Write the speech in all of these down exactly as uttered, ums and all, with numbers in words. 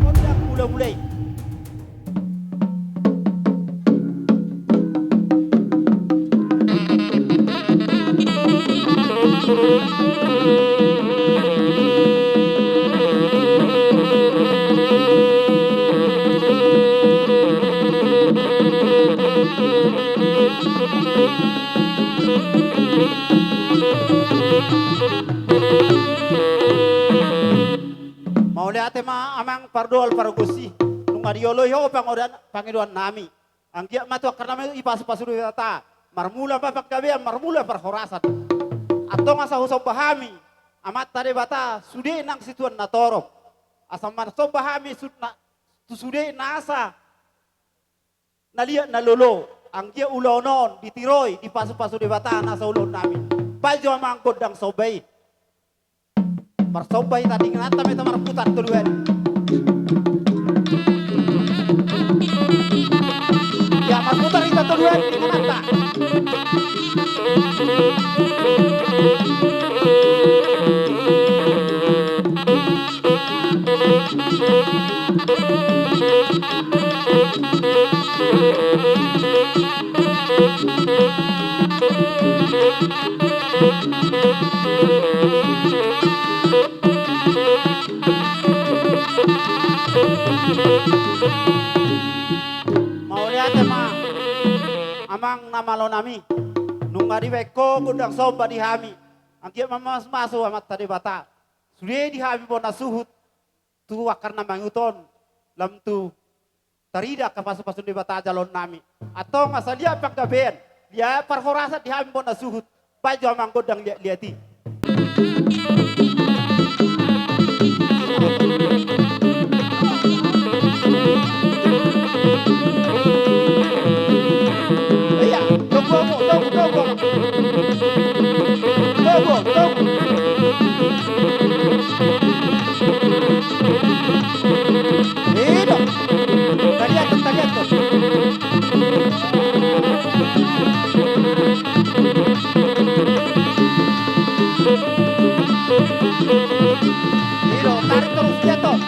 Gondang mula-mula i. Mauliate ma amang pardoal pargonsi, nunga dioloi ho pangodan-, pangidoan nami. Anggiat ma tu angka na mangihut i pasu-pasu ni Debata, marmula ma panggabean, marmula parhorasan. Antong asa husomba hami Amanta Debata sude nang situan na torop. Asa marsomba hami sud-, na, tu sude nasa na liat na lolo, anggiat ulaon on ditiroi, dipasu-pasu Debata nasa ulaon nami. Bahen jo amang gondang somba i. Marsomba hita, di ingananta ma hita marputar tolu ari. Ya, marputar hita tolu ari di ingananta. Mauliate ma amang na malo nami, nunga dibahen ho gondang somba di hami. Anggiat ma masu-masu Amanta Debata sude di hami bona suhut tu angka na mangihut on, lam tu tarida angka pasu-pasu ni Debata jaloon nami. Antong asa liat panggabean, liat parhorasan di hami bona suhut. Bahen jo amang gondang liat-liat i. Iya, tunggu, tunggu, tunggu. Tunggu, tunggu. Ido. Taliaton, taliaton. Ido, tarik terus, liaton.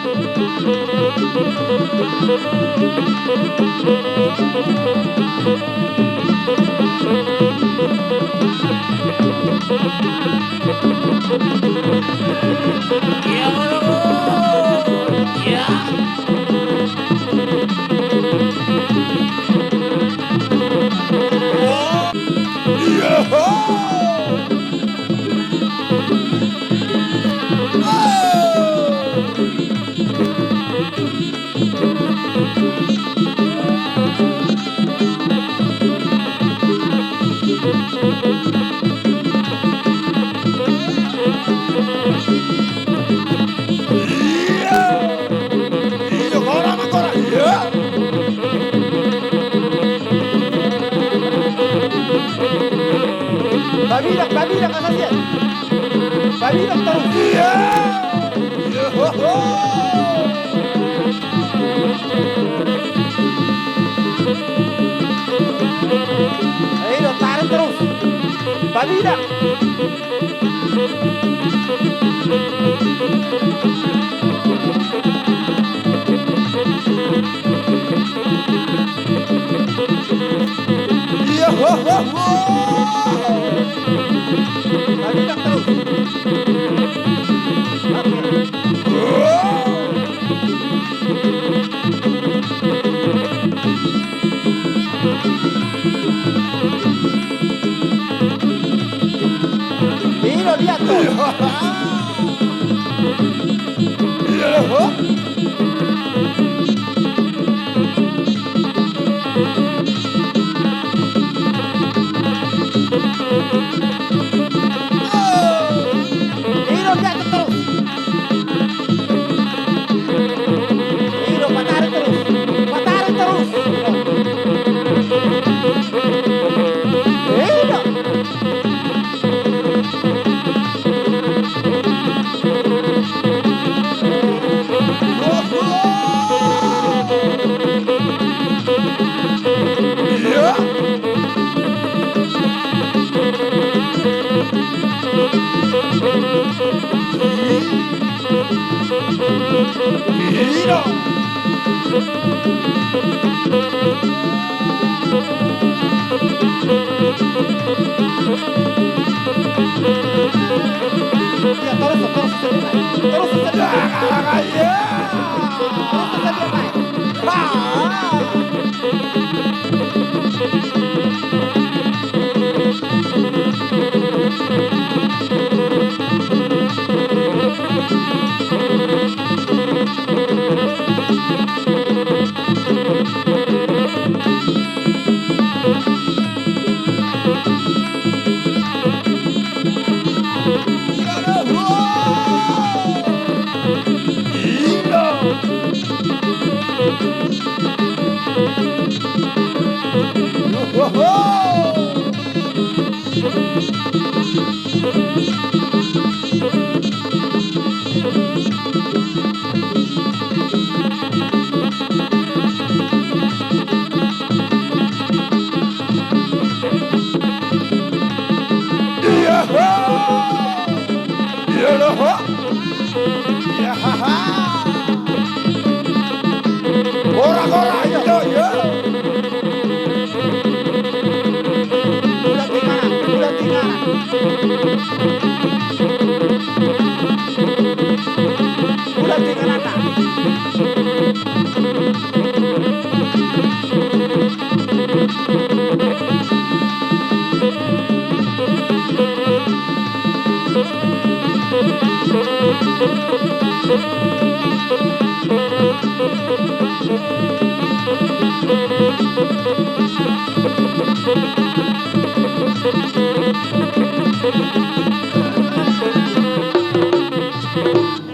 Babidak, babidak, asa sian. Babidak terus. Iya. Iya, ho, ho. Ayo, tarik terus. Babidak. Iya, ho, ho, ho. Babidak terus. Ido, lihat tuh. Ido, lihat tuh terus. Ido, patarik terus. Patarik terus. Ido.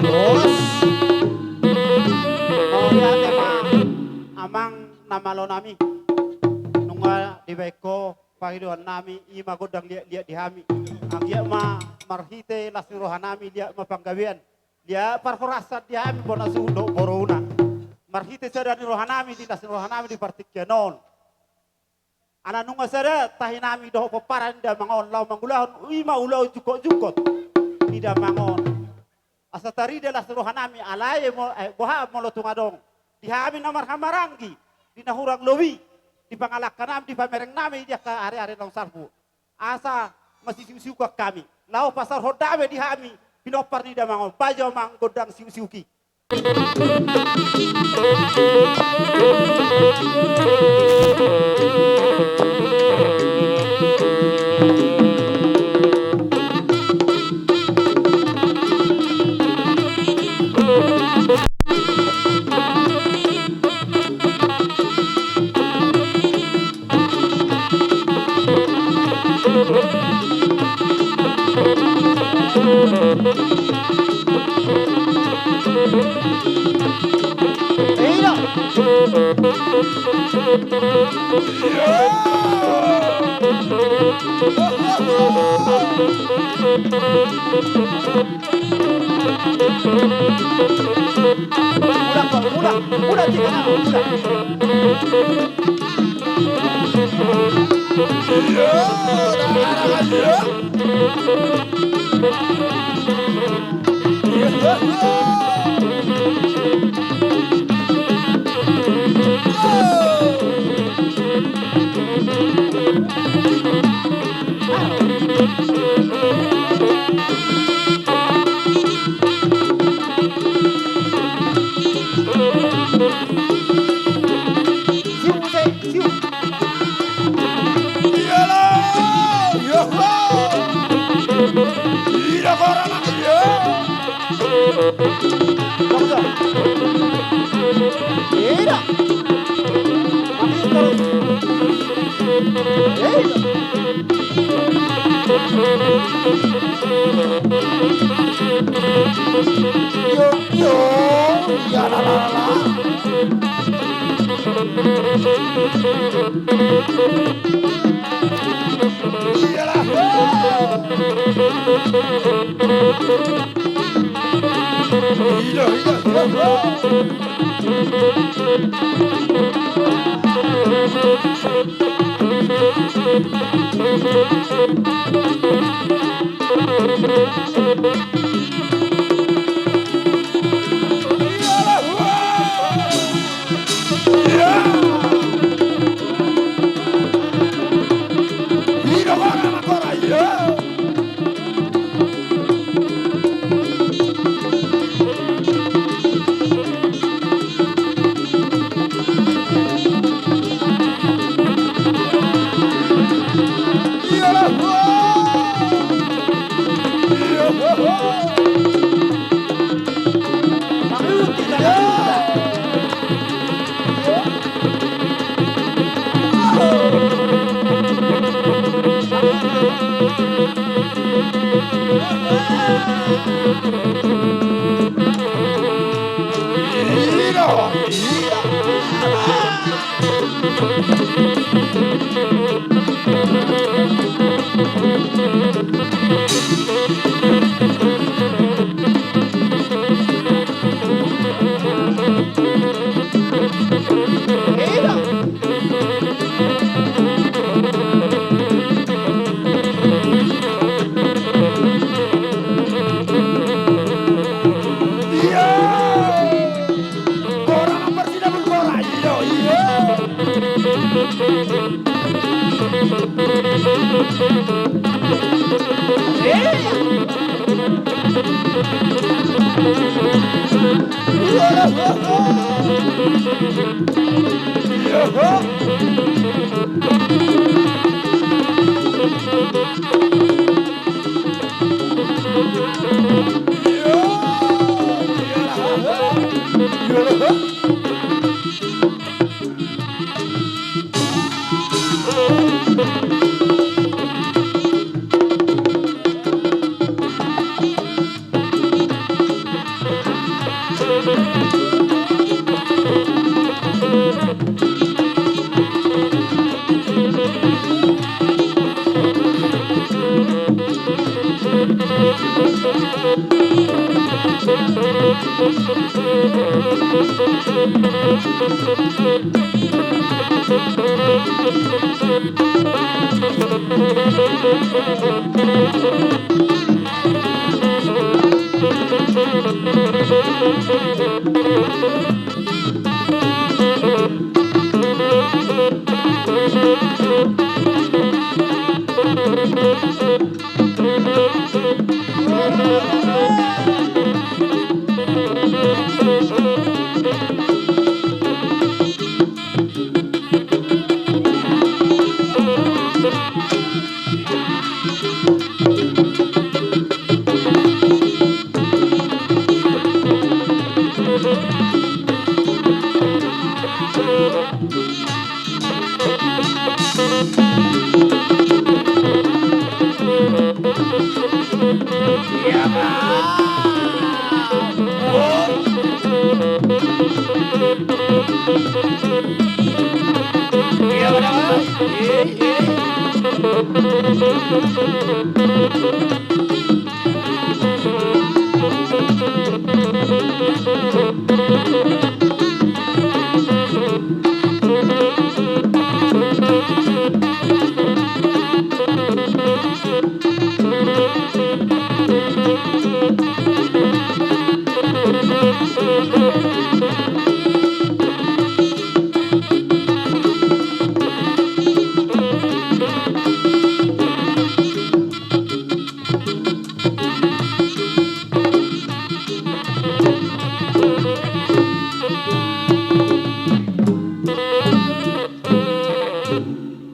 Bos. Mauliate ma, amang na malo nami. Nunga dibaen ho pangidoan nami, i ma gondang liat-liat di hami. Anggiat ma marhite las ni roha nami, liat ma panggabean, liat parhorasan di hami bona suhut dohot boruna. Marhite sada ni roha nami, di las ni roha nami di partingkian on. Ala nunga sada tahi nami dohot pomparan ni damang on laho mangulahon, i ma ulaon jungkot-jungkot ni damang on. Asa tarida las ni roha nami, alai mo, eh, boha molo tung adong di hami na marhahamaranggi, di na hurang lobi, di pangalangka nami, di pamereng nami, di angka ari-ari naung salpu. Asa masisiusiuan hami laho pasaorhon dame di hami pinompar ni damang on. Baen jo amang gondang siusiuk i.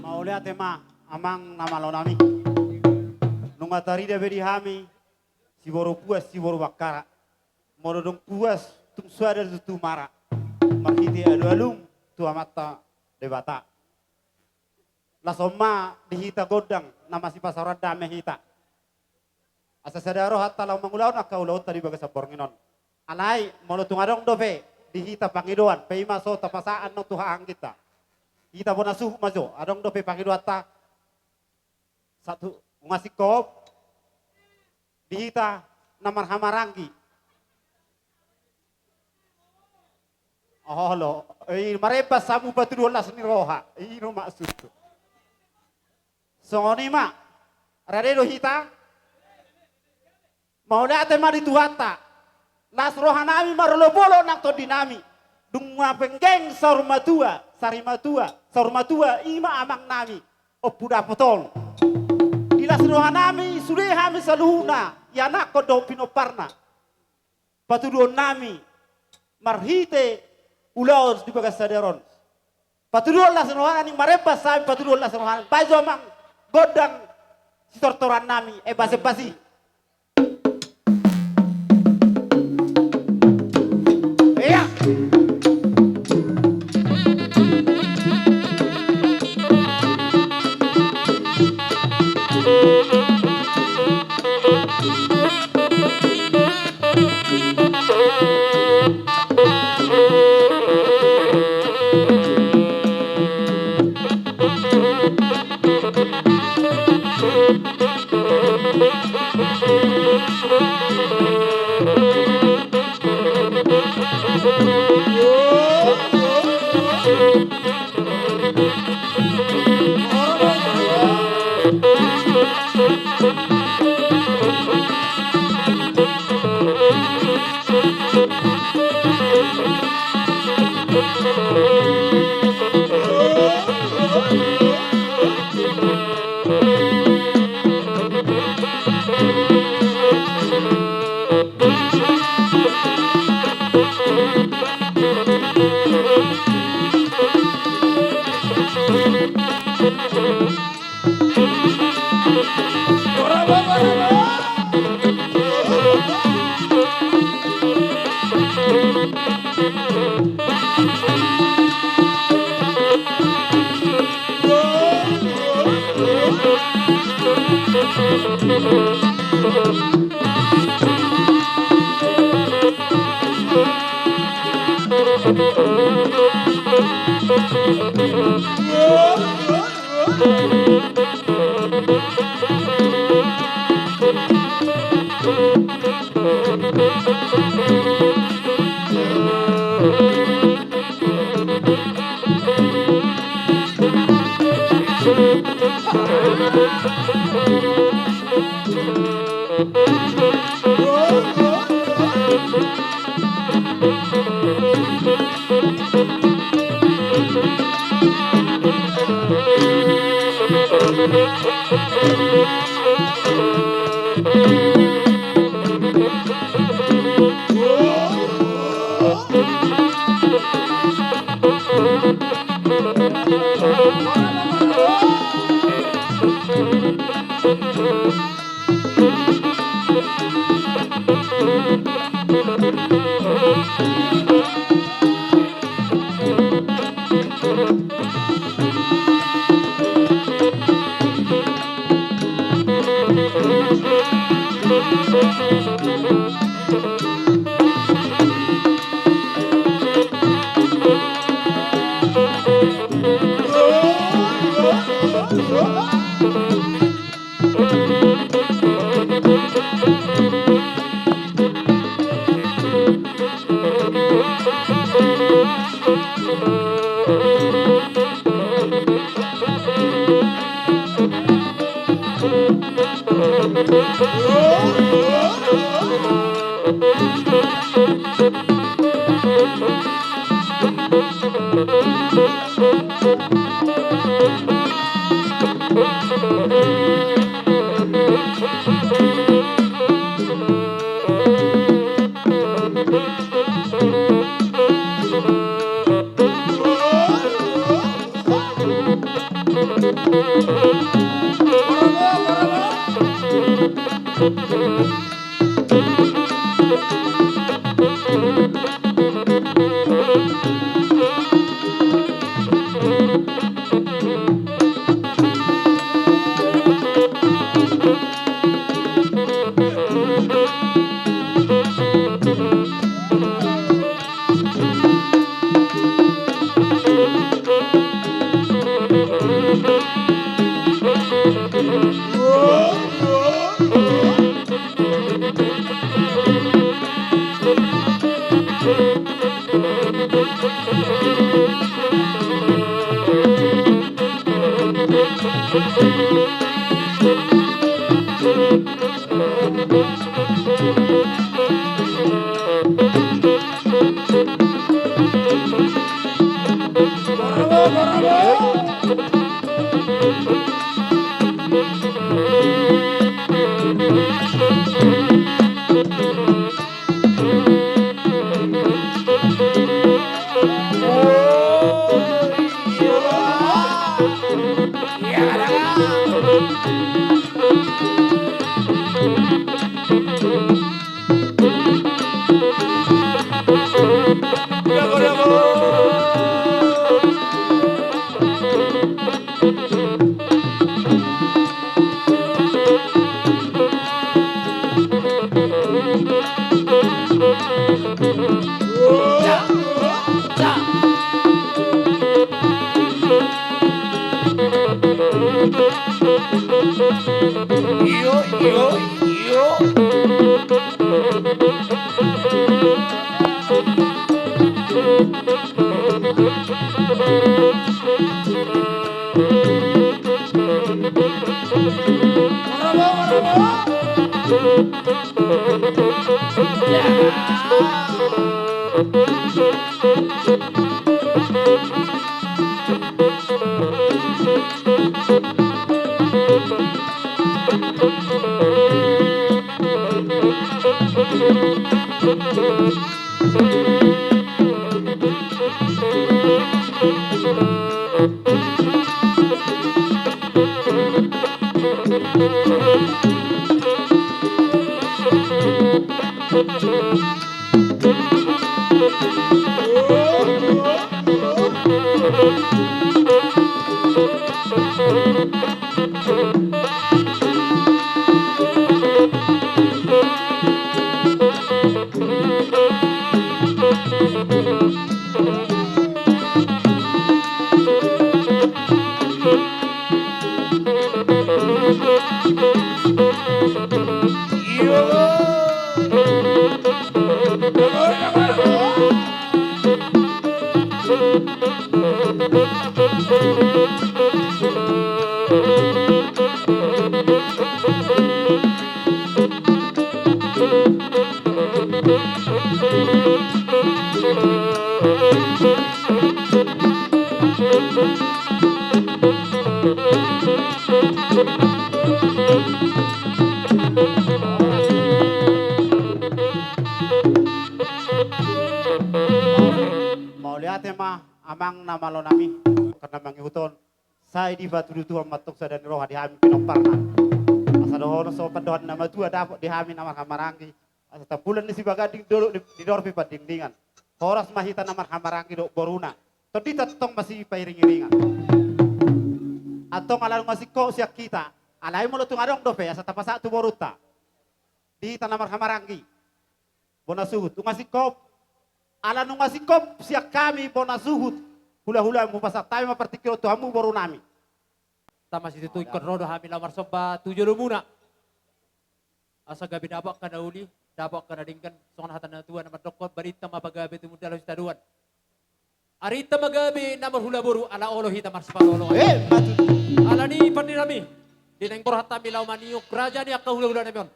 Mauliate ma, amang na malo nami. Nunga tarida be di hami, siboru puas, siboru bangkara. Molo dung puas, tung soada tutu mara. Marhite alualum, tu Amanta Debata. Laos on ma di hita gondang, na masipasaoran dame hita. Asa sada rohanta laho mangulahon angka ulaonta di bagasan borngin on. Alai, molo tung adong dope, di hita pangidoan, pe i ma so tapasahat annon tu hahaangginta. Hita bona suhut ma jo, adong dope pangidoanta. Satu, unga singkop. Di hita na marhahamaranggi. Olo, i marembas hamu patuduhon las ni roha, i do maksudhu. Songon i ma, rade do hita. Mauliate ma di Tuhanta. Las rohanami marolopolop nang tondinami. Dung ma penggeng saur matua, sari matua, saur matua, i ma amangnami. Ompu Dapot on. Di Las rohanami sude hami saluhutna, ianakhon dohot pinomparna. Patuduhonnami marhite ulaon di bagas sadari on. Patuduhon las rohana, ning marembas hami patuduhon las rohana. Baen jo amang gondang sitortorannami, eh, basembas i. Ia. Mauliate ma amang na malo nami, karna mangihuthon. Sai dipatudu Tuhan ma antong sada ni roha di hami pinomparna. Asa dohonon so pandohan na matua dapot di hami na marhahamaranggi. Asa tambulan ni Sibaganding dolok di, didorpi pandingdingan. Horas ma hita na marhahamaranggi dohot boruna. Tondinta antong masipairingiringan. Antong ala nunga singkop sian hita. Alai molo tung adong dope asa tapasahat tu borunta. Di hita na marhahamaranggi. Bona suhut, nunga singkop. Ala nunga singkop sian hami bona suhut. Hulahula, hupasahat hami ma partingkian on tu hamu boru nami. Tama situtu ingkon ro do hami laho marsomba tu jolomuna. Asa gabe dapot angka na uli, dapot angka na denggan, songon hata ni na tua na mandokkon, barinta ma pagabe tumundalhon sitadoan. Arinta ma gabe na marhula boru ala olo hita marsipaolooloan. Eh, matu. Alani i pandenami, di na ingkon rohanta hami laho maniop raja ni angka hulahula nami on.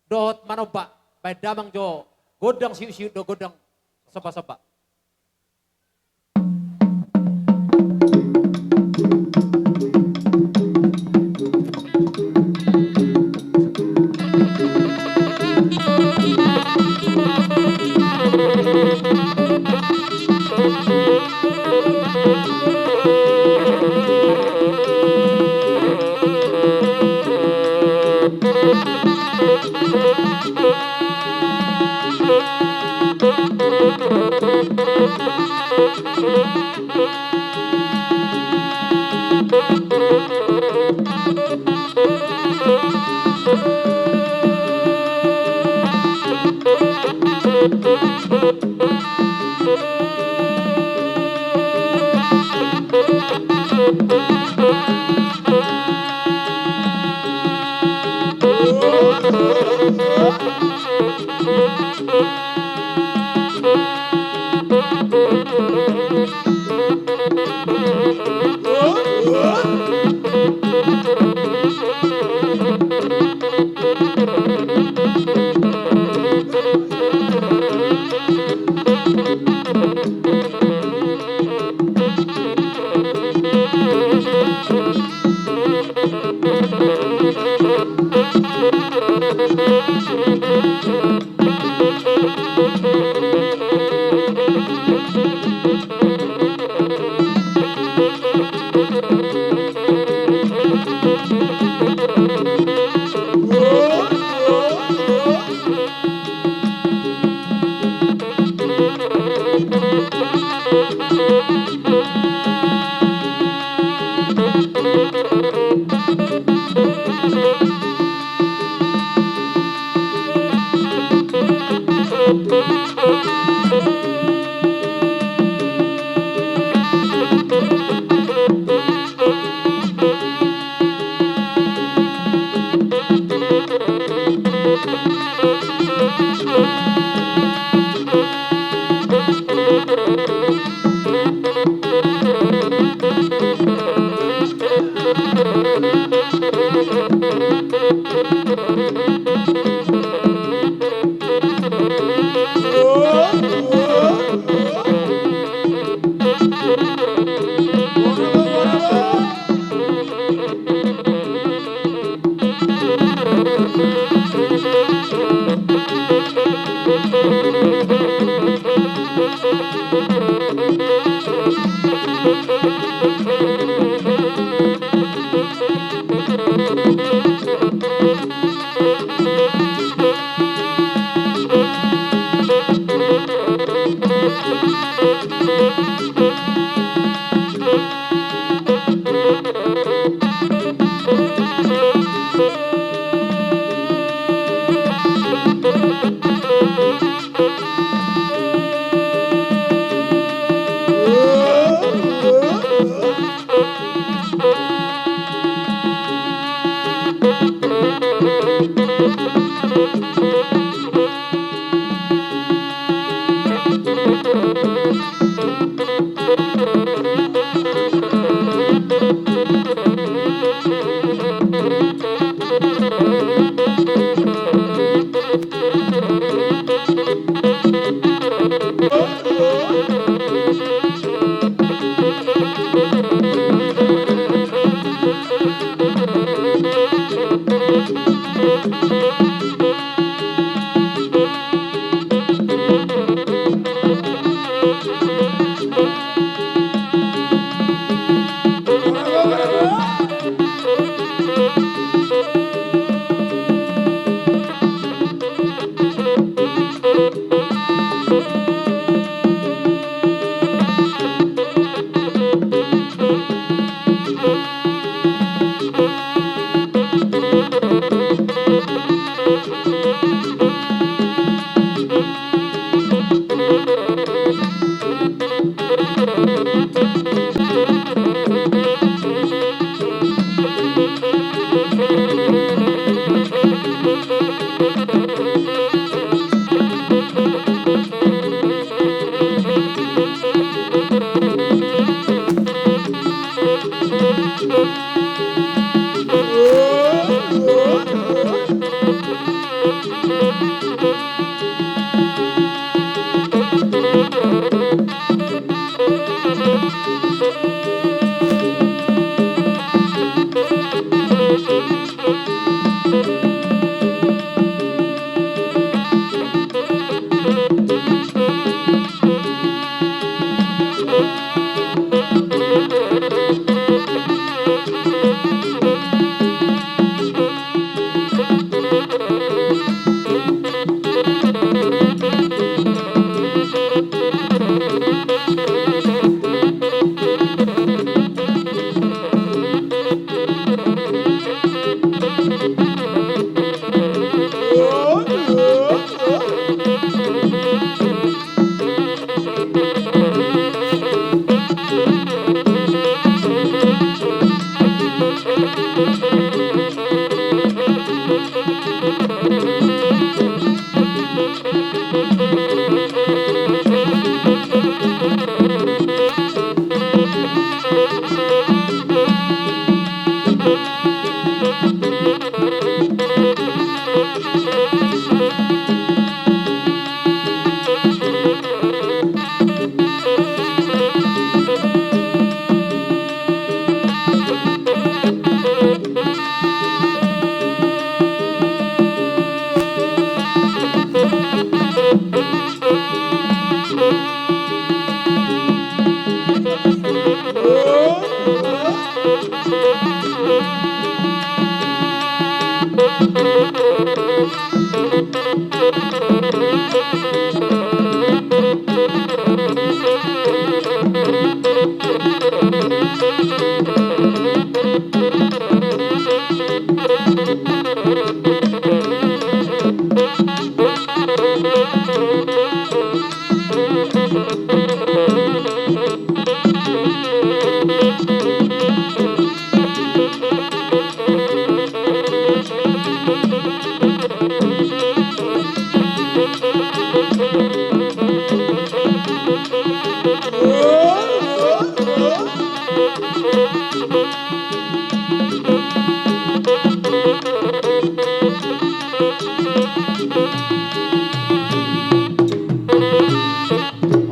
Dohot manomba, baen damang jo gondang siutsiut dohot gondang sombasomba.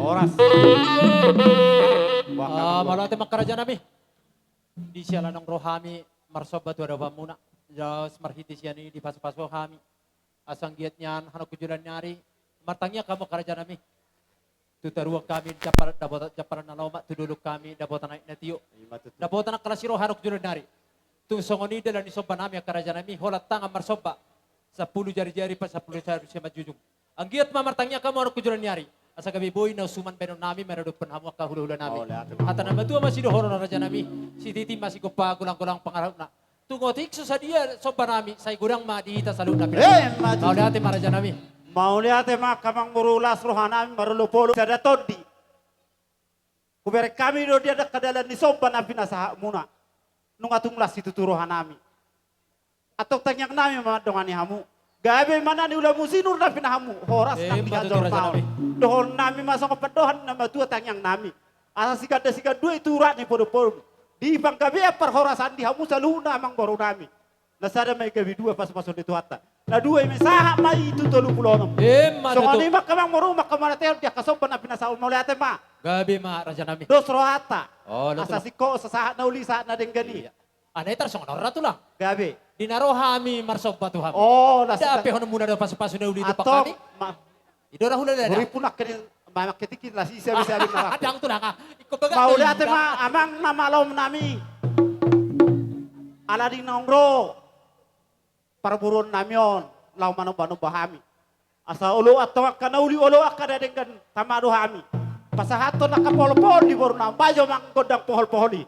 Horas. Ah, mauliate ma raja nami. Di siala naung ro hami marsomba tu adopanmuna, laos marhite sian i dipasupasu hami. Asa anggiat nian hano tu joloan ni ari, martangiang hamu raja nami. Tu toruan hami Jampar, dapotan Jampar na lomak, tu dolok hami dapotan Aek Natio. Ima tutu. Dapotan angka las ni roha hano tu joloan ni ari. Tung songon i dalan ni somba nami angka raja nami, holan tangan marsomba. Sampulu jarijari, pasampulu jari simanjujung. Anggiat ma martangiang hamu hano tu joloan ni ari. Asa gabe boi na suman baenon nami maradophon hamu angka hulahula nami. Mauliate ma. Hata na matua ma sidohonon raja nami. Sititi ma sigompa, golanggolang pangarahutna. Tung otik so sadia somba nami, sai godang ma di hita saluhutna. Eh, ima tutu. Mauliate ma raja nami. Mauliate ma angka amangboru, las roha nami marolopolop sada tondi. Hubereng hami do di angka dalan ni somba na pinasahatmuna. Nunga tung las situtu roha nami. Antong tangiang nami ma mandongani hamu. Gabe ma na niula mu sinur na pinahan mu, horas nang di hajor maon. Dohonon nami ma songon pandohan na matua tangiang nami. Asa siganda sigandua i tu urat ni podompodom. Di panggabean parhorasan di hamu saluhutna amang boru nami. Na sada ma i gabe dua pasupasu ni Tuhanta. Na dua i ma i sahat ma i tu tolu pulu onom. Songon i ma angka amang boru ma angka manatehon di angka somba na pinasahat, mauliate ma. Gabe ma raja nami. Dos rohanta. Asa singkop sahat na uli sahat na denggan i. Ana i tarsongon on ra tulang. Gabe. Di na ro hami marsomba tu hamu. Dapehononmuna do pasupasu na uli di pakkami. I do ra hula dada. Huripu nangkin mangketik i las isi abis abis na. Adang tulang ah. Mauliate ma amang na malo nami. Ala di naung ro parboruon nami on laho manomba-nomba hami. Asa olo antong angka na uli, olo angka na denggan, tama do hami. Pasahathon angka pohol-pohol di boru na bajo manggondang pohol-pohol i.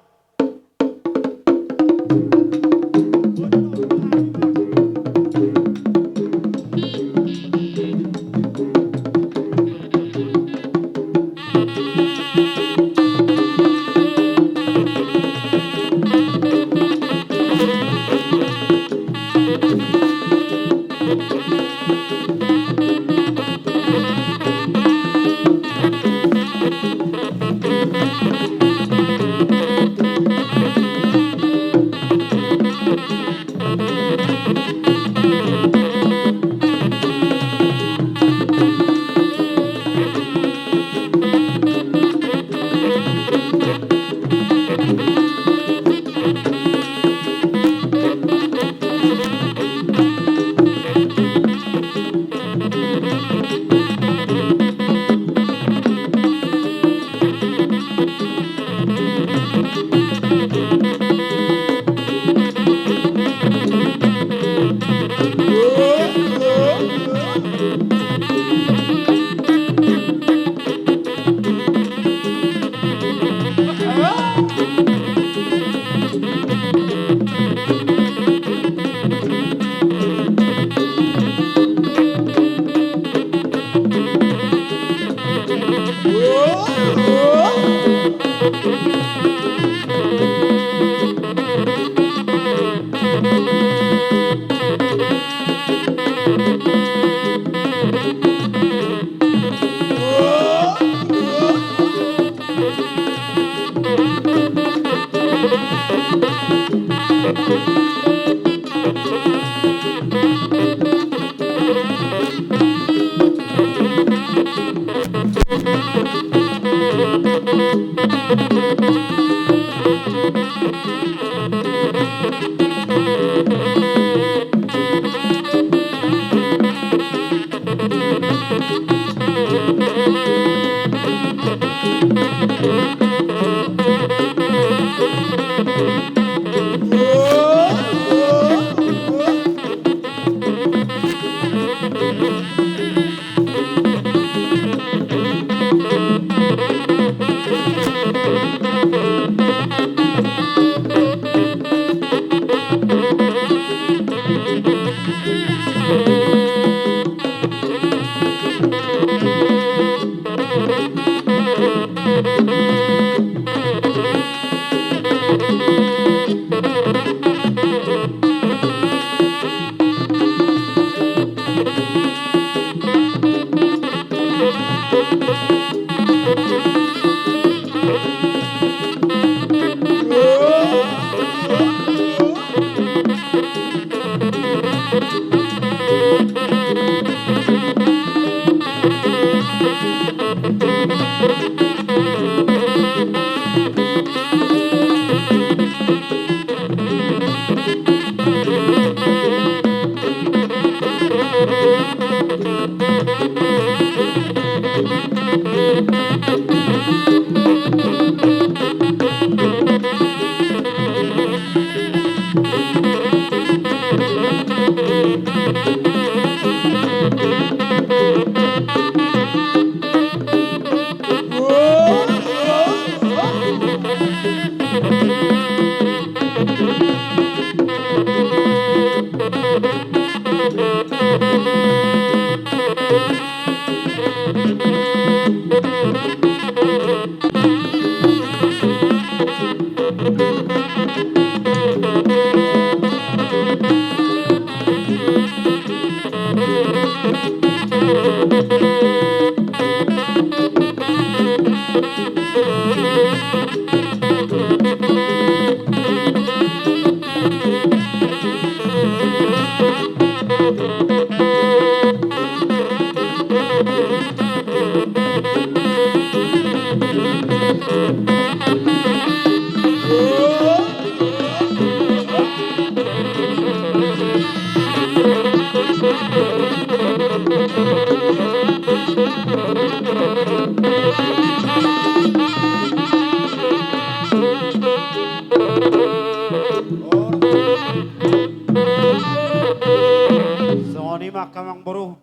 Songon i ma angka amangboru,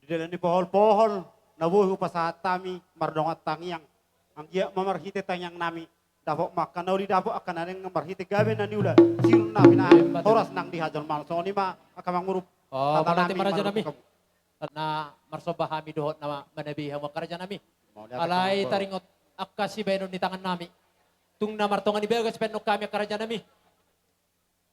di dalan ni pohol-pohol na boi hupasahat hami mardongan tangiang, anggiat ma marhite tangiangnami dapot ma angka na uli, dapot angka na denggan marhite gabe na niula, sirun na pinahan, horas nang di hajolmaon. Songon i ma angka amangboru. O, mauliate ma rajanami. Na marsomba hami dohot na manabi hamu angka rajanami. Alai taringot angka sibahenon ni tangannami, tung na martonga ni bagas bahenon hami angka rajanami.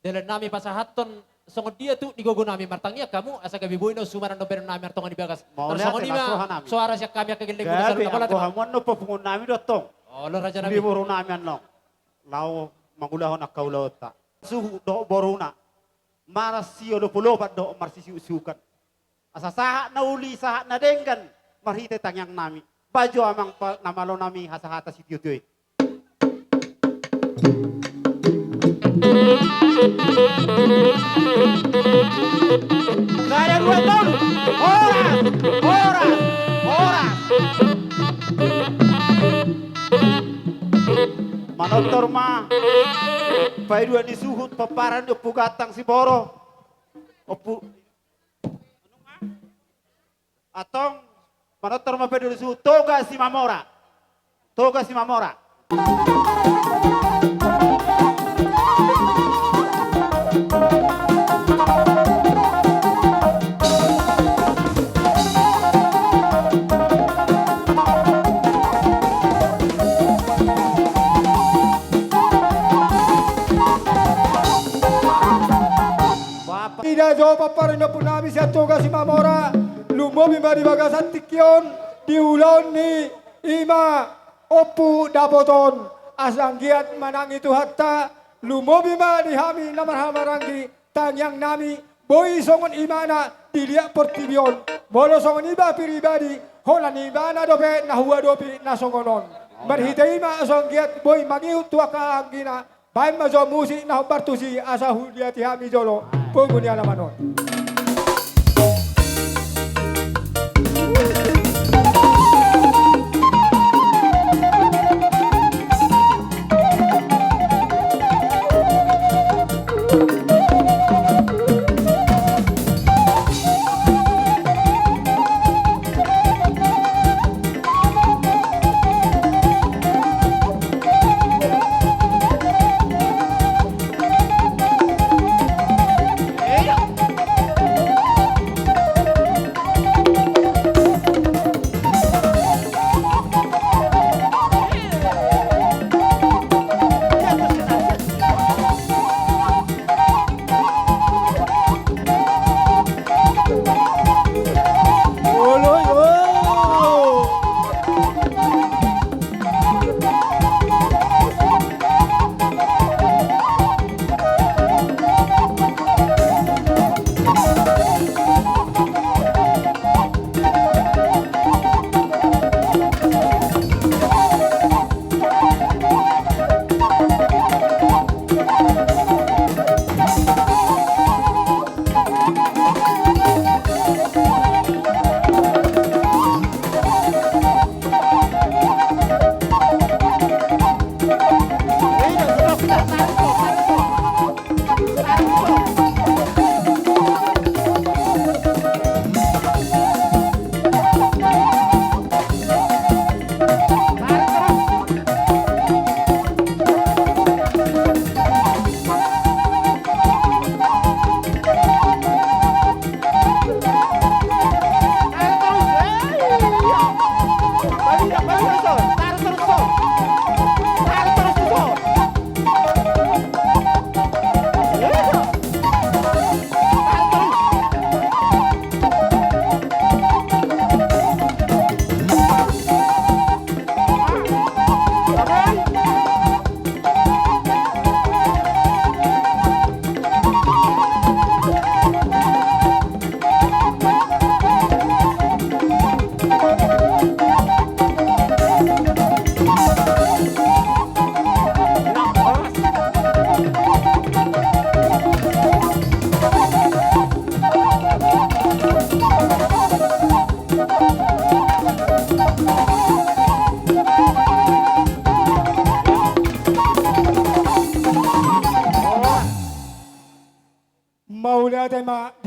Dalannami pasahathon songon dia tu di gogonami, martangiang hamu asa gabe boi na sumanan dohot bahenonnami martonga ni bagas. Tarsongon i ma soara sian hami angka gelleng. Gabe, anggo hamu annon pe pungonnami do tong. Olo rajanami. Di borunami annon laho mangulahon angka ulaonta, suhut dohot boruna, marsiolopolopan dohot marsisiuksukan. Asa sahat na uli, sahat na denggan marhite tangiangnami. Bahen jo amang na malonami hasahatan sitiotio i. Sada, dua, tolu. Horas, horas, horas. Manortor ma paidua ni suhut pomparan ni Ompu Gantang Siboro. Ompu Antong, manortor ma paidua ni suhut Toga Simamora. Toga Simamora. Ida jo pomparan ni ompunami sian Toga Simamora, lumobi ma di bagasan tingki on, di ulaon ni i ma Ompu Dapot on, asa anggiat manangi Tuhanta, lumobi ma di hami na marhahamaranggi, tangiangnami, boi songon imana di liat portibi on, molo songon iba pribadi, holan imana dope na huadopi na songon on. Marhite i ma asa anggiat boi mangihut tu angka anggina, baen ma jo musik na hombar tusi asa huliati hami jolo pogu ni alaman on.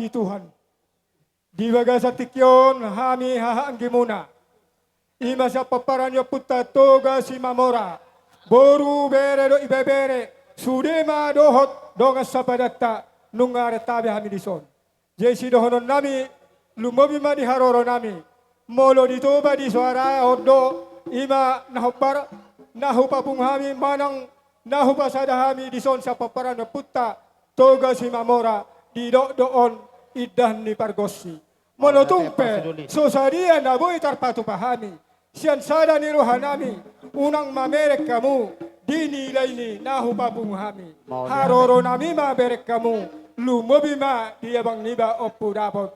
Tuhan. Di bagasan tingki on hami haha anggimuna, i ma sian pomparan ni ompunta Toga Simamora, boru, bere dohot ibebere, sude ma dohot dongan sapadanta, nunga rentabe hami dison. Jadi sidohononnami, lumobi ma di haroronami. Molo di Toba di soara on do, i ma na hombar, na hupapungu hami manang na hupasada hami dison sian pomparan ni ompunta Toga Simamora, didok do on indahan ni pargonsi. Molo tung pe so sadia na boi tarpatupa hami, sian sada ni rohanami, unang mamereng hamu di nilai ni na hupapungu hami. Haroronami ma bereng hamu, lumobi ma di abang niba Ompu Dapot.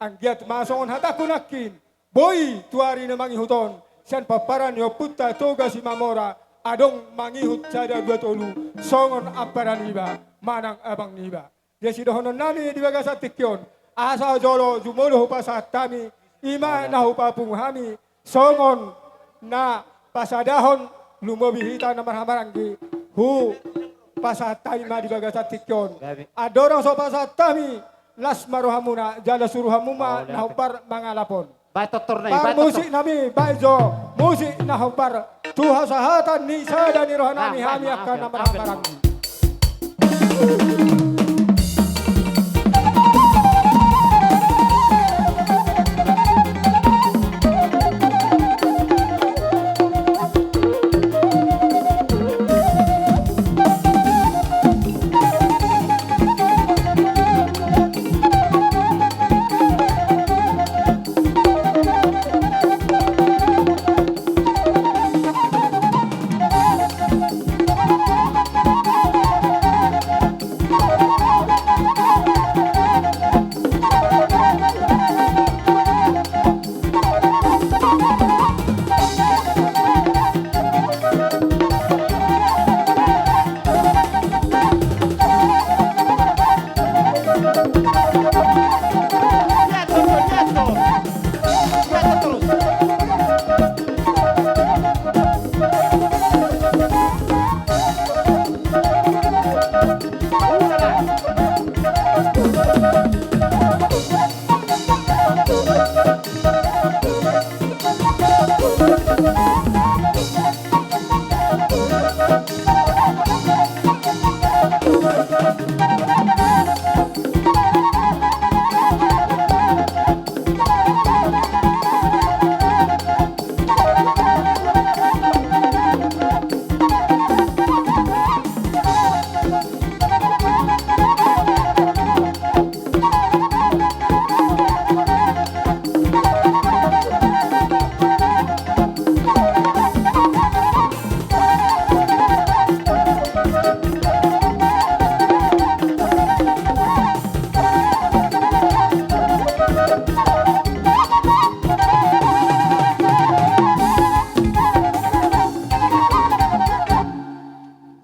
Anggiat ma songon hatangku nangkin, boi tu ari na mangihut on, sian pomparan ni ompunta Toga Simamora, adong mangihut sada dua tolu, songon ampara niba manang abang niba. Jadi sidohononnami di bagasan tingki on, asa jolo jumolo hupasahat hami, i ma na hupapungu hami, songon na pasadahon, lumobi hita na marhahamaranggi, hupasahat hami ma di bagasan tingki on. Andorang so pasahat hami, las ma rohamuna, jala suru hamu ma na hombar mangalap on. Baen tortor nai, baen tortor. Parmusiknami, baen jo musik na hombar tu hasahatan ni sada ni rohanami, hami angka na marhahamaranggi.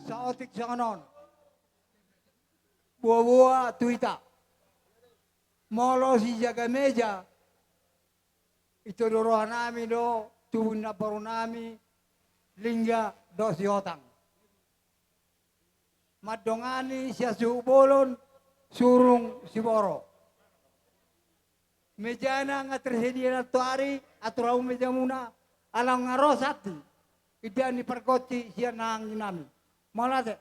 Saotik songon on. Boaboa tu hita. Molo sijaga meja, ito do rohanami do tubu ni namborunami, Lingga dohot Sihotang. Mandongani sian suhut bolon, surung siboro. Mejana nga tersedia nantoari, atur hamu mejamuna, ala nga ro santi indahan ni pargonsi sian haha angginami. Mauliate.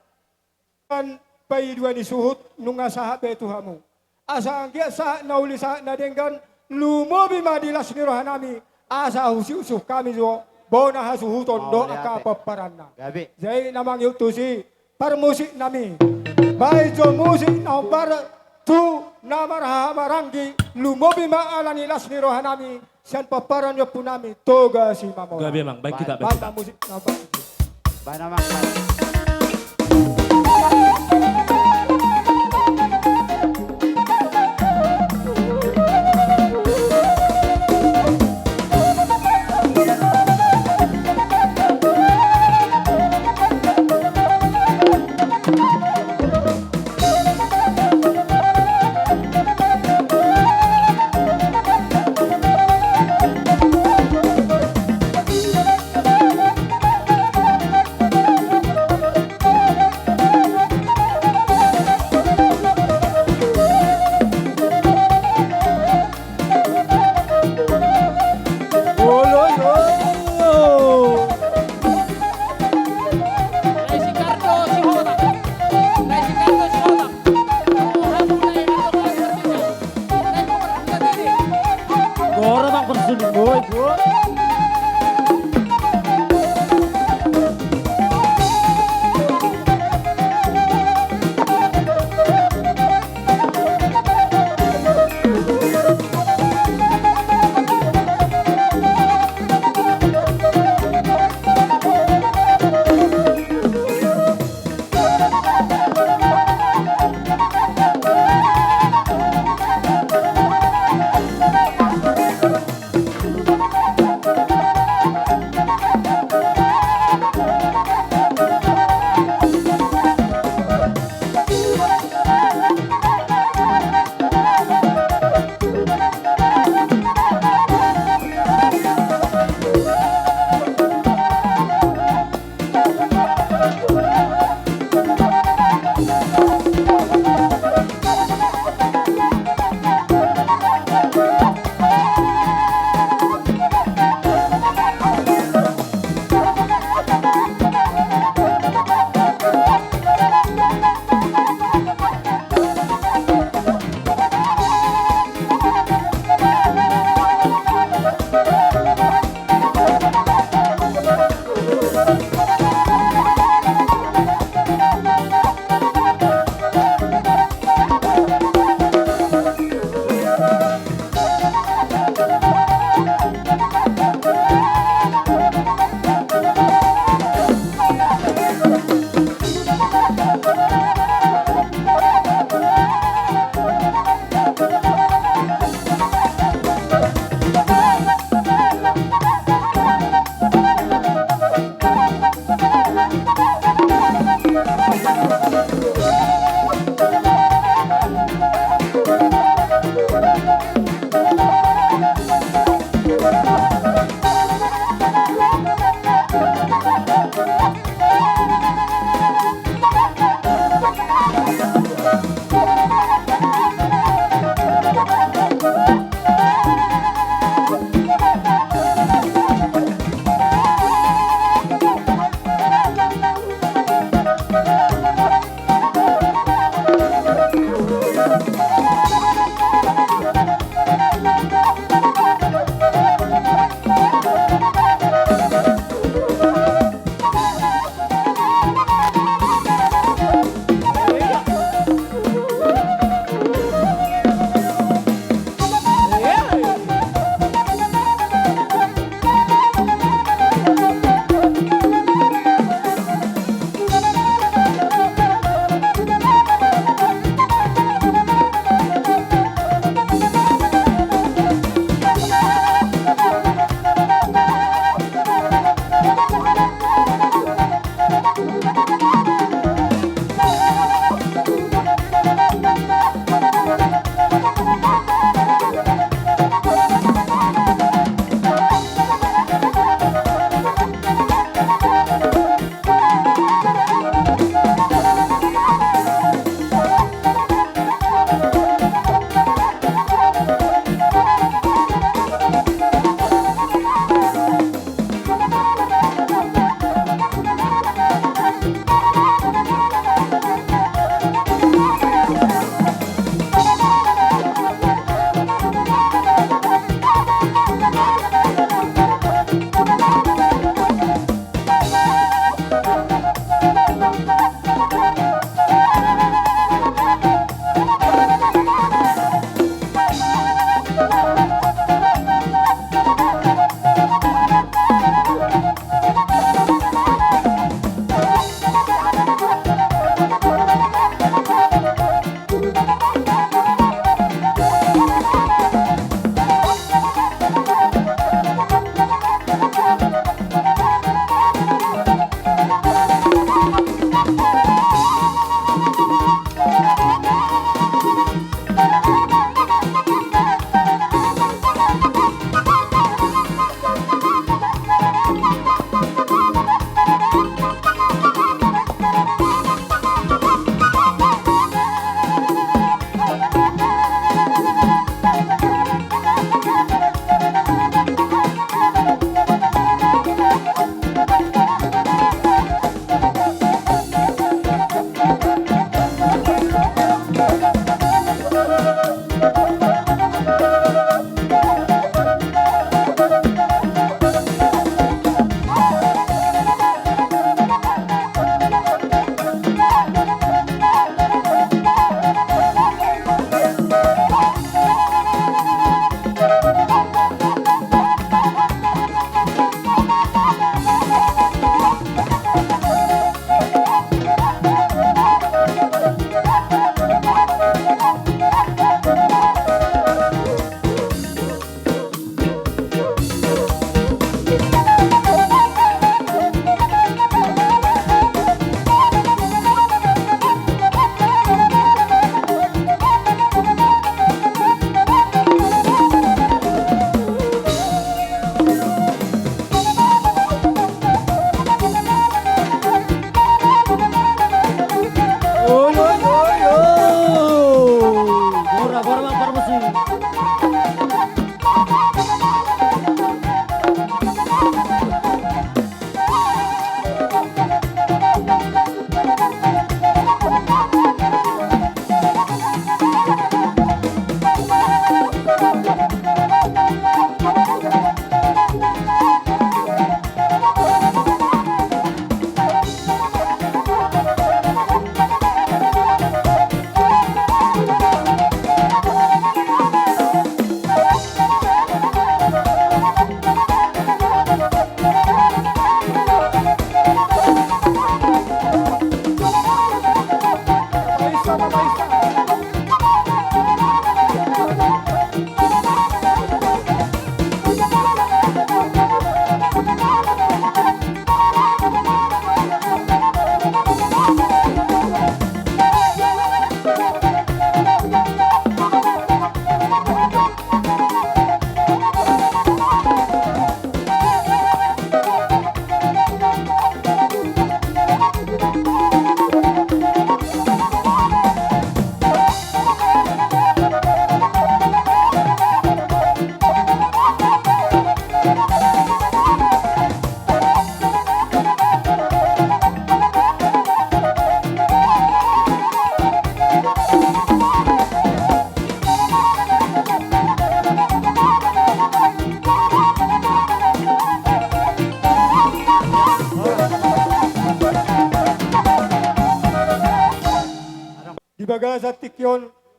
Kan paidua ni suhut nunga sahat be tu hamu. Asa anggiat sahat na uli sahat na denggan, lumobi ma di las ni rohanami, asa husiusuh hami jo bona hasuhuton dohot angka pomparanna. Jadi na mangihut tusi, parmusiknami, baen jo musik na hombar tu na marhahamaranggi, lumobi ma ala ni las ni rohanami sian pomparan ni ompunami Toga Simamora. Gabe, Amang, baen hita, baen hita. Baen ma musik na hombar. Baen, Amang, baen.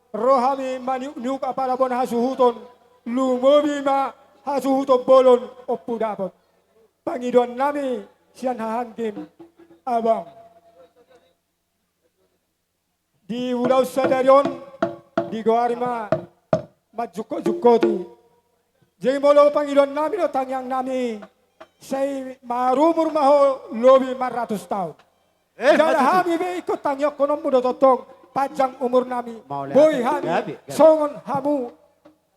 Ro hami maniukniuk apala bona hasuhuton, lumobi ma hasuhuton bolon Ompu Dapot. Pangidoannami sian hahanggim abang. Di ulaon sadari on digoari ma manjungkotjungkoti. Jadi molo pangidoannami do tangiangnami, sai marumur ma ho lobi marratus taon. Eh, jala hami be ingkon tangihononmu do tongtong panjang umurnami. Boi hami songon hamu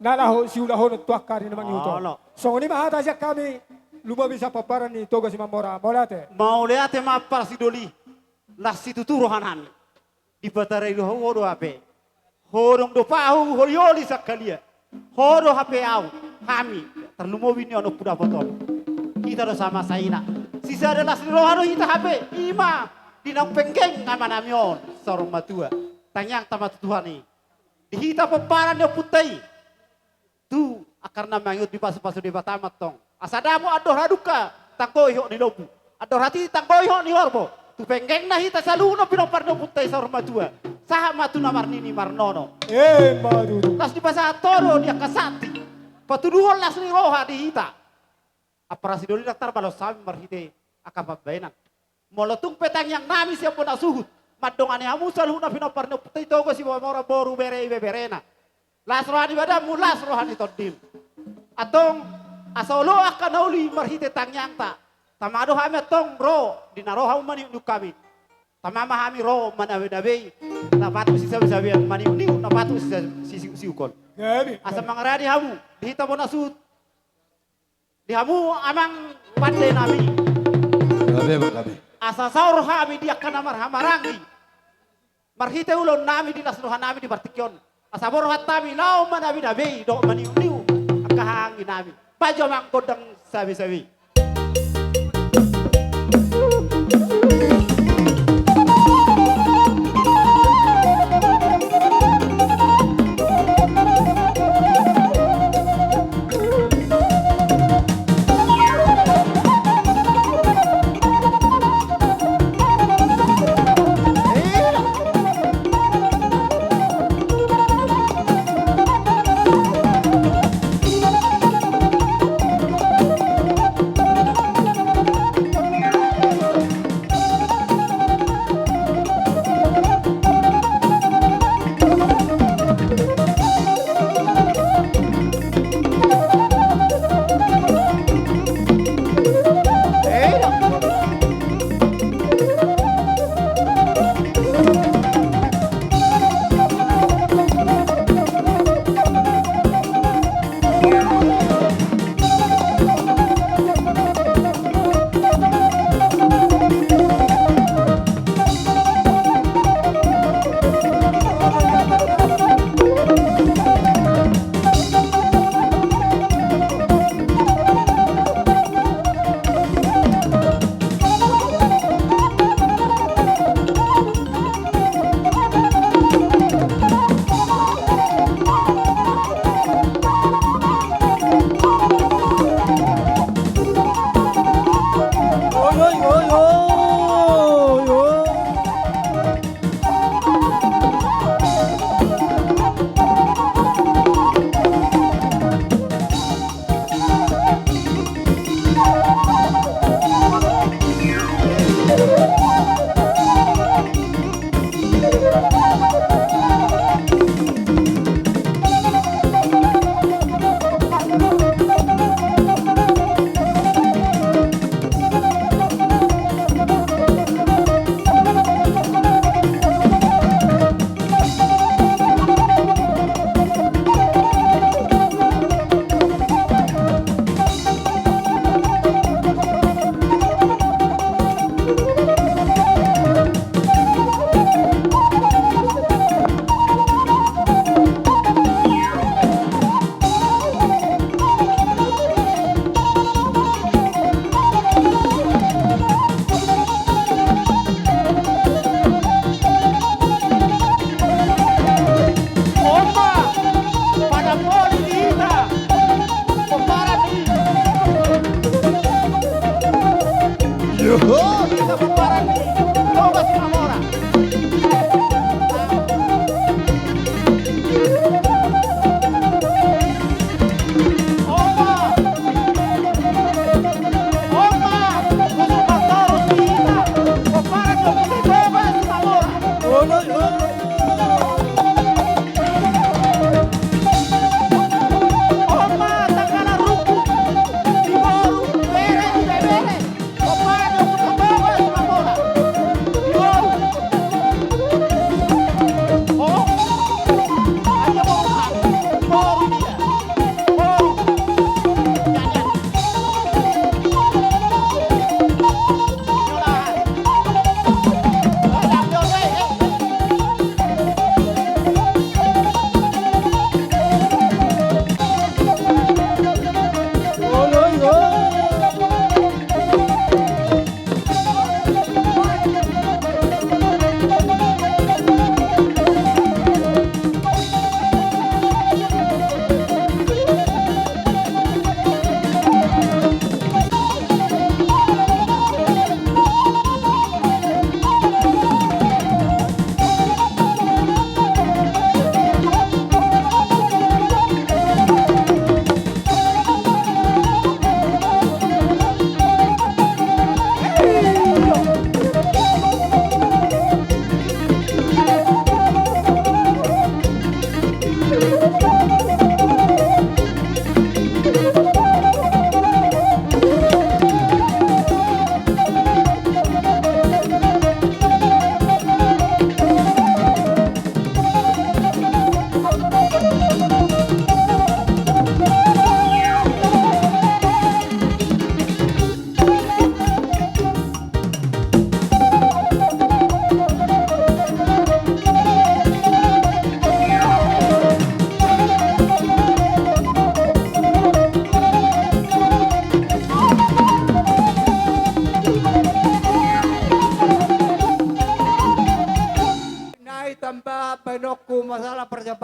na laho siulahonon tu angka ari na mangihut on. Songon i ma hata sian hami, lumobi sian pomparan ni Toga Simamora. Mauliate. Mauliate ma parsidoli. Las situtu rohanami. Dipatarai do ho do hape. Ho dung do pahu, holioli sangkalia. Ho do hape au, hami, tarlumobi nion Ompu Dapot on. Hita do sama saina. Sisada las ni roha do hita hape, ima di naung penggeng amanami on saur matua. Tangiangta ma tu Tuhan i. Di hita pomparan ni ompunta i. Tu angka na mangihut, dipasupasu Debata ma antong. Asa dapot andor hadungka, tanggoi hok ni lombu. Andor hatiti, tanggoi hok ni horbo. Tu penggengna hita saluhutna pinompar ni ompunta i saur matua. Sahat ma tu na marnini marnono. Emma tutu. Las dipasahat ho do di angka santi. Patuduhon las ni roha di hita. Amparsidoli, ndang tarbalos hami marhite angka pambahenan. Molo tung pe tangiangnami sian bona suhut mandongani hamu saluhutna pinompar ni ompunta i Toga Simamora, boru, bere, ibeberena. Las roha ni badanmu, las roha ni tondim. Antong, asa olo angka na uli marhite tangiangta. Tama do hami antong ro di na ro hamu maniukniuk hami. Tama ma hami ro manabeinabei na patut sisabesabean, maniukniuk na patut sisa-, sisiuksiukon. Gabe. Asa mangaradi hamu di hita bona suhut. Di hamu amang pandenami. Gabe, Bang, gabe. Asa saur hami di angka na marhahamaranggi. Marhite ulaonnami di las rohanami di partingkian on. Asa borhat hami laho manabeinabei dohot maniukniuk angka hahaangginami. Pajo amang gondang sabesabei.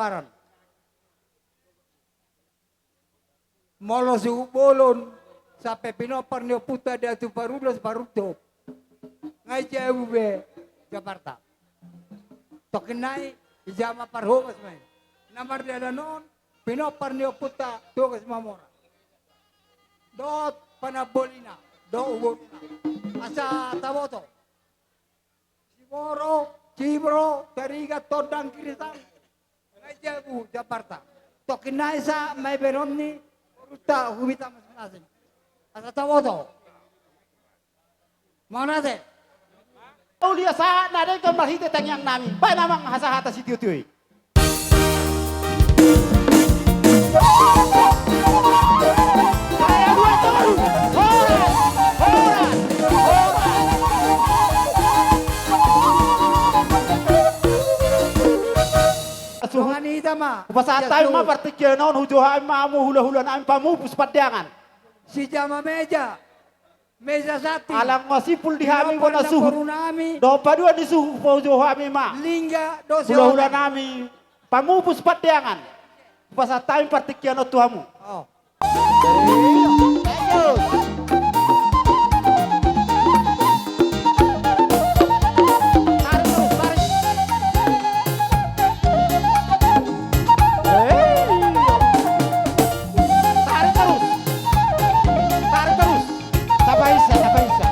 Pajajaran. Molo suhut bolon, sampe pinompar ni ompunta Datu Parulas Paruntok. Nga i jabu be Jakarta. Tongkin nai, i jama parhomas ma i. Na mardalan on, pinompar ni ompunta Togas Mamora. Dohot panambolina, dohot uboruna. Asa taboto. Siboro, Siboro, Tarigan, Tondang, Girisang. Nga i jabu Jakarta. Tongkin nai sahat ma i baenon ni borunta Hubita masing-masing. Asa taboto. Manang ate. Uli asa na denggan marhite tangiang nami. Baen amang hasahatan sitio-tio i. Horas, horas, horas. Suhut. Hupasahat hami ma partingkian on, hujo hami ma hamu hula-hula nami pamupus pandeangan. Si jama meja. Meja sati. Ala nga simpul di hami bona suhut. Dohot paduan ni suhut, hujo hami ma. Lingga dohot hula-hula nami pamupus pandeangan. Hupasahat hami partingkian on tu hamu. Tarik terus. Tarik terus. Tapaisa, tapaisa.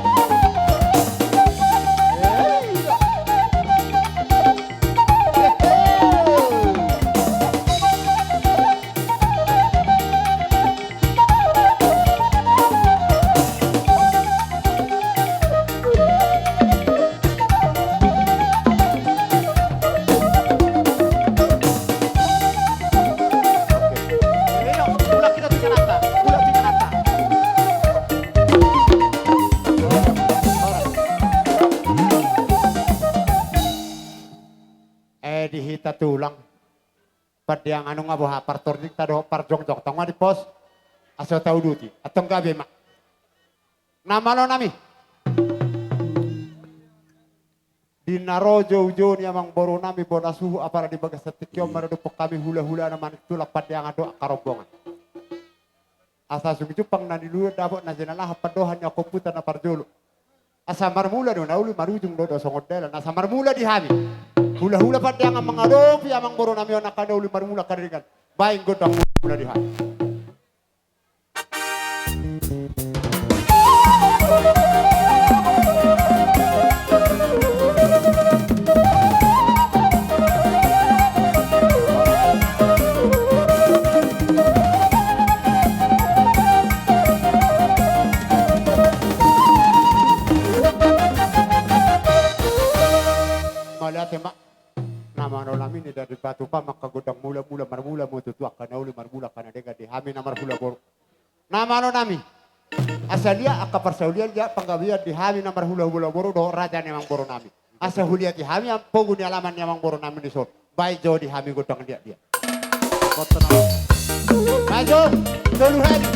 Eh, di hita tulang. Pandeangan nunga boha partordingta dohot parjongjongta nunga dipos. Asa tauduti. Antong gabe ma. Na malo nami. Di na ro joujo ni amangboru nami bona suhut, apala di bagasan tingki on maradophon hami hula-hulana manang tulang pandeangan dohot angka rombongan. Asa sung jumpang na niluluan dapot na jinalahan pandohan ni angka ompunta na parjolo. Asa marmula do na uli marujung do, do songon dalan. Asa marmula di hami. Hula-hula pandeangan mangadopi amangboru nami on angka na uli marmula angka na denggan. Baen gondang mula di hami. Mauliate ma. Na malo nami, ninna di Datu Pam, angka gondang mula-mula marmula ma tutu angka na uli marmula angka na denggan di hami na marhula boru. Na malo nami. Asa liat angka parsaulian, liat panggabean di hami na marhula-hula boru dohot raja ni amangboru nami. Asa huliati hami ampogu ni alaman ni amangboru nami dison. Baen jo di hami gondang liat-liat. Maju, tolu hali.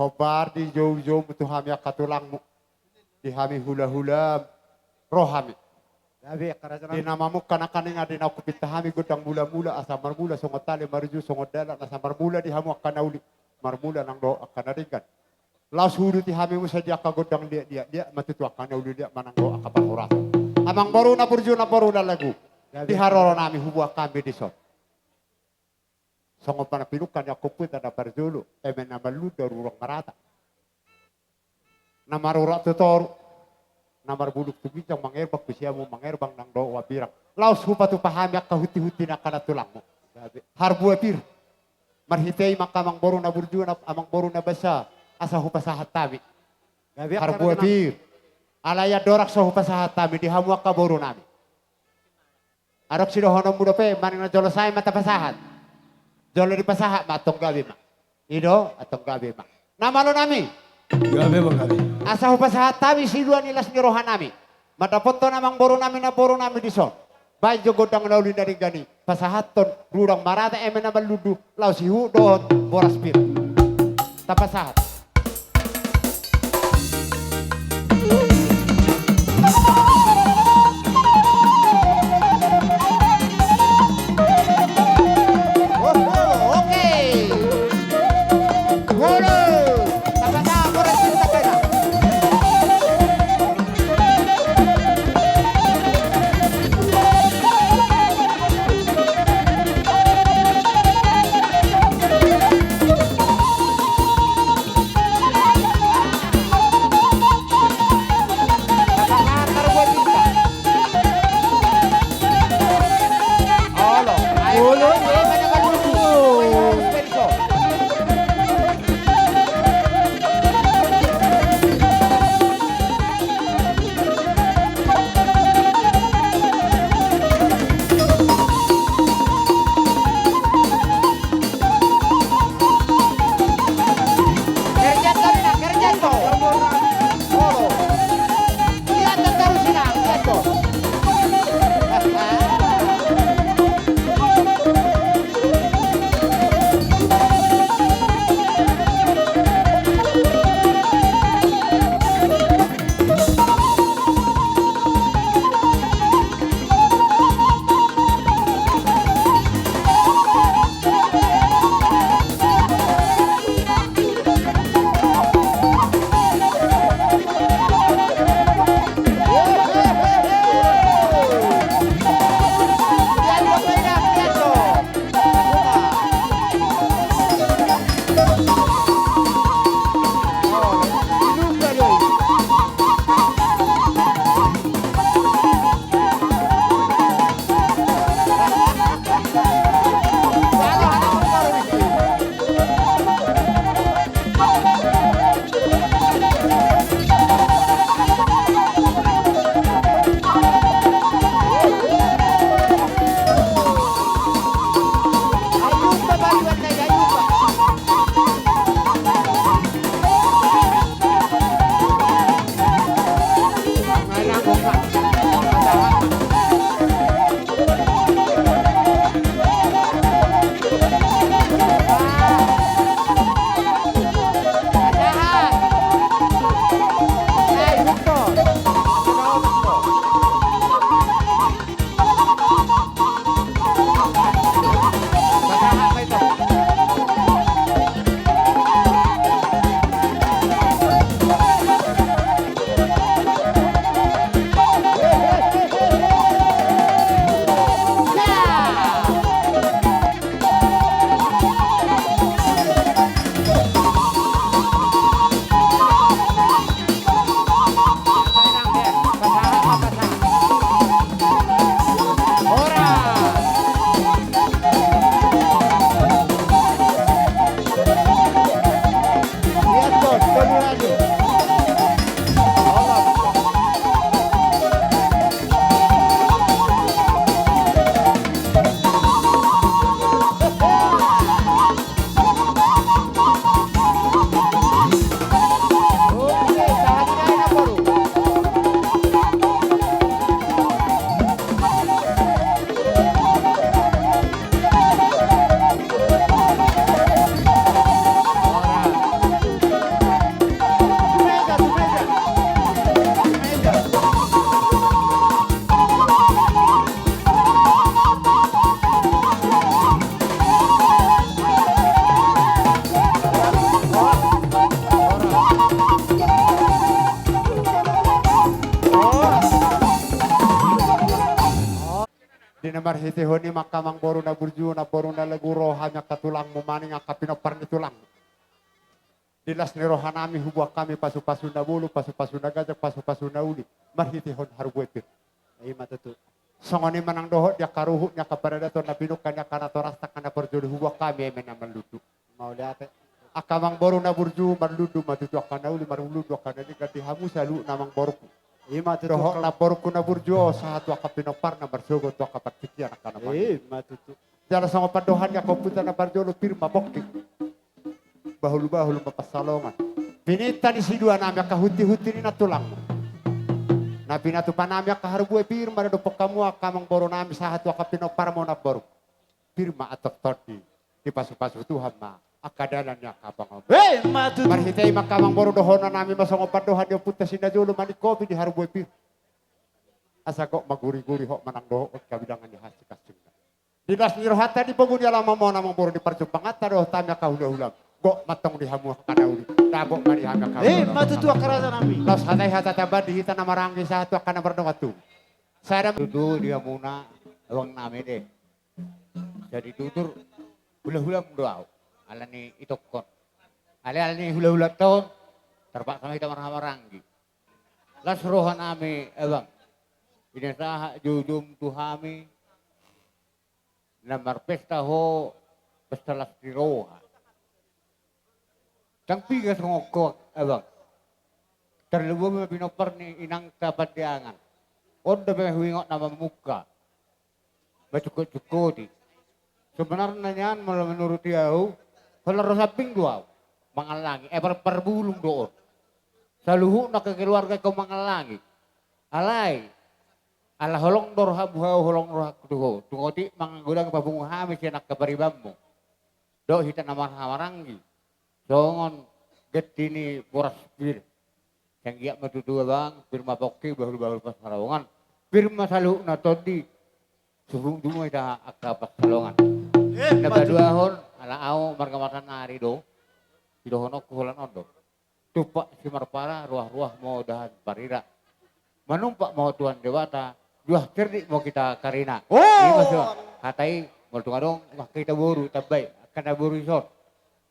Hombar di joujoumu tu hami angka tulangmu, di hami hulahulamu, ro hami. Gabe, angka raja nami. Di na mamungka nangkaningan di na hupinta hami gondang mulamula, asa marmula songon tali, marujung songon dalan, asa marmula di hamu angka na uli, marmula nang dohot angka na denggan. Laos huuduti hami muse di angka gondang liat, liat, liat ma tutu angka na uli, liat ma nang dohot angka parhorasan. Amangboru na burju, namboru na lagu. Gabe. Di haroro nami huboan hami dison. Songon panampilukkon ni angka ompunta na parjolo, eme na marlundu rurang marata, na marurat tu toru, na marbulung tu ginjang, mangerbang tu siamun, mangerbang nang dohot hambirang. Laos hupatupa hami angka huntihunti ni angka na tulangmu. Gabe. Harbua pir. Marhite i ma angka amangboru na burju, na amangboru na basa, asa hupasahat hami. Gabe, angka raja nami. Harbua pir. Alai andorang so hupasahat hami di hamu angka boru nami, adong sidohononmu dope, manang na jolo sae ma tapasahat. Jolo dipasahat ma, antong gabe ma. I do, antong gabe ma. Na malo nami. Gabe ma, gabe. Asa hupasahat hami silua ni las ni roha nami, mandapothon amangboru nami, namboru nami dison. Baen jo gondang na uli na denggan i, pasahathon rurang marata, eme na marlundu, laos ihut dohot boras pir. Tapasahat. Marhitehon i ma angka amangboru na burju, namboru na lagu, ro hami angka tulangmu, maning angka pinompar ni tulangmu. Di las ni rohanami huboan hami pasupasu na bolon, pasupasu na ganjang, pasupasu na uli, marhitehon harbue pir. Ima tutu. Songon i ma nang dohot di angka ruhut ni angka paradaton na pinungka ni angka natorasta, angka na parjolo, huboan hami eme na marlundu. Mauliate. Angka amangboru na burju, marlundu ma tutu angka na uli, marlundu angka na denggan di hamu saluhutna amangborungku. Ima tutu. Dohot namborungku na burju on, sahat tu angka pinomparna, marsogot tu angka partingkian angka na mangihut. Ima tutu. Jala songon pandohan ni angka ompunta na parjolo, pir ma pongki, bahulbahul ma pansalongan. Pininta ni siduanami angka huntihunti ni nantulangmu. Na pinatupanami angka harbue, pir ma didophon hamu angka amangborunami sahat tu angka pinomparmu namboru. Pir ma antong tondi, dipasupasu Tuhan ma angka dalan ni angka pangomo. Ima tutu. Marhite i ma angka amangboru, dohononnami ma songon pandohan ni ompunta si najolo, maning kopi di harbue pir, asa gok ma guriguri, hot ma nang dohot habidangan ni hasingkasingna. Di las ni rohanta, di pogu ni alamanmuna amangboru, di parjumpanganta dohot hami angka hulahulam, gok ma antong di hamu angka na uli, dapot ma di hami angka hulahulam. Ima tutu angka rajanami. Laos hata i hata tambahan di hita na marhahamaranggi sahat tu angka na mardongan tubu. Sada tutu di hamuna abangnami de. Jadi tutur hulahulam do ahu, alani itongkon. Alai alani hulahulam on, tarpaksa ma hita marhahamaranggi. Las rohanami abang, ina sahat joujou tu hami na marpesta ho pesta las ni roha. Ndang piga songon ho abang. Tarlumobi ma pinompar ni inangta Pandiangan. On dope huingot na mamungka, mancungkotcungkoti. Sebenarna nian molo menurut ahu, holan ro sambing do ahu mangallangi, eh, par-, parbulung do on. Saluhutna kekeluarga ingkon mangallangi. Alai ala holong do rohamu tu ahu, holong do rohangku tu ho. Tung otik mangagodangi papungu hami sian angka paribanmu dohot hita na marhahamaranggi songon ganti ni boras pir. Sai anggiat ma tutu abang, pir ma pongki, bahulbahul pansalongan, pir ma saluhutna tondi, sumundung ma hita angka pansalongan. Ima tutu. Na paduahon, ala ahu marga Marsanari do, sidohononku holan on do: Tumpak Simarpara, ruahruah ma ho dahan parira. Manumpak ma ho Tuhan Debata, juah cerdik ma ho hita karina. Oh! Ima so hata i, molo tung adong angka hita boru, tambai angka na boru dison.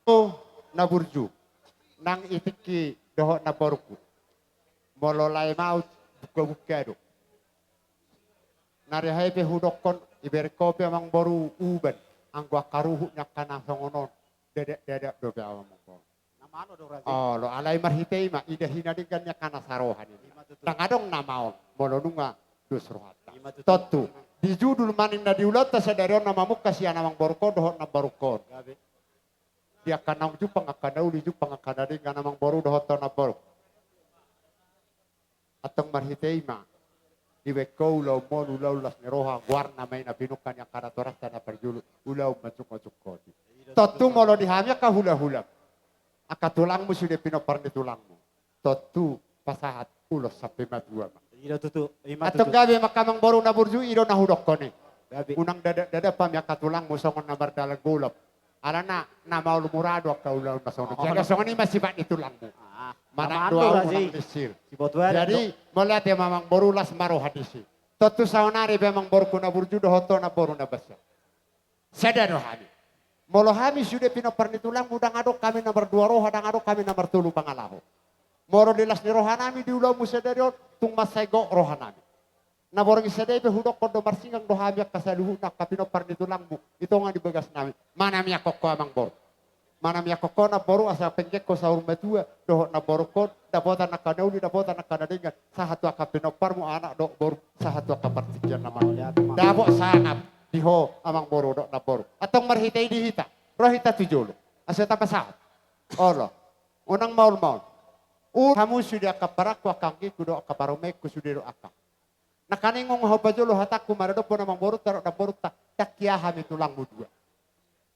Oh, na burju, nang i tingki dohot namborungku, molo lae maut, bungkabungka do. Na rihai pe hudokkon, ibereng ho pe amangboru uban, anggo angka ruhut ni angka na songon on, dadak-dadak dope amangboru. Na maol do raja i. Olo, alai marhite i ma, idahi na denggan ni angka na saroha ninna. Ima tutu. Ndang adong na maol molo nunga dos rohanta. Ima tutu. Tontu, di judul maning na di ulaonta sadari on na mamungka sian amangborungkon dohot namborungkon. Gabe. Di angka naung jumpang angka na uli, jumpang angka na denggan, amangboru dohot ho namboru. Antong marhite i ma, dibaen ho ulaonmon ulaon las ni roha, goarna ma i na pinungka ni angka natorasta na parjolo, ulaon mancungkotcungkoti. Tontu molo di hami angka hulahulam, angka tulangmu sude, pinompar ni tulangmu, tontu pasahat ulos sampe matua ma. I do tutu, ima tutu. Antong gabe ma angka amangboru na burju, i do na hudokkon i. Gabe. Unang dadak-dadak hami angka tulangmu songon na mardalan golap. Alana na maol mura do angka ulaon na songon i. Oh. Jala songon i ma sifat ni tulangmu. Ah, manang do ahu, unang linsir. Jadi mauliate ma amangboru, las ma roha disi. Tontu saonari pe amangborungku na burju dohot ho namboru na basa, sada do hami. Molo hami sude pinompar ni tulangmu, ndang adong hami na mardua roha, ndang adong hami na martolu pangalaho. Molo di las ni rohanami di ulaonmu sadari on, tung mansai gok rohanami. Na borngin sada i pe hudokkon do, marsinggang do hami angka saluhutna angka pinompar ni tulangmu i tonga ni bagasnami. Manamiangkon ho amangboru. Manamiangkon ho namboru, asa penggeng ho saur matua dohot namborungkon, dapotan angka na uli, dapotan angka na denggan, sahat tu angka pinomparmu, anak dohot boru, sahat tu angka partingkian na mangihut. Mauliate ma. Dapot sangap di ho amangboru dohot namboru. Antong marhite i di hita, ro hita tu jolo, asa tamba sahat. Olo, unang maol-maol. Ur hamu sude angka parangku, angka anggingku dohot angka parumaenku sude dohot angka. Nangkaningan nunga hupajolo hatangku maradophon amangborunta dohot namborunta, ndang hea hami tulangmu dua.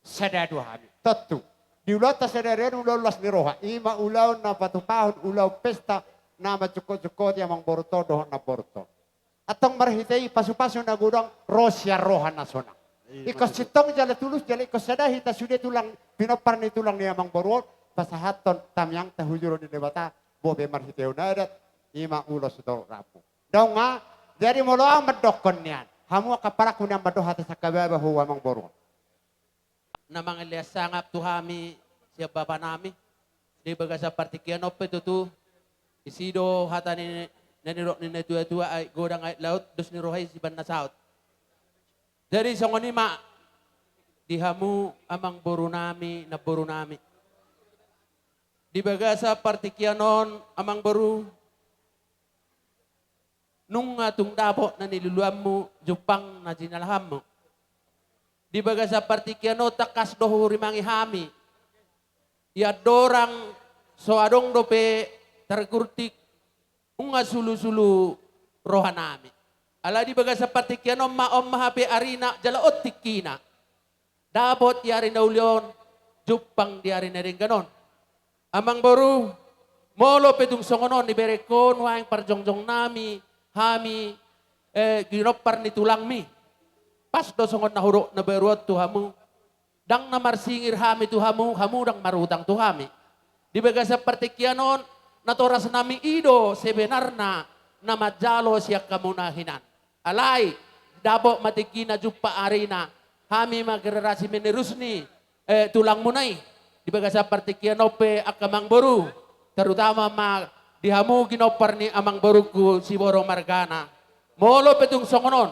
Sada do hami. Tontu, di ulaonta sadari on ulaon las ni roha, i ma ulaon na patupahon ulaon pesta na mancungkotcungkoti amangborunta on dohot namborunta on. Antong marhite i pasupasu na godang ro sian roha na sonang. Iya, ingkon betul. Sintong jala tulus jala ingkon sada hita sude tulang, pinompar ni tulang ni amangboru on, pasahathon tangiangta tu jolo ni Debata, bope marhitehon adat, i ma ulos dohot rambu. Dong a, jadi molo ahu mandokkon nian, Hamu angka parangku, nian ma do hata sangkababa ho amangboru. Na mangalehon sangap tu hami sian bapanami. Di bagasan partingkian on pe tutu, disi do hata ni, na nidok ni natuatua, aek godang aek laut, dos ni roha i sian na saut. Jadi songon i ma di hamu amangborunami, namborunami. Di bagasan partingkian on amangboru, nunga tung dapot na niluluanmu jumpang na jinalahanmu. Di bagasan partingkian on tangkas do hurimangi hami. Ia dorang so adong dope targurtik, nunga sulusulu rohanami. Alai di bagasan partingkian on ma, on ma hape arina jala on tingkina. Dapot di ari na uli on, jumpang di ari na denggan on. Amangboru, molo pe tung songon on diberengkon nuaeng parjongjongnami, hami, eh, ginompar ni tulangmi. Pas do songon na hudok na baru on tu hamu. Ndang na marsingir hami tu hamu, hamu ndang marutang tu hami. Di bagasan partingkian on, natorasnami i do sebenarna na manjalo sian hamuna hinan. Alai, dapot ma tingkina, jumpang arina, hami ma generasi menerus ni, eh, tulangmuna i. Di bagasan partingkian on pe angka amangboru, terutama ma di hamu ginompar ni amangborungku Siboro margana. Molo pe tung songon on,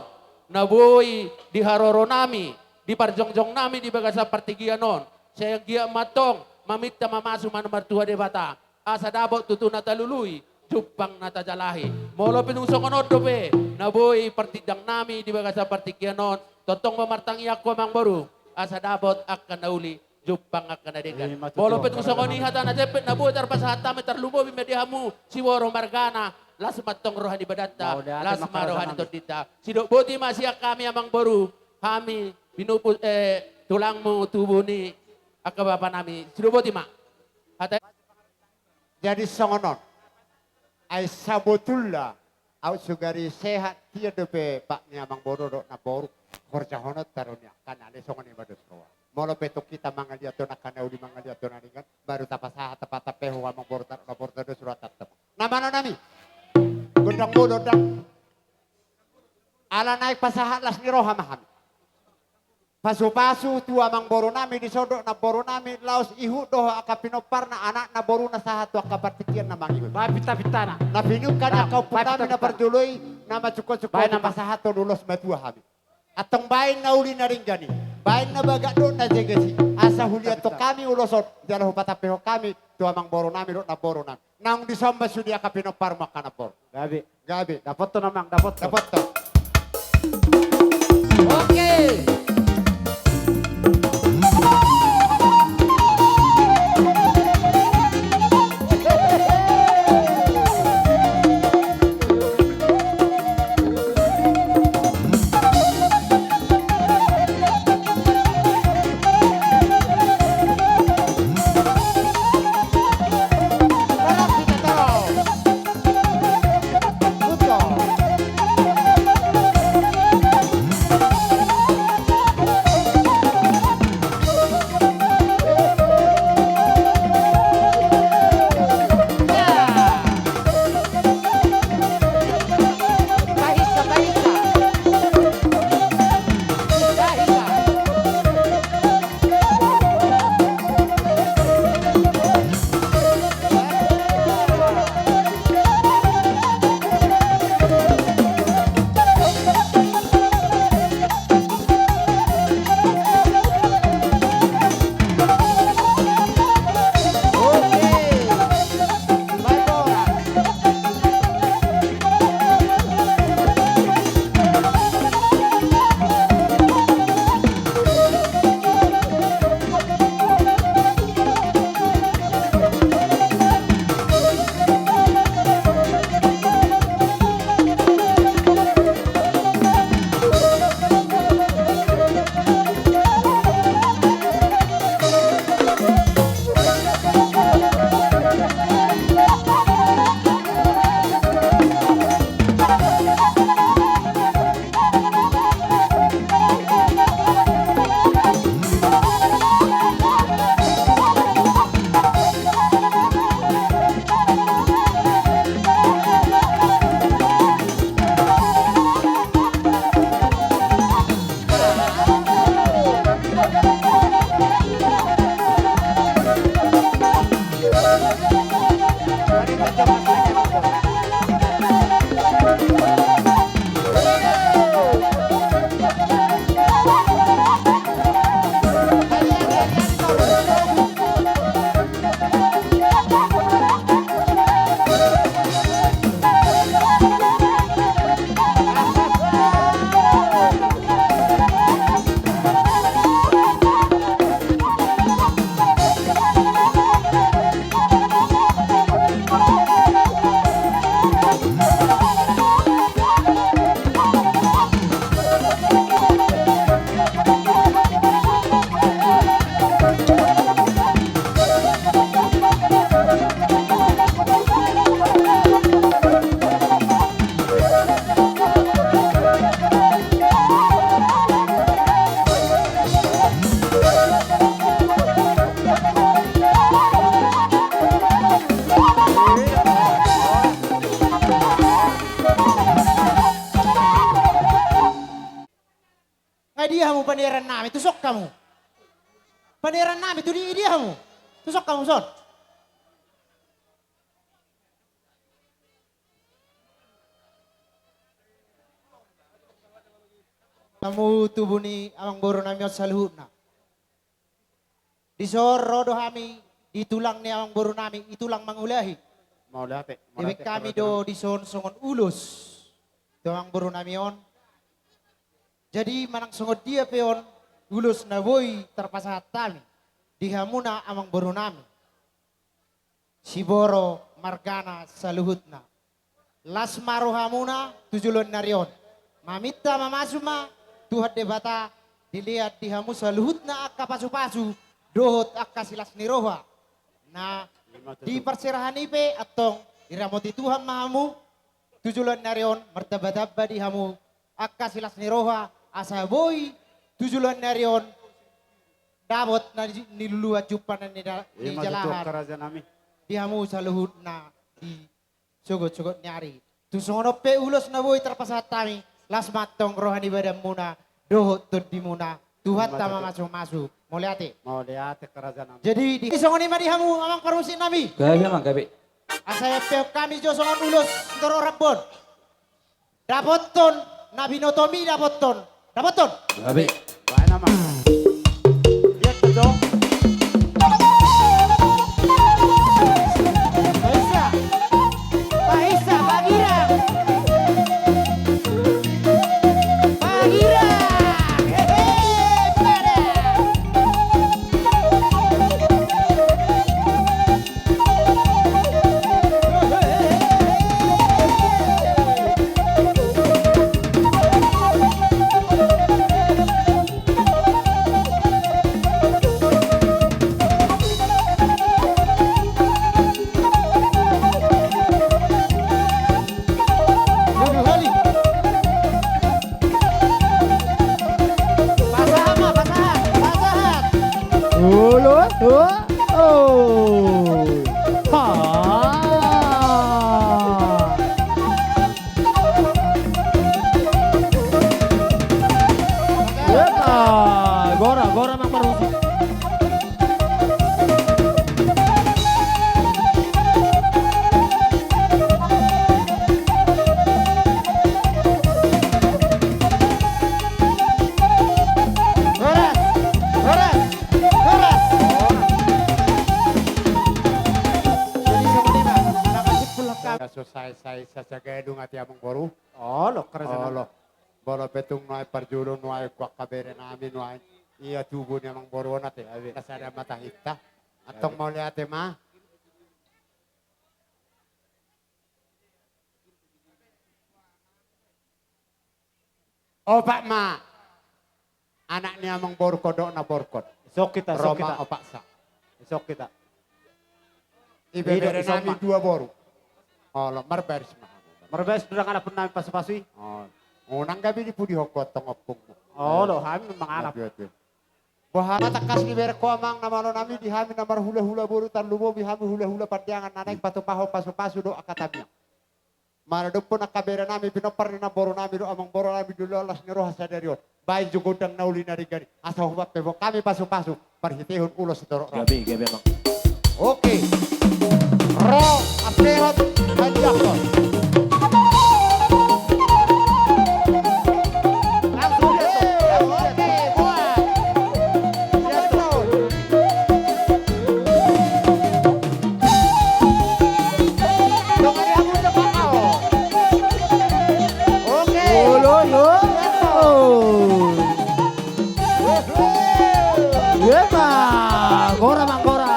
na boi di haroronami, di parjongjongnami di bagasan partingkian on, sai anggiat ma antong maminta mamasu ma na martua Debata. Asa dapot tutu na talului, jumpang na tajalahi. Molo pe tung songon on dope na boi partindangnami di bagasan partingkian on, tongtong ma martangiang ho amangboru, asa dapot angka na uli, jumpang angka na denggan. Ima tutu. Molo pe tung songon i hata na jempek na boi tarpasahat hami, tarlumobi ma di hamu Siboro margana, las ma antong roha ni badanta, las ma roha ni tondinta. Sidok boti ma sian hami amangboru, hami pinupus, eh, tulangmu tubu ni angka bapanami. Sidok boti ma. Hata Jadi songon on. Ai sabotulna, au sugari sehat, dia dope bak ni amangboru dohot namboru, horjahononta do nian, kan ale songon i ma dos roha. Molo pe tung hita mangaliathon angka na uli, mangaliathon na denggan, baru tapasahat, tapatampe ho amangboru dohot namboru, dos roha tantama. Na manonami. Gondang molo ndang. Ala naeng pasahat las ni roha ma hami. Pasupasu tu amangborunami dison dohot namborunami, laos ihut dohot angka pinomparna, anakna, boruna, sahat tu angka partingkian na mangihut. Baen pintapintana. Na pinungka ni angka ompungnami na parjolo i, na manjungkongsungkon i, pasahathon ulos matua hami. Antong baen na uli na denggan i, baen na bagak dohot na jeges i, asa huliathon hami ulos on, jala hupatampehon hami tu amangborunami dohot namborunami. Naung dison ma sude angka pinomparmu angka namboru. Gabe. Gabe. Dapothon amang, dapothon. Dapothon. Oke. nami, tuson hamu. Paneran nami tu dia, dia hamu. Tuson hamu son. Hamu tubu ni amangboru nami on saluhutna. Dison ro do hami di tulang ni amangboru nami, i tulang mangulahi. Mauliate, mauliate. Dibaen hami do dison songon ulos tu amangboru nami on. Jadi manang songon dia pe on ulos na boi tarpasahat hami di hamuna amangboru nami. Siboro margana saluhutna. Las ma rohamuna tu joloan ni ari on. Maminta mamasu ma Tuhan Debata dilean di hamu saluhutna angka pasupasu dohot angka silas ni roha. Na di parserahan i pe antong diramoti Tuhan ma hamu tu joloan ni ari on, martambatamba di hamu angka silas ni roha, asa boi tu joloan ni ari on dapot na ni, niluluan jumpang na ni da-, nijalahan di hamu saluhutna di sogot-sogot ni ari. Tung songon on pe ulos na boi tarpasahat hami, las ma antong roha ni badanmuna dohot tondimuna, Tuhanta ma mamasu-masu. Mauliate. Mauliate, raja nami. Jadi di, songon i ma di hamu amang parmusik nami. Gabe, amang, gabe. Asa iampe hami jo songon ulos torop rambu on. Dapothon na binotomi, dapothon. Dapothon. Gabe. Baen, amang. Ia, betul. Paisa. Paisa, Pak Girang. Pak Girang. Hehe, pada. Pasahat ma, pasahat, pasahat. Olo, o, o. Ha. Epa, gora, gora, amang parmusik. Horas, horas, horas. Jadi songon i ma, na masimpul hami. Sae-sae sajagadung ate amang boru. Olo, kerajaan. Olo. Molo pe tung nuaeng parjolo, nuaeng tu angka bere nami, nuaeng ia tubu ni amang boru on ate. Gabe. Na sada ma tahinta. Antong mauliate ma. Opat ma anak ni amang borukon dohot na borukon. Ison hita, ison hita. Ro ma opat sa. Ison hita. Ibebere nami dua boru. Olo, marbaris ma. Marbaris do dang anakpun nami pasupasu i. Olo. Unang gabe dipudihon ho antong ompungmu. Olo, hami manganap. Boha ma tangkas ni berengku amang na malo nami, di hami na marhulahula boru, tarlumobi hami hulahula Pandeangan, na naeng patupahon pasupasu dohot angka tangiang. Molo dung pe angka bere nami, pinompar ni namboru nami dohot amang boru nami, di ulaon las ni roha sadari on, baen jo gondang na uli na denggan i, asa hubaen pe boan hami pasupasu marhitehon ulos torop rambu. Gabe, gabe, amang. Oke. Ro, ampehon, tangiangkon. Langsung dia, oke, buat. Dia, oke. Olo, olo. Epa, gora, amang, gora.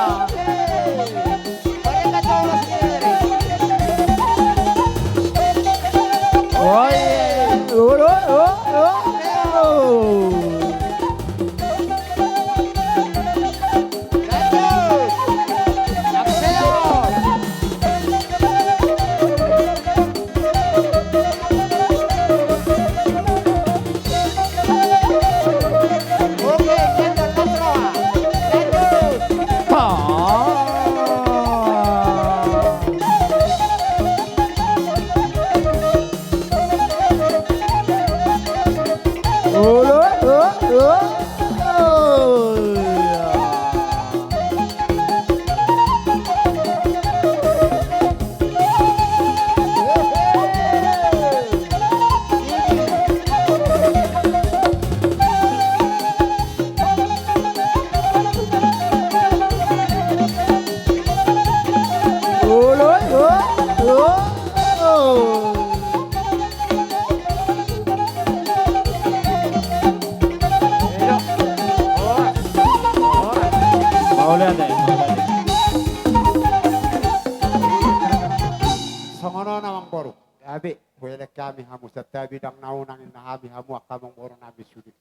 Hami hamu santabi, ndang na unang inna hami hamu angka amangboru nami sude.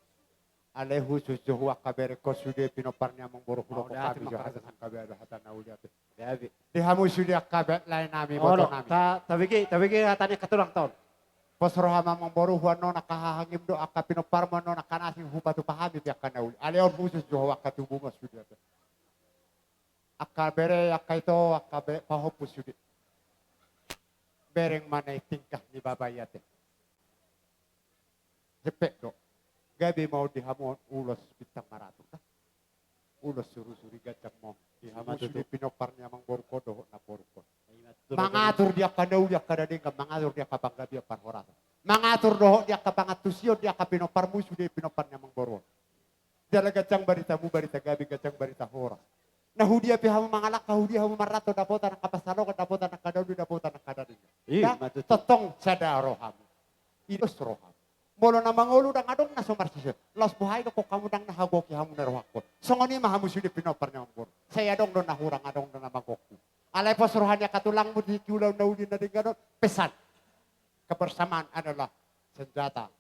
Alai husus jo hu angka berengkon sude, pinompar ni amangboru, hudok hami jo hata sangkabe, hata na uli, ate. Di hamu sude angka lae nami, boto nami. Tabege, tabege hata ni angka tulang on. Pos roham amangboru, hu annon angka hahangim dohot angka pinomparmu, annon angka na asing hupatupa hami pe angka na uli. Alai on husus jo hu angka tubumon sude, ate. Angka bere, angka ito, angka be-, pahompu sude. Bereng ma na i tingkah ni baba i, ate. Jempek do. Gabe ma on di hamu on ulos bintang maratur, da. Ulos surisuri ganjang ma on di hamu sude, pinompar ni amangborungkon dohot namborungkon. Mangatur di angka na uli, angka na denggan, mangatur di angka panggabean parhorasan. Mangatur dohot di angka pangantusion di angka pinomparmu sude, pinompar ni amangboru on. Jala ganjang baritamu, barita gabe, ganjang barita horas. Na hudia pe hamu mangalangka, hudia hamu marranto, dapotan angka pansalongan, dapotan angka na uli, dapotan angka na denggan. Ima tutu. Tongtong sada rohamu. Idos rohamu. Molo na mangolu ndang adong na so marsisol. Laos boha i dokkon hamu ndang na hagoki hamu na rohangkon. Songon i ma hamu sude pinompar ni amangboru. Sai adong do na hurang, adong do na magoki. Alai pos roha ni angka tulangmu di ulaon na uli na denggan on, pesan. Kebersamaan adalah senjata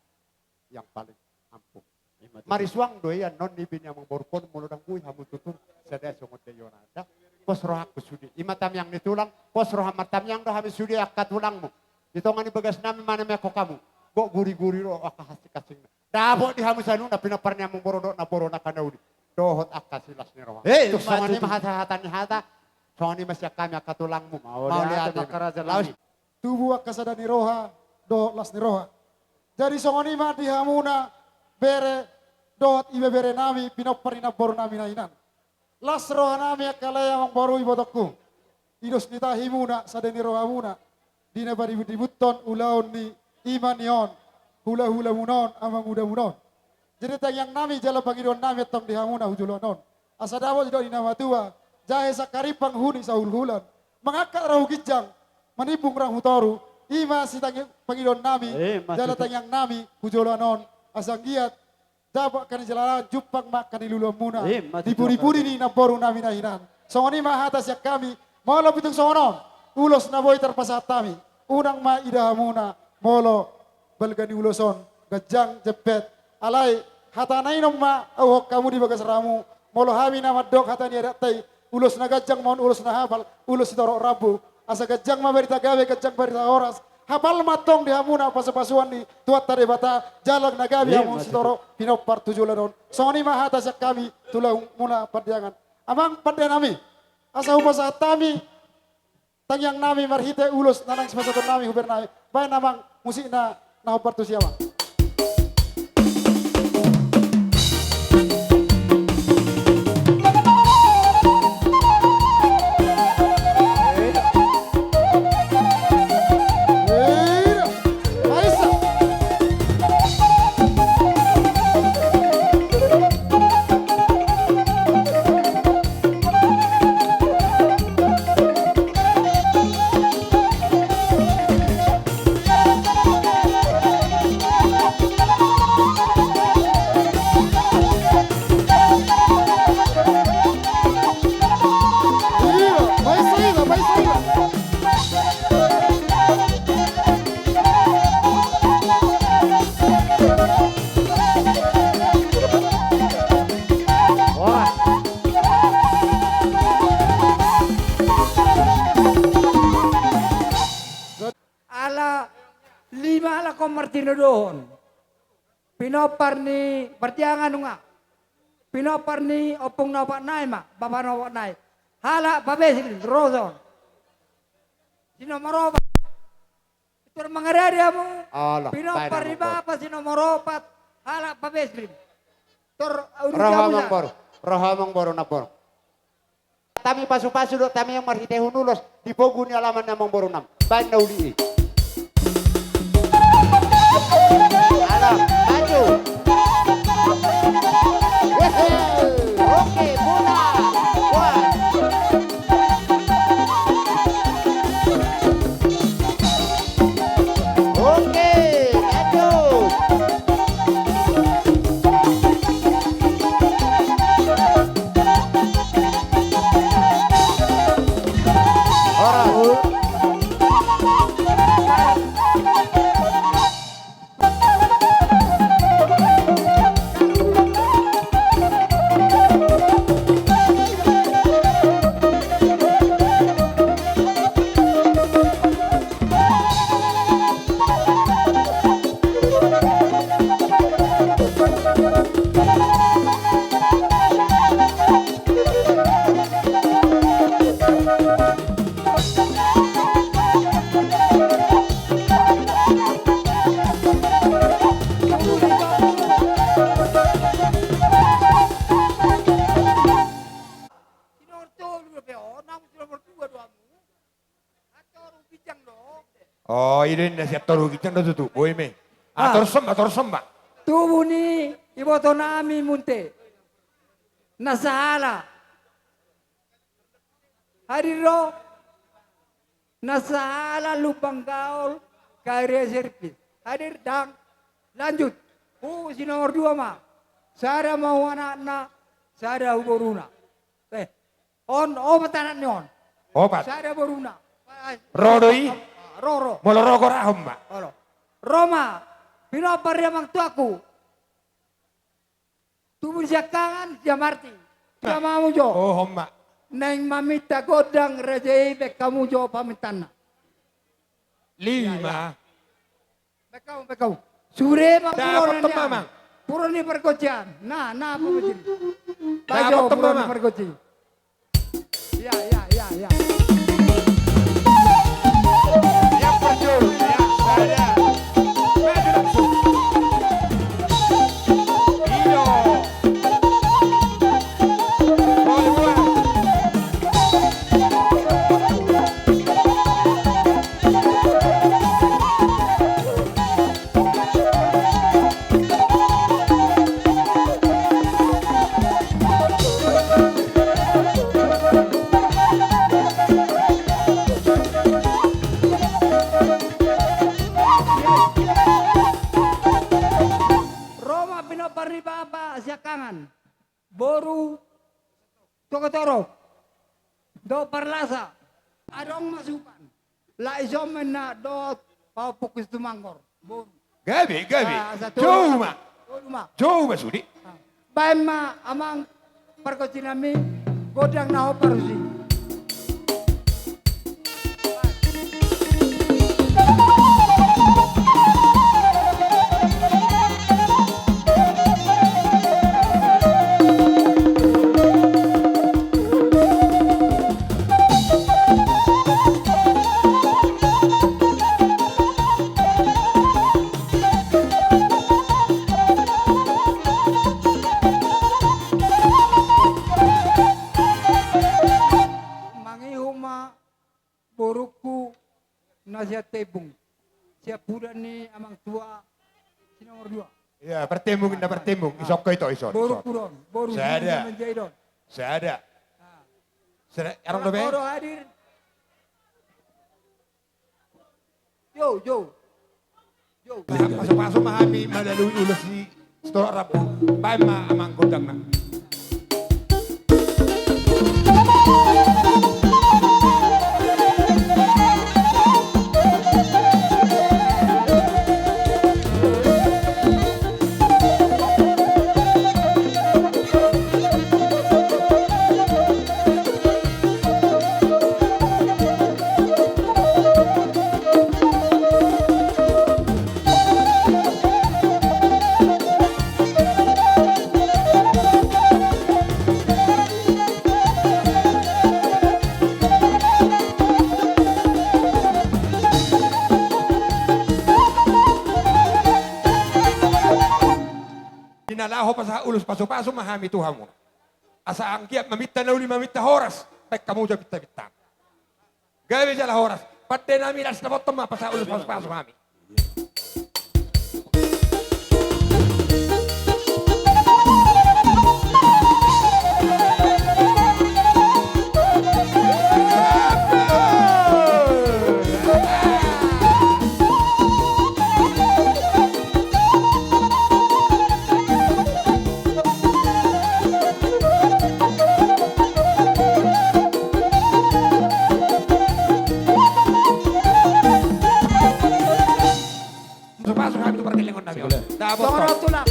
yang paling ampuh. Ima tutu. Marisuang do i annon nibe ni amangborungkon, molo ndang boi hamu tutur sada songon daion, da. Pos rohangku sude. Ima tangiang ni tulang, pos roha martangiang do hami sude angka tulangmu. Di tonga ni bagas nami manamehon hamu. Gok guriguri do angka hasingkasingna. Dapot di hamu saluhutna pinompar ni amangboru dohot namboru, angka na uli dohot angka silas ni roha. Tung songon i ma hata, hata ni hata. Songon i ma sian hami angka tulangmu. Mauliate ma. Laos tubu angka sada ni roha dohot las ni roha. Jadi songon i ma di hamuna bere dohot ibebere nami, pinompar ni namboru nami na hinan. Las roha nami angka lae amangboru ibotongku. Idos ni tahimuna, sada ni rohamuna di na paributributhon ulaon ni ima ni on, hulahulamuna on, amangudamu on. Jadi tangiang nami jala pangidoan nami antong di hamuna tu joloan on. Asa dapot didok ni na matua, jahe sangkarimpang huni sahulhulan. Mangangkat rangu ginjang, manimbung rangu toru, ima sitangi-, pangidoan nami, ima tutu, jala tangiang nami tu joloan on, asa anggiat dapot angka na nilalaon, jumpang ma angka na niluluanmuna. Ima tutu. Di pudipudi ni namboru nami na hinan. Songon i ma hata sian hami, molo pe tung songon on ulos na boi tarpasahat hami, unang ma ida hamuna molo balga ni ulos on ganjang jempek. Alai hata na inon ma ahu dohot hamu di bagas rohamu, molo hami na mandok hata ni adatta i, ulos na ganjang ma on, ulos na hapal, ulos sitorop rambu. Asa ganjang ma barita gabe, ganjang barita horas. Hapal ma antong di hamuna pasupasuan ni Tuhanta Debata, jala na gabe hamu sitorop pinompar tu joloan on. Songon i ma hata sian hami, tulangmuna Pandiangan. Amang pande nami, asa hupasahat hami tangiang nami marhite ulos na naeng sipasahaton nami tu bere nami. Baen amang musikna na hombar tusi, amang. Ala lima halak on martinodohon. Pinompar ni Parjangan nunga. Pinompar ni ompung na opat nai ma, bapa na opat nai. Halak Pabeslim, ro son. Si nomor opat. Tor mangarade hamu. Pinompar ni bapa si nomor opat, halak Pabeslim. Tor roha amangboru, roha amangboru namboru. Hami pasupasu dohot tangiang marhitehon ulos di pogu ni alaman ni amangboru nami. Baen na uli i. Ala, maju. Wehe. Oke, bola. Wah. Oke, lanjut. Horas. O, i do ninna sian toru ginjang do tutu. Boi ma i. Ah, torus ma, torus ma. Tubu ni ibotonami Munthe. Na sahala. Hadir do. Na sahala Lumban Gaol, K R I servis. Hadir, dang. Lanjut. Hu si nomor dua ma. Sada ma hu anakna, sada hu boruna. Eh, on, opat anak ni on. Opat. Sada boruna. Ro do i? Ro, ro. Molo ro, gorahon ma. Ro. Ro ma. Pinompar ni amang tuaku. Tubu siangkangan, siamarti. Nah. Siamamu jo. Oh, homma. Naeng maminta gondang raja i, baen hamu jo pamintaanna. Lima. Ya, ya. Baen hamu, baen hamu. Sude ma. Dapot puro ni, amang. Puro ni pargonsian. Nah, nah, puro ni. Dapot jo, puro ni, amang. Pargonsi. Ya, ya, ya, ya. Yang perjul, ya, saya. Maju langsung. Iyo. Boleh, boleh. Ro ma pinompar ni bapa siangkangan. Boru Tokotorop. Dohot Parlasa. Adong ma supan. Lae, sombong na dohot pahompungku Situmangkor. Boru. Gabe, gabe. Ah, asa tolu. Jou ma. Tolu ma. Jou ma sude. Ah. Baen ma amang pargonsinami, gondang na hombar tusi. Mangihut ma borungku na sian Tembung, sian pudan ni amang tua si nomor dua. Iya, Partembung, inna Partembung. Isongko ito, ison, ison. Borungku do on, boru Sada. Simanjai do on. Sada. Ah. Sada, arang dope. Ro hadir. Jou, jou. Jou. Pasu-pasu ma hami melalui ulos ni Sitorop Rambu. Baen ma amang gondangna. Di na laho pasahat ulos pasu-pasu ma hami tu hamu. Asa anggiat maminta na uli, maminta horas, baen hamu jo pinta-pinta. Gabe jala horas. Pande nami, las dapothon ma pasahat ulos pasu-pasu hami. Pasu-pasu hami tu pargellengon nami on. Dapot. Songon on tulang.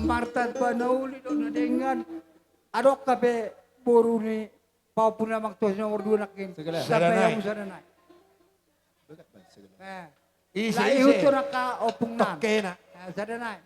Martanpa na uli do na denggan. Adong hape boru ni pahompu ni amang tua si nomor dua nangkin. Sada nai. Sada nai. Ise, ise? Ihut tu angka ompungna. Tokena. Sada nai.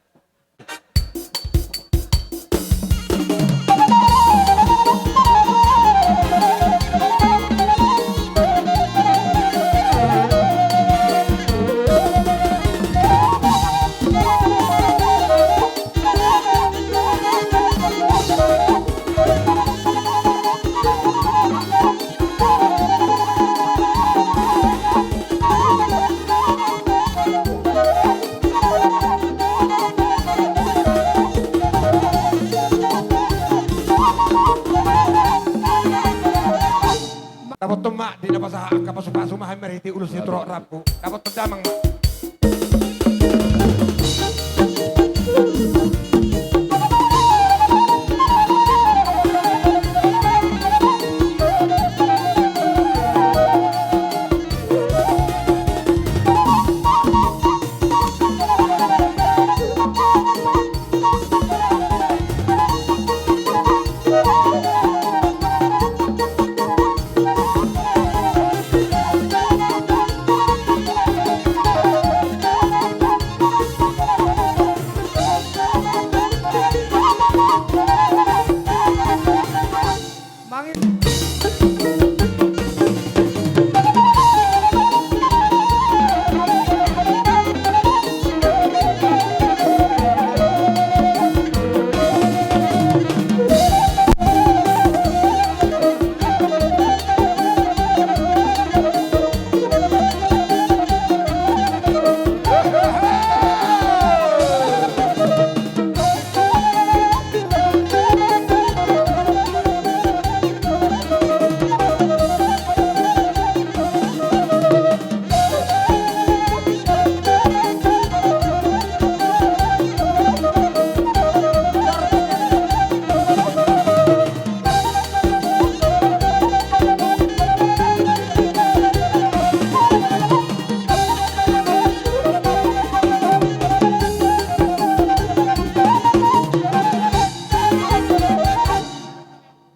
Di na pasahat angka pasupasu ma hami marhite ulos ni torop rambu. Dapothon damang ma.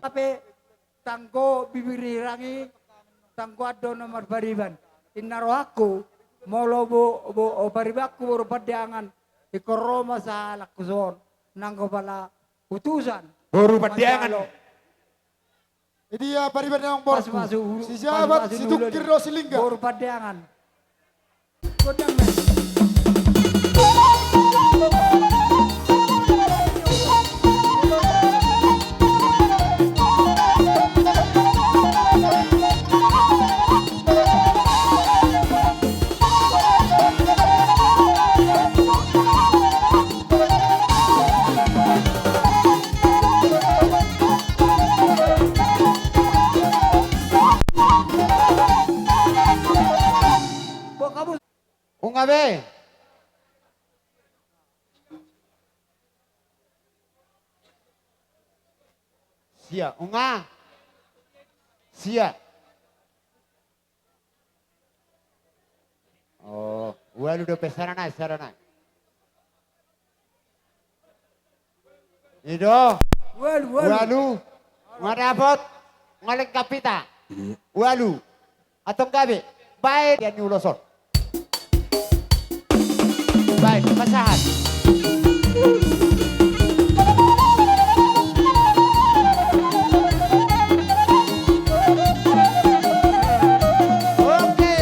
Hape, tanggo bibir ni hirang i, tanggo andor na marpariban. Inna rohangku, molo bo, bo, o, paribanku boru Pandiangan, ingkon ro ma sahalak tu son, nanggo pala utusan. Boru Pandiangan. Manjalo. Idia pariban ni amang boru. Pasu, pasu, si Jabat, pasu, pasu, si Tungkir do Silingga. Boru Pandiangan. Godang, men. Nunga be. Sia, nunga. Sia. O, ualu dope, sada nai, sada nai. I do. Ualu, ualu. Ualu. Nunga dapot. Nunga lengkap hita. Ualu. Antong gabe. Baen dia ni ulos on. Baen, pasahat. Oke.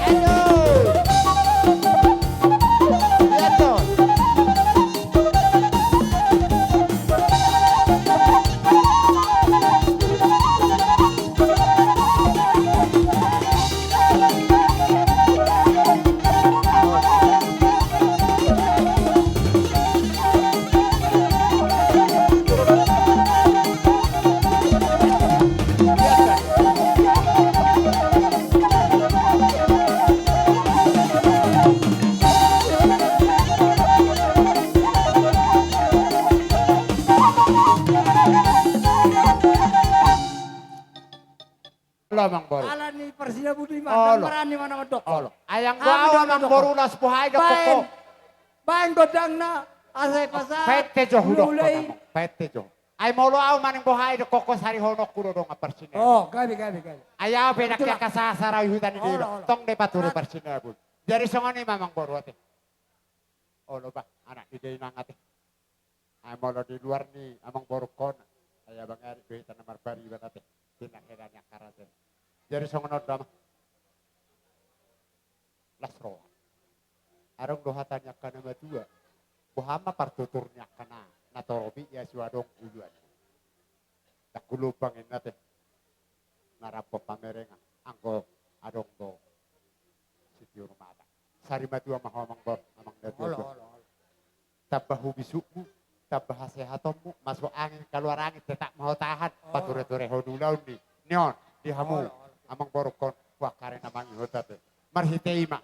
Aduh. Lihat tuh. Olo, amang boru. Ala ni parsida budi ma, olo. Marani ma na mandok. Olo. Ai anggo au, amang boru, las boha i dokkon ho. Baen. Baen godangna, asa i pasahat. Paette jo hudok ho, amang. Paette jo. Ai molo au manang boha i dokkon ho, sarihononku do dongan parsinabun. O, gabe, gabe, gabe. Ai au pe nangkin angka sasara i huta ni dila. Olo, olo. Tong do pature parsinabun. Jadi songon i ma, amang boru, ate. Olo, bah, anak ni dainang, ate. Ai molo di luar ni amang boru hona, ai abang Erik do hita na marpariban, ate. Di na hela ni angka raja. Jadi songon on do, amang. Las roha. Adong do hata ni angka na matua. Boha ma partutur ni angka na, na torop i, ia so adong uluan. Ndang hulumbang inna, ate. Narampon pamerengan, anggo adong do sitiur mata. Sari matua ma ho, amang boru, amang na tua. Olo, olo, olo. Tambah hubisukmu, tambah hasehatonmu, masuk angin, kaluar angin, tetap ma ho tahan. Olo. Pature-turehon ulaon ni, ni on, di hamu. Olo, olo. Amangborungkon, huangka ari na mangihut ate. Marhite i ma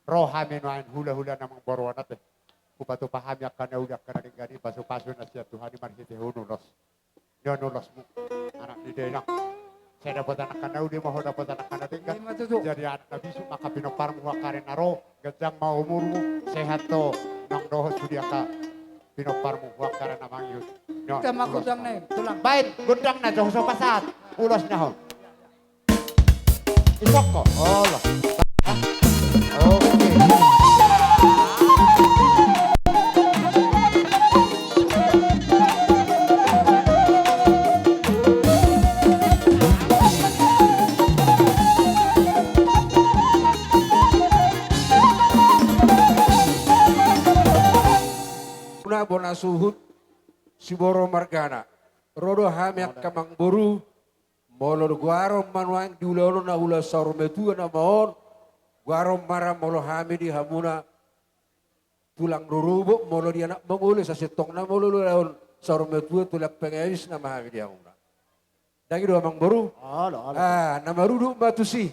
ro hami nuaeng hulahula ni amangboru on ate. Hupatupa hami angka na uli angka na denggan i, pasupasu na sian Tuhan i marhitehon ulos. Nion ulosmu, anak ni dainang. Sai dapotan angka na uli ma ho, dapotan angka na denggan. Ima tutu. Jadi anak na bisuk ma angka pinomparmu huangka ari na ro, ganjang ma umurmu, sehat ho, naung dohot sude angka pinomparmu huangka ari na mangihut. Nion ulosmu. Baen gondangna jo, so pasahat ulosna ho. Isokko. Olo. Oke. Bona, bona suhut, Siboro margana. Ro do hami angka amangboru. Molo goaron ma nuaeng di ulaon on na ulaon saur matua nama on, goaron ma ra molo hami di hamuna tulang rorobot, molo di anak mangoli, sasintongna molo ulaon saur matua tulang pengabis nama hami di hamuna. Ndang i do amangboru? Olo, olo. Ah, na marudut ma tusi.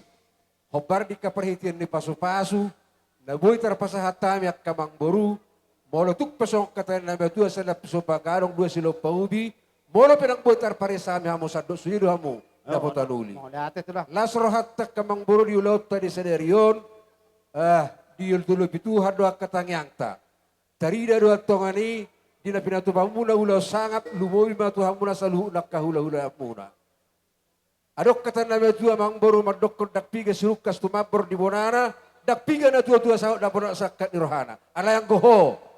Hombar di angka parhitean ni pasupasu na boi tarpasahat hami angka amangboru, molo tung pe songon hata ni na matua, sada pisomba gadong, dua silompa ubi, molo pe ndang boi tarparesa hami hamu sandok, sude do hamu dapotan uli. Las rohanta angka amangboru di ulaonta di sadari on, ah, dioloi Tuhan do angka tangiangta. Tarida do antong i di na pinatupamuna ulaon sangap, lumobi ma tu hamuna saluhutna angka hulahulaanmuna. Adong hata ni na matua amangboru mandokkon, ndang piga sirungkas tumambor di bonana, ndang piga na tuatua saut dapot sangkap ni rohana. Alai anggo ho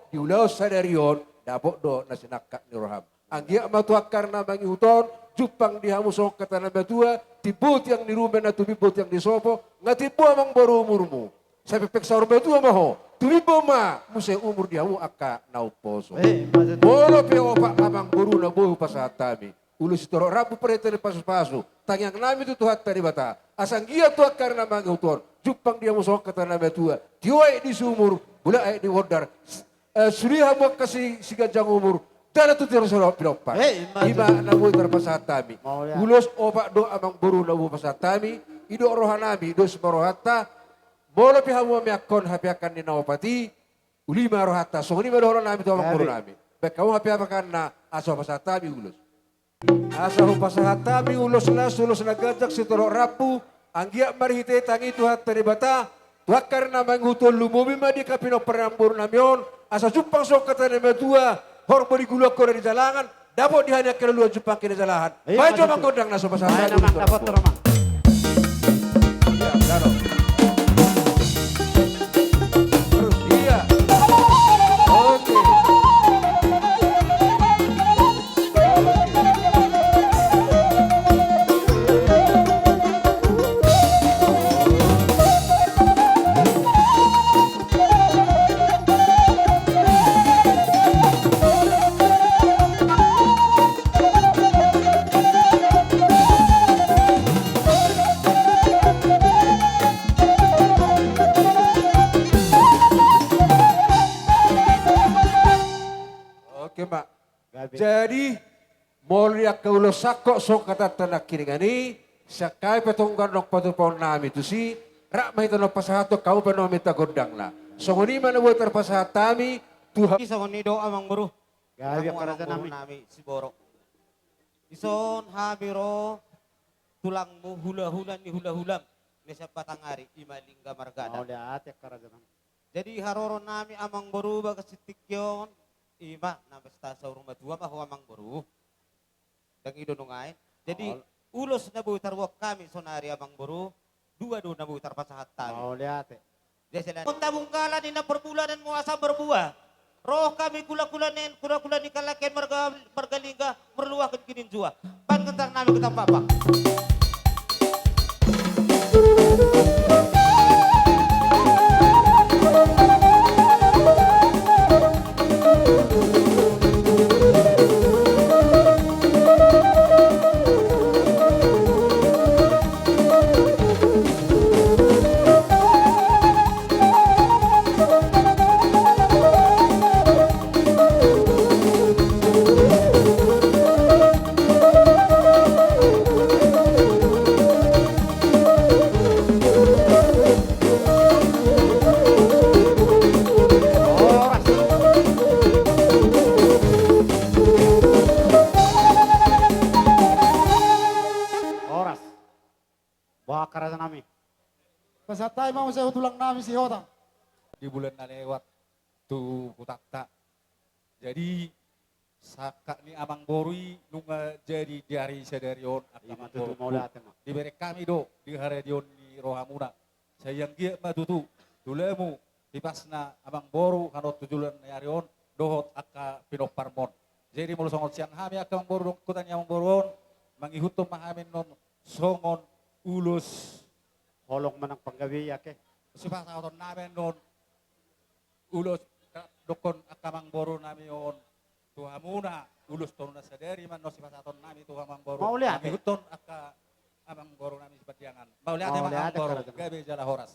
di ulaon sadari on, dapot do na sinangkap ni roham. Anggiat ma tu angka ari na mangihut on jumpang di hamu songon hata ni na matua, timbo tiang ni ruma na tumimbo tiang ni sopo, nga timbo amangboru umurmu. Sai pengpeng saur matua ma ho, tumimbo ma muse umur di hamu angka na umposo. Eh, maksud- Molo pe opat amangboru na boi hupasahat hami, ulos sitorop rambu, parhitean ni pasupasu, tangiang nami tu Tuhanta Debata, asa anggiat tu angka ari na mangihut on jumpang di hamu songon hata ni na matua, tio aek di sumur, bulat aek di bondar, s-, eh, sude hamu angka si-, siganjang umur, ndada tu tiro saluhut pinompar. Eh, ima tutu. Ima na boi tarpasahat hami. Mauliate. Ulos opat do amangboru na boi hupasahat hami, didok roha nami, dos ma rohanta, molo pe hamu mameakkon hapeakan ni na opat i, uli ma rohanta, songon i ma dohonon nami tu amangboru nami. Gabe. Baen hamu hapeakanna, asa hupasahat hami ulos. Asa hupasahat hami ulos las, ulos na ganjang sitorop rambu, anggiat marhite tangi Tuhanta Debata, tu angka ari na mangihut on lumobi ma di angka pinompar ni amangboru nami on, asa jumpang songon hata ni na matua, horbo di guluan, hoda di jalangan, dapot di hami angka na uli jumpang di hajalahan. Ima tutu. Baen jo amang gondang na so pasahat. Baen amang, dapot tu amang. Iya, dano. Terus, iya. Oke. Oke, Mak. Gabe. Jadi, molo di angka ulos sangkot songon hatanta nangkiningan i, sian hami pe antong gabe adong patupaon nami tusi, rap ma hita naung pasahathon, hamu pe naung minta gondangna. Songon i ma na boi tarpasahat hami, tu ha- I songon i do amangboru. Gabe, amangboru nami Siboro. Dison hami ro tulangmu, hulahula ni hulahulam, na sian Batanghari, ima Lingga margana. Mauliate, angka raja nami. Jadi haroro nami amangboru bagas tingki on, ima na pesta saur matua ma ho amangboru. Ndang i do nuaeng. Jadi, ol- ulos na boi tarboan hami sonari amangboru, dua do na boi tarpasahat hami. Mauliate. Jadi, selain on tabung gala di na perbulan dan muasa berbuah. Ro hami kula-kula ni, kula-kula ni kalaken marga, marga Lingga, merluahkan kinin jua. Baen gondang nami, gondang pakpak. Santabi ma muse tu tulang nami Sihotang. Di bulan na lewat tu hutanta. Jadi, sangkap ni amangboru i nunga jadi di ari sadari on angka amangboru. Dibereng hami do di haradeon ni rohamuna. Sai anggiat ma tutu tulamu hipasna amangboru hanon tu joloan ni ari on dohot angka pinomparmon. Jadi molo songon sian hami angka amangboru dohot kota ni amangboru on, mangihuthon ma hami annon songon ulos holong manang panggabean, ake. Sipasahaton nami annon ulos, dokkon angka amangboru nami on tu hamuna, ulos tolu na sadari ma annon sipasahaton nami tu amangboru. Mauliate. Mangihuthon angka amangboru nami Sipandiangan. Mauliate ma amangboru, gabe jala horas.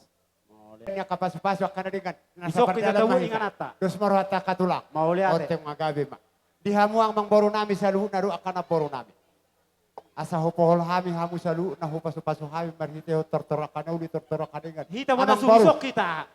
Mauliate. Ni angka pasupasu angka na denggan. Isok hita tabuat ingananta. Dos ma rohanta angka tulang. Mauliate. Onte ma gabe ma. Di hamu amangboru nami saluhutna dohot angka namboru nami. Asa hupohol hami hamu saluhutna, hupasupasu hami marhitehon tortor angka na uli, tortor angka denggan. Hita ma na sugisok hita.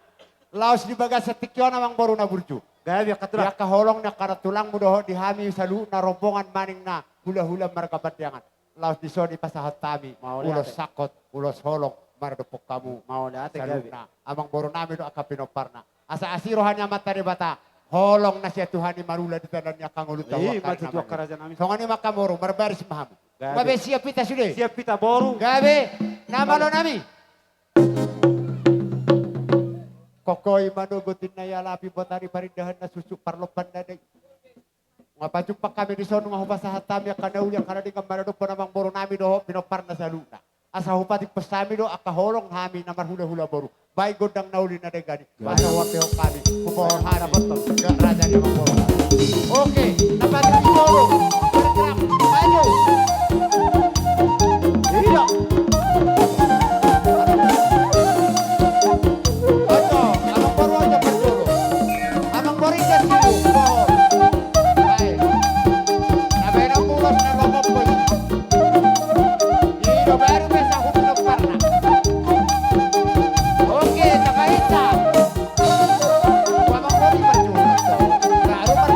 Laos di bagasan tingki on amangboru na burju. Gabe angka tulang. Di angka holong ni angka na tulangmu dohot di hami saluhutna rombongan maning na hulahula marga Pandiangan. Laos dison dipasahat hami ulos sangkot, ulos holong maradophon hamu. Mauliate, gabe. Saluhutna amangboru nami dohot angka pinomparna. Asa asi roha ni Amanta Debata, holong na sian Tuhan i marula di tondingan ni angka ngolunta. Ima tutu, angka raja nami. Songon i ma angka boru, marbaris ma hamu. Gabe. Gabe, siap hita sude. Siap hita boru. Gabe, na malo nami. Kongkoi manogot inna i, alapi botari parindahan na suksuk parlompan na dai. Nunga pajumpang hami dison, nunga hupasahat hami angka na uli, angka na denggan maradophon amangboru nami dohot pinomparna saluhutna. Asa hupatimpos hami do angka holong hami na marhulahula boru. Baen gondang na uli na denggan i. Asa huampehon hami, hupohol hami. Raja ni amangboru. Oke, na patut di solo. Bergerak, maju. Iya. Ojo, amangboru ojo parjolo. Amangboru i jadi sibuk. Bae. Na baen ulos na lomo pos. Ido baru bisa hutu lemparna. Oke, tapaita. Amangboru i parjolo. Baru ma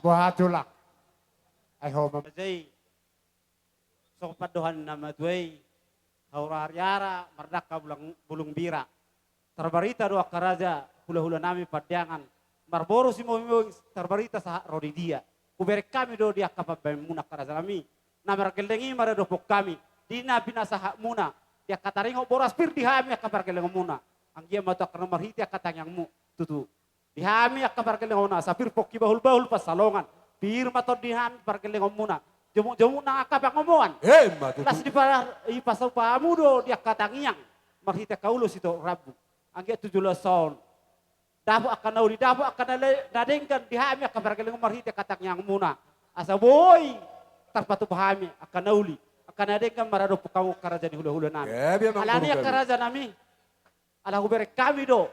Boha tulang? Ai ho ma- Raja i, songon pandohan ni na matua i, haura ariara mardangka bulung, bulung bira. Tarbarita do angka raja, hula-hula nami Pandeangan, marboru Simaung-maung, tarbarita sahat ro di dia. Hubereng hami do di angka pambahenmuna angka raja nami, na margelleng i maradophon hami di na pinasahatmuna, di angka taringot boras pir di hami angka pargellengonmuna. Anggiat ma tu angka na marhite angka tangiangmu, tutu di hami angka pargellengonmuna, asa pir pongki bahul-bahul pansalongan, pir ma tondi hami pargellengonmuna, jomuk-jomuk nang angka pangomoan. Emma tutu. Las dipa-, dipasaup hamu do di angka tangiang marhite angka ulos sitorop rambu. Anggiat tu joloan on dapot angka na uli, dapot angka na le-, na denggan di hami angka pargellengon marhite angka tangiangmuna, asa boi tarpatupa hami angka na uli, angka na denggan maradophon hamu angka raja ni hula-hula nami. Gabe, amang. Alani i, angka raja nami, ala hubereng hami do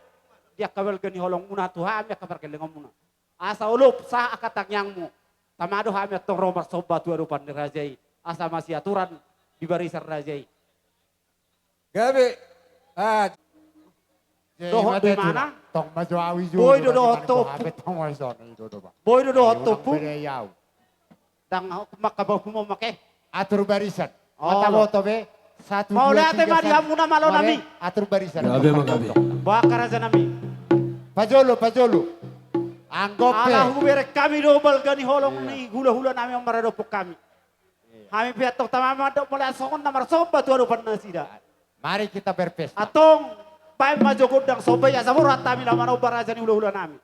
di angka balga ni holongmuna tu hami angka pargellengonmuna, asa olo sahat angka tangiangmu. Tama do hami antong ro marsomba tu adopan ni raja i, asa masiaturan di barisan raja i. Gabe. Ah. Dohot di mana? Tong ma jo au i jo. Boi do dohot tompu. Boi do dohot tompu. Ndang mangkabau pumomake. Atur barisan. Mataboto be. Satu, dua, tiga, satu. Mauliate ma di hamuna, malo nami. Atur barisan. Gabe ma gabe. Boha angka raja nami? Pajolo, pajolo. Anggo pe. Ala hubereng hami do balga ni holong ni hula-hula nami on maradophon hami. Hami pe antong tama mandok mauliate songon na marsomba tu adopan nasida. Mari kita berpesta. Antong, baen ma jo gondang somba i asa borat hami laho manomba raja ni hula-hula nami.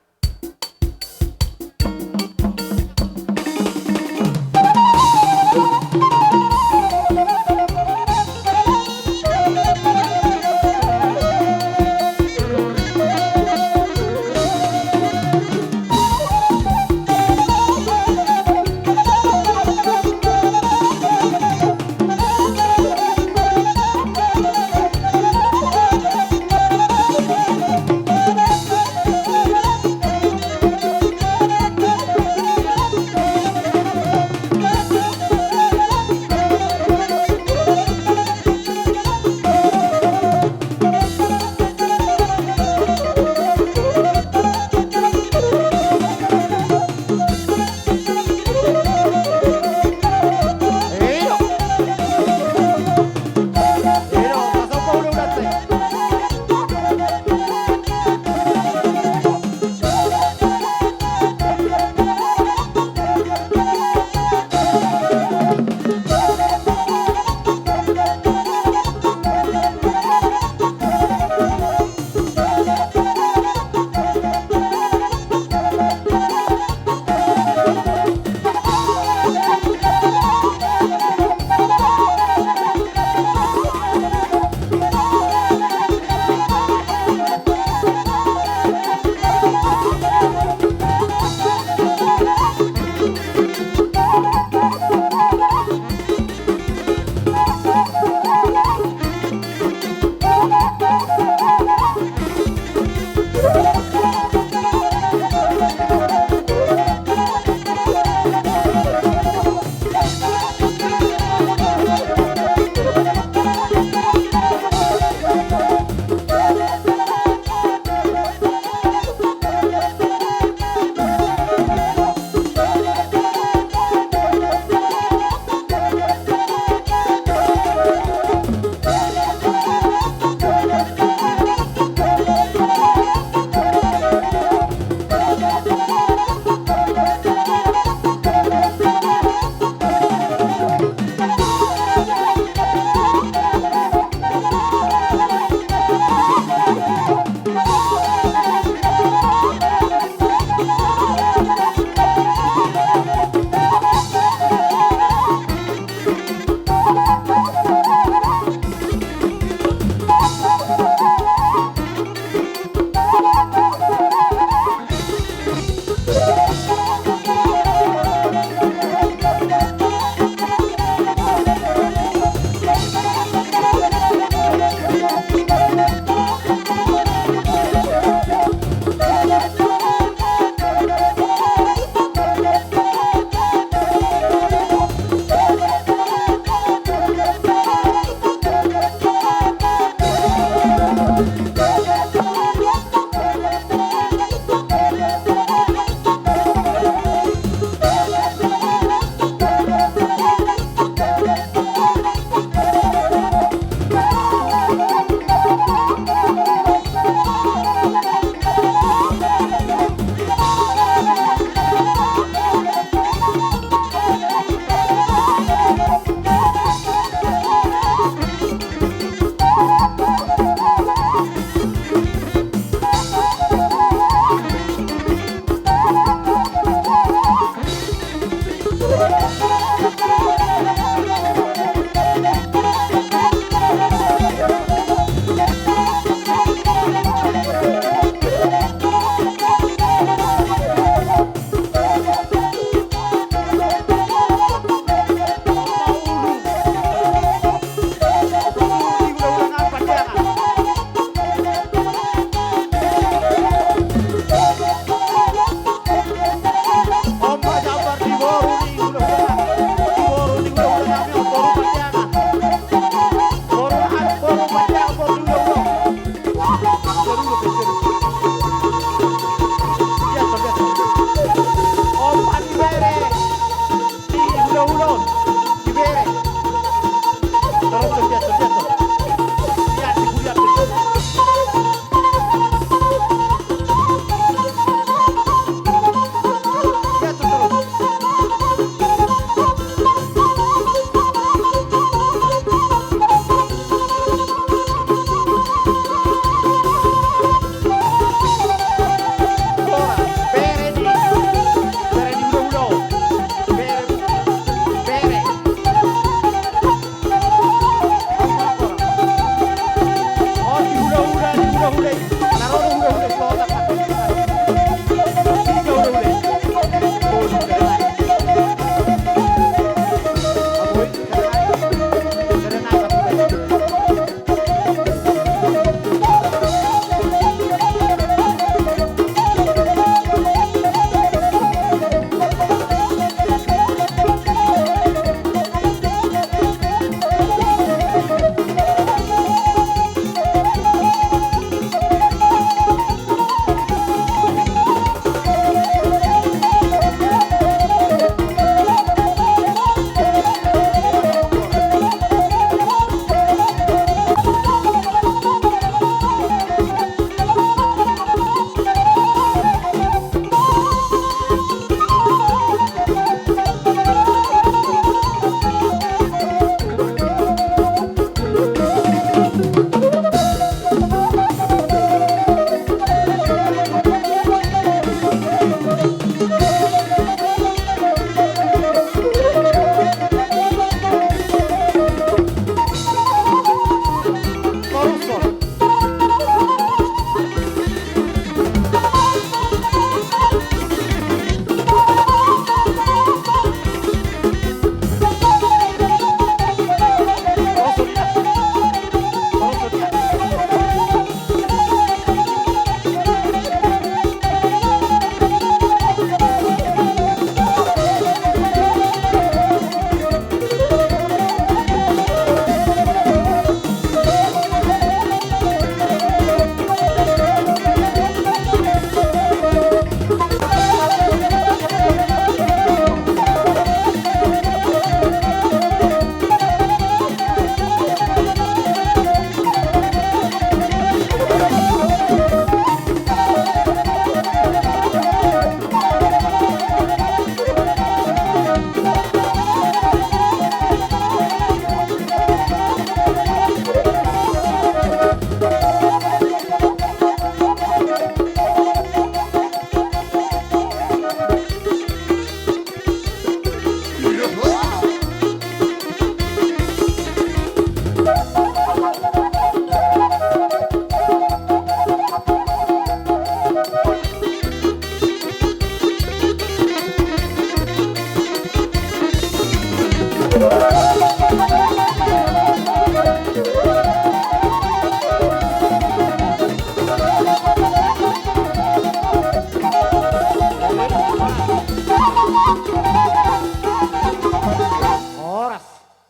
Horas.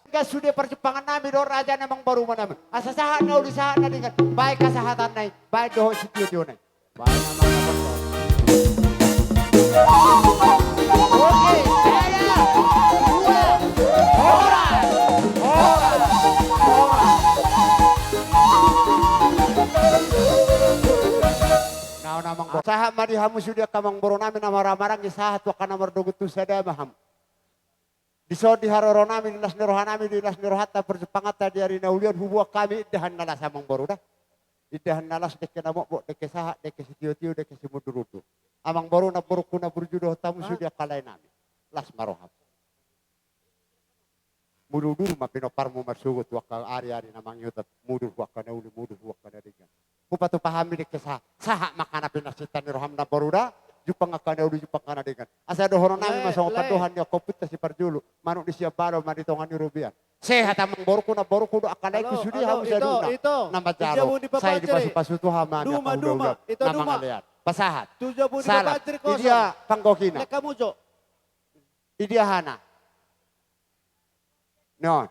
Gas sude parjumpangannami dohot raja ni amangborunami. Asa sahat na uli sahat na denggan. Baen hasahatanna i, baen dohot sitiotiona i. Baen amang na porso. Oke, sada, dua, horas, horas, horas. Naon amangboru. Sahat ma di hamu sude angka amangborunami na marhahamaranggi, sahat tu angka na mardogu, tu sada ma hamu. Dison di haroronami, di las ni rohanami, di las ni rohanta, parjumpanganta di ari na uli on, huboan hami indahan na las amangboru da. Indahan na las, dengke na mokmok, dengke sahat, dengke sitiotio, dengke simundurundur. Amangboru, namborungku na burju dohot hamu sude angka laenami. Las ma roham. Mudurudur ma pinomparmu marsogot tu angka ariari na mangihut, mudur hu angka na uli, mudur hu angka na denggan. Hupatupa hami dengke sa-, sahat ma angka na pinarsinta ni roham namboru da, jumpang angka na uli, jumpang angka na denggan. Asa dohononnami ma songon pandohan ni angka ompunta siparjolo, manuk ni siambalo ma di tonga ni robean. Sehat amangborungku, namborungku dohot angka laengku sude hamu saluhutna na manjalo. Sai dipasupasu Tuhan ma di angka hulahula na mangalean. Pasahat. Salam. Idia panggohina? Idia hana? Non.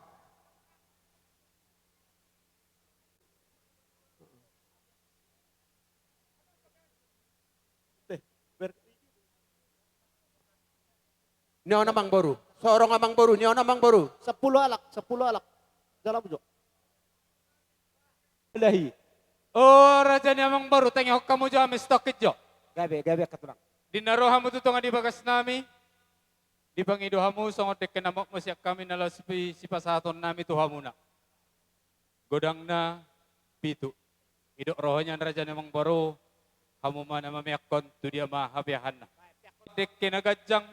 Ni on amangboru. Sorong amangboru, ni on amangboru. Sampulu alak, sampulu alak. Jala bujo. Lahi. O raja ni amangboru, tangihon hamu jo hami satongkin jo. Gabe, gabe angka tulang. Di na ro hamu tu tonga ni bagasnami, dipangido hamu songon dengke na mokmok sian hami na laho sipi-, sipasahatonnami tu hamuna. Godangna pitu. Didok roha nian raja ni amangboru, hamu ma na mameakkon tu dia ma hapeahanna. Dengke na ganjang,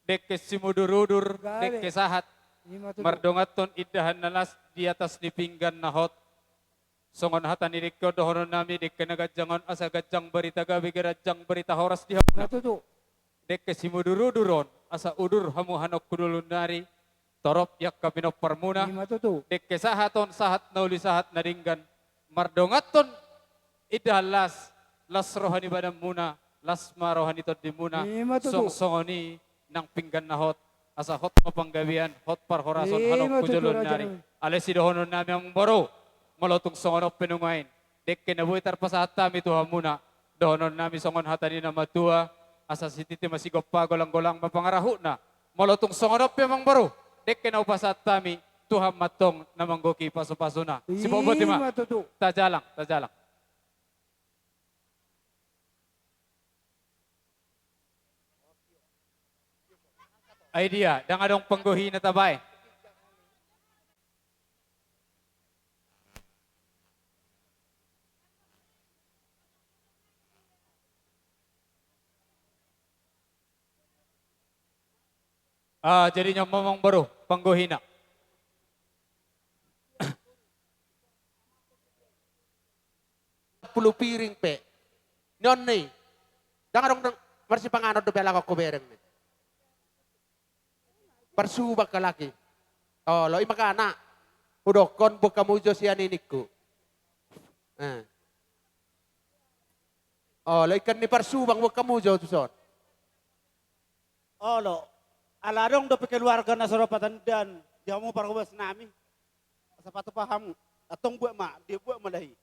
dengke simudurudur, dengke sahat. Mardonganhon indahan na las di atas ni pinggan na hot. Songon hata ni dengke on dohononnami, dengke na ganjang on asa ganjang barita gabe, ganjang barita horas di hamuna. Dengke simudurudur on asa udur hamu hanok tu dolun nari, torop i angka pinomparmuna. Dengke sahat on sahat na uli sahat na denggan. Mardonganhon indahan las, las roha ni badanmuna, las ma roha ni tondimuna. Songon i nang pinggan na hot, asa hot ma panggabean, hot parhorason hanok tu dolun nari. Alai sidohononnami amangboru, molo tung songon on pe nuaeng, dengke na boi tarpasahat hami tu hamuna, dohononnami songon hata ni na matua, asa sititi ma sigompa, golang-golang ma pangarahutna. Molo tung songon on pe amangboru, dengke na hupasahat hami, Tuhan ma antong na manggohi pasu-pasuna. Siboan boti ma. Tajalang, tajalang. Ai dia, ndang adong panggohina tabaen. Ah, jadi on ma amangboru, panggohina. Sampulu piring pe. Ni on ni. Ndang adong, ndang marsipanganon dope halak on, hubereng ni. Parsubang halak i. Olo, i makana. Hudokkon boan hamu jo sian i ningku. Eh. Olo, ingkon ni parsubang boan hamu jo tuson. Olo, ala adong dope keluarga na so ro patandan di hamu parhobasnami. Asa patupa hamu, antong buat ma, dia buat ma lahi.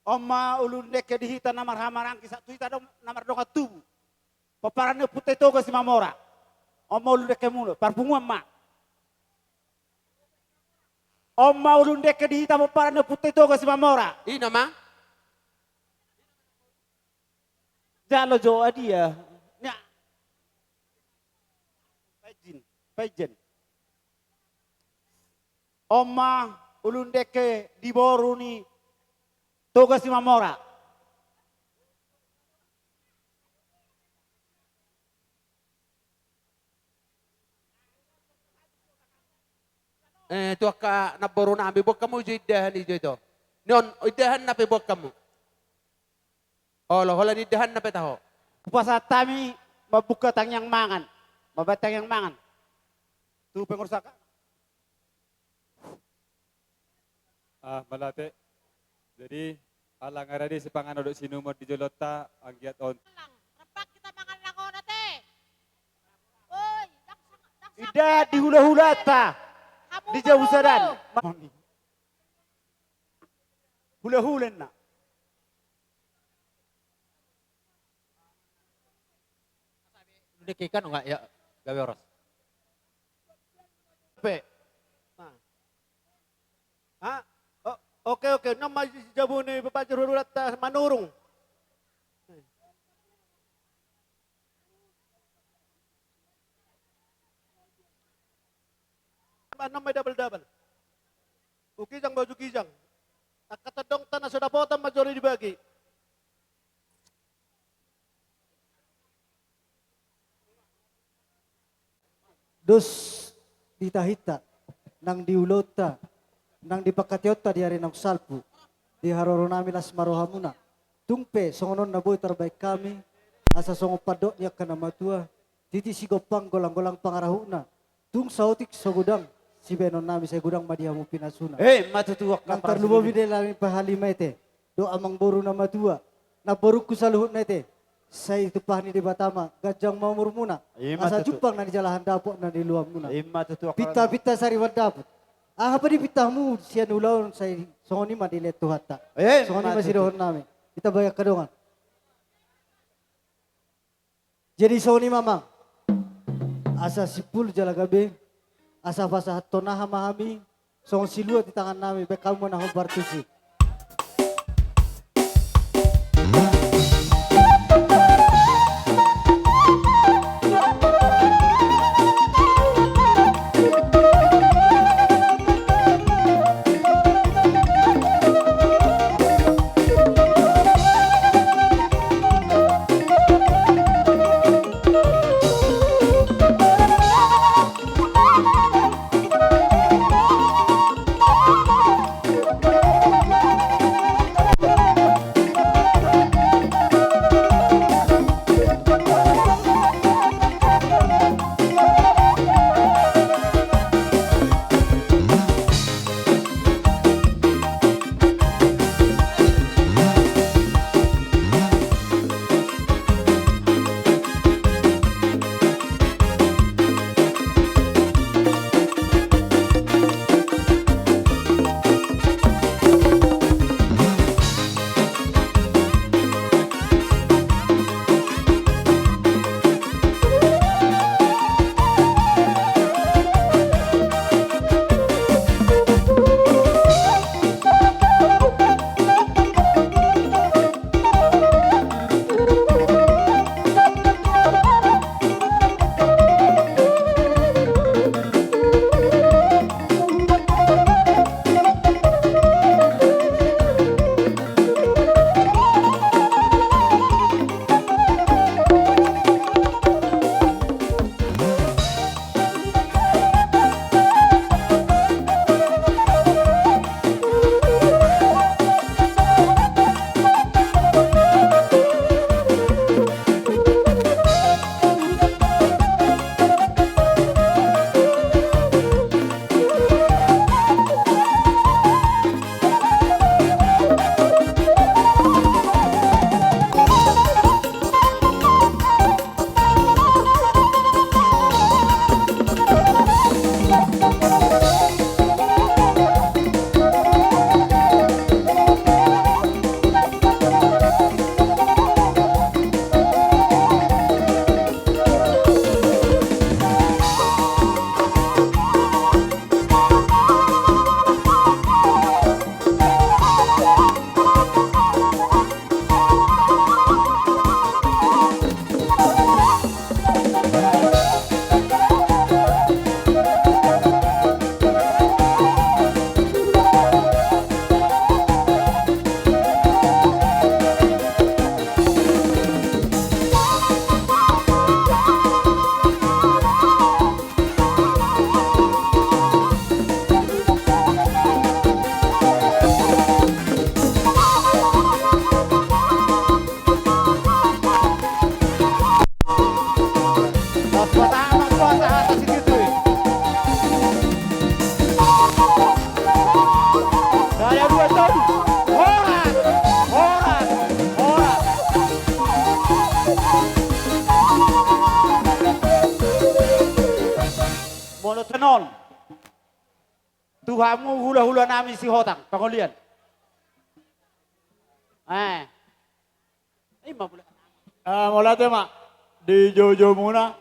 On ma ulu ni dengke di hita na marhahamaranggi, sahat tu hita do na mardongan tubu. Pomparan ni ompunta i Toga Simamora. On ma ulu ni dengkemuna, parpunguan ma. On ma ulu ni dengke di hita pomparan ni ompunta i Toga Simamora. I nama. Jalo jo adia. Nya. Paijin, paijin. On ma ulu ni dengke di boru ni Toga Simamora. Eh, tu angka namborunami, boan hamu jo indahan i jo ito. Ni on, indahanna pe boan hamu. Olo, holan indahanna pe taho. Hupasahat hami mambuka tangiang mangan. Mambaen tangiang mangan. Tu pengurus A K. Ah, mauliate. Jadi, ala nga rade sipanganon dohot siinumon di jolonta, anggiat on. Lang, rap hita mangan lang on ate. Indahan di hulahulanta di jabu sadari. Hulahula na. Dengke kan nunga, ya, gabe horas. Pe. Nah. Ha? O-, oke, oke. Nama jabu ni Bapak Juru Rata Manurung. Nama double-double. Ugi jang baju gijang. Angka tondongta na so dapotan ma jolo dibagi. Dos di tahinta, nang di ulaonta, nang di pangkataionta di ari naung salpu, di haroro nami las ma rohamuna. Tung pe songon on na boi tarbahen hami, asa songon pandok ni angka na matua, titi sigompang golanggolang pangarahutna, tung saotik so godang, sibahenon nami sai godang ma di hamu pinasuna. Eh, ma tutu. Nang tarlumobi di hami pahalima ete, dohot amangboru na matua, namborungku saluhutna ete, sai tumpah ni Debata ma, ganjang ma umurmuna. Ima tutu. Asa jumpang na nijalahan, dapot na niloamuna. Ima tutu. Pintapinta sari mandapot. Aha pe dipintamu sian ulaon, sai songon i ma dilehon Tuhanta. Eh, songon i ma tutu. Sidohonon nami. Hita bahen angka dongan. Jadi songon i ma, Amang. Asa simpul jala gabe, asa pasahathon aha ma hami, songon siluat di tangan nami, bahen hamu ma na hombar tusi. Horas! Horas! Horas! Senon. Tu hamu hulahula nami Sihotang, pangolian. Eh. Ima pula. Eh, mauliate ma di joujoumuna.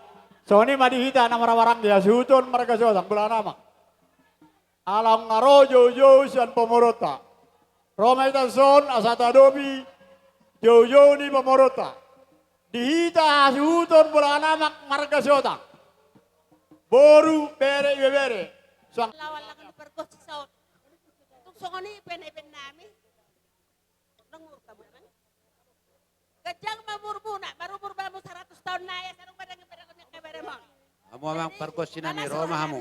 Songon i ma di hita na marhahamaranggi hasuhuton marga Sihotang, bolon amang. Ala nga ro joujou sian pamoruonta. Ro ma hita dison asa taadopi joujou ni pamoruonta. Di hita hasuhuton bolon amang marga Sihotang. Boru, bere, ibebere. Suang. Lawan lawan pargonsi saut. Tung songon i pe na ibaen nami. Nang murka muna. Ganjang ma umurmuna, marumur ma hamu saratus taon nai, asa dung badang-badang ni kabaremon. Hamu amang pargonsi nami, ro ma hamu.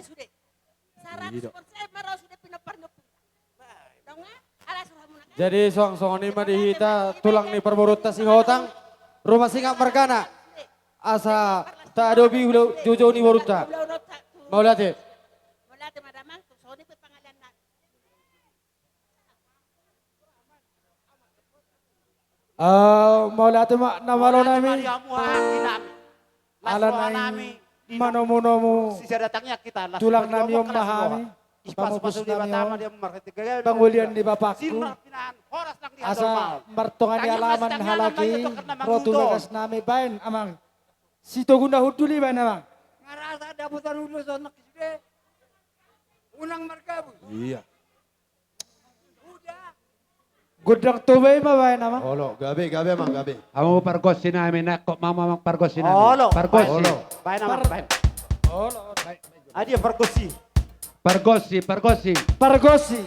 Saratus persen ma ro sude pinompar ni ompunta. Dong, ala suruh hamu na. Jadi suang songon i ma di hita tulang ni parboruonta Sihotang, Ruma Singa margana. Asa taadopi hula joujou ni borunta. Mauliate. Mauliate ma damang, tung songon i pe pangalean nami. Ah, mauliate ma na malo nami. Ala naeng manomunomu tulang nami on ma hami, pamupus nami on, pangolian ni bapakku. Asa martonga ni alaman halak i ro tu bagas nami, baen amang. Sitogu na hundul i, baen amang. Ngarasa dapotan hundul songon i sude. Unang margabus. Iya. Gondang Toba i ma, baen amang. Olo, gabe, gabe amang, gabe. Hamu pargonsi nami, nangkok ma hamu amang pargonsi nami. Olo. Pargonsi. Olo. Baen amang, baen. Olo. Adia pargonsi. Pargonsi, pargonsi. Pargonsi.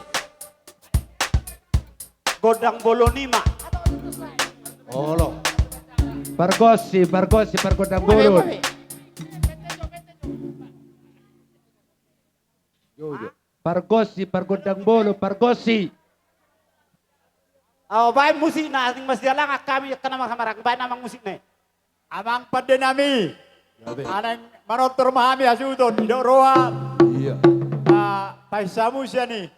Gondang bolon i ma. Olo. Pargonsi, pargonsi, pargondang bolon. Jo, jo. Pargonsi, pargondang bolon, pargonsi. Au, baen musik na, ning masialangan hami angka na marhahamaranggi, baen amang musik na i. Amang pande nami. Gabe. Ala naeng manortor ma hami hasuhuton, didok roha. Iya. Ah, paisa musian i.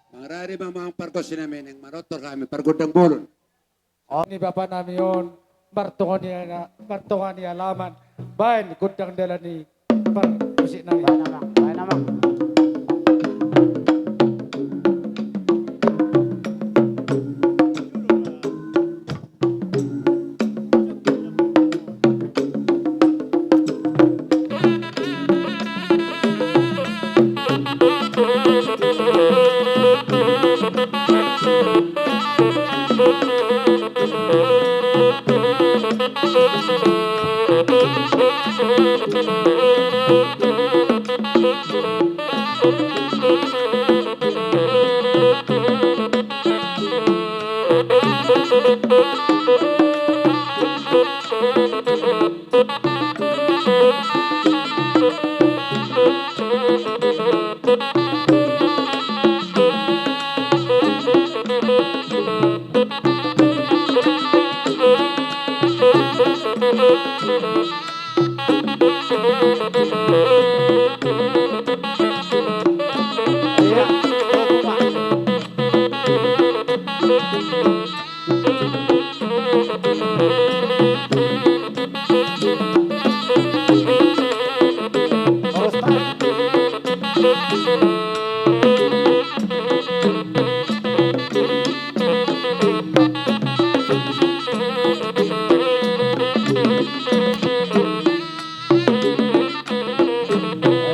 Mangarade ma amang pargonsi nami, naeng manortor hami pargondang bolon. Ni bapa nami on, martonga ni ana-, martonga ni alaman, baen gondang dalan i parmusik nami. Baen amang, baen amang.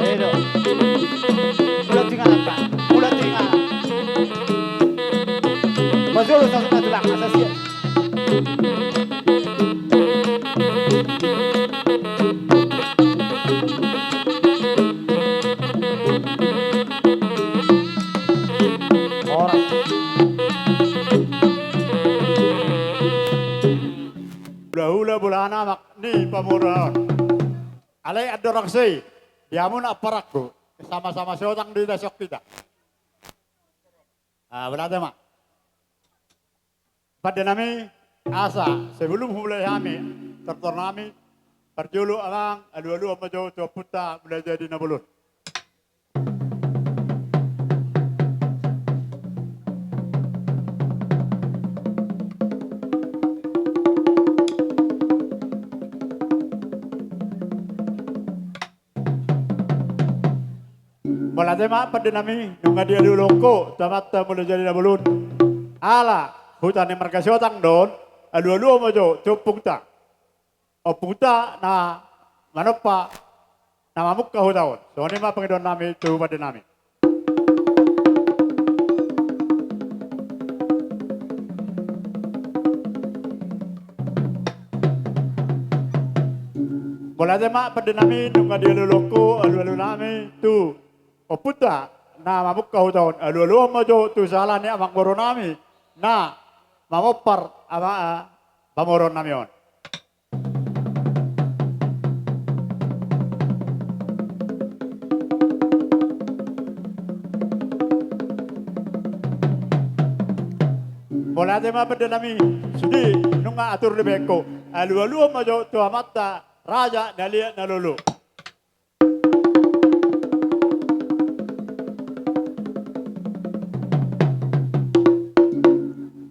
Edo. Mula tingalak, Pak. Mula tingalak. Pajolo sasana tulang, asa siap. Horas. Hulahula bolana amak ni pamoruon. Alai andorang so i, di hamu na amparangku, sama-sama sotang do hita sian hita. Ah, berarti ma. Pande nami, asa sebelum humulai hami tortor nami, parjolo amang, alu-aluhon ma jo tu Ompunta Mulajadi Nabolon. Mauliate ma pande nami, nunga dialualuhon ho tu Amanta Mulajadi Nabolon. Ala huta ni marga Siotang do on, alualuhon ma jo tu ompungta. Ompunta na manompa na mamungka huta on. Songon i ma pangidoan nami tu pande nami. Mauliate ma pande nami, nunga dialualuhon ho alualu nami tu ompunta na mamungka huta on, alualuhon ma jo tu sahala ni amangboru nami na mamompar ama, pamoruon nami on. Mauliate ma pande nami, sude nunga atur dibahen ho, alualuhon ma jo tu amanta raja na liat na lolo.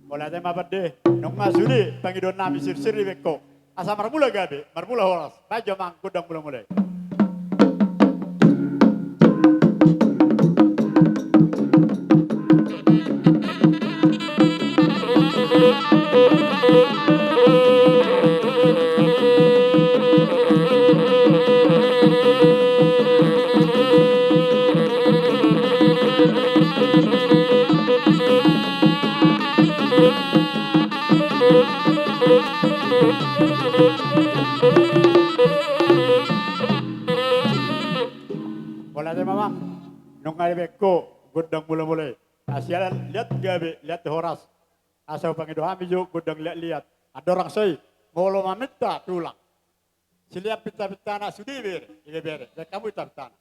Mauliate ma pande, nunga sude pangidoan nami sirsir dibahen ho. Asa marmula gabe, marmula horas, bahen jo amang gondang mulamula i. Mauliate ma amang, nunga dibahen ho gondang mulamula i. Asa liat gabe, liat horas. Asa hupangido hami jo gondang liatliat. Andorang so i, molo maminta tulang, silean pintapintana, sude bere, ibebere, bahen hamu pintapintana.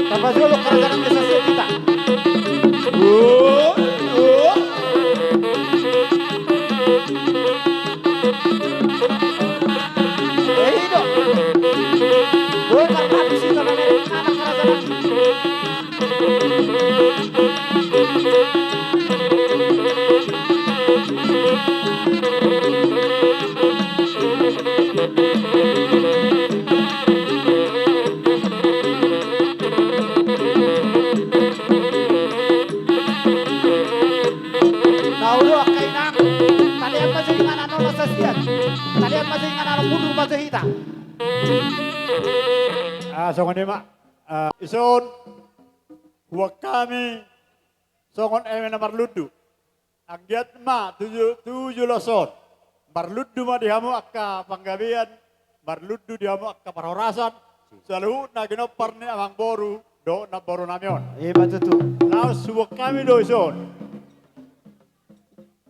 Tapajolo kerajaan desa sian hita. Uo, uo. Eh, i do. Bongkar habis itu, namanya anak kerajaan. Tahu do angka inang, talean ma jo inganan on asa sian. Talean ma jo inganan on, mundur ma jo hita. Ah, songon i ma. Ah, ison, huboan hami songon eme na marlundu. Anggiat ma tu ju-, tu joloan on. Marlundu ma di hamu angka panggabean, marlundu di hamu angka parhorasan, saluhutna ginompar ni amangboru dohot namboru nami on. Ima tutu. Laos huboan hami do ison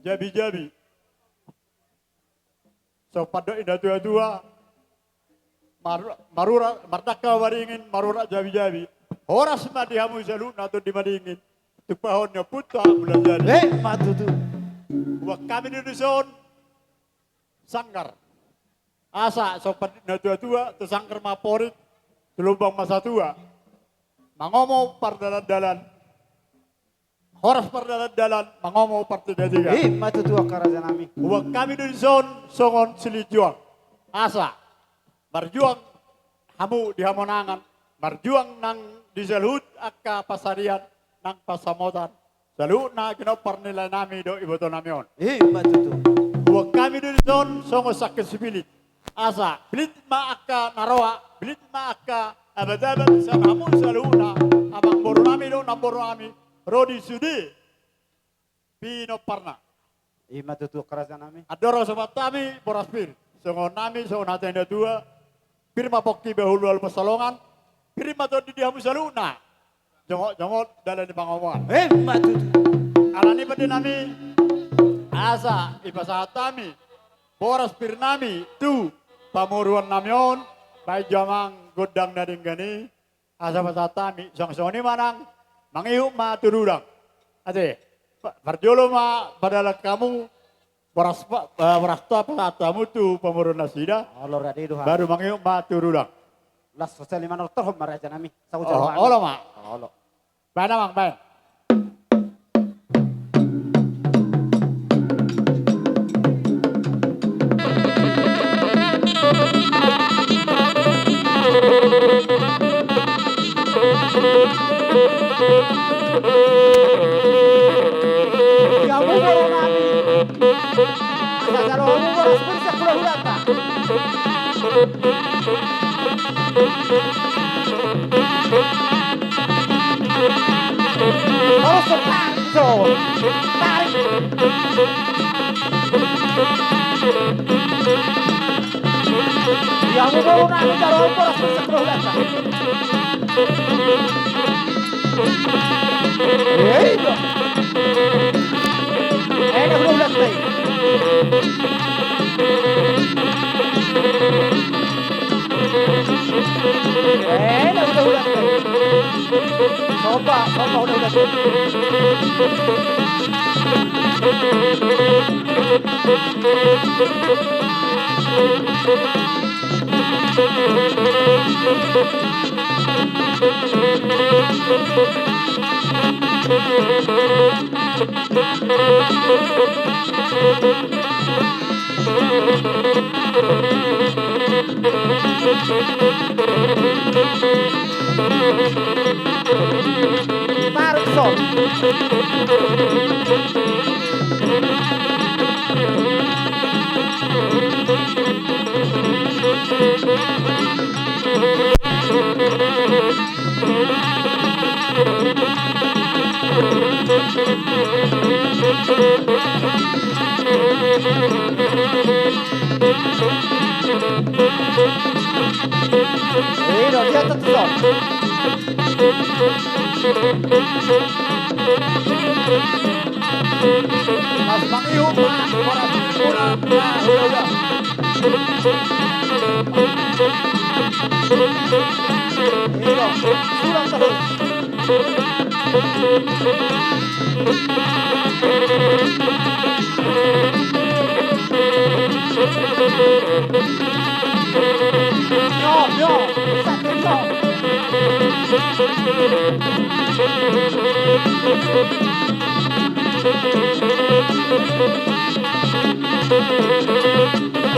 jabijabi. Songon pandok ni natuatua, mar-, marurat, mardangka maringin, marurat jabijabi. Horas ma di hamu saluhutna tondi madingin, tumpahon ni ompunta Mulajadi. Ima tutu. Huboan hami do dison sanggar. Asa songon pandok ni natuatua, tu sanggar ma amporik, tu lombang ma satua. Mangomo pardalandalan, horas pardalandalan, mangomo partigatiga. Ima tutu angka raja nami. Huboan hami do dison songon silinjuang. Asa marjuang hamu di hamonangan, marjuang nang di saluhut angka pansarian, nang pansamotan, saluhutna ginompar ni lae nami dohot iboto nami on. Ima tutu. Huboan hami do dison songon sangkis sipilit. Asa, bilit ma angka na roa, bilit ma angka abatabat sian hamu saluhutna, amangboru nami dohot namboru nami, ro di sude pinomparna. Ima tutu angka raja nami. Andorang so pasahat hami boras pir, songon nami, songon hata ni natua, pir ma pongki bahulbahul pansalongan, pir ma tondi di hamu saluhutna. Jongot-jongot dalan ni pangomoan. Ima tutu. Alani i pande nami, asa dipasahat hami boras pir nami tu pamoruon nami on, baen jo amang gondang na denggan i, asa pasahat hami, songon i ma nang, mangihut ma tu rudang. Ate, pa-, parjolo ma padalan hamu, boras pa-, eh, boras ta pasahat hamu tu pamoruon nasida. Olo, rade do ha. Baru mangihut ma tu rudang. Las sosali manortorhon ma raja nami. Saut. Oh, jalo olo ma. Olo. Baen amang, baen. Ia, boru nami. Asa jalo boru, boru, boru, boru, boru. Tarik, tarik. Ia, boru nami, jalo boru, boru, boru. Hei, do. Enak udah, udah, udah. Enak udah, udah, udah. Coba, coba, udah, udah. Tarik, Sol. Ino, lihat tu, Sol. Mas, mangihut, Mas. Ora, ora, ora, ora. Ino, sudah terus. Nyo, nyo, satu, nyo.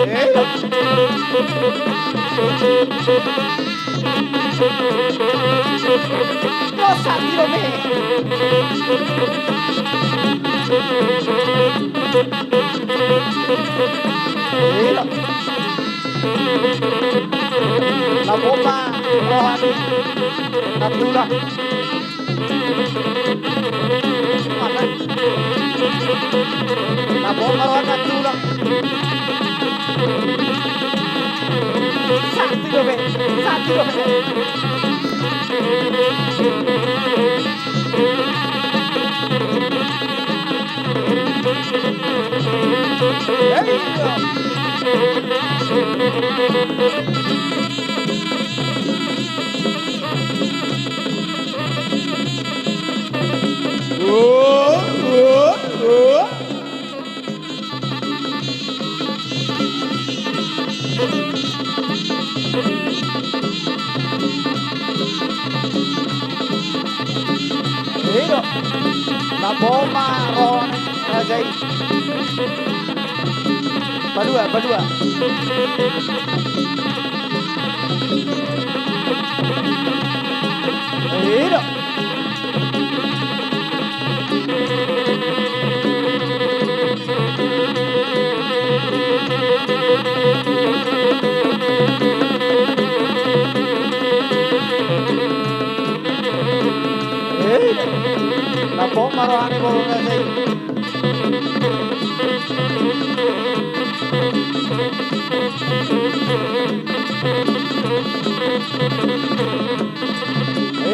Eh. Dosa, tiro me. Iya. Na boma roha ni natulang. Na boma roha natulang. Satu dope, satu dope. Ido. Na boma roha ni raja i. Palua, palua. Ido. Eh, na boma roha ni boru na i.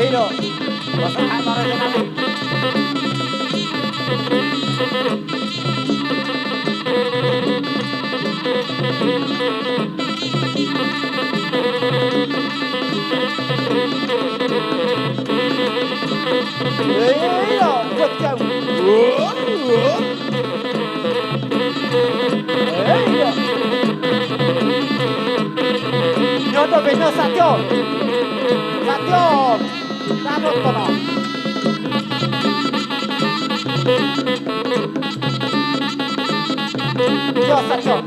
Ido. Pasahat ma raja nami. Ido, buat kau. Ido. Nyoto beno sation. Sation. Dapot kono. Yo, sation.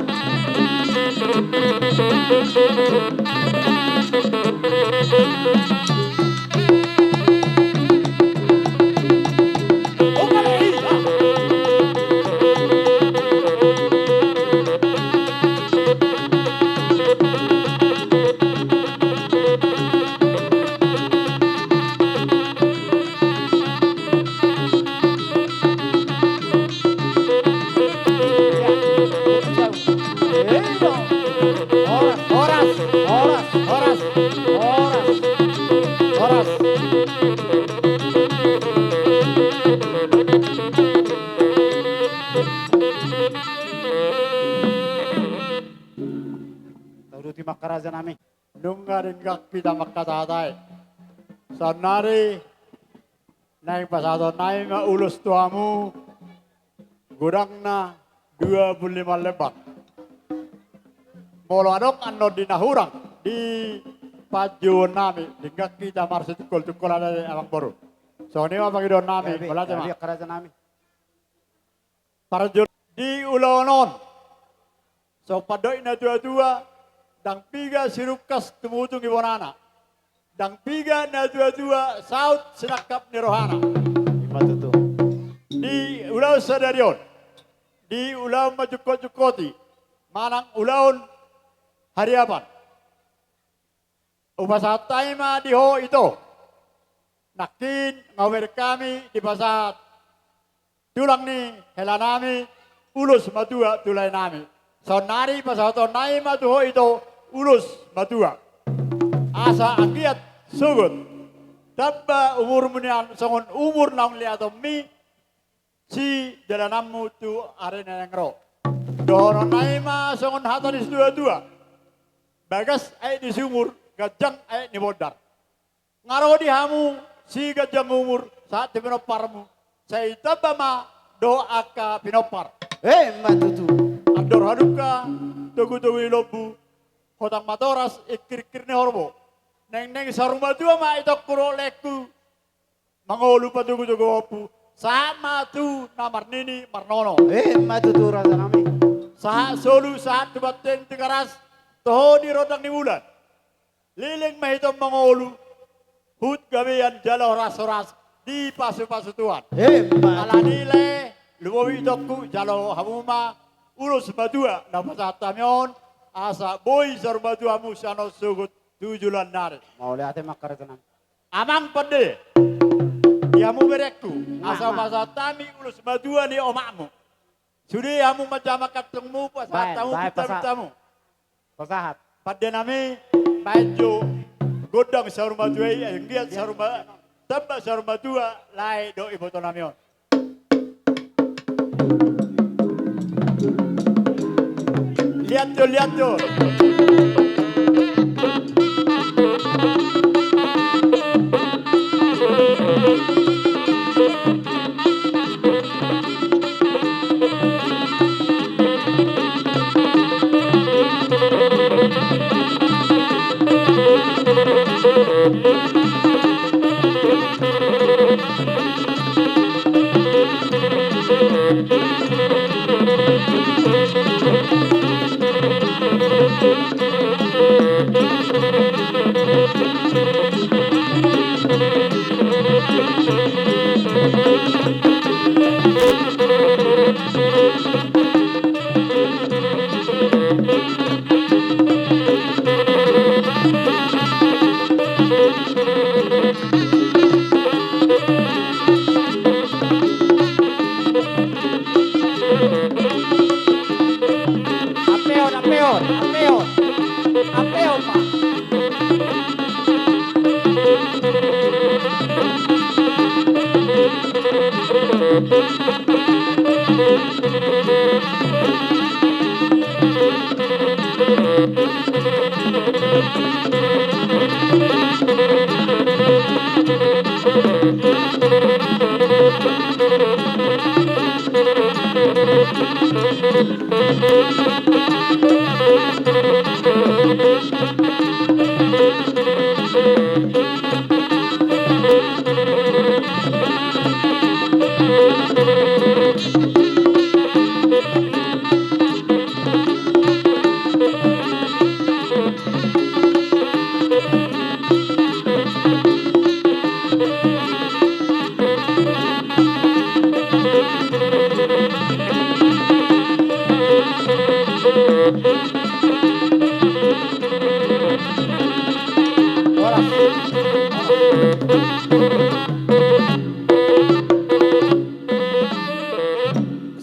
Horas, horas, horas, horas, horas. Tauduti ma angka raja nami. Nunga denggan hita mangkatahatahi. Saonnari naeng pasahaton nami ma ulos tu hamu, godangna dua pulu lima lembar. Molo adong annon di na hurang di panjouon nami, denggan hita marsitungkol-tungkol ate amangboru. Songon i ma pangidoan nami. Gabe, mauliate ma. Gabe angka raja nami. Parjolo di ulaon on, songon pandok ni na tua-tua, ndang piga sirungkas tumutung ibonana, ndang piga na tua-tua saut sinangkap ni rohana. I ma tutu. Di ulaon sadari on, di ulaon manjungkot-jungkoti manang ulaon hariapan, hupasahat hami ma di ho ito. Nangkin nga hubereng hami dipasahat tulang ni hela nami, ulos matua tu lae nami. Saonnari pasahaton nami ma tu ho ito ulos matua, asa anggiat sogot tamba umurmu nian songon umur naung liatonmi sidalananmu tu ari na naeng ro. Dohonon nami ma songon hata ni situa-tua: Bagas aek ni sumur, ganjang aek ni bondar. Nga ro di hamu siganjang umur sahat tu pinomparmu, sai tamba ma dohot angka pinompar. Emma tutu. Andor halumpang, togu-togu ni lombu, hotang matoras, ingkir-ingkir ni horbo. Nengneng saur matua ma itongku dohot laengku mangolu patogu-togu ompu, sahat ma tu na marnini marnono. Emma tutu, raja nami. Sahat solu, sahat tu bontean Tigaras, toho di rondang ni bulan. Leleng ma hita on mangolu, huhut gabean jala horas-horas, dipasu-pasu Tuhan. Emma. Alani i, lae, lumobi itongku, jalo hamu ma ulos matua na hupasahat hami on, asa boi saur matua hamu sian on sogot tu joloan ni ari. Mauliate ma angka raja nami. Amang pande, di hamu berengku, asa hupasahat hami ulos matua ni omakmu. Sude hamu manjama kantongmu, pasahat hamu, baen, baen, pasahat. Pasahat. Pande nami, baen jo gondang saur matua i, anggiat saur ma-, tamba saur matua lae dohot iboto nami on. Liat jo, liat jo. Ampeon, ampeon, ampeon. Ampeon ma.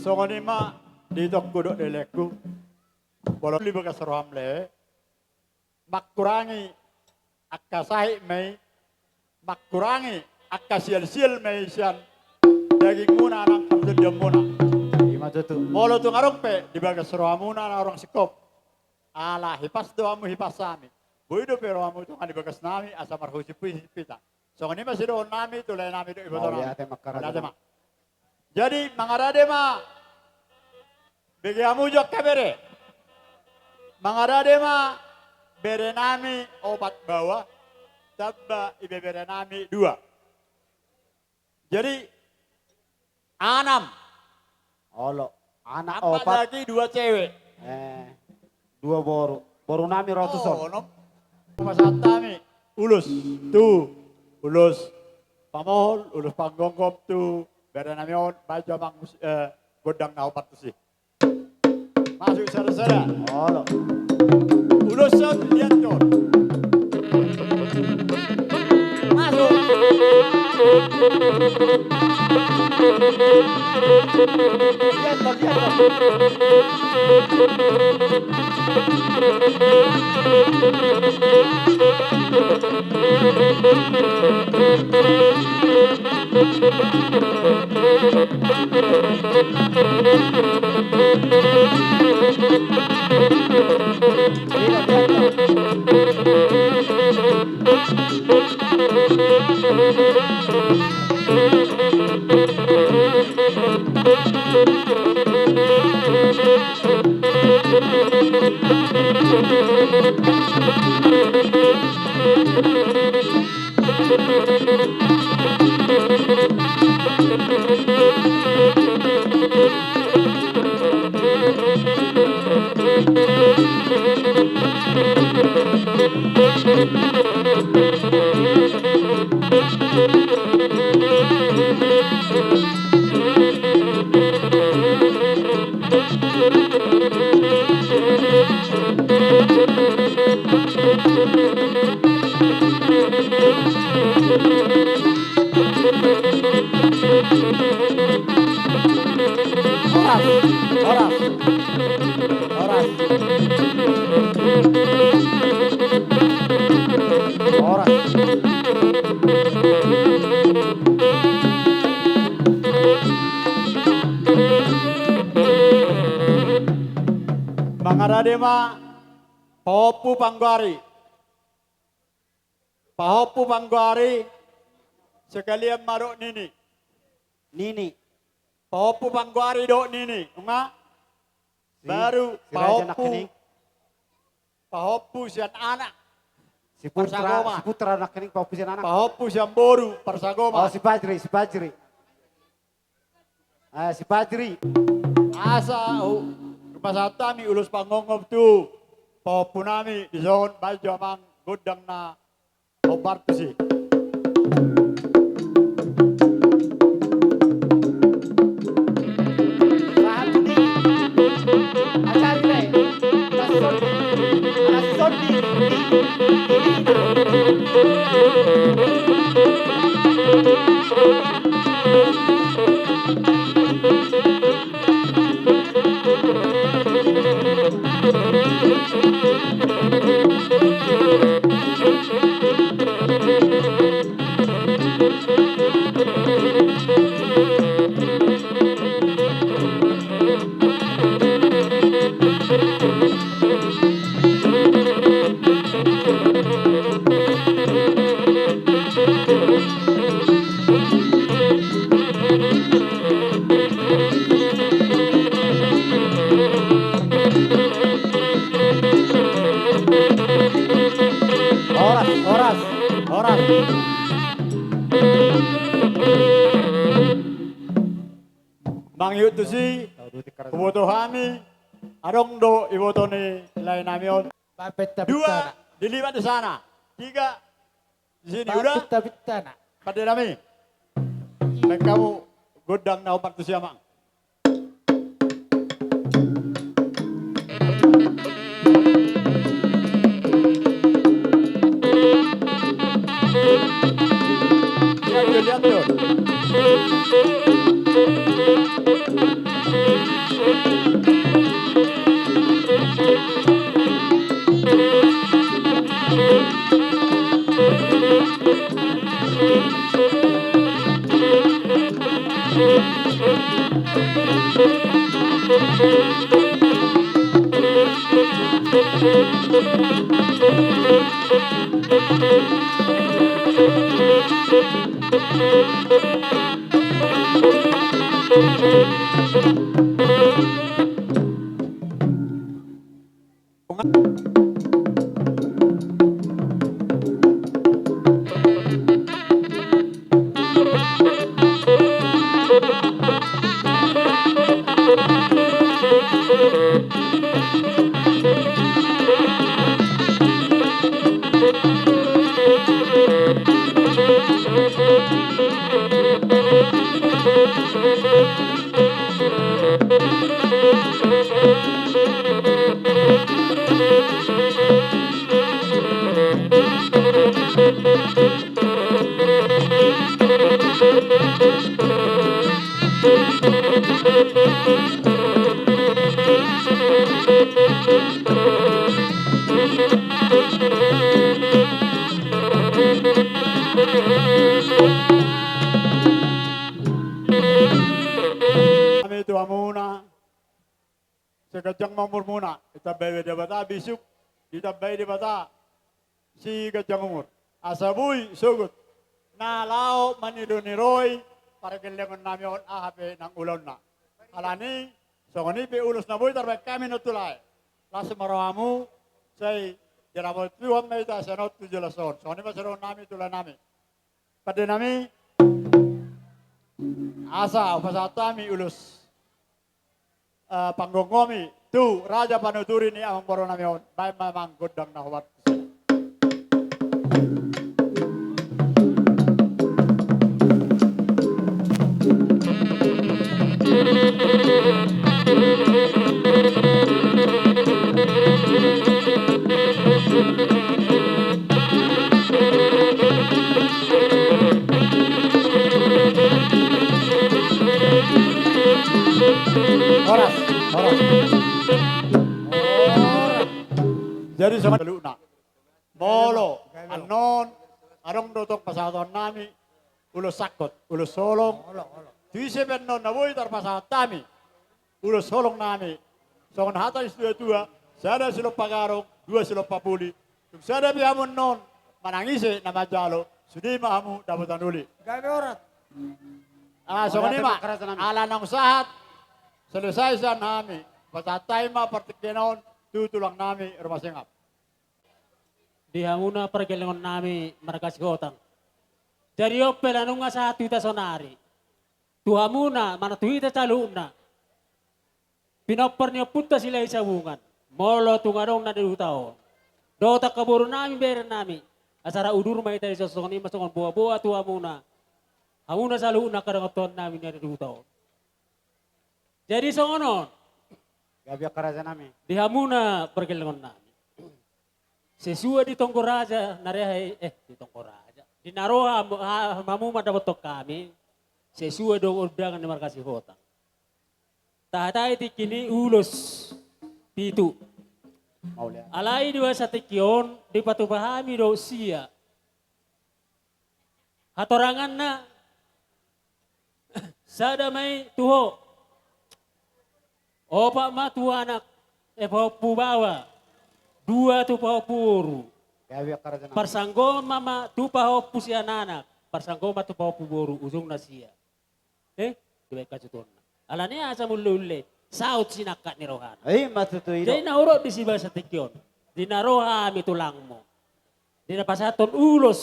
Songon i ma di itongku dohot di laengku. Molo di bagas roham, lae, mangkurangi angka sahit ma i, mangkurangi angka sial-sial ma i sian dagingmuna nang partondianmuna. I ma tutu. Molo tung adong pe di bagas rohamuna na hurang singkop, ala hipas do hamu hipas hami, boi dope rohamu tung di bagas nami asa marhusip-husip hita. Songon i ma sidohonon nami tu lae nami dohot iboto nami. Mauliate ma angka raja. Mauliate ma. Jadi mangarade ma bege hamu jo angka bere. Mangarade ma bere nami opat baoa, tamba ibebere nami dua. Jadi, anam. Olo, anak opat, empat laki, dua cewek. Eh, dua boru. Boru nami ro tuson. Oh, no. Pasahat hami ulos tu, ulos pamohol, ulos panggomgom tu bere nami on, baen jo amang mus-, eh, gondang na opat tusi. Masuk sada-sada. Olo. Ulos son, liat son. Masuk. Liat son, liat son. Horas, horas, horas. Horas. Mangarade ma pahompu panggoari. Pahompu panggoari, sekalian ma dohot nini. Nini. Pahompu panggoari dohot nini, nunga? Si, baru si Raja pahompu, nangkining. Pahompu sian anak. Si Putra, parsagoma. Si Putra nangkining pahompu sian anak. Pahompu sian boru, parsagoma. Oh, si Fajri, si Fajri. Eh, si Fajri. Asa hu-, hupasahat hami ulos panggomgom tu pahompu nami dison, baen jo amang gondang na hombar tusi. Sahat ni acara i, na sondi, na sondi. Horas, horas, horas. Mangihut tusi, huboto hami, adong do iboto ni lae nami on. Dua, dilibat di sana. Tiga, di sini. Uda? Pande nami. Baen hamu gondang na hombar tusi, amang. Lihat tuh, lihat tuh. Umurmuna ditambai Debata, bisuk ditambai Debata, si ganjang umur. Asa boi sogot na laho maniroi-niroi pargellengon nami on, aha pe nang ulaonna. Alani songon i pe ulos na boi tarbaen hami on tu lae. Las ma rohamu, sai dirapot Tuhan ma hita sian on tu joloan on. Songon i ma sidohonon nami tu lae nami. Pande nami, asa hupasahat hami ulos, eh, panggomgomi tu raja panuturi ni amangboru nami on, baen ma amang gondang na hombar. Horas, horas. Horas. Jadi sama dulu na. Molo annon adong do tong pasahaton nami ulos sangkot, ulos holong. Tu ise pe annon na boi tarpasahat hami ulos holong nami, songon hata ni situa-tua: Sada silompa garong, dua silompa puli. Tung sada pe hamu annon manang ise na manjalo, sude ma hamu dapotan uli. Gabe horas. Ah, songon i ma. Ala naung sahat selesai sian hami, pasahat hami ma partingkian on tu tulang nami Ruma Singap. Di hamuna pargellengon nami marga Sihotang. Jadi on pe ala nunga sahat tu hita saonari, tu hamuna manang tu hita saluhutna, pinompar ni ompunta Silahi Sabungan, molo tung adong na di huta on, dohot angka boru nami, bere nami, asa rap udur ma hita dison. Songon i ma songon boa-boa tu hamuna, hamuna saluhutna angka dongan tubu nami na di huta on. Jadi songon on. Gabe angka raja nami. Di hamuna pargellengon nami, sesuai di tonggo raja na rea, eh, di tonggo raja, di na ro hamu, ha-, hamu mandapothon hami, sesuai do undangan ni marga Sihotang. Tahatai tingki ni ulos pitu. Alai di bagasan tingki on dipatupa hami do sia. Hatoranganna, sada ma i tu ho, opat ma tu anak, eh, pahompu baoa, dua tu pahompu boru. Parsanggoman ma tu pahompu sian anak, parsanggoman tu pahompu boru, ujungna sia. Eh, dibaen hasuhuton. Alani asa mulle-ulle, saut sinangkap ni rohana. Ima tutu i do. Jadi na hudok disi bagasan tingki on, di na ro hami tulangmu, di na pasahathon ulos,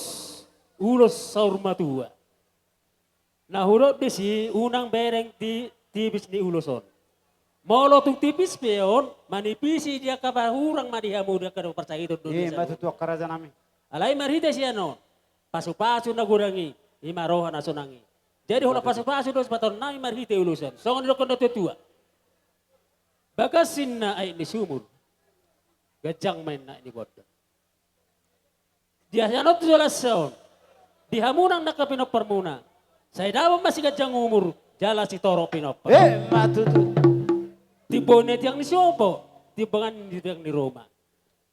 ulos saur matua, na hudok disi unang bereng di tipis ni ulos on. Molo tung tipis pe on, manipisi di angka pahurang ma di hamu, di angka na parsahiton do. Ima tutu angka raja nami. Alai marhite sian on, pasu-pasu na godang i, ima roha na sonang i. Jadi holan pasu-pasu do sipatupaon nami marhite ulos on. Songon didokkon na tua-tua: Bagas inna aek ni sumur, ganjang ma inna aek ni gondang. Di sian on tu joloan on, di hamu nang angka pinomparmuna, sai dapot ma siganjang umur jala sitorop pinompar. Ima tutu. Timbo ni tiang ni siombo, timbangan ni tiang ni ruma.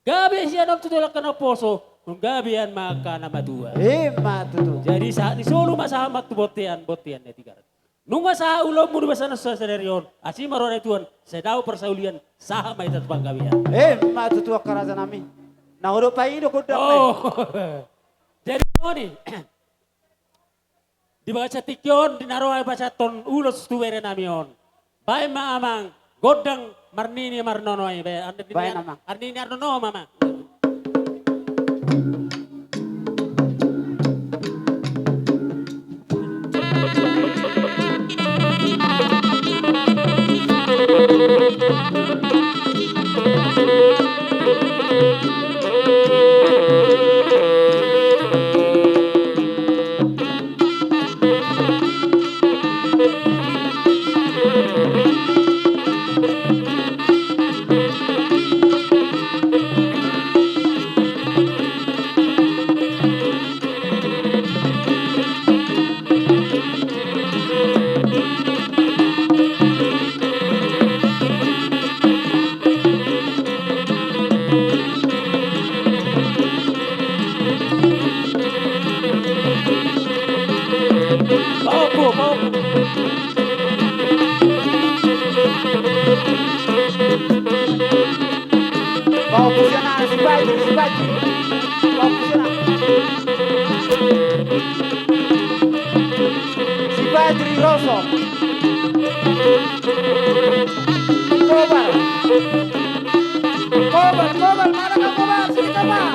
Gabe sian on tu joloan angka naposo, nunga gabe ma angka na matua. Ima tutu. Jadi sahat ni solu ma sahat ma tu bontean, bontean na tigaras. Nunga sahat ulaonmu di bagasan sadari on, asi ma roha ni Tuhan, sai dapot parsaulian, sahat ma hita tu panggabean. Ima tutu angka raja nami. Na hudok paidok gondang. Oh. Jadi songon i. Di bagasan tingki on, di na ro hami pasahathon ulos tu bere nami on, baen ma amang gondang marnini marnono i, baen. Baen, amang. Marnini marnono ma, amang. Sibajri. Sibajri Roso. Kobar. Kobar, Kobar, mana kau Kobar? Sini Kobar.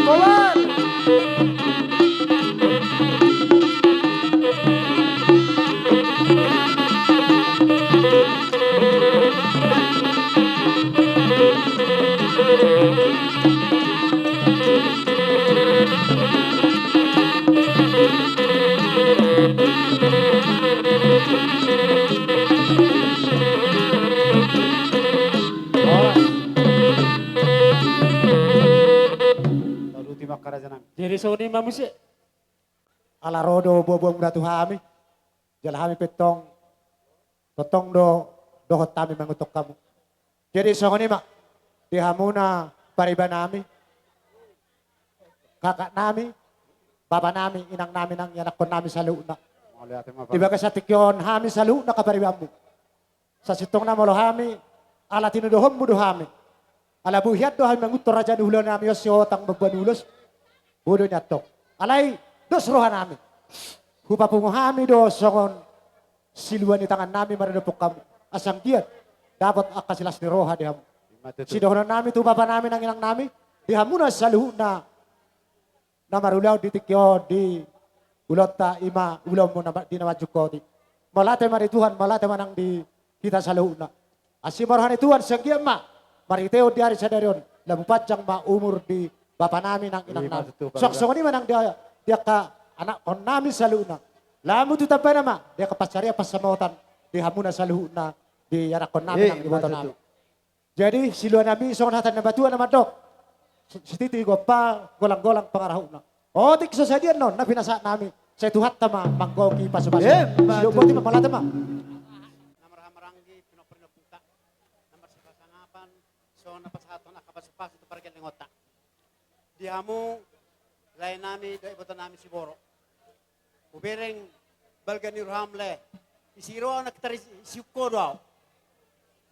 Kobar. Horas. Taruti ma angka raja nami. Jadi songon i ma muse. Ala ro do boaboamuna tu hami. Jala hami pe tong, tongtong do dohot hami mangutuk hamu. Jadi songon i ma di hamuna pariba nami, kakak nami, bapa nami, inang nami nang ianakkon nami saluhutna. Mauliate ma, Pak. Di bagasan tingki on hami saluhutna angka paribanmu. Sasintongna molo hami, ala tinudohonmu do hami. Ala boi hian do hami manguntur raja ni ulaon nami on si Hotang mamboan ulos. Boi do nian tong. Alai dos roha nami. Hupapungu hami do songon silua ni tangan nami maradophon hamu. Asa anggiat dapot angka silas ni roha di hamu. Ima tutu. Sidohonon nami tu bapa nami nang inang nami, di hamuna saluhutna na marulaon di tingki on di ulaonta, ima ulaonmu na ma-, di na manjungkoti. Mauliate ma di Tuhan, mauliate ma nang di hita saluhutna. Asi ma roha ni Tuhan, sai anggiat ma marhitehon di ari sadari on, lamu panjang ma umur di bapa nami nang inang nami. Ima tutu, Pak. Songon i ma nang di, di angka anakkon nami saluhutna. Lamu tu tambana ma di angka pansarian pansamotan di hamuna saluhutna, di anakkon nami nang iboto nami. Jadi silua nami, songon hata ni na matua na mandok: Sititi gompa, golang-golang pangarahutna. Otik so sadia annon na pinasahat nami, sai Tuhanta ma manggohi pasupasu. Ima tutu. Sidok boti ma, mauliate ma. Na marhahamaranggi pinompar ni ompunta, na marsipasangapan, songon na pasahathon angka pasupasu tu pargellengonta. Di hamu lae nami dohot iboto nami Siboro. Hubereng balga ni roham lae. Disi ro ahu nangkin, tarsiuk ho do ahu.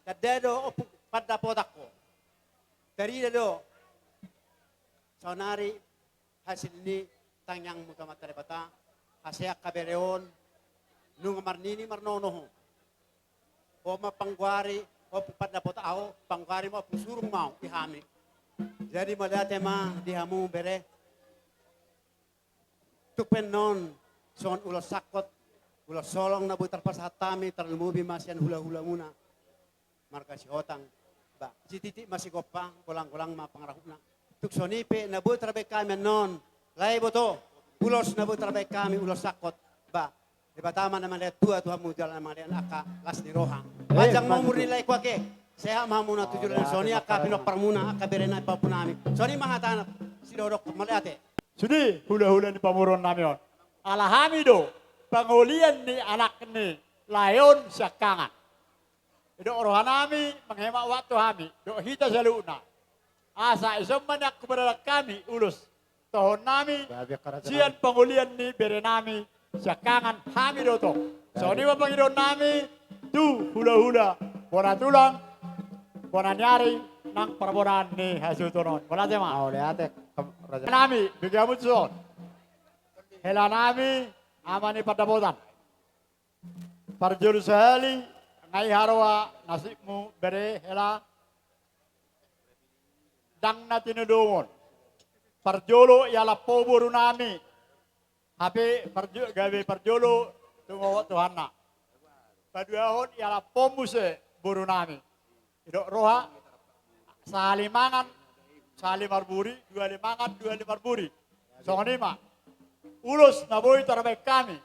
Tanda do ompu pandapotan ho. Tarida do saonari hasil ni tangiangmu tu Amanta Debata, asa angka bere on nunga marnini marnono ho. Ho ma panggoari ompu pandapotan ahu, panggoari ma ompu surung ma ahu di hami. Jadi mauliate ma di hamu bere. Tung pe annon songon ulos sangkot, ulos holong na boi tarpasahat hami, tarlumobi ma sian hulahulamuna marga Sihotang. Ba, sititi ma sigompa, golang-golang ma pangarahutna. Tung songon i pe na boi tarbaen hami annon, lae iboto, ulos na boi tarbaen hami, ulos sangkot. Ba, Debata ma na mangalean tua tu hamu jala na mangalean angka las ni roha. Eh, panjang ma umur ni lae kuake. Sehat ma hamuna tu joloan on. Songon i angka pinomparmuna, angka berena pahompu nami. Songon i ma hatana sidohonon, mauliate. Sude hulahula ni pamoruon nami on. Ala hami do pangolian ni anak ni lae on siangkangan. Didok roha nami manghemat waktu hami, dohot hita saluhutna. Asa ison ma nian hubaen hami ulos tohon nami sian pangolian ni bere nami siangkangan, hami do tong. Songon i ma pangidoon nami tu hulahula bona tulang, bona ni ari nang parbonaan ni hasuhuton on. Mauliate ma. Mauliate, kam-, raja nami, bege hamu tu son. Hela nami, ama ni pandapotan. Parjolo sahali, nunga i haroa nasibmu bere hela, ndang na tinudohon. Parjolo ialap ho boru nami. Hape parjo-, gabe parjolo tung hohot Tuhanna. Paduahon ialap ho muse boru nami. Didok roha, sahali mangan, sahali marburi, dua hali mangan, dua hali marburi. Songon i ma ulos na boi tarbaen hami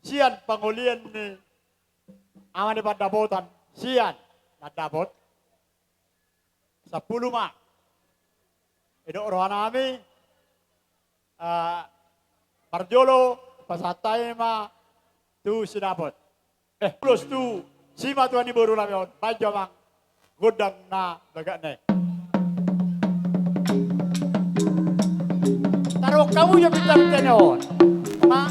sian pangolian ni ama ni pandapotan, sian na dapot sampulu ma. Didok roha nami, eh, parjolo pasahat hami ma tu si dapot. Eh, ulos tu simatua ni boru nami on, baen jo amang gondang na bagak na i. Taruhon hamu jo pintar tene on. Ma.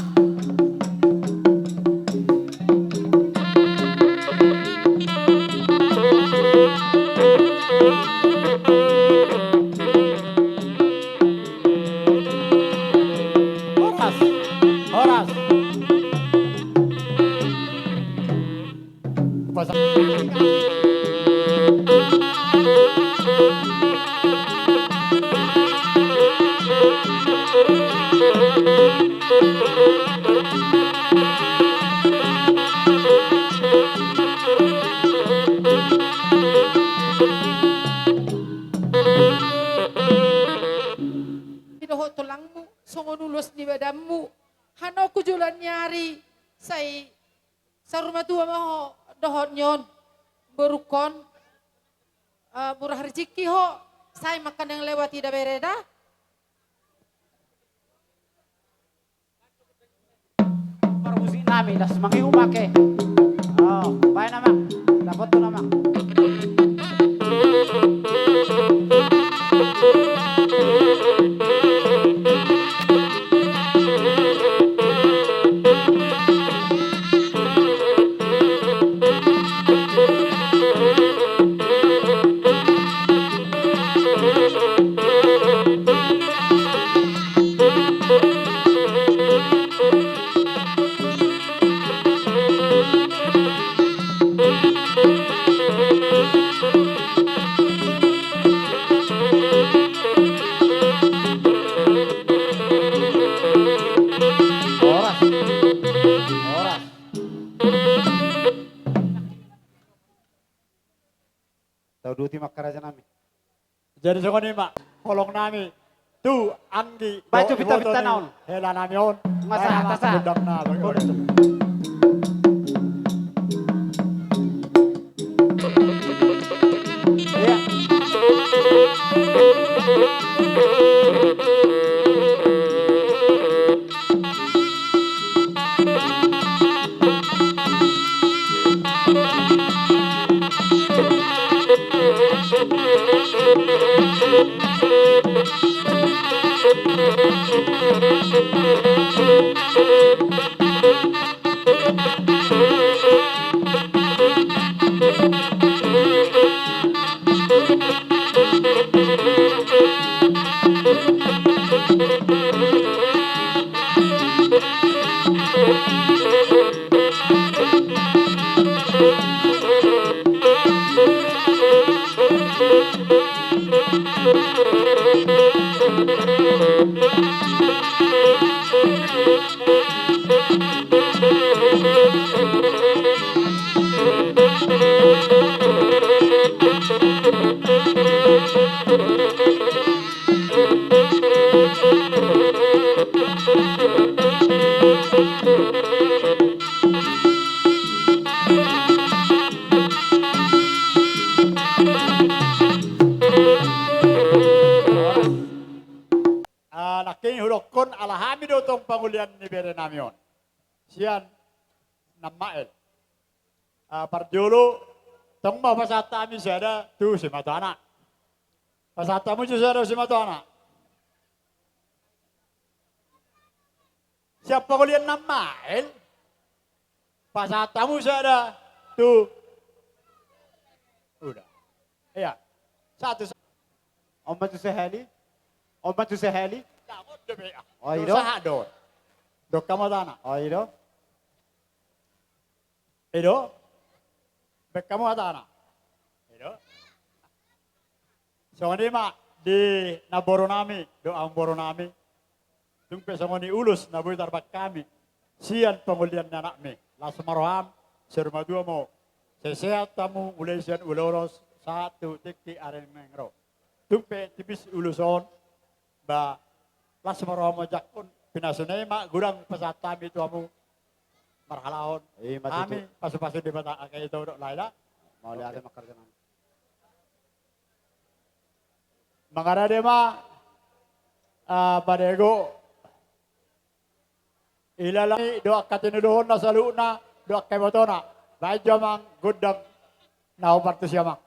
Dohot tulangmu, songon ulos ni badanmu, hanaholku joloan ni ari, sai saurmatua ma ho dohot ni on, borungkon, eh, murah rezeki ho, sai mangkaning lewat ida bere da. Parmusik nami, las mangihu make. Oh, baen amang, dapot tu amang. Horas. Horas. Tauduti ma angka raja nami. Jadi songon i ma holong nami tu anggi, baju dohot pinta-pinta ni on. Hela nami on. Masa, baen amang, masa gondang na bagi. Gondang. Iya. Ah, nangkin hudokkon ala hami do tong pangulian ni bere nami on. Sian Namael. Ah, parjolo, tong ma pasahat hami sada tu simatuana. Pasahat hamu sada tu simatuana. Sian pangulian Namael, pasahat hamu sada tu. Udah. Iya. Satu. On ma tu sahali. On ma tu sahali. Jangan do be, ah. Oh, i do. Sahat do. Dok kamu tanah. Oh, i do. I do. Baen hamu hatana. I do. Songon i ma di namboru nami dohot amangboru nami. Tung pe songon i ulos na boi tarbaen hami sian pangulian ni anakmi. Las ma roham, saur matua ma ho. Sai sehat hamu mulai sian ulaon on sahat tu tingki ari na naeng ro. Tung pe tipis ulos on, ba las ma roham manjangkon pinasuna i ma godang pasahat hami tu hamu. Marhalahon. I ma tutu. Hami pasupasu Debata angka ito dohot lae da. Mauliate ma angka raja nami. Mangarade ma, ah, Padego. Ilala ni dohot angka tinudohonna saluhutna dohot angka ibotona. Baen jo amang gondang na hombar tusi amang.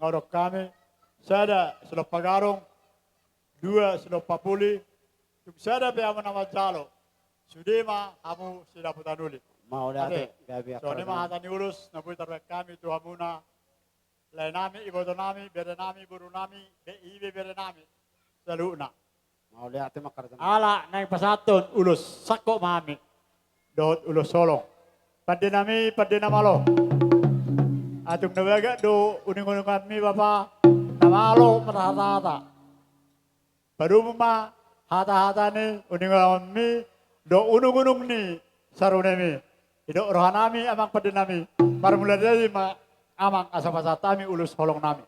Nga didok hami, sada silompa garung, dua silompa puli, tung sada pe hamu na manjalo, sude ma hamu sidapotan uli. Mauliate. Ate, gabe songon i ma hata ni ulos na boi tarbahen hami tu hamuna, laenami, ibotonami, berenami, borunami, be ibeberenami saluhutna. Mauliate ma, karajana. Ala naeng pasahathon ulos sangkop ma hami dohot ulos holong. Pandenami, pande na malo. Atung na bagak do unungununganmi, bapa, na malo marhatahata. Padomu ma hatahata ni unungununganmi dohot unungunung ni sarunemi. Didok rohanami, amang pandenami, marmula dadi ma, amang, asa pasahat hami ulos holongnami.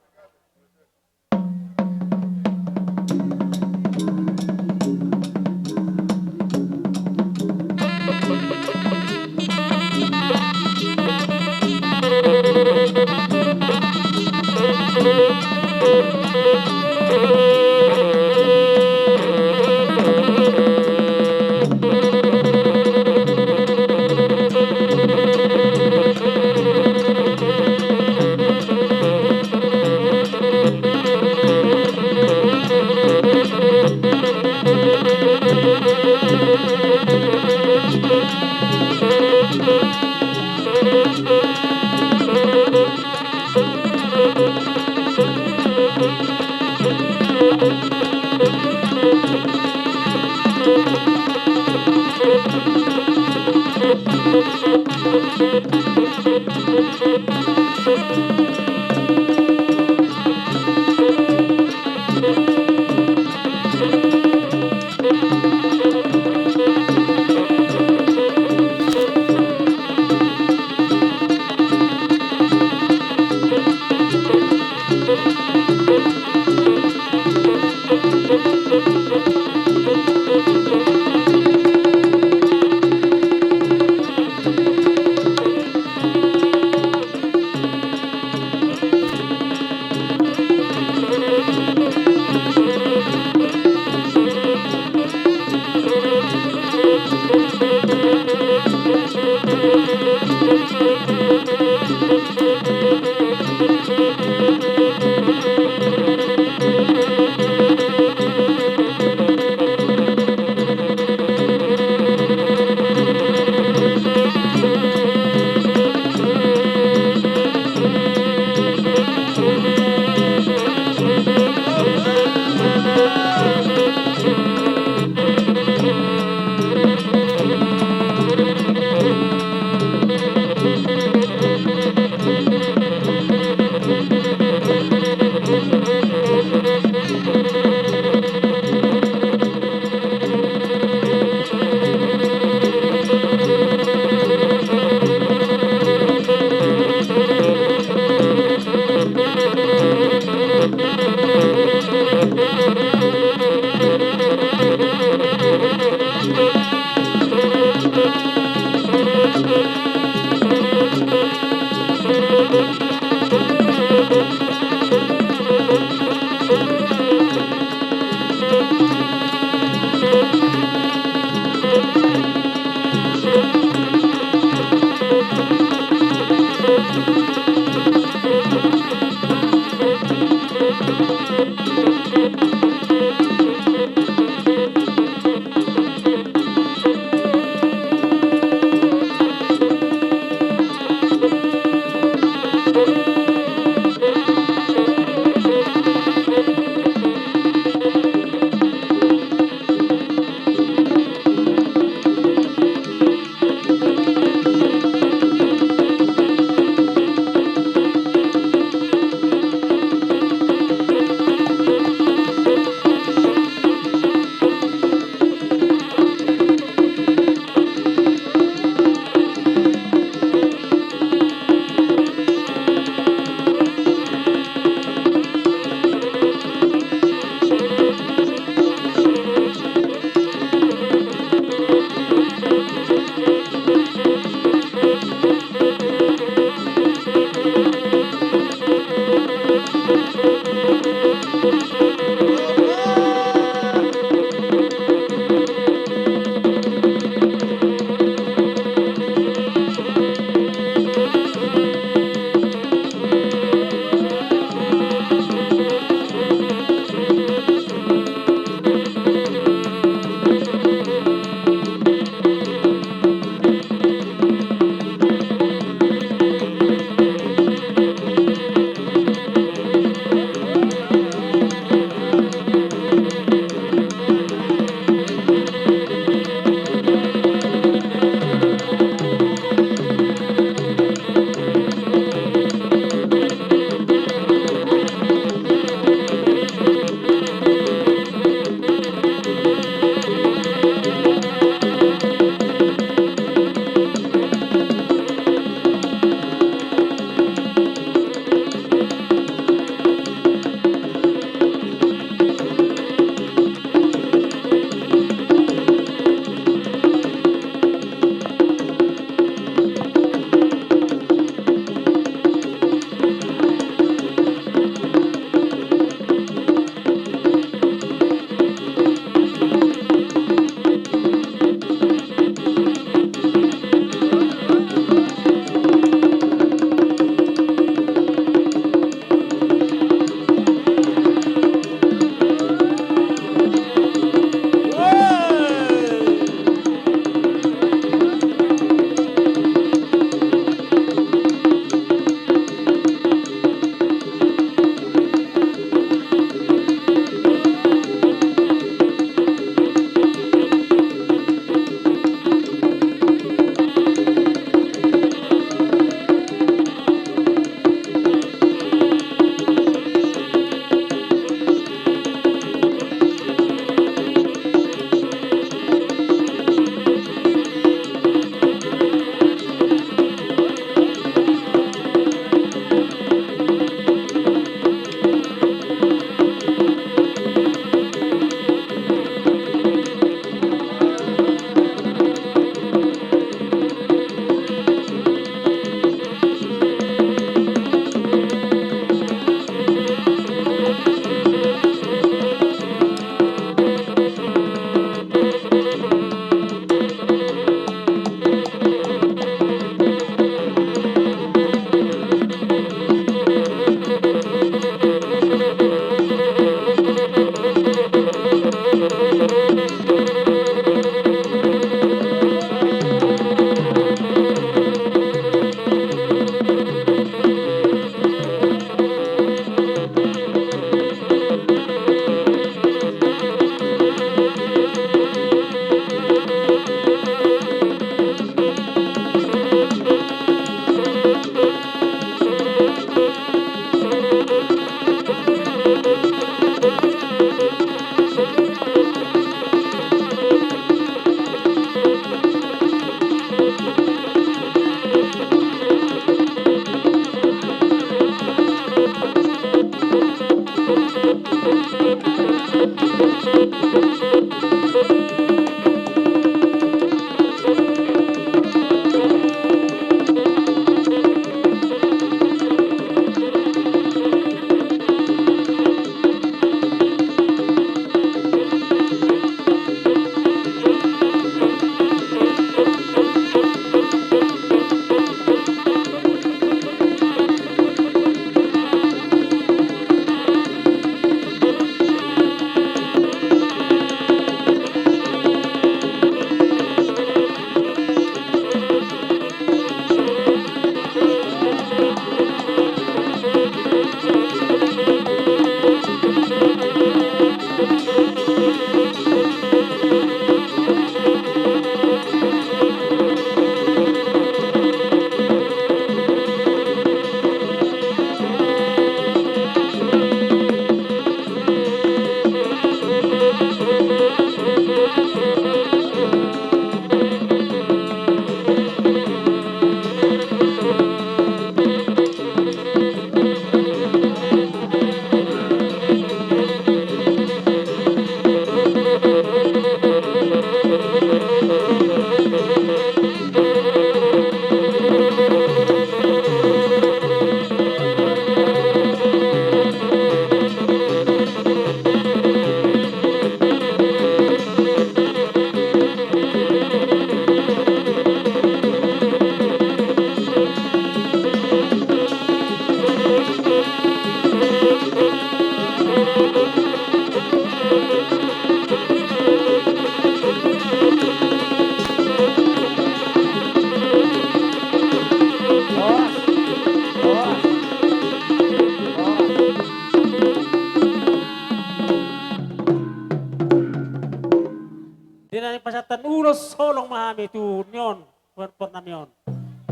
Di na pasahathon ulos holong ma hami tu ni on, tu pornami on.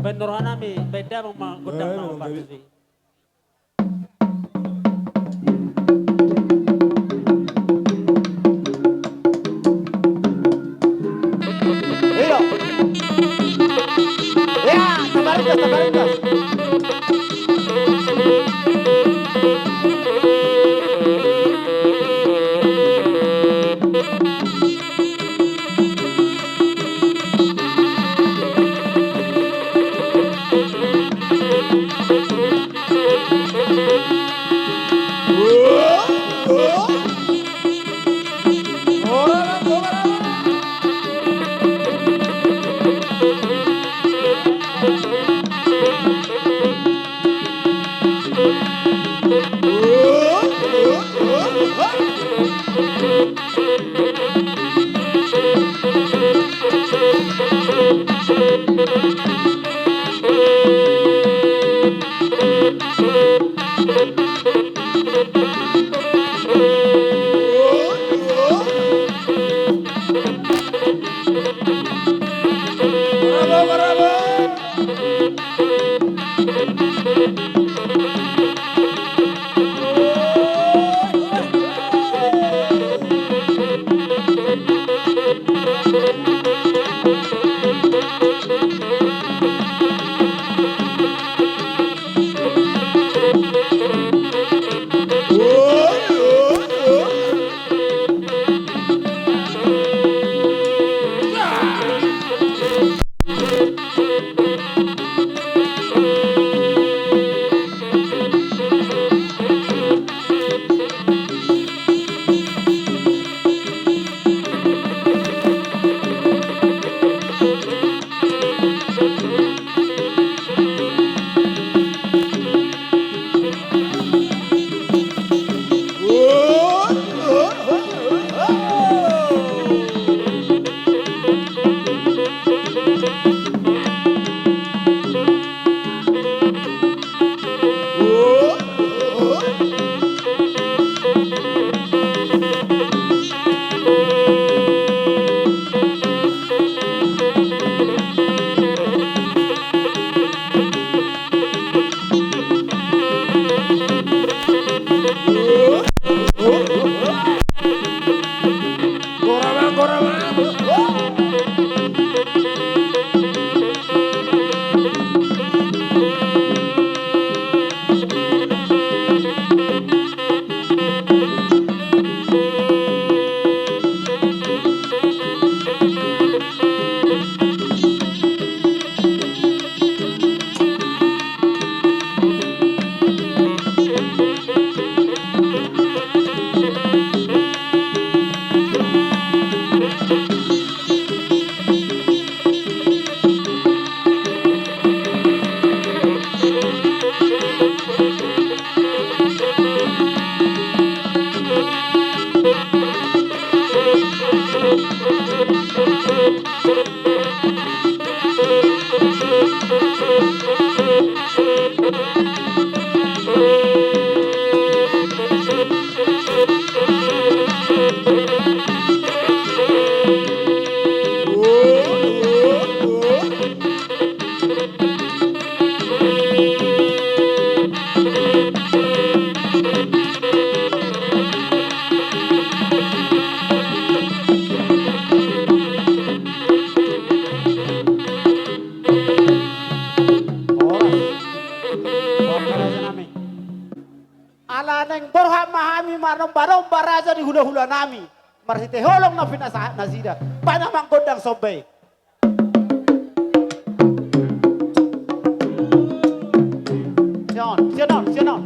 Baen roha nami, baen damang ma gondang na hombar tusi. Iya. Ya, sabar, sabar. di hula-hula nami, marhite holong na pinasahat nasida, bahen ma gondang somba i. Sian on, sian on, sian on.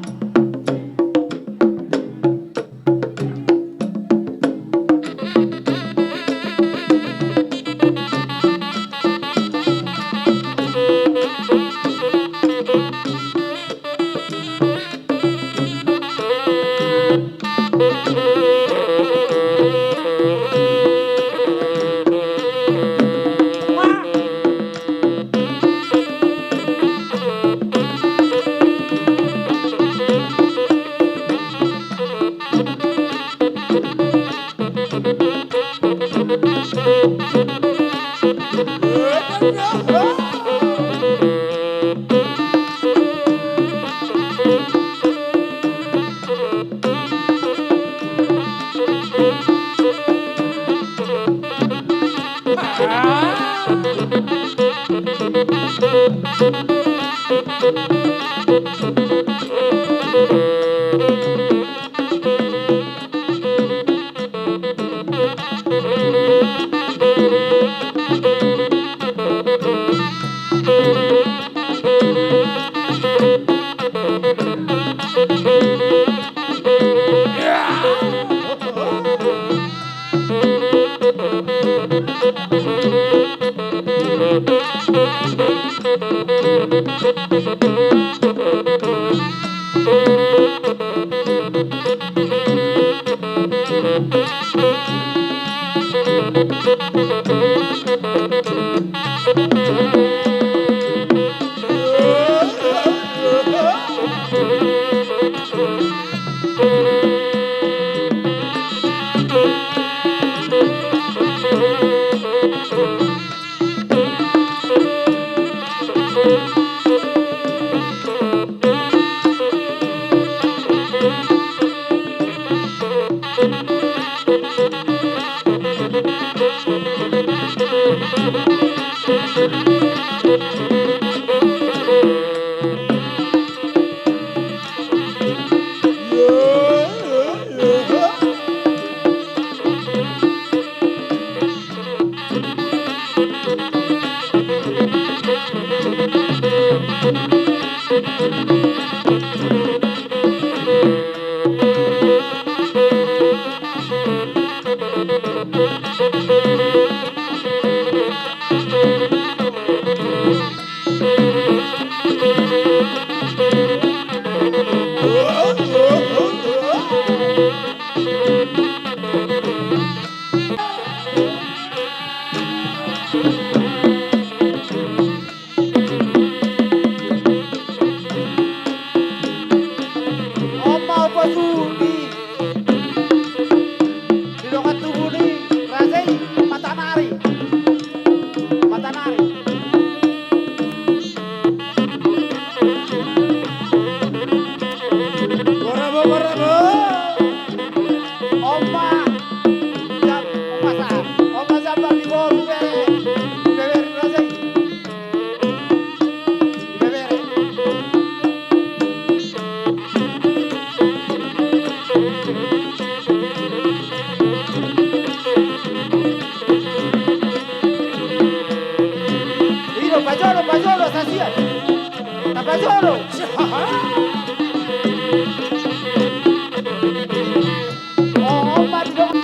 On ma upa suhut i. Di dongan tubu ni raja i, Matanari. Matanari. Bravo, bravo. On ma. Jam, on ma sa. On ma jam bang di bolu be. Bebere raja i. Bebere. Ido, pajolo, pajolo, sasian. Tapajolo. Oh, oh, mati dong.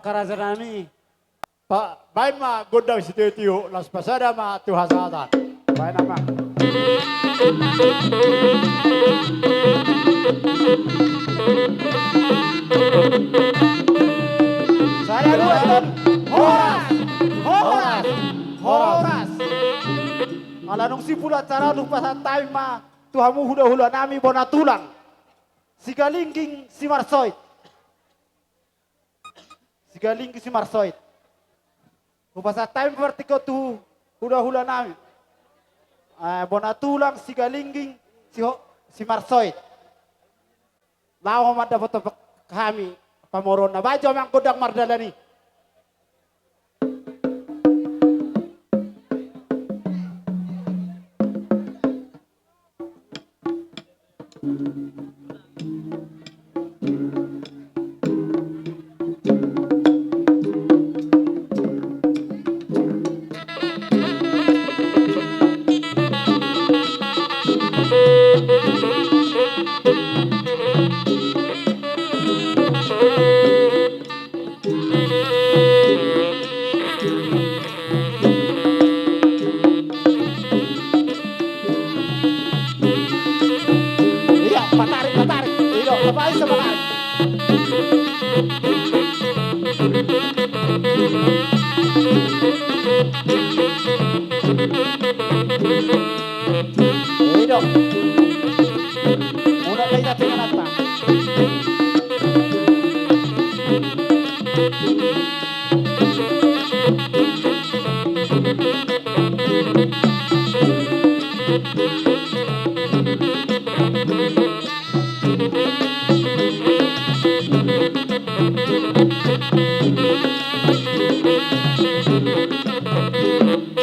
Raja nami. Baen ma gondang sitio-tio, laos pasada ma tu hasahatan. Baen ma. Sada, dua, tolu. Horas. Horas. Horas. Ala nunga simpul acara, hupasahat hami ma tu hamu hula-hula nami, bona tulang. Sigalingging Simarsoit. Sigalingging Simarsoit. Hupasahat hami partingkian tu hula-hula nami. Eh, bona tulang Sigalingging si ho-, Simarsoit. Laho ma mandapot hami pamoruonna. Baen jo amang gondang mardalan i. Iya, patarik, patarik. Iya, patarik, patarik. Iya. Mula kita dengan apa?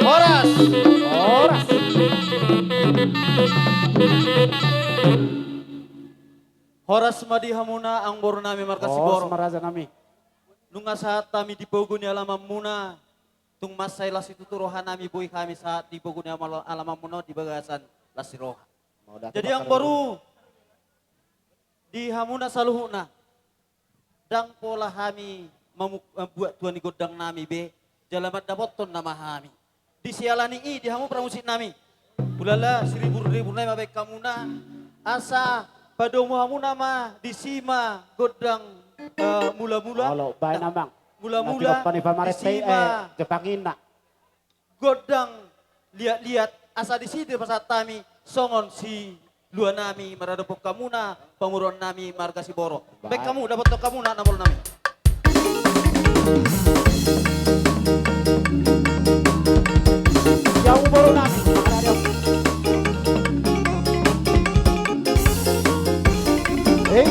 Horas. Horas. Horas ma di hamuna amangboru nami marga Siborok. Horas ma raja nami. Nunga sahat hami di pogu ni alamanmuna, tung mansai las situtu roha nami boi hami sahat di pogu ni amal-, alamanmuna di bagasan las ni roha. Jadi amangboru, di hamuna saluhutna, ndang pola hami mamu-, mambuat tua ni gondang nami be, jala mandapothon nama hami. Di siala ni i di hamu pramusik nami, ulala siribur-ribur nami mambahen hamuna, asa padomu hamuna ma disi ma gondang, eh, mula-mula. Olo, baen amang. Mula-mula, na tinompa ni pamarenta i, disi ma, eh, Jepang inna. Gondang liat-liat, asa disi dipasahat hami songon silua nami maradophon hamuna pamoruon nami marga Siborok. Baen. Baen hamu, dapothon hamuna na molo nami. Ia amangboru nami. Eh?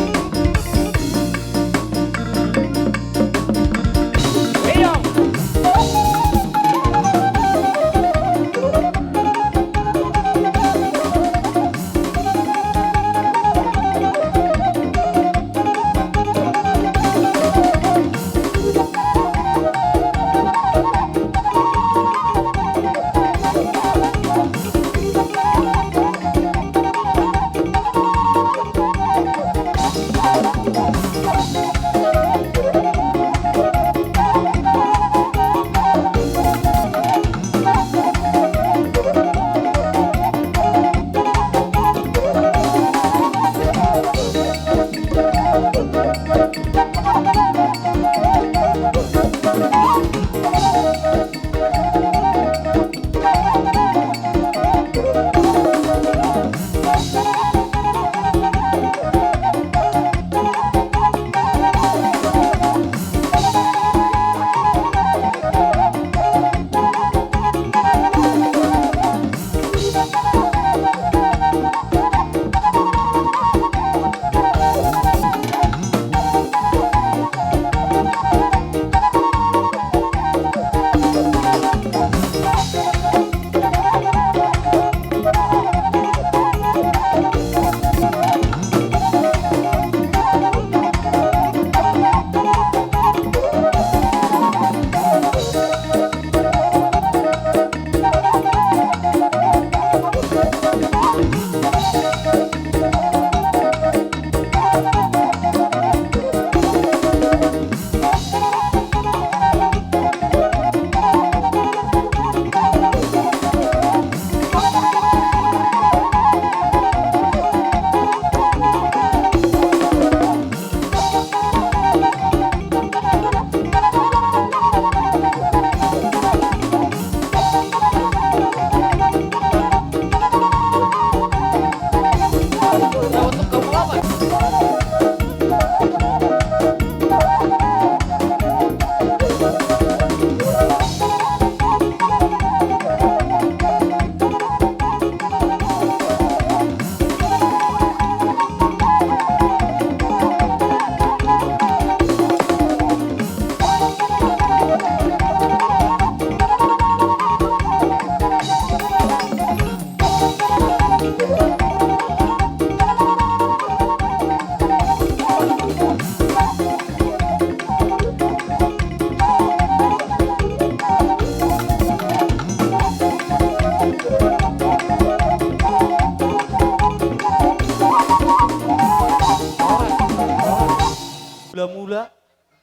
Mula,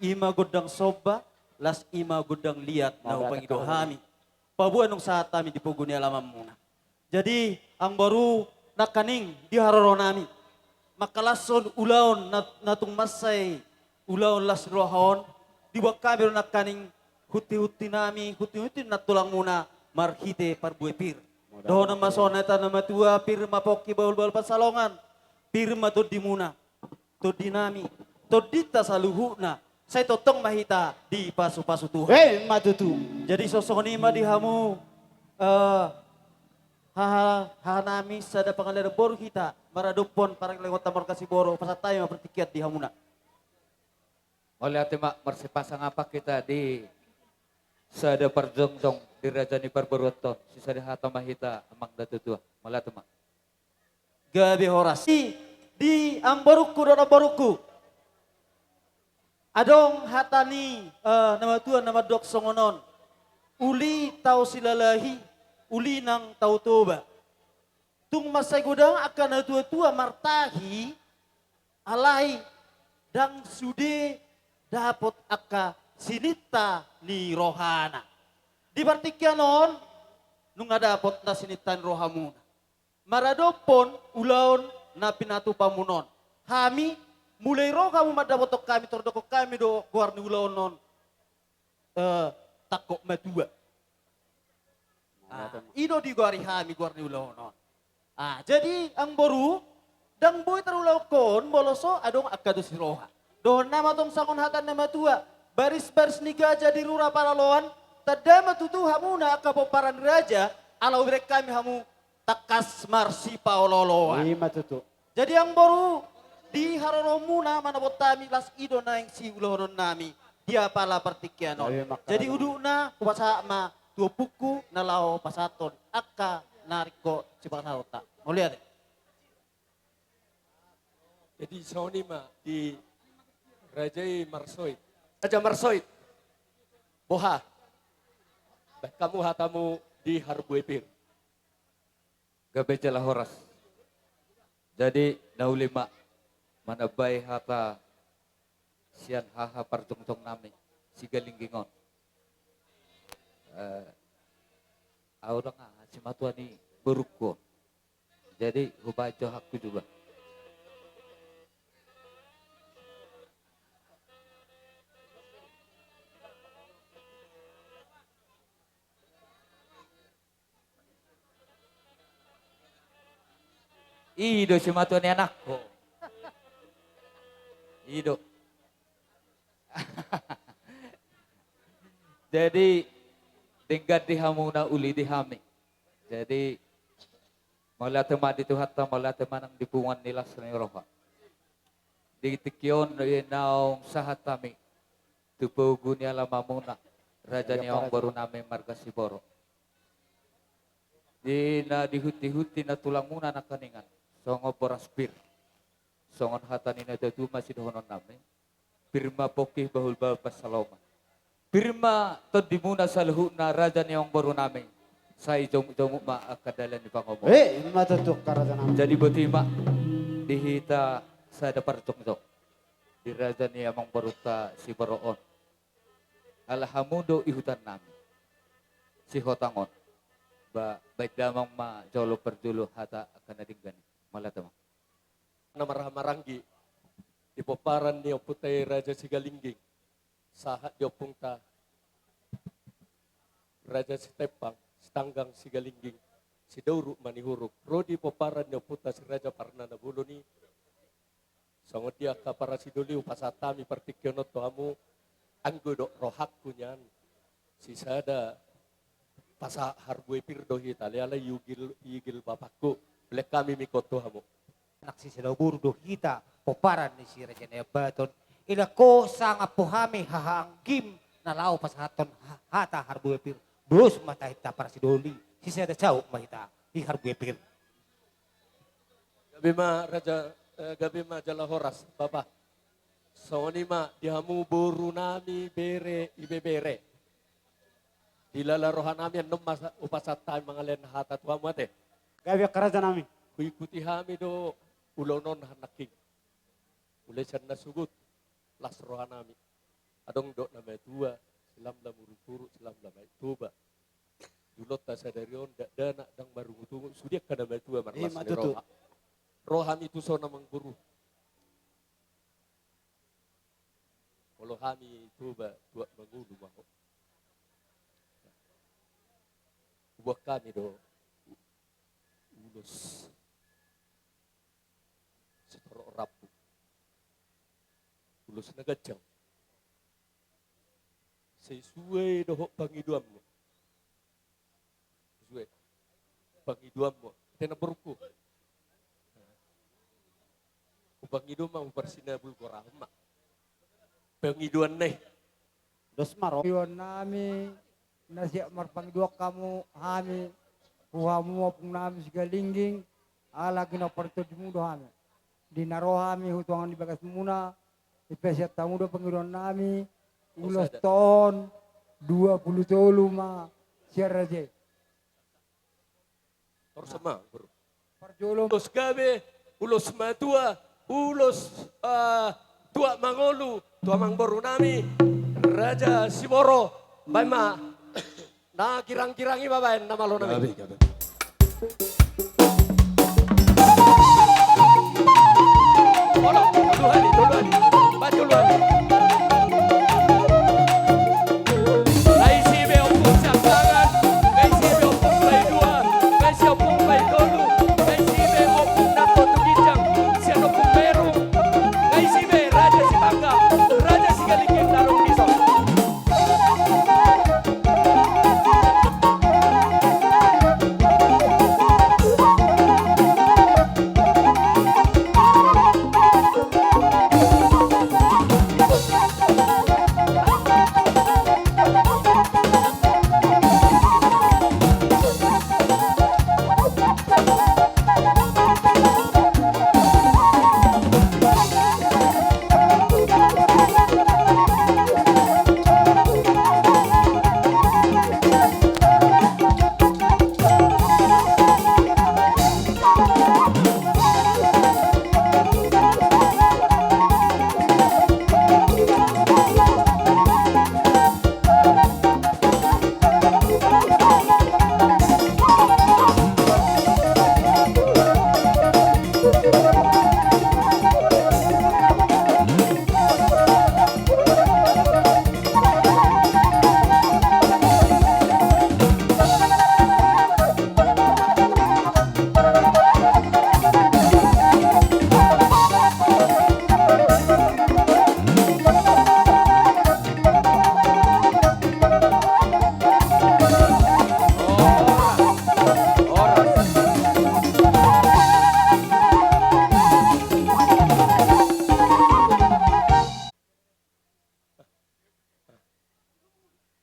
i ma gondang somba, laos i ma gondang liat na hupangido hami. Paboa nunga sahat hami di pogu ni alamanmuna. Jadi, amangboru, nangkaning di haroro nami, mangkalashon ulaon na, na tung mansai ulaon las ni roha on, diboan hami do nangkaning hunti-hunti nami, hunti-hunti na tulangmuna marhite parbue pir. Dohonon ma songon hata ni na matua, pir ma pongki bahul-bahul pansalongan, pir ma tondimuna, tondi nami, tondinta saluhutna, sai tongtong ma hita dipasu-pasu Tuhan. Eh, ma tutu. Jadi songon i ma di hamu, eh, haha, haha nami sada pangalean boru hita, maradophon parleonta marga Siboro, pasahat hami ma partingkian di hamuna. Mauliate ma, marsipasangapan hita di sada parjongjong di raja ni parboruonta on, sisada hata ma hita amang datu tua. Mauliate ma. Gabe horas. Di, di amangborungku dohot namborungku. Adong hata ni, eh, na matua na mandok songon on. Uli tau silalahi, uli nang tau toba. Tung mansai godang angka na tua-tua martahi, alai ndang sude dapot angka sininta ni rohana. Di partingkian on, nunga dapot na sininta ni rohamuna. Maradophon ulaon na pinatupamuna on. Hami, molo ro hamu mandapothon hami, tardok hami do goar ni ulaon on, eh, tangkok matua. Ah, i do digoari hami goar ni ulaon on. Ah, jadi, amangboru, ndang boi tarulahon molo so adong angka dos ni roha. Dohonon ma tong songon hata ni na matua, baris-baris ni gaja di rura paraloan, tanda ma tutu hamuna angka pomparan ni raja, ala hubereng hami hamu tangkas marsipaolo-oloan. I ma tutu. Jadi amangboru, di haroromuna mandapothon hami, laos i do naeng siulahonon nami di apala partingkian on. Jadi udutna hupasahat ma tu ompungku na laho pasahathon angka na ringkot sipasahatonta. Mauliate. Jadi songon i ma di raja i marsoit. Raja marsoit. Boha. Baen hamu hatamu di harbue pir. Gabe jala horas. Jadi, na uli ma manambai hata sian haha parjongjong nami, Sigalingging on. Eh, au do nga, simatua ni borungku on. Jadi, hubaen jo hakku juga. I do simatua ni anakku. I do. Jadi, denggan di hamu na uli di hami. Jadi, mauliate ma di Tuhanta, mauliate ma nang di punguan ni las ni roha. Di tingki on, naung sahat hami tu pogu ni alamanmuna, raja ni amangboru nami marga Siboro. Di na dihunti-hunti na tulangmuna nangkaningan, songon boras pir. Songon hata ni na tuatua ma sidohonon nami. Pir ma pongki bahul-bahul pansalongan. Pir ma tondimuna saluhutna raja ni amangboru nami. Sai jomuk-jomuk ma angka dalan ni pangomoan. Eh, i ma tutu raja nami. Jadi boti ma di hita sada parjongjong. Di raja ni amangborunta Siboro on. Ala hamu do ihutan nami. Sihotang on. Ba, baen damang ma jolo parjolo hata angka na denggan i. Mauliate ma. Na marhaha maranggi. Di pomparan ni ompunta i Raja Sigalingging. Sahat di ompungta Raja Sitempang, Sitanggang Sigalingging, Sidauruk Manihuruk. Ro di pomparan ni ompunta si Raja Parna na bolon i. Songon dia angka parasidoli hupasahat hami partingkian on tu hamu, anggo dok rohangku nian. Sisada pasahat harbue pir do hita, alai iigil, iigil bapakku, belek hami ma ingkon tu hamu. Anak sisada boru do hita, pomparan ni si Raja Nai Ambaton. Ingkon sangap ho hami haha anggim na laho pasahathon ha-, hata harbue pir. Dos ma tahi hita parasidoli, sisada saut ma hita di harbue pir. Gabe ma raja, eh, gabe ma jala horas, Bapa. Songon i ma di hamu boru nami, bere, ibebere. Dilala roha nami annon ma sa-, hupasahat hami mangalehon hata tu hamu ate. Gabe angka raja nami. Huikuti hami do ulaon on nangkin. Mulai sian na sogot. las rohanami. Adong do na matua, silamlam urup-urup, silamlam aek Toba. Di ulaonta sadari on, dakdanak ndang marungutungut, sude angka na matua. Ima marlas ni tutu. Roha. Rohami tuson amangboru. Molo hami Toba, Tuak Mangolu ma ho. Huboan hami do ulos sitorop rambu. Ulos na ganjang. Sesuai dohot pangidoanmu. Sesuai pangidoanmu. Ate namborungku. Hupangido ma, huparsinabul gorahon ma. Pangidoan na i. Dos ma ro. Pangidoannami, na siap marpangidoan hamu, hami, tu hamu ompung nami Sigalingging, ala ginompar ni tondimu do hami. Di na ro hami tu tonga ni bagasmuna, dipasahat hamu do pangidoannami, ulos taon dua pulu tolu ma sian raja i. Torus ma, boru. Parjolo. Ulos gabe, ulos matua, ulos, eh, Tuak Mangolu, tu amangborunami, Raja Siboro, baen ma. Na girang-girang i ma baen, na malo nami. Gabe, gabe. Olo, tolu hali, tolu hali. Baen tolu hali. Nga isi be ompung siambangan, nga isi be ompung paidua, nga isi ompung paitolu, nga isi be ompung na tu ginjang, sian ompung Meru, nga isi be Raja Sipangka, Raja Sigalingging na adong dison.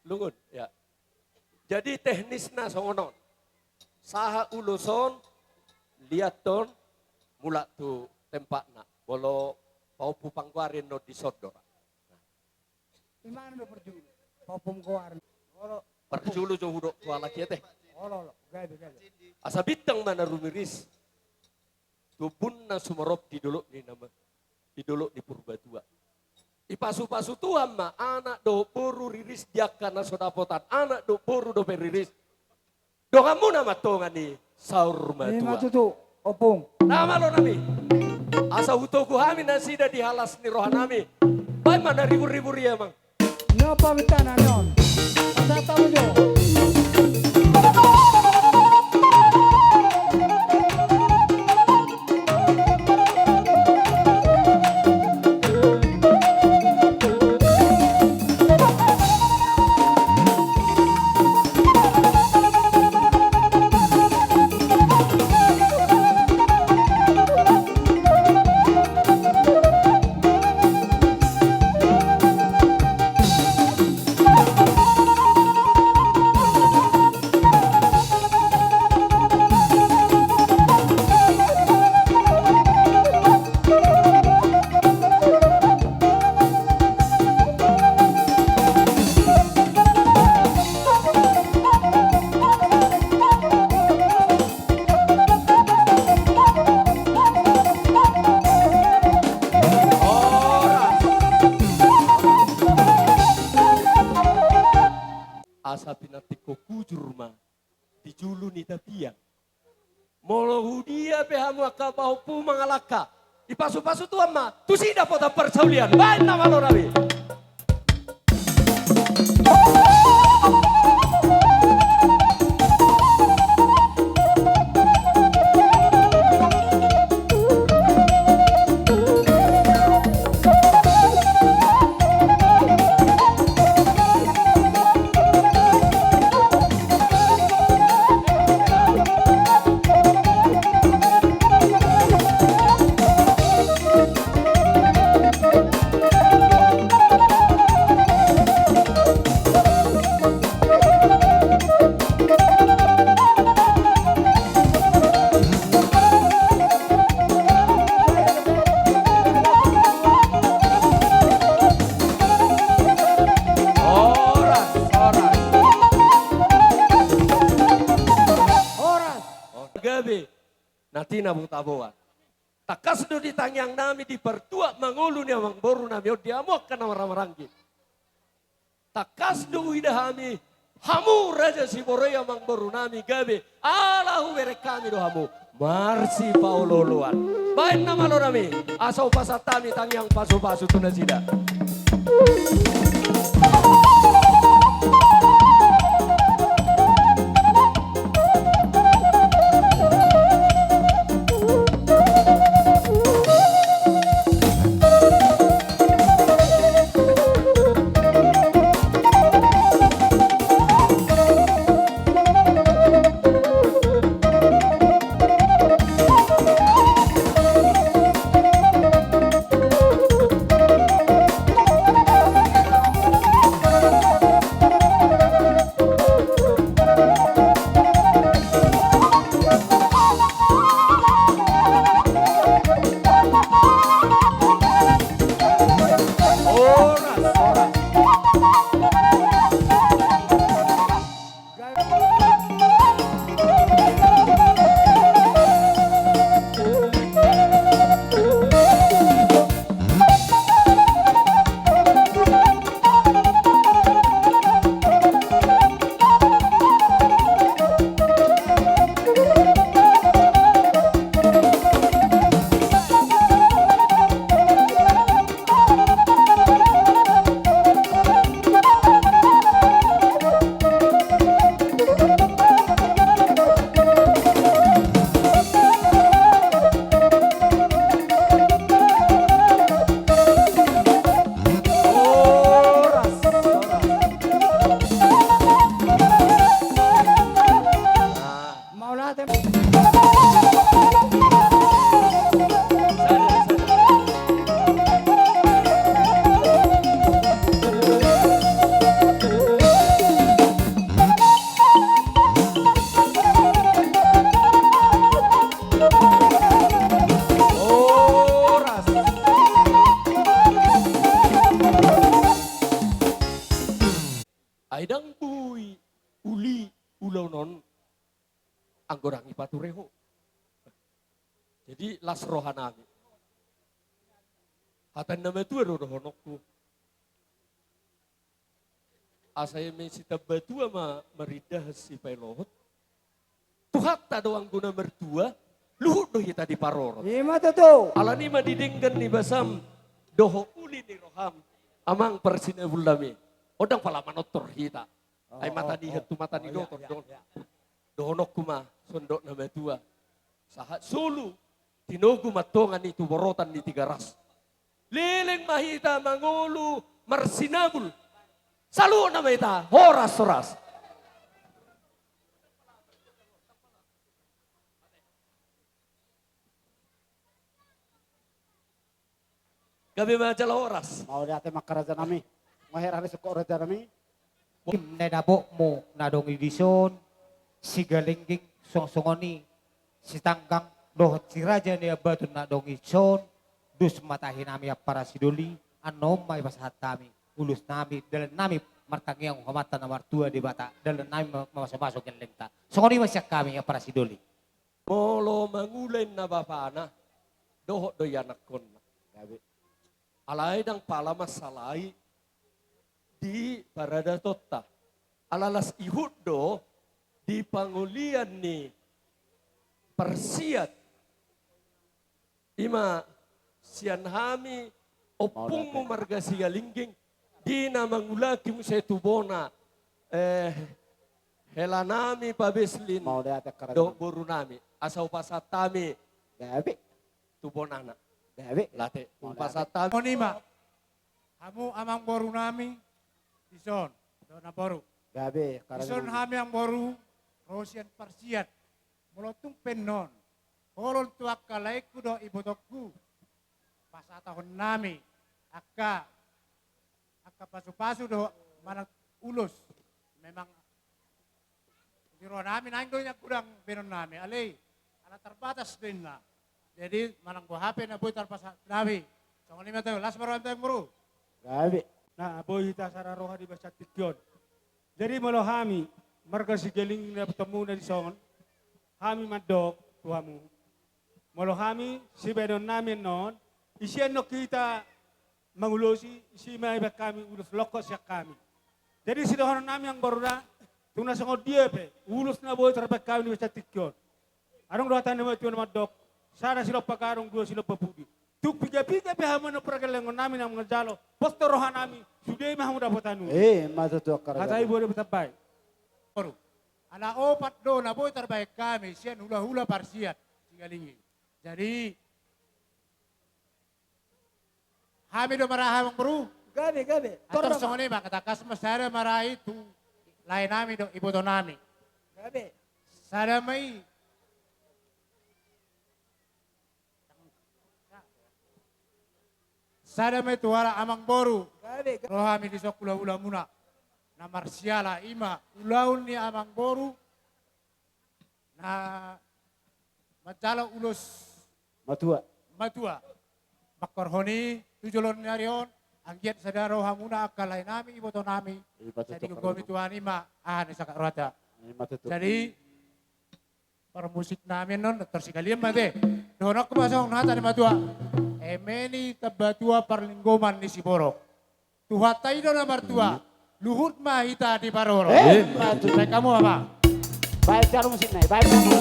Lungun, ya. Jadi teknisna songon on. Sahat ulos on, liathon, mulak tu tempatna. Molo pahompu panggoari annon dison do ra. Ima do parjolo. Pahompu panggoari. Olo. Parjolo jo hudok tu halak i ate. Olo, olo. Gabe, gabe. Asa bintang ma na rumiris. Tu ombunna sumorop di dolok ni nama, di dolok ni Purbatua. Dipasupasu Tuhan ma anak dohot boru riris di angka na so dapotan anak dohot boru dope riris. Donganmuna ma tongon i saur matua. Ima tutu, ompung. Na malo nami. Asa hutogu hami nasida di halas ni rohanami. Baen ma na ribur-ribur i amang. Na pamintana non. Pasahat hamu jo. di julu ni tapian. Molo hudia pe hamu angka pahompu mangalangka, dipasupasu Tuhan ma tusi dapotan parsaulian. Baen nama lo nami. Horas, horas. Horas. Gabe na tinabotaboan. Tangkas do di tangiang nami, di partuat mangolu ni amangboru nami on, di hamu angka na marhahamaranggi. Tangkas do huida hami, hamu Raja Siboroi amangboru nami, gabe ala hubereng hami do hamu marsipaolooloan. Baen nama lo nami, asa hupasahat hami tangiang pasupasu tu nasida. Mauliate. Horas. Ai ndang boi uli ulaon on anggo ndang dipature ho. Jadi las roha nami. Hata ni na matua do dohononku. Asa eme sitamba tua ma marindahan sipaelohot. Tuhanta do anggo na martua, luhut do hita diparorot. Ima tutu. Alani ma di denggan ni basam dohot uli ni roham, amang parsinabul nami. On ndang pola manortor hita. Ai mata ni ihat tu mata ni dohot, dohot. Dohononku ma, sondok na matua. Sahat solu, tinogu ma tonga ni tuborotan ni Tigaras. Leleng ma hita mangolu marsinabul. Saluhutna ma hita, horas, horas. Gabe ma jala horas. Mauliate ma angka raja nami. Nga hera ni sungkot raja nami. Im na dapotmu na adong i dison, Sigalengging, songon i Sitanggang dohot si Raja Niambaton na adong i dison, dos ma tahi nami ampara sidoli, annon ma dipasahat hami ulos nami, dalan nami martangiang tu Amanta na martua Debata, dalan nami ma-, mamasumasu gellengta. Songon i ma sian hami ampara sidoli. Molo mangula inna bapana, dohot do i anakkonna. Gabe. Alai ndang pola mansalai di paradatonta. Ala las ihut do, di pangolian ni Parsiat. Ima sian hami ompungmu marga Sigalingging, di na mangulaki muse tu bona, eh, helanami Pabeslin dohot borunami, asa hupasahat hami tu bonana. Late, hupasahat hami. Songon i ma. Hamu amangborunami, dison, do namboru. Gabe, dison hami amangboru, ro sian Parsiat. Molo tung pe annon, holong tu angka laengku dohot ibotongku, pasahatahonnami angka, angka pasupasu dohot manang ulos. Memang di rohanami naeng do i na godang baenonnami, alai ala tarbatas do inna. Jadi manang boha pe na boi tarpasahat hami. Songon i ma tu, las ma roham tu amangboru. Gabe. Na boi hita sada roha di bagasan tingki on. Jadi molo hami marga Sigalingging na dapotonmuna dison, hami mandok tu hamu. Molo hami sibaenonnami annon, ise annon hita mangulosi, ise ma ibaen hami ulos longkot sian hami. Jadi sidohononnami amangboru, tung na songon dia pe ulos na boi tarbaen hami di bagasan tingki on, adong do hata ni natuatua na mandok, sada silompa gadong, dua silompa pudi. Tung pigapiga pe hamu annon pargellenggonnami na manjalo, pos do rohanami, sude ma hamu dapotan uli. Eh, ima tutu, angka raja. Hata i boi do tambai. Boru. Ala opat do na boi tarbaen hami sian hulahula Parsiat Sigalingging. Jadi hami do ma ra amangboru. Gabe, gabe. Ator songon i ma, tangkas ma sada ma ra i tu laenami dohot ibotonami. Gabe. Sada ma i. Sada ma i tu halak amangboru. Gabe, gabe. Ro hami dison hulahulamuna na marsiala, ima ulaon ni amangboru na manjalo ulos matua. Matua. Manghorhon i tu joloan ni ari on, anggiat sada rohamuna angka laenami, ibotonami. Ima tutu, sai digogomi Tuhan i ma aha na sahat rohanta. Ima tutu. Jadi parmusiknami annon, tor sigalian ma te. Dohononku ma songon hata ni matua: Eme ni tamba tua parlinggoman ni siborok. Tuhanta i do na martua, luhut ma hita diparorot. Eh, ima tutu. Baen hamu, amang. Baen jalo musikna i, baen jalo.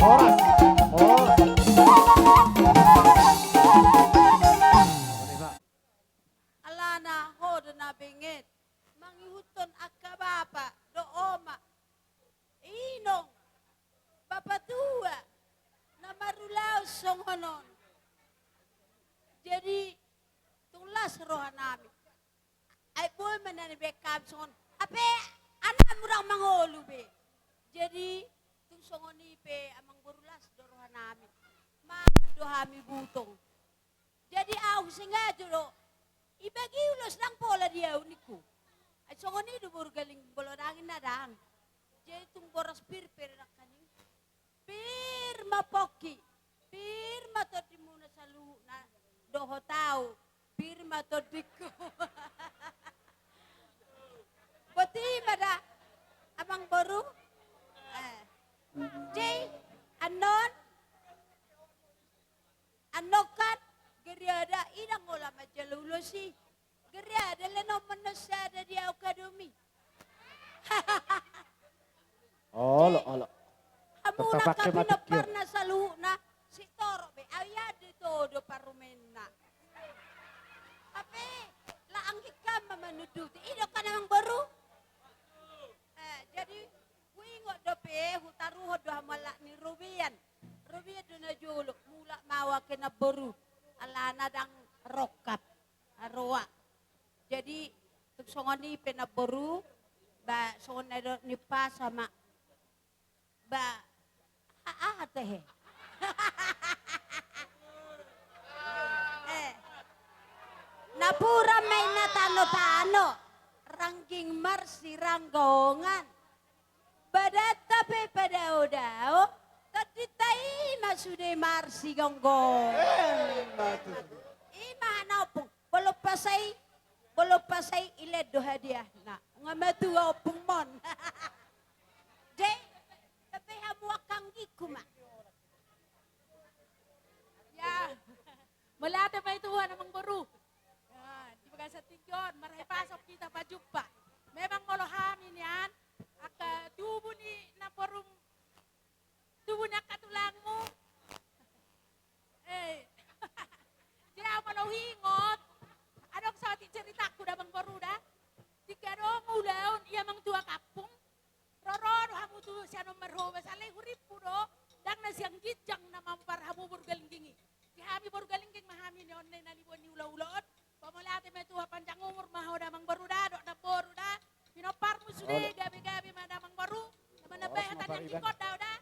Horas. Horas. Alana ho do na benget mangihuthon angka bapa dohot oma, inong, bapa tua na marulaon songon on. Jadi tung las rohanami. Ai boi ma na nibaen hami songon, hape anakmu ndang mangolu be. Jadi tung songon i pe amangboru, las do rohanami. Mangan do hami butong. Jadi ahu sengaja do, ibagi ulos ndang pola di ahu ningku. Ai songon i do boru Galingging, molo ndang i na ndang. Jadi tung boras pir pe nangkaning. Pir ma pongki, pir ma tondimuna saluhutna, dohot ahu, pir ma tondingku. Boti ma da, amangboru. Eh. Jadi annon, annon kan, gariada i ndang holan manjalo ulos i. Gariada lehonon ma annon sada di ahu kadomi. Olo, olo. Hamu na pinompar na saluhutna, sitorop be, ai ia do ito do parumaenna. Hape la anggingkon ma manunduti, i do kan amangboru. Eh, jadi huingot dope, hutaruhon do hamu halak ni robean. Robean do na jolo, mulak ma au angka namboru. Alana ndang rongkap haroa. Jadi tung songon i pe namboru, Ba songon na didok ni umpasa ma. Ba, a-, aha tehe? Eh, napuran ma inna tano-tano, rangging marsiranggongan. Badanta pe padaodao, tondinta i ma sude marsigonggongan. Eh, ima tutu. Ima na ompung, molo umpasa i, molo umpasa i, ilean do hadiahna. Nga matua ompungmon. Jadi, tapi hamu angka anggingku ma. Ya. Mauliate ma i Tuhan, amangboru. Ya, di bagasan tingki on, marhahipason hita pajumpa. Memang molo hami nian, angka tubu ni namborum, tubu ni angka tulangmu. Eh. Jadi au molo huingot, adong saotik ceritangku da, amangboru da. Tingki adong ulaon, i amangtua kampung. Roro do hamu tu sian on marhobas, alai hurimpu do, ndang na sian ginjang na mampar hamu boru Galingging i. Di hami boru Galingging ma hami nion na niboan ni ulaula on. Ba mauliate ma i Tuhan, panjang umur ma ho da, amangboru da, dohot namboru da. Pinomparmu sude gabe-gabe ma da, amangboru. Na manambai hata ni anggingkon da, da.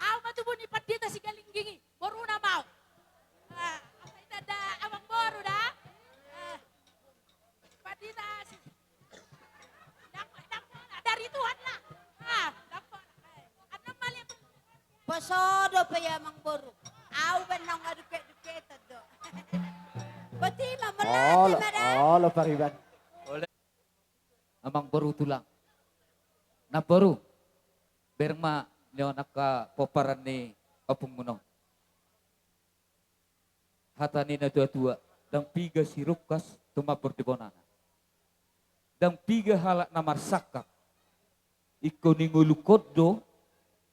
Au ma tubu ni pandita Sigalingging i, boruna ma au. Ah, apa itu da, amangboru da? Ah. Pandita si-, ndang, ndang pola, dari Tuhan lah. Ah, ndang pola. Eh, annon maliat. Poso dope i, amangboru. Au pe naung adungke-dungketan do. Botima, mauliate ma da. Olo, olo, pariban. Amangboru, tulang. Namboru. Bereng ma nion angka pomparan ni ompungmuna on. Hata ni natua-tua, ndang piga sirungkas tumambor di bonana. Ndang piga halak na marsangkap. Ingkon i ngolungkon do,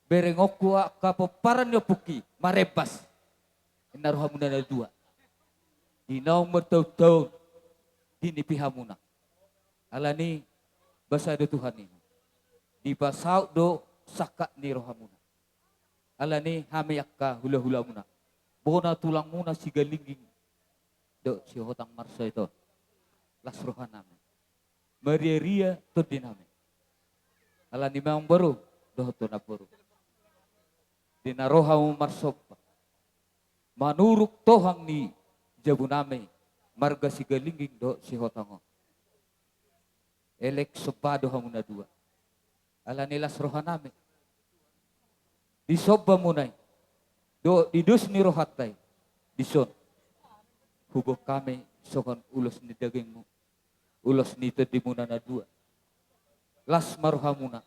berengonku angka pomparan ni ompungki, marembas. Inna rohamuna na dua. Di naung martaon-taon, dinipi hamuna. Alani, basa do Tuhan i. Dipasaut do sangkap ni rohamuna. Alani hami angka hula-hulamuna, bona tulangmuna Sigalingging dohot Sihotang Marsait on, las rohanami. Maria-ria tondinami. Alani, amangboru dohot tu namboru, di na ro hamu marsomba manurung tohang ni jabunami marga Sigalingging dohot Sihotang on, elek somba do hamu na dua. Alani, las rohanami. Di sombamuna i dohot di dos ni rohanta i, dison huboan hami songon ulos ni dagingmu, ulos ni tondimuna na dua. Las ma rohamuna.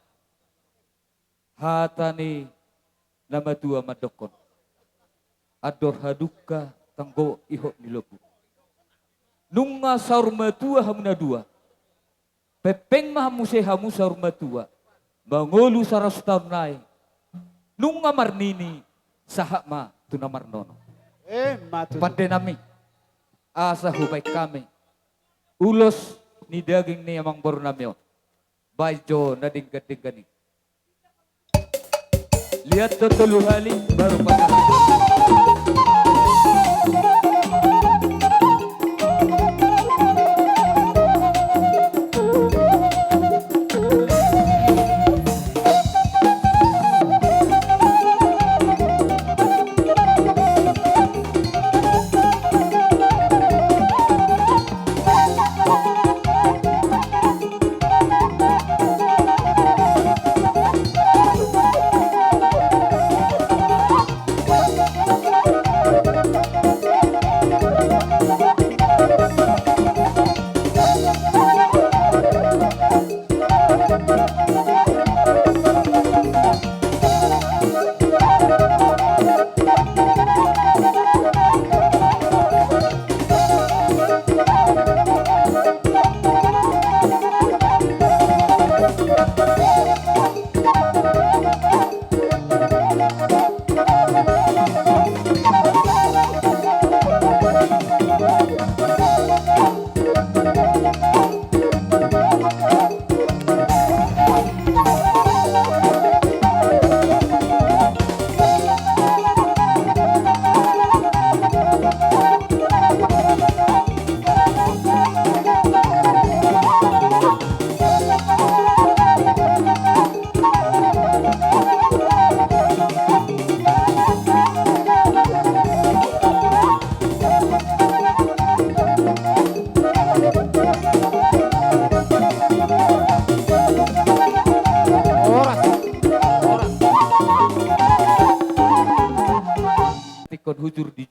Hata ni na matua mandokkon: Andor hadungka tanggo ihot ni lombu. Nunga saur matua hamu na dua, pengpeng ma muse hamu saur matua, mangolu saratus taon nai. Nunga marnini, sahat ma tu na marnono. Eh, ima tutu. Pandenami, asa hubaen hami ulos ni daging ni amangborunami on. Baen jo na denggan-denggan i. Liat do tolu hali, baru pasahat.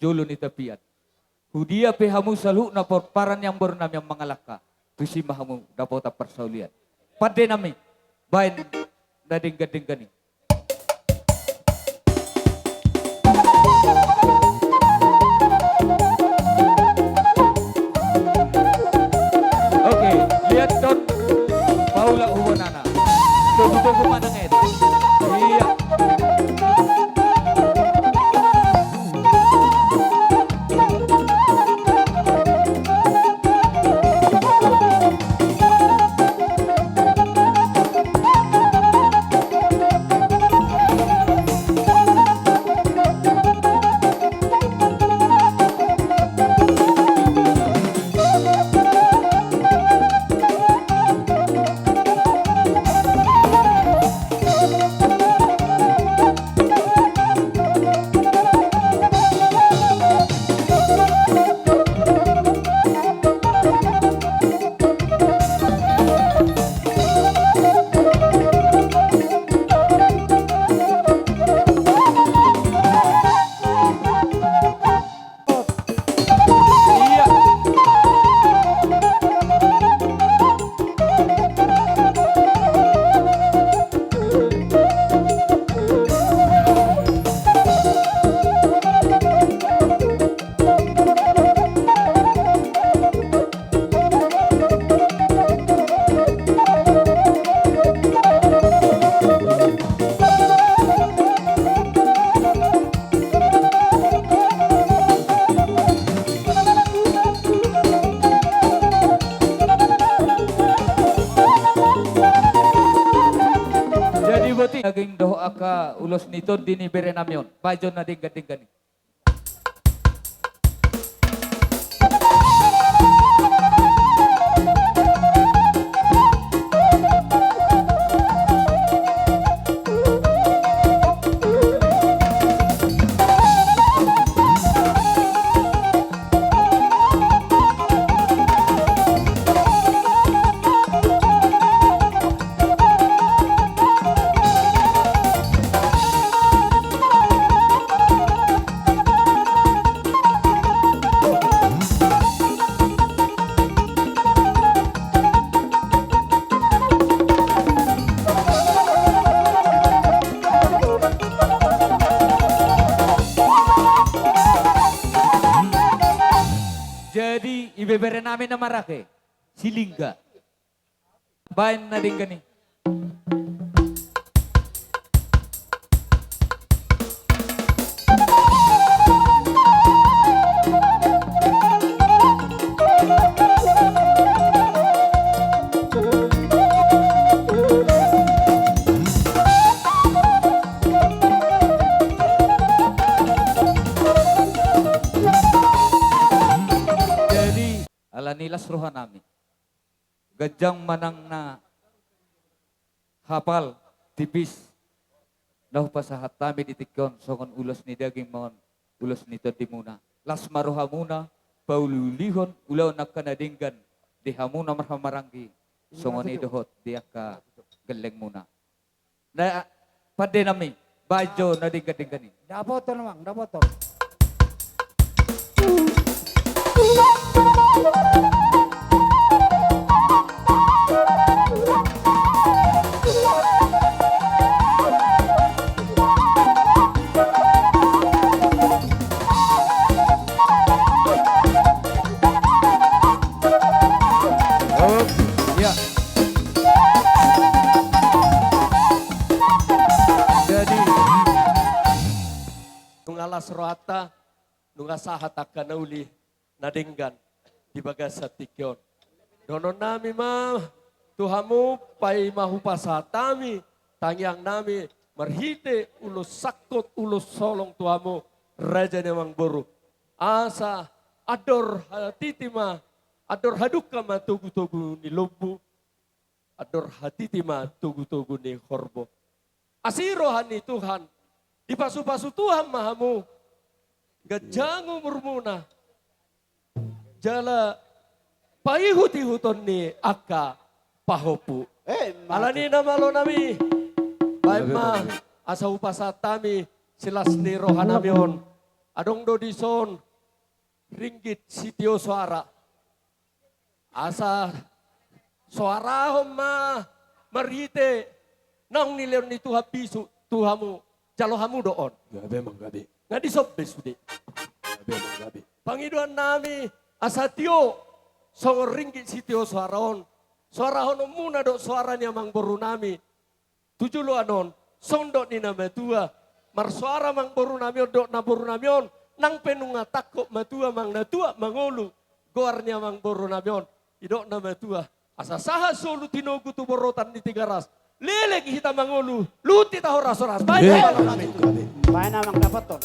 Dolo ni tapian. Hudia pe hamu saluhutna pomparan ni amborunami on mangalangka, tusi ma hamu dapotan parsaulian. Pande nami, baen na denggan-denggan i. Oke, lihat don paulak hubunana. Tunggu-tunggu mana nget. Iya. Jadi boti daging dohot angka ulos ni tondi ni bere nami on. Baen jo na denggan-denggan i. Jadi ibebere nami na marake Silingga. Baen na denggan i. Jadi alani las roha nami. Ganjang manang na hapal, tipis, na hupasahat hami di tingki on songon ulos ni daging maupun ulos ni tondimuna. Las ma rohamuna pauli-ulihon ulaon angka na denggan di hamuna marhahamaranggi, songon i dohot di angka gellengmuna. Na pande nami, baen jo na denggan-denggan i. Dapoton, Amang, dapoton. Oke, ya. Jadi, nunga las rohanta, nunga sahat angka na uli na denggan di bagasan tingki on. Dohonon nami ma tu hamu, paima hupasahat hami tangiang nami marhite ulos sangkot ulos holong tu hamu, raja ni amangboru. Asa andor hatiti ma, andor hadungka ma togu-togu ni lombu, andor hatiti ma togu-togu ni horbo. Asi roha ni Tuhan, dipasu-pasu Tuhan ma hamu, ganjang umurmuna, jala paihut-ihuton ni angka pahompu. Eh, mate. Alani i, na malo nami, baen ma asa hupasahat hami silas ni roha nami on. Adong do dison ringgit sitio soara. Asa soarahon ma marhite naung nilehon ni Tuhan bisuk tu hamu, jalo hamu do on. Gabe, manggabe. Nga dison be sude. Gabe, manggabe. Pangidoan nami asa tio songon ringgit sitio soara on, soarahononmuna do soara ni amangboru nami tu joloan on, songon dok ni na matua. Marsoara amangboru nami on dohot namboru nami on, nang pe nunga tangkok matua manang na tuat mangolu goar ni amangboru nami on. Didok na matua, asa sahat solu tinogu tu borotan ni Tigaras. Leleng hita mangolu, luhut hita horas-horas. Baen, eh, baen, baen. Baen, amang, dapothon.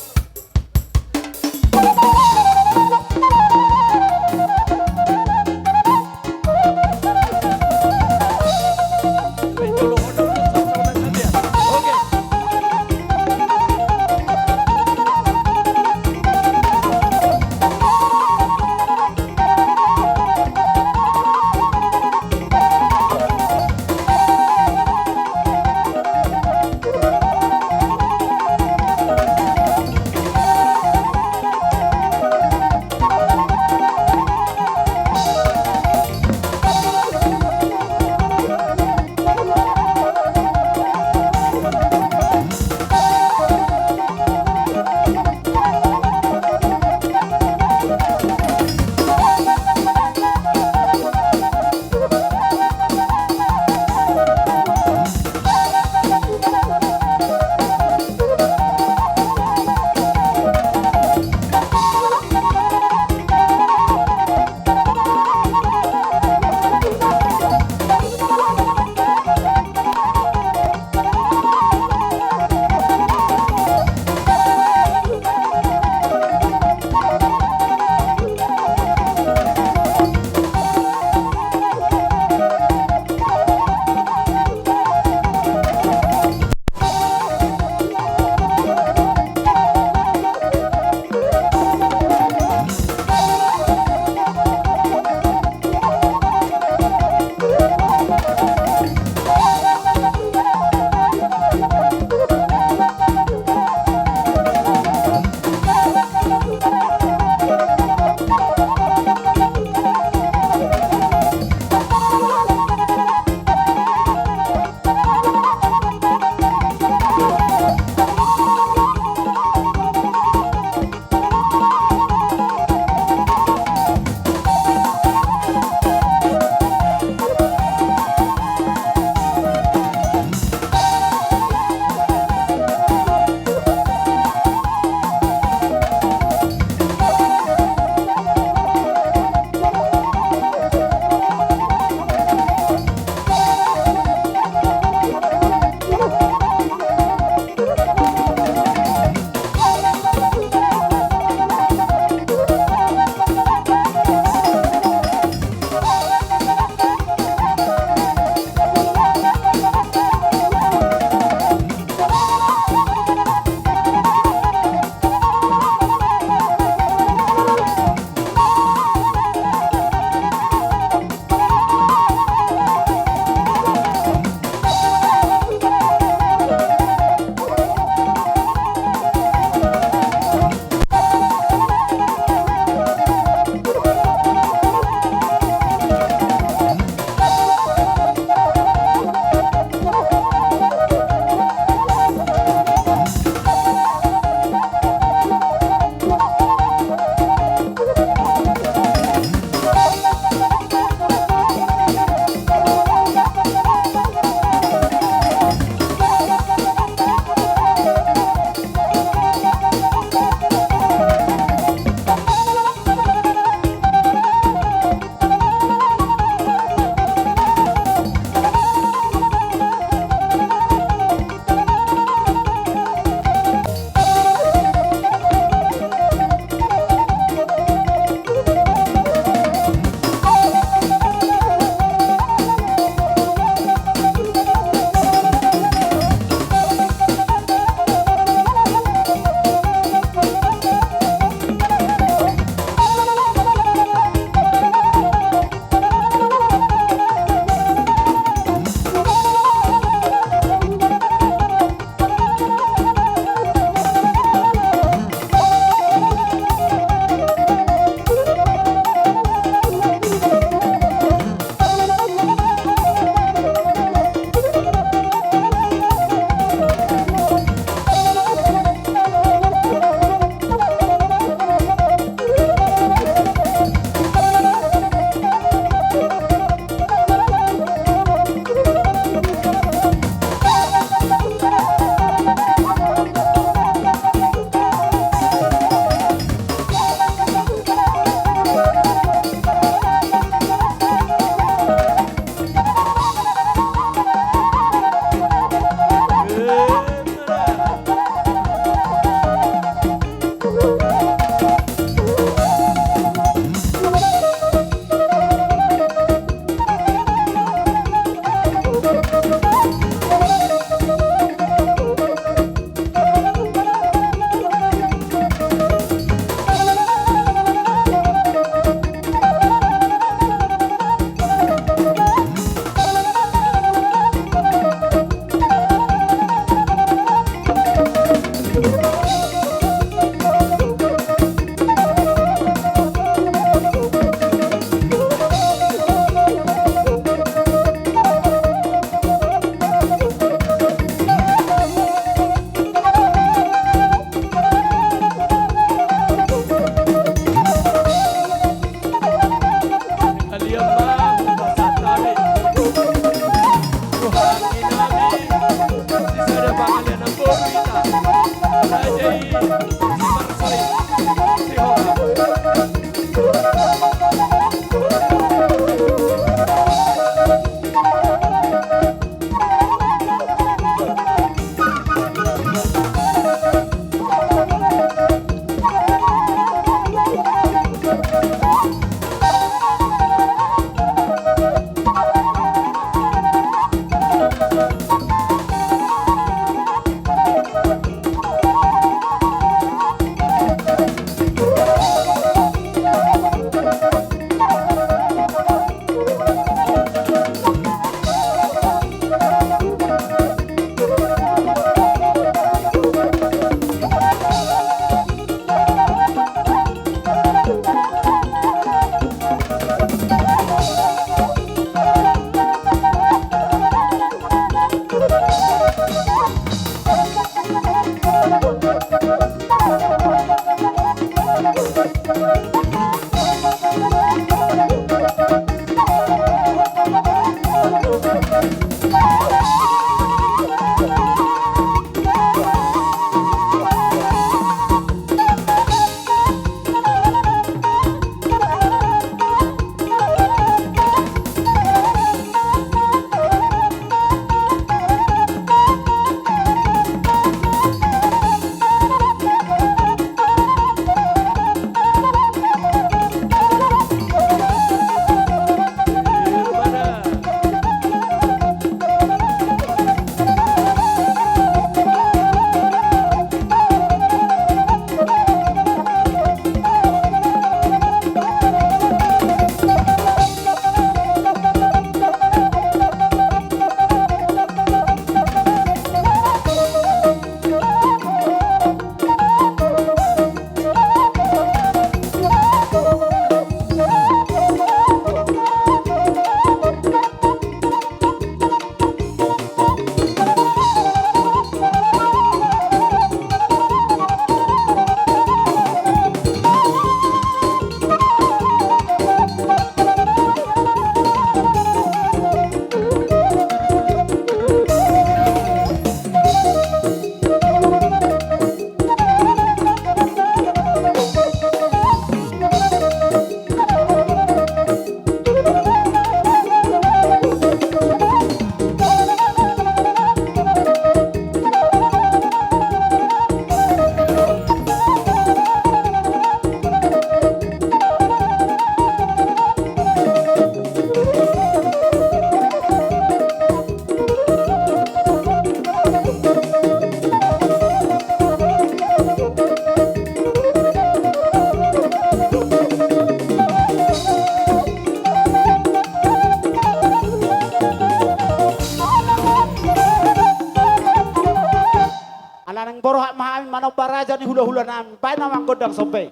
Ala naeng borhat ma hami manomba raja ni hulahula nami, baen ma gondang sombay.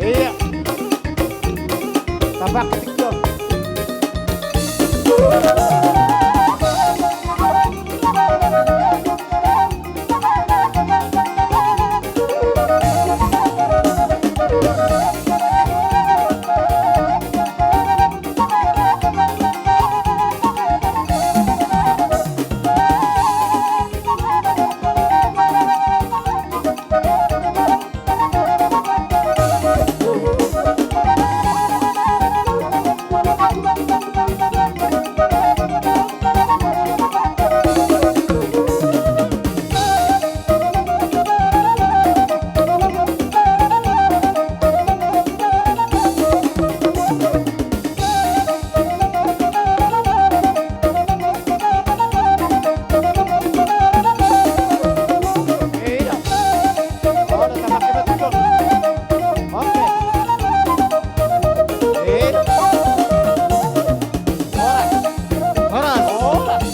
Iya. Tapak ketik, Jon. Horas. Horas.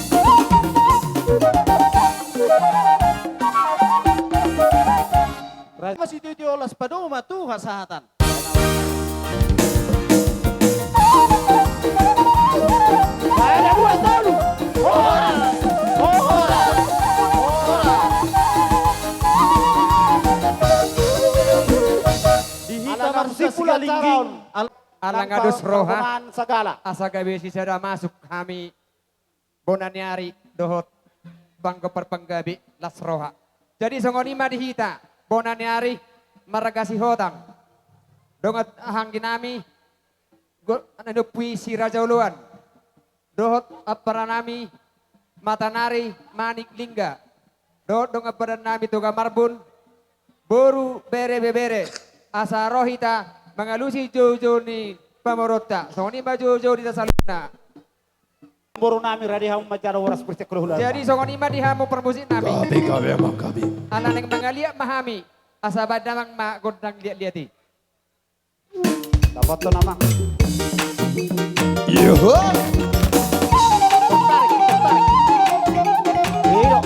Masititi olas padomu ma tu hasahatan. Ada dua tolu. Horas. Horas. Horas. Di hita marsipu lantaran. Ala nga dos roha. Asa gabe sisada masuk hami bona ni ari dohot panggompar panggabe las roha. Jadi songon i ma di hita bona ni ari marga Sihotang. Dongan anggi nami, go-, na ninompu i si Raja Oloan. Dohot ampara nami Matanari Manik Lingga. Dohot dongan padan nami Toga Marbun. Boru, bere, ibebere. Asa ro hita mangalusi joujou ni pamoruonta. Songon i ma joujou di hita saluhutna. Boru nami, rade hamu manjalo horas, bersih keluhula. Jadi songon i ma di hamu parmusik nami. Gabe, gabe, amang, gabe. Ala naeng mangaliat ma hami, asa baen damang ma gondang liat-liat i. Dapothon, amang. Yoho. Iyo.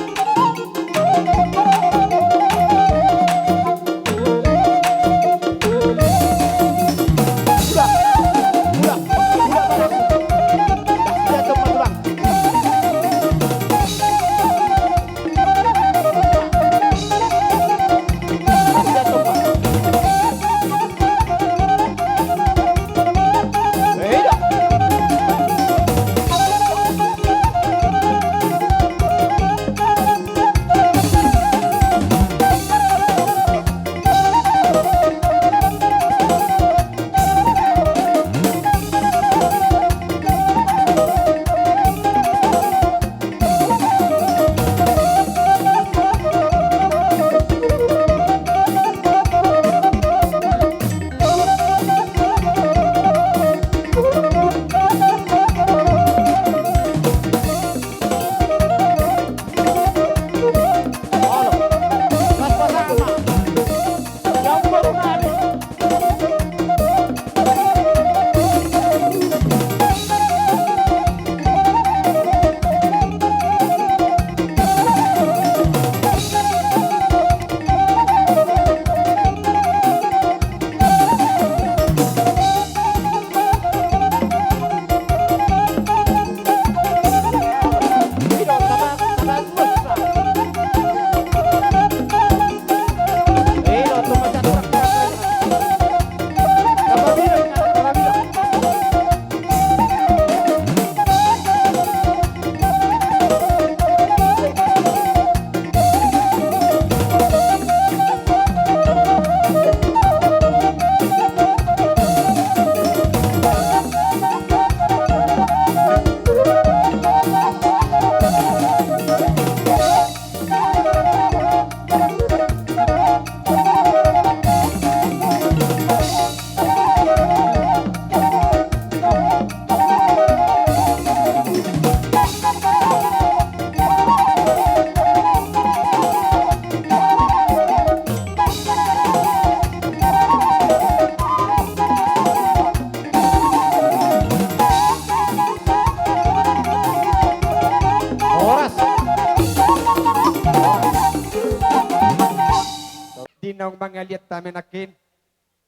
Naung mangaliat hami nangkin,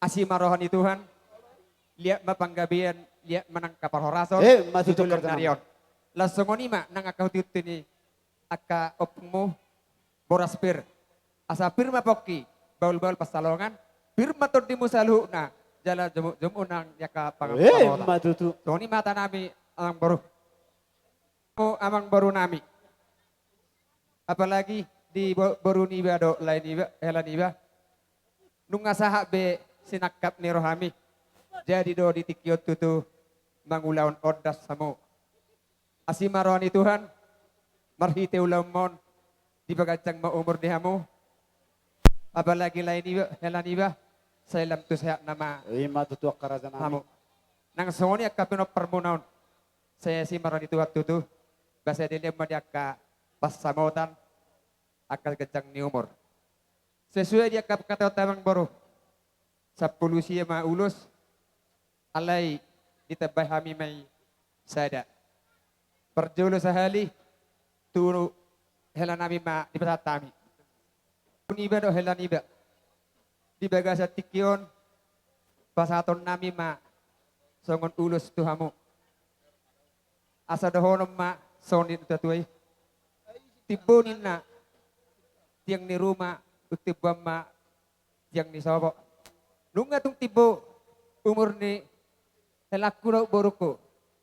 asi ma roha ni Tuhan, liat ma panggabean, liat ma nangkin parhorasan. Eh, ma tutu, di joloan karjana nari on. Laos songon i ma nang angka hutihutihon ni angka ompungmu, boras pir. Asa pir ma pongki, bahulbahul pansalongan, pir ma tondimu saluhutna, jala jomuk-jomuk nang di angka pangan. Eh, parsamotan. Ma tutu. Songon i ma hata nami, amangboru. O amangboru nami. Apalagi di bo-, boru niba dohot lae niba, hela niba. Nunga sahat be sinangkap ni rohami. Jadi do di tingki on tutu mangulahon ondas hamu. Asi ma roha ni Tuhan, marhite ulaonmon, dipaganjang ma umur ni hamu. Apalagi lae niba, hela niba, sai lam tu sehat nama. I ma tutu, angka raja nami. Hamu. Nang songon i angka pinomparmuna on. Sai asi ma roha ni Tuhan tutu. Ba sai dilehon ma di angka pansamotan, angka ganjang ni umur. Sesuai di angka pangkataion ta, amangboru. Sampulu sia ma ulos, alai ditambai hami ma i sada. Parjolo sahali, tu hela nami ma dipasahat hami. Niba dohot hela niba. Di bagasan tingki on, pasahaton nami ma songon ulos tu hamu. Asa dohonon ma songon nidok ni natuatua i. Timbo ninna tiang ni ruma, dung timboan ma tiang ni sopo. Nunga tung timbo umur ni helangku dohot borungku,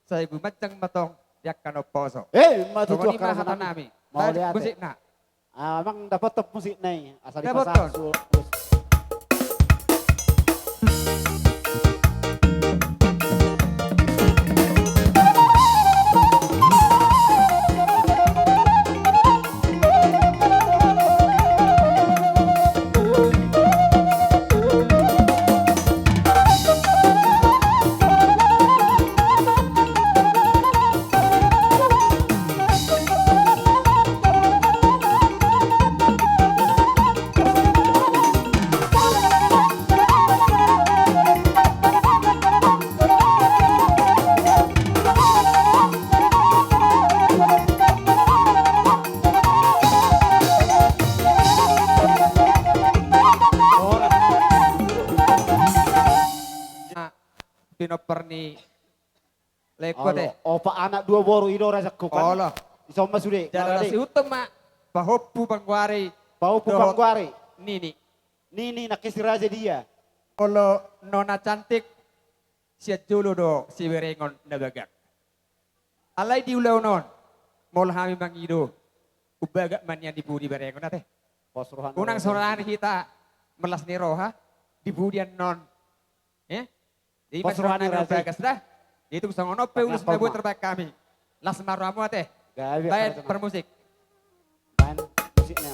sai gumanjang ma tong di angka na umposo. Eh, ma tutu. Songon i ma hata nami. Mauliate. Baen musikna. Ah, amang, dapothon musikna i. Asa dipasahat. Dapothon. Pinompar ni laengku ate. Olo, opat anak dua boru, i do rajanku kan. Olo. Dison ma sude. Jala na sihuthon ma pahompu panggoari. Pahompu panggoari. Nini. Nini nangkin si raja dia. Olo, nona cantik, sian jolo do siberengon na bagak. Alai di ulaon on, molo hami mangido, umbaga ma nian di pudi berengon ate. Pos roha ni. Unang sonari hita melas ni roha, di pudi annon. Eh? Jadi pos roha ni raja i. Bagas da. Jadi tung songon on pe ulos na boi tarbahen hami. Las ma rohamu ate. Gabe. Baen parmusik. Baen musikna.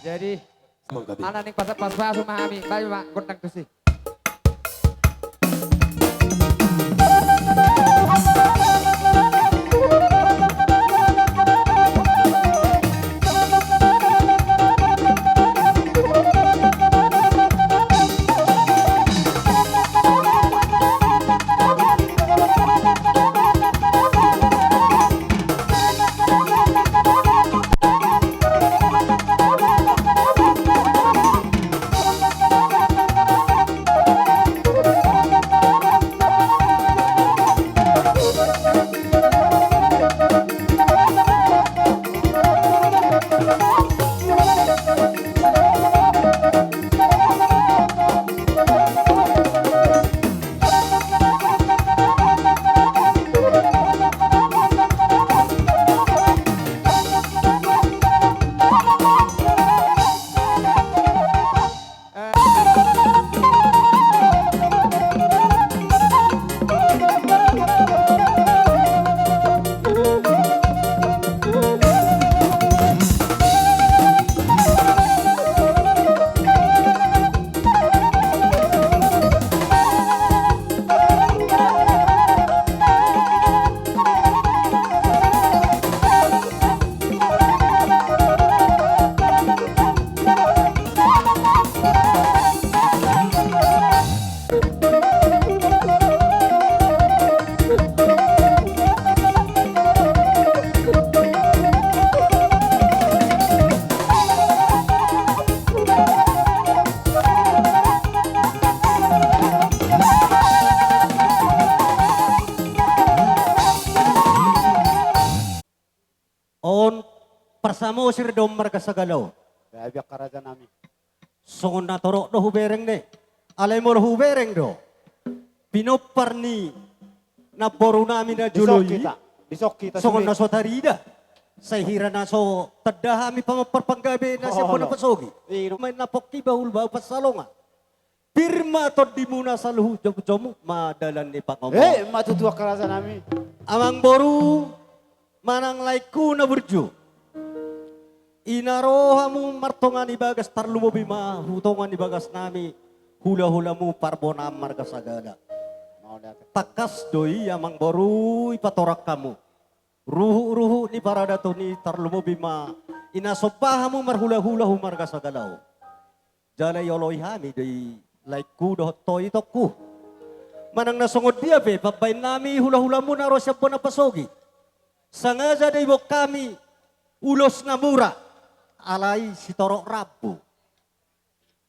Jadi, ala naeng pasu-pasu ma hami, baen ma gondang tusi. Samosir do marga Sagala on. Gabe angka raja nami. Songon na torop do hubereng ne. Alai molo hubereng do pinompar ni namboru nami na jolo i. Dison hita, dison hita songon sude na so tarida. Sai hira na so tanda hami pamompar panggabe na sian bona pasogi. Main na pongki bahul bahu pansalongan. Pir ma tondimuna saluhut, jomu-jomu ma dalan ni pangomoan. Eh, ma tutu angka raja nami. Amangboru manang laengku na burju. Ina ro hamu martonga ni bagas, tarlumobi ma hu tonga ni bagas nami, hula-hulamu Parbonaan marga Sagala. Tangkas do i amangboru i patorang hamu. Ruhut-ruhut ni paradaton i tarlumobi ma ina somba hamu marhula-hula hu marga Sagala on. Jala ioloi hami do i laengku dohot ho itongku. Manang na songon dia pe pambahen nami hula-hulamu na ro sian bona pasogi. Sangaja do iboan hami ulos na mura, alai sitorop rambu.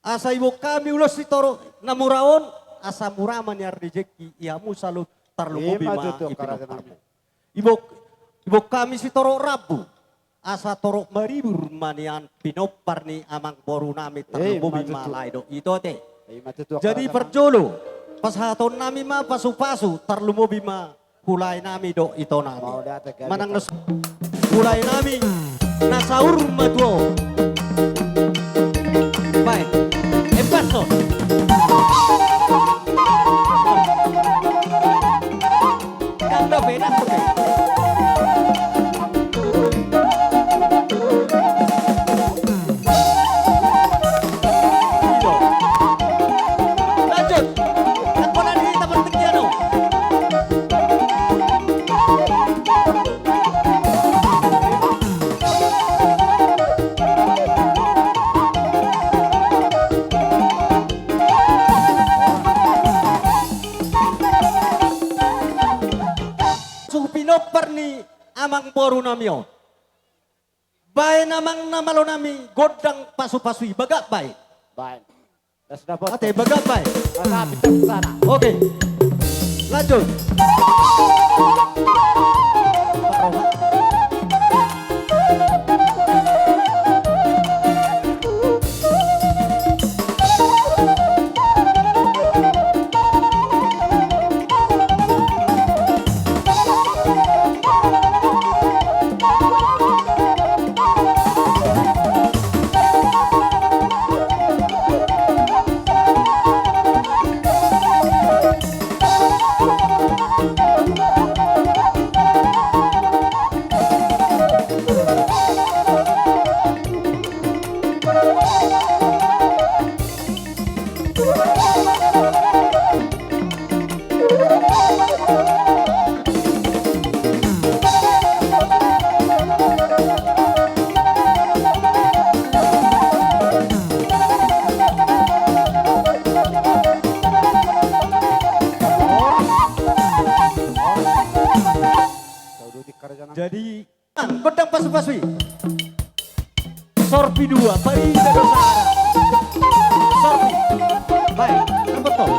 Asa iboan hami ulos sitorop na mura on, asa mura ma nian rejeki i hamu saluhut tarlumobi ma i pinompar. Iboan, iboan hami sitorop rambu. Asa torop maribur ma nian pinompar ni amangboru nami tarlumobi ma lae dohot ito te. Jadi parjolo pasahaton nami ma pasu-pasu tarlumobi ma hu lae nami dohot ito nami. Manang na so hu lae nami na saur matua on. Bae. Empat so. Suhut pinompar ni amangboru nami on. Baen amang na malo nami gondang pasu-pasu i, bagak baen. Baen. Ate, bagak baen. Oke. Lanjut. Jadi gondang pasu-pasu i. Sorpi dua, parida do sahara. Sorpi. Baik, rambut kau.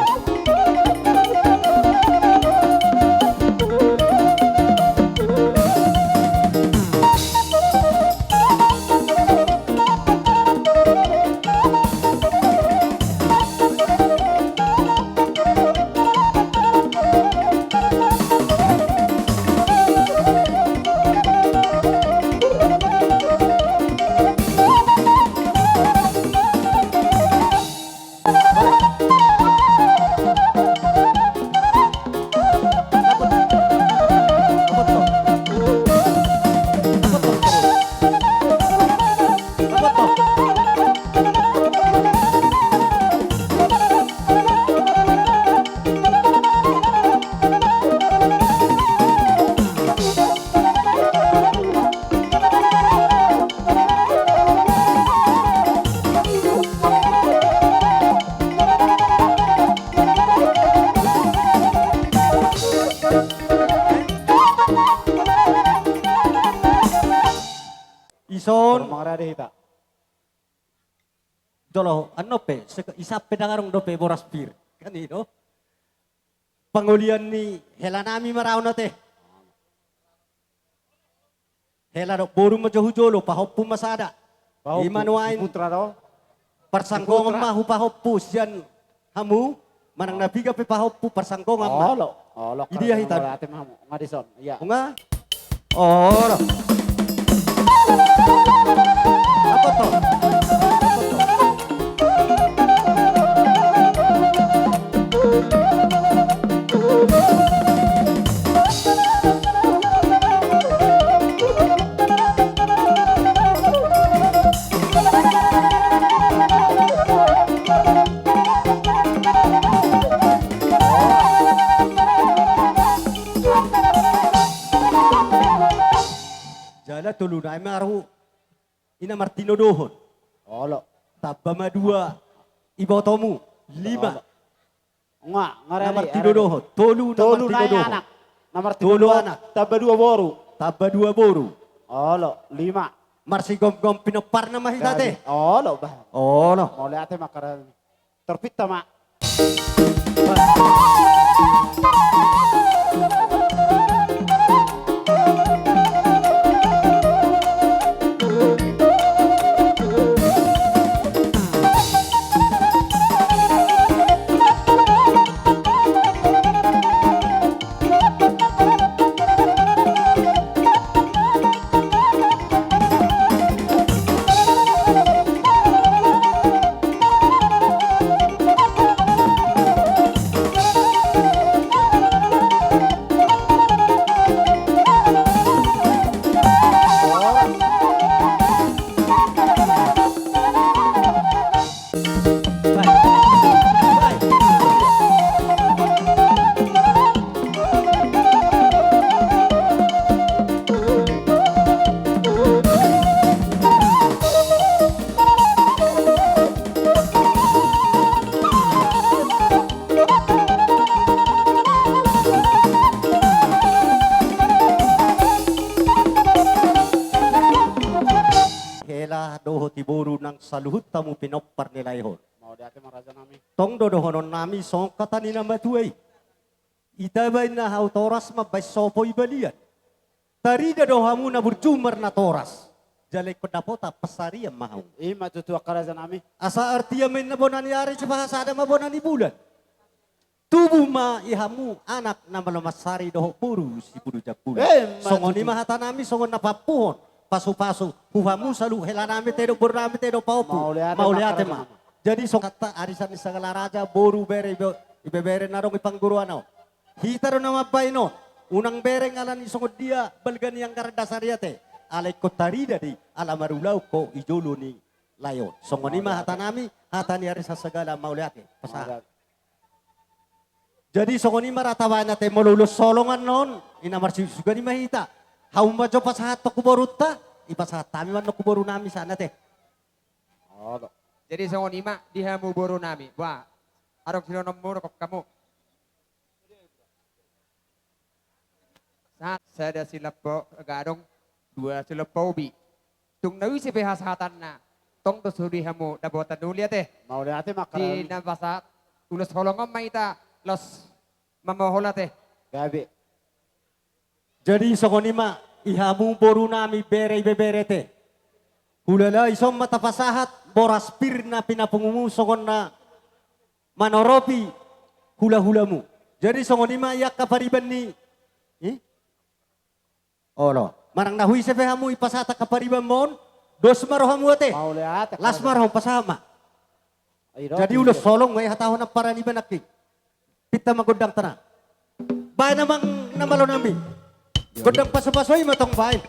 Ison. Mangarade hita. Jolo, annon pe, sek-, isap pe ndang adong dope boras pir. Kan i do. Pangolian ni hela nami ma ra on ate. Hela dohot boru ma jo hujolo, pahompu ma sada. Pahompu, ima nuaeng. Putra do. Parsanggongan ma hupahompu sian hamu, manang na piga pe pahompu parsanggongan ma. Olo, olo. Idia hita. Mauliate ma hamu. Nga dison. Iya. Nga. Olo. Apa to? Jala tolu nai ma ahu. Ina martinodohon. Olo. Tamba ma dua ibotomu. Lima. Olo. Nga, nga. Na martinodohon. Tolu na martinodohon. Tolu anak. Na martinodohon. Tolu anak. Tamba dua boru. Tamba dua boru. Olo, lima. Marsigomgom pinomparna ma hita ate. Olo bah. Olo. Mauliate ma karena. Torpinta ma. Hela dohot i boru nang saluhut hamu pinompar ni lae on. Mauliate ma raja nami. Tong do dohonon nami songon hata ni na matua i. Ita baen na hau toras mambaen sopo i balian. Tarida do hamu na burju marnatoras. Jala ingkon dapotan pansarian ma hamu. Ima tutu angka raja nami. Asa artia ma inna bona ni ari, sipahasada ma bona ni bulan. Tubu ma i hamu anak na malo mansari dohot boru sipulu jambulan. Ima tutu. Songon i ma hata nami songon na pampuhon pasupasu tu hamu saluhut hela nami ate dohot boru nami ate dohot pahompu. Mauliate ma. Mauliate ma. Jadi songon hata arisan ni sagala raja, boru, bere, ibe-, ibebere na adong di pangguruan on. Hita do na mambaen on, unang bereng ala ni songon dia balga ni anggaran dasar i ate. Alai ingkon tarida do i ala marulaon ho i jolo ni lae on. Songon i ma hata nami, hata ni arisan sagala, mauliate. Pasahat. Mauliate. Jadi songon i ma ra tabaen ate molo ulos holong annon, ina marsiusugan i ma hita. Hamu ma jo pasahat tu borunta, dipasahat hami ma annon tu boru nami sahat ate. Olo. Jadi songon i ma di hamu boru nami. Bah, adong sidohononmu dohot hamu. Sa-, sada silampa gadong, dua silampa ubi. Tung na ise pe hasahatanna, tong do sude hamu dapotan uli ate. Mauliate ma. Di na pasahat ulos holong on ma hita laos mamohol ate. Gabe. Jadi songon i ma di hamu boru nami, bere, ibebere ate. Hulala dison ma tapasahat boras pir na pinapungumu songon na manoropi hulahulamu. Jadi songon i ma di angka pariban ni, eh? Olo. Manang na tu ise pe hamu dipasahat angka paribanmon, dos ma rohamu ate. Mauliate. Las ma rohamu, pasahat ma. Jadi ulos holong ma i hatahon ampara ni banak i. Pinta ma gondang tana. Baen amang na malo nami. Gondang pasupasu i ma tong baen.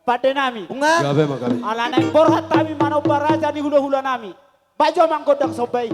Pande nami. Nunga. Gabe ma, gabe. Ala naeng borhat hami manomba raja ni hulahula nami. Bahen jo amang gondang somba i.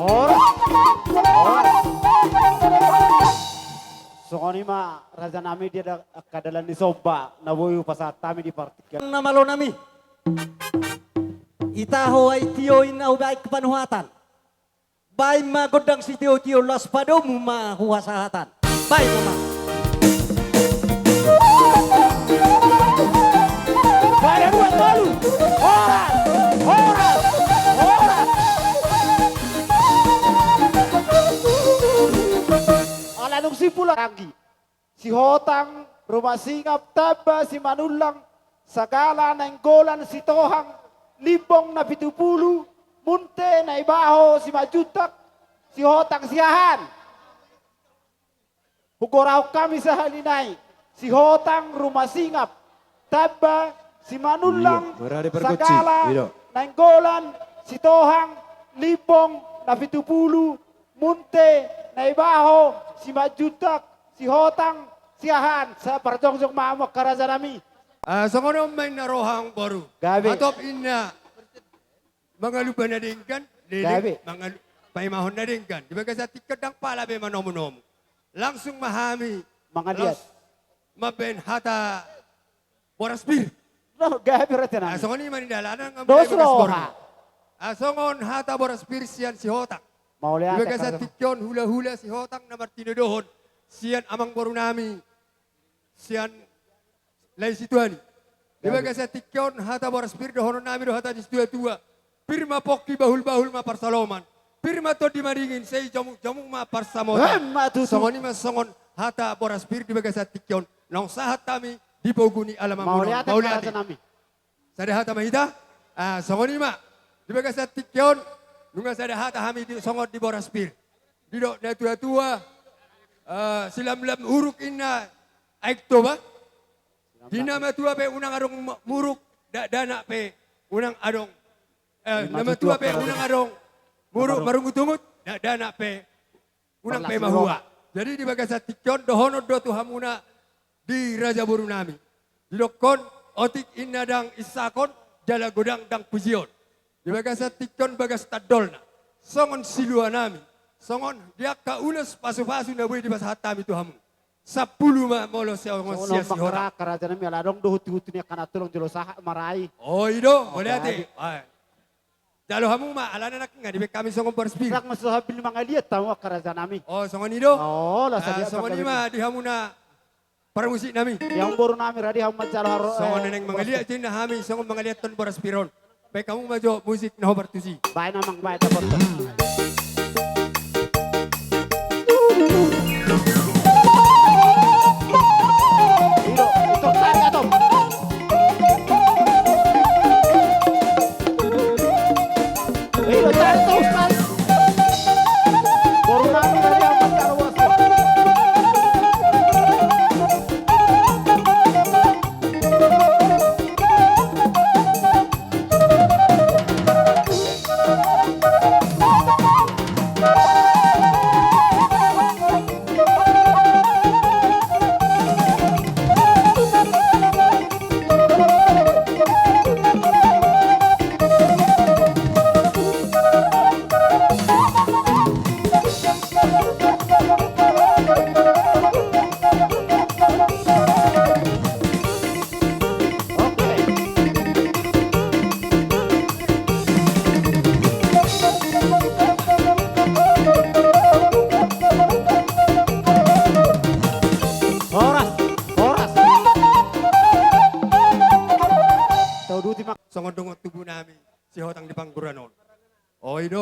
Horas. Horas. Songon i ma raja nami di angka dalan ni somba na boi hupasahat hami di partingkian. Na malo nami. Ita ho ai tio in au baen panuhatan. Baen ma gondang sitio-tio, las padomu ma huhasahatan. Baen ma. Baen ma, baen ma. Horas, horas, horas. Ala dung simpul anggi. Sihotang, Ruma Singap, Tamba, Simanullang, Sagala, Nainggolan, Sitohang, Limbong, Napitupulu, Munte, Naibaho, Simanjuntak, Sihotang, Siahaan. Hugorahon hami sahali nai, Sihotang, Ruma Singap, Tamba, Simanullang, Sagala, Nainggolan, Sitohang, Limbong, Napitupulu, Munte, Naibaho, Simanjuntak, Sihotang, Siahaan, saparjongjong ma hamu angka raja nami. Ah, songon on ma inna roha amangboru. Gabe. Hatop inna mangalupa na denggan, leleng mangalu-, paimahon na denggan. Di bagasan tingki on ndang pala be manomu-nomu. Langsung ma hami mangaliat. Mambaen hata boras pir. Gabe raja nami. Ah, songon i ma ninna dalan. Dos roha. Ah, songon hata boras pir sian Sihotang. Di bagasan tingki on hula-hula Sihotang na martinodohon sian amangboru nami, sian Lae Situani. Di bagasan tingki on hata boras pir dohonon nami do hata ni situa-tua. Pir ma pongki, bahul-bahul ma parsaloman. Pir ma tondi madingin, sai jamuk-jamuk ma parsamotan. Emma tutu. Songon i ma songon hata boras pir di bagasan tingki on. Naung sahat hami di pogu ni alamanmuna on. Mauliate. Mauliate. Raja nami. Sada hata ma hita. Ah, songon i ma. Di bagasan tingki on nunga sada hata hami di, songon di boras pir. Didok natua-tua, ah, silamlam uruk inna aek Toba. Di na matua pe unang adong ma-, muruk, dakdanak pe unang adong. Eh, na matua pe unang adong muruk marungut-ungut, dakdanak pe unang pe mahua. Jadi di bagasan tingki on dohonon do tu hamuna di raja boru nami. Didokkon otik inna ndang insakon, jala godang ndang pujion. Di bagasan tingki on bagas tandolna. Songon silua nami. Songon di angka ulos pasu-pasu na boi dipasahat hami tu hamu. Sampulu ma molo songon sian Sihotang. Songon on ma raja nami, ala adong do hutu-hutu ni angka na tolong jolo sahat ma ra i. Oh, i do, mauliate. Jalo hamu ma, alana nangkin nga dibaen hami songon boras pir. Ndang mansai sahat be mangaliat hamu angka raja nami. Oh, songon i do. Oh, las. Ah, songon i ma di hamuna parmusik nami. Di amangboru nami, rade hamu manjalo haro-, songon na naeng mangaliat jinna hami songon mangaliathon boras pir on. Baen hamu ma jo musik na hombar tusi. Baen amang, baen dapothon. Ido, ido, tarik atau. Ido, tarik terus, tarik. Boru nami dari Ampat Karuas.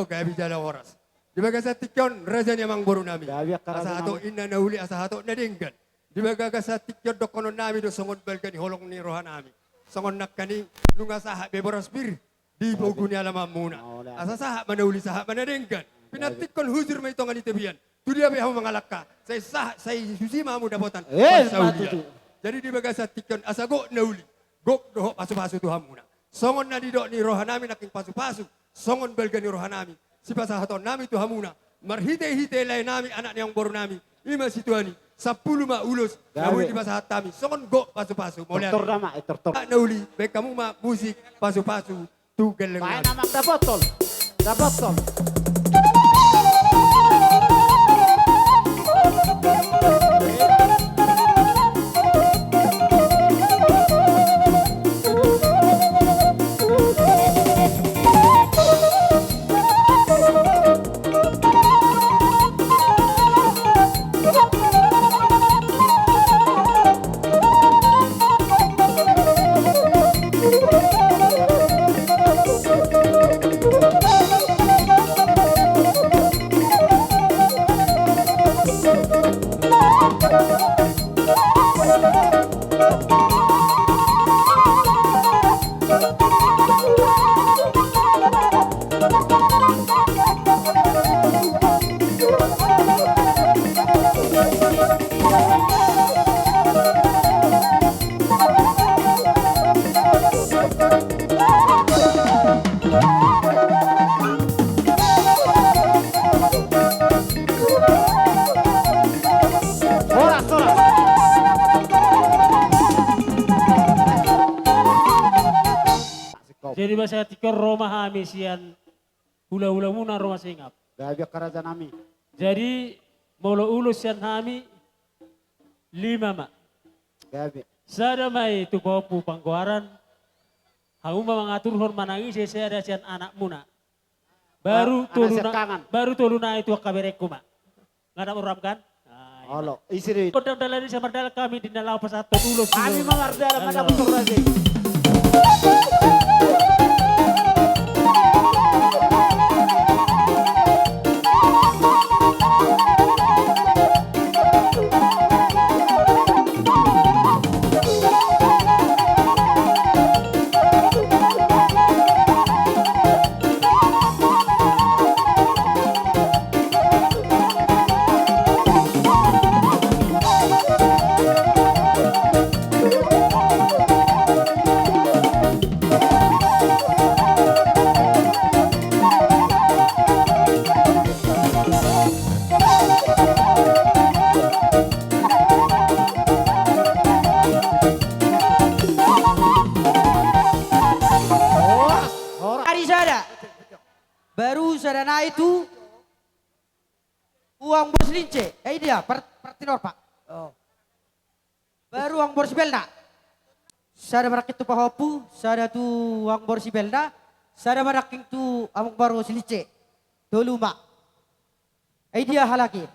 gabe jala horas. Di bagasan tingki on raja ni amangboru nami. Gabe angka raja nami. Asa hatop inna na uli, asa hatop na denggan. Di bagasan tingki on dohonon nami do songon balga ni holong ni roha nami. Songon nangkaning nunga sahat be boras pir di pogu ni alamanmuna. Asa sahat ma na uli, sahat ma na denggan. Pinantikhon hujur ma i tonga ni tapian. Tu dia pe hamu mangalangka, sai sahat, sai susi ma hamu dapotan. Eh, ma tutu. Jadi di bagasan tingki on asa gok na uli, gok dohot pasupasu tu hamuna. Songon na nidok ni roha nami nangkin pasupasu, songon balga ni roha nami sipasahaton nami tu hamuna, marhitehite lae nami anak ni amangboru nami, i ma situan i, sampulu ma ulos na boi dipasahat hami songon gok pasupasu. Mauliate. Tortor nama, eh, tortor. Na uli, baen hamu ma musik pasupasu tu gelleng nami. Baen nama dapoton, dapoton. Horas, horas. Jadi, bagasan tingki on ro ma hami sian hulahulamuna, ro ma singap. Gabe angka raja nami. Jadi, molo ulos sian hami, lima ma. Gabe. Sada ma i tu pahompu panggoaran, hamu ma mangaturhon manang ise sada sian anakmuna. Baru tolu na, baru tolu nai tu angka berengku ma. Nga dapot roham kan? Ah, iya. Olo, isi do i. Gondang dalan i, sai mardalan hami di na laho pasahathon ulos. Hami ma mardalan, ma dapot roha i. Ari sada. Baru sada nai tu Amangboru Silince. Eh, dia, par-, partinor, Pak. Oh. Baru Amangboru Sibelna. Sada ma nangkin tu pahompu, sada tu Amangboru Sibelna, sada ma nangkin tu Amangboru Silince. Tolu ma. Ai dia halak i.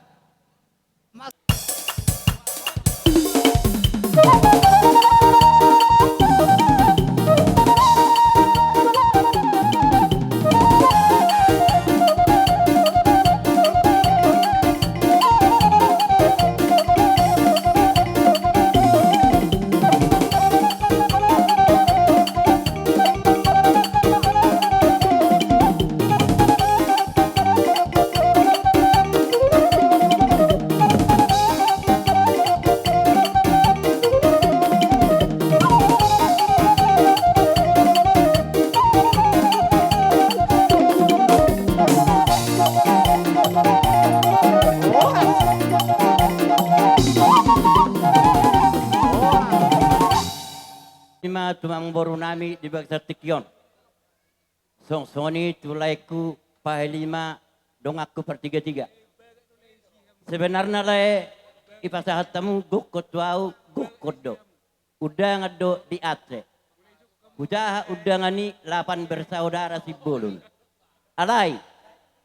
Ima tu amangboru nami di bagasan tingki on. Song-, songon i tu laengku pahelima donganku partiga-tiga. Sebenarna lae, ipasahat hamu gokhon tu ahu, gokhon do. Undangan do di ate. Hujaha undangan i lapan bersaudara Simbolon. Alai,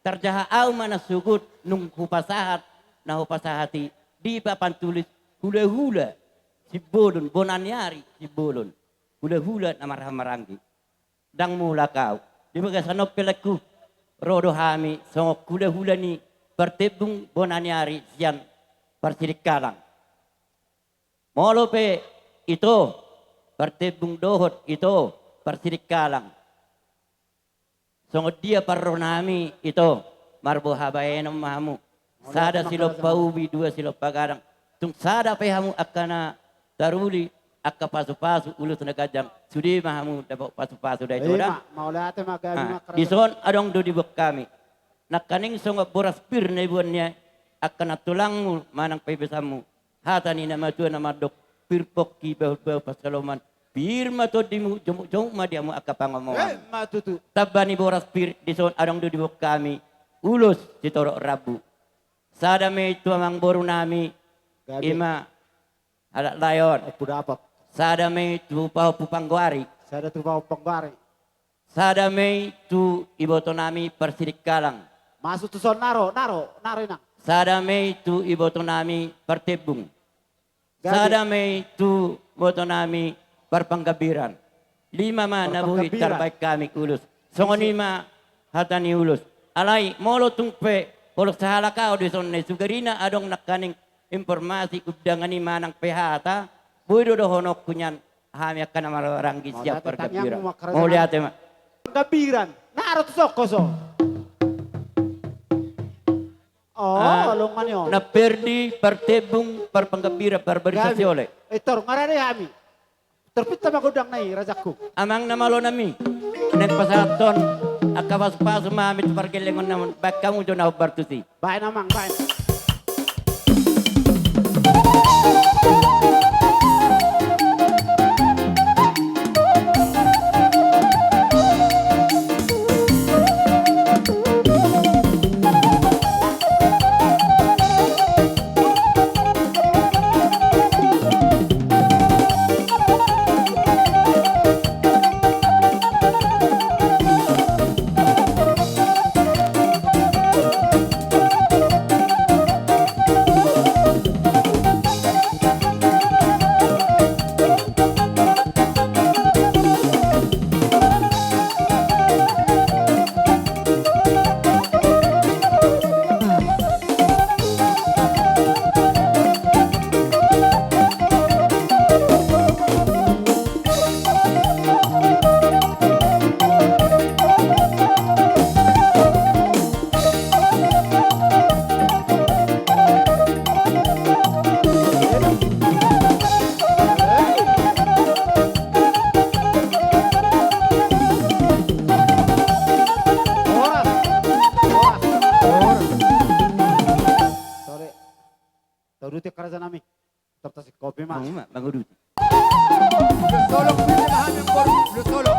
tarjaha ahu ma na sogot nung hupasahat, na hupasahat i di papan tulis hula-hula Simbolon, bona ni ari Simbolon. Hula-hula na marhaha maranggi. Ndang mulak ahu. Di bagasan on pe laengku, ro do hami songon hulahula ni partembung bona ni ari sian Parsiringkalang. Molo pe ito partembung dohot ito Parsiringkalang, songon dia parrohanami ito, marboha baenon ma hamu. Sada silompa ubi, dua silompa gadang. Tung sada pe hamu angka na taruli, angka pasupasu, ulos na ganjang, sude ma hamu dapot pasupasu da ito da. Dison adong do diboan hami nangkaning songon boras pir na diboan ni angka nantulangmu manang paibasanmu. Hata ni na matua na mandok, pir pongki, bahulbahul pansalongan, pir ma tondimu, jomukjomuk ma di hamu angka pangomoan. Tamba ni boras pir dison adong do diboan hami ulos sitorop rambu. Sada ma i tu amangborunami, ima halak Layon. Sada ma i tu pahompu panggoari. Sada ma i tu ibotonami Parsiringkalang. Masuk tu son, naro, naro, naro inang. Sada ma i tu ibotonami partembung. Sada ma i tu ibotonami parpanggambiran. Lima ma na boi tarbaen hami ulos. Songon i ma hata ni ulos. Alai molo tung pe holan sahalak ahu dison, na i sugarina adong nangkaning informasi, undangan i manang pe hata, boi do dohononku nian. Hami angka na marhahamaranggi sian pargambiran. Mauliate ma. Pargambiran. Naro tu son ho so. O, longan i on. Na perdi partembung parpanggambiran, parbarisa siole. Tor ngarade hami. Tor pinta ma gondang na i, rajaku. Amang na malonami, naeng pasahathon angka pasupasu ma hami tu pargellengon na on, baen hamu jo na hombar tusi. Baen amang, baen. Horas, horas, horas. Sore. Tauduti angka rajanami. Tap tasik kopi ma. Ima, manguduti. Solok, bisa ma hami boru, solok.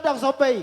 Ndang sope i.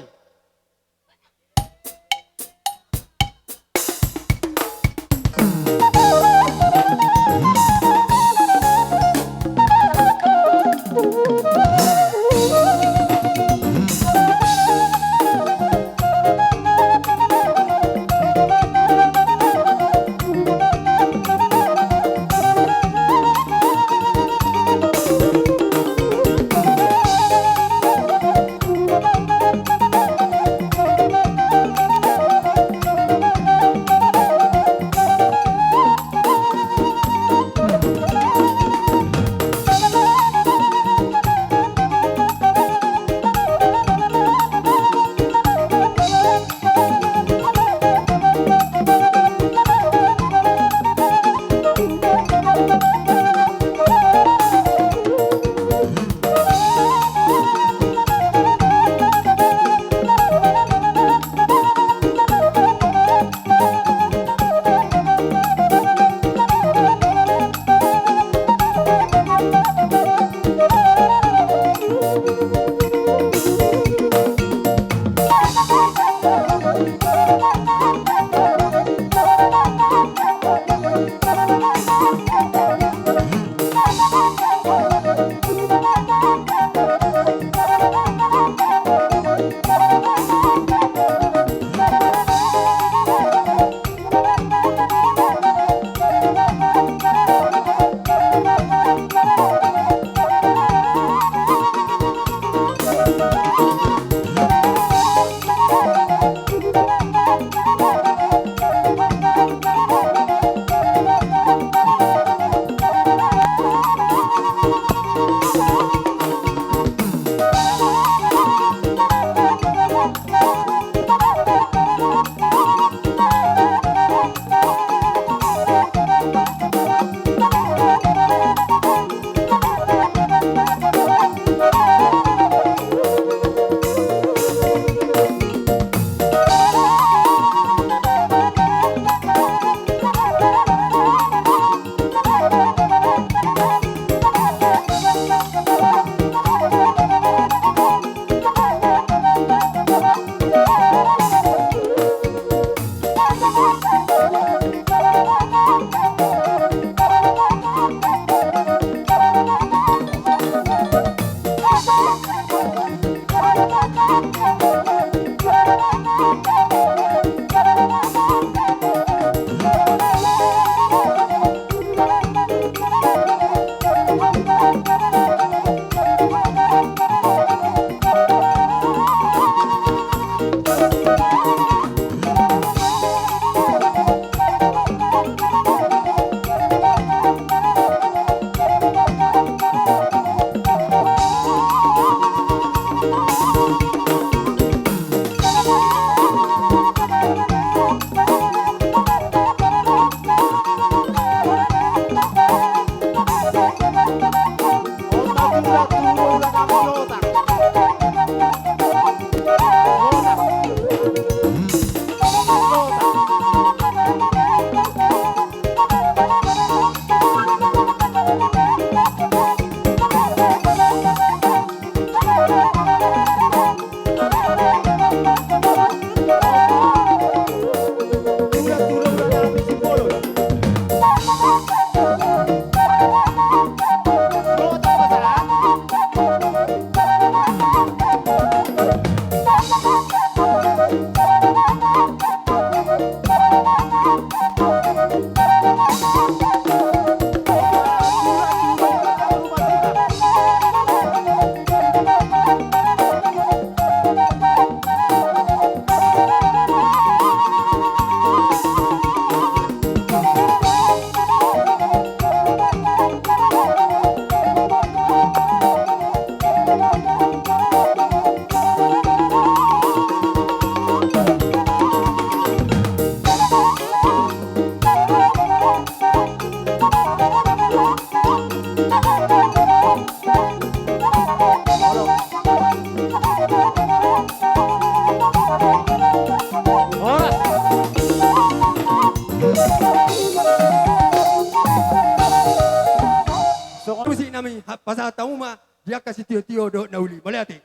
Songon musik nami, ha, pasahat hamu ma di angka sitio-tio dohot na uli. Mauliate.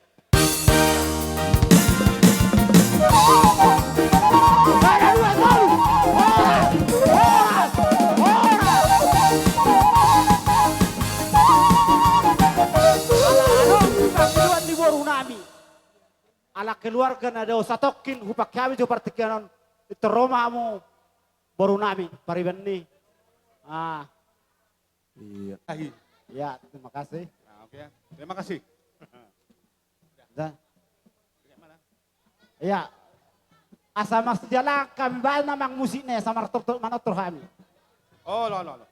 Ala adong di pangidoan ni boru nami. Ala keluarga na dao satongkin hupakke hami jo partingkian on. Pintor ro ma hamu boru nami pariban ni. Ah. Iya. Ahi. Ya, terima kasih. Nah, oke. Terima kasih. Dah. Iya. Asa marsijalang hami baen amang musikna, asa martortor manortor hami. Oh, lo, lo, lo.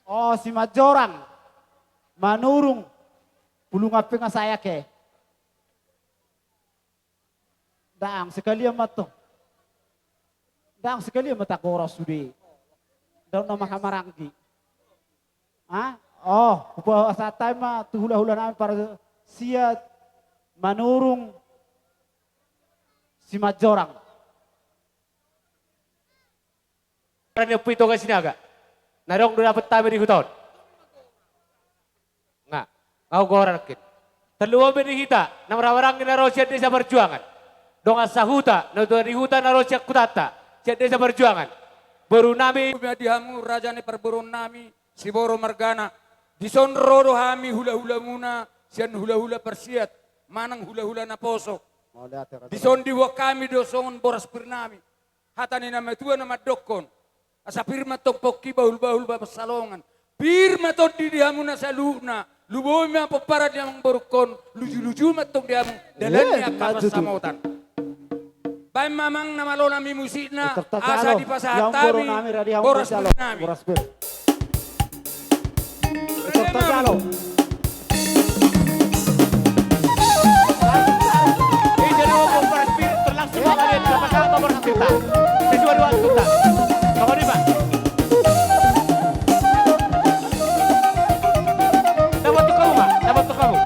Oh, Simanjorang. Manurung. Bulungan pe nga sae ake. Ndang sekalian ma tong. Ndang sekalian ma tagoras sude. Ndang na marhahamaranggi. Ha? Oh, hupasahat hami ma tu hulahula nami parasiat Manurung Simanjorang. Ni Ompu Ito Gasinaga. Na adong do dapot hami di huta on. Nga, nga hugoran nangkin. Tarlumobi di hita na marhahamaranggi na ro sian desa Parjuangan. Dongan sahuta na tuan ni huta na ro sian hutanta, sian desa Parjuangan. Boru nami. Di hamu raja ni parboruon nami, Siboro margana. Dison ro do hami hulahulamuna sian hulahula parasiat manang hulahula naposo. Dison diboan hami do songon boras pir nami. Hata ni na matua na mandokkon, asa pir ma tong pongki bahulbahul ma pansalongan. Pir ma tondi di hamu na saluhutna. Lumobi ma pomparan di amangborungkon. Lujuluju ma tong di hamu dalan ni angka pansamotan. Baen ma amang na malo nami musikna, asa dipasahat hami boras pir nami. Boras pir. Ito tajalo. Ija na mau boras pir, terlangsung ma kalian, sama-sama boras pir ta. Sesuai dengan tuntas. Kawan ni, Pak. Dapat tu kamu, Pak. Dapat tu kamu.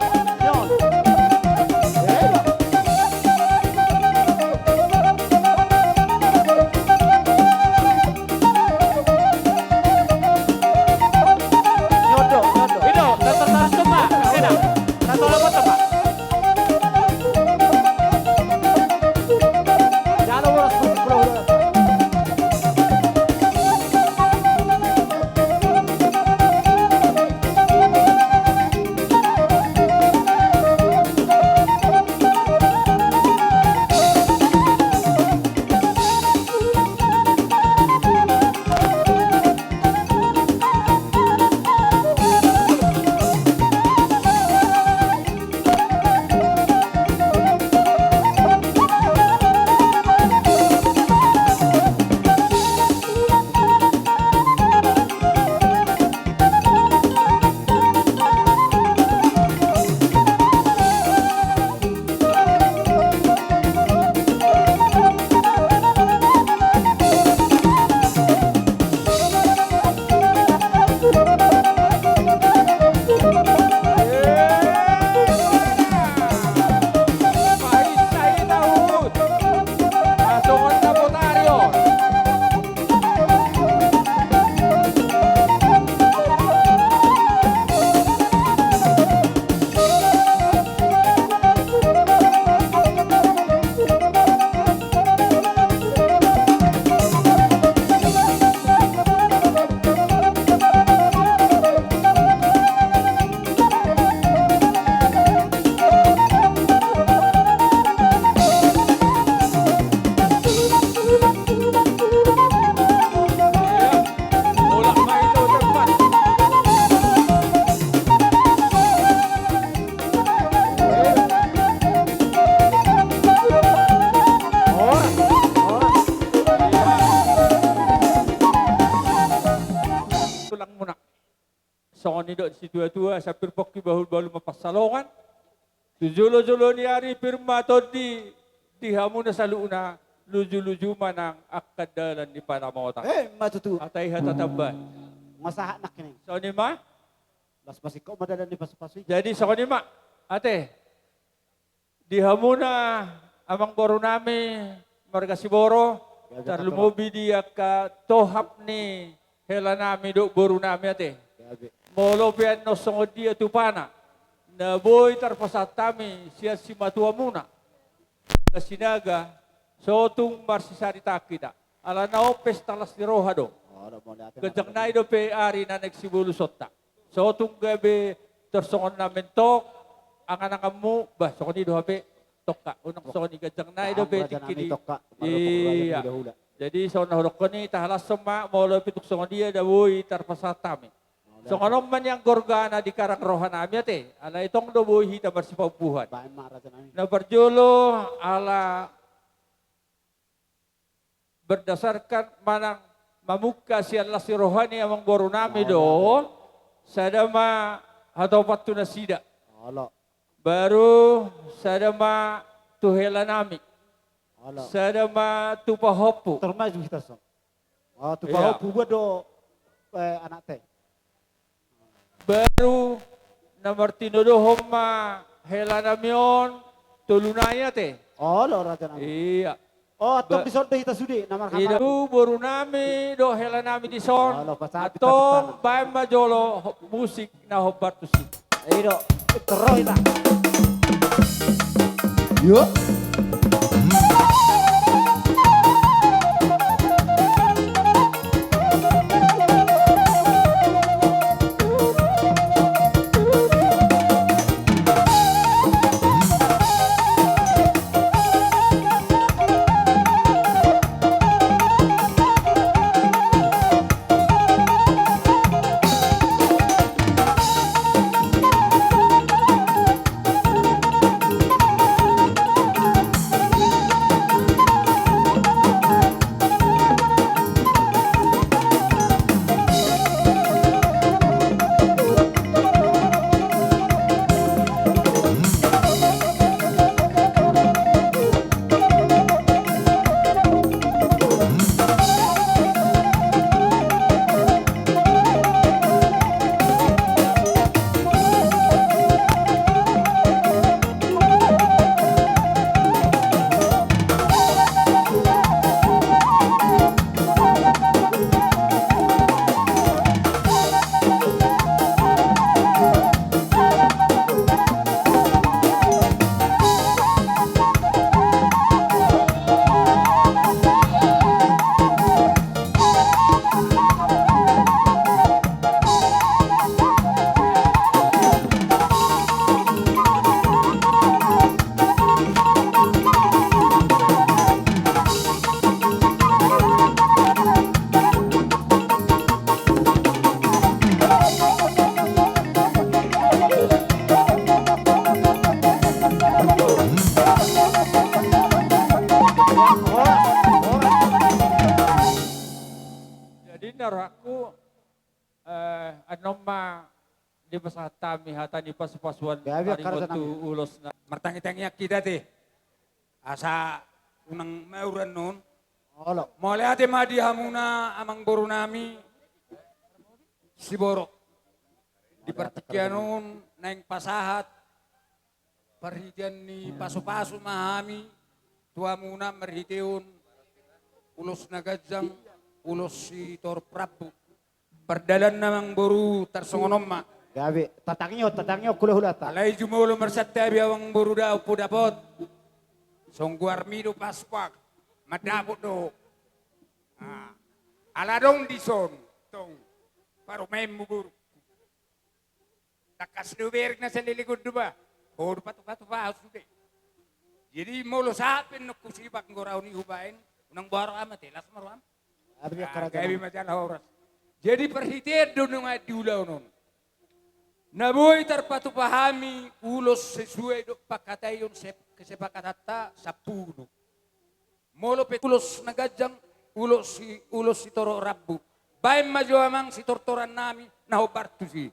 Tulang muna. Songon nidok ni situatua, asa pir pongki bahulbahul ma pansalongan. Tu jolojolo ni ari pir ma tondi di hamu na saluhutna, lujuluju ma nang angka dalan ni pansamotan. Eh, ma tutu. Hata i hata tamba. Nga sahat nangkin. Songon i ma. Las pasingkop ma dalan ni pasupasu i. Jadi songon i ma. Ate. Di hamuna amangboru nami marga Siboro, tarlumobi di angka tohap ni hela nami dohot boru nami ate. Molo pe annon songon dia tupana na boi tarpasahat hami sian simatuamuna, Gasinaga, so tung marsisarita hita. Alana on pesta las ni roha do. Ganjang nai dope ari na naeng sibolusonta. So tung gabe tarsongon na mentong angananganmu, bah, songon i do hape tongka, unang songon i, ganjang nai dope tingki i. Iya. Jadi songon na hudokkon i, tahalashon ma molo pe tung songon dia na boi tarpasahat hami. Songon on ma nian gorgana di karang roha nami ate, alai tong do boi hita marsipambuhan. Na parjolo ala berdasarkan manang mamungka sian las ni roha ni amangboru nami do. Olo, ate. Sada ma hatopan tu nasida. Olo. Baru sada ma tu hela nami. Olo. Sada ma tu pahompu. Tor maju hita son. Oh, tu pahompu. Iya. Buat do, eh, anakta i. Baru na martinodohon ma hela nami on tolu nai, ate. Olo, raja nami. Iya. Oh, antong dison do hita sude na marhamaranggi. Ida tu boru nami dohot hela nami dison. Olo, pasahat. Antong baen ma jolo ho-, musik na hombar tusi. I do, torro hita. Yo. Jadi, na rohangku, eh, annon ma dipasahat hami hata ni pasu-pasuan. Gabe, taringot tu ulos na. Martangi-tangian hita, ate. Asa unang maur annon. Olo. Mauliate ma di hamuna amangboru nami siborok. Di partingkian on naeng pasahat parhitean ni pasu-pasu ma hami tu hamuna marhiteon ulos na ganjang, ulos sitorop rambu. Pardalanna, amangboru, tarsongon on ma. Gabe, tatangihon, tatangihon hula-hulanta. Alai jumolo marsantabi, amangboru, da ompu dapot. Songon goarmi do Paskuak, mandapot do. Ah. Ala adong dison, tong, parumaenmu, boru. Tangkas do bereng na saleleng on do ba. Ho do patupa-tupa sude. Jadi molo sahat pe annon husipak, anggo raon i hubaen, unang boha roham, ate, las ma roham. Gabe ma jala horas. Jadi parhitean do nunga di ulaon on na boi tarpatupa hami ulos sesuai dohot pangkataion se-, kesepakatanta sampulu. Molo pe ulos na ganjang, ulos si, ulos sitorop rambu. Baen ma jo, amang, sitortoran nami na hombar tusi.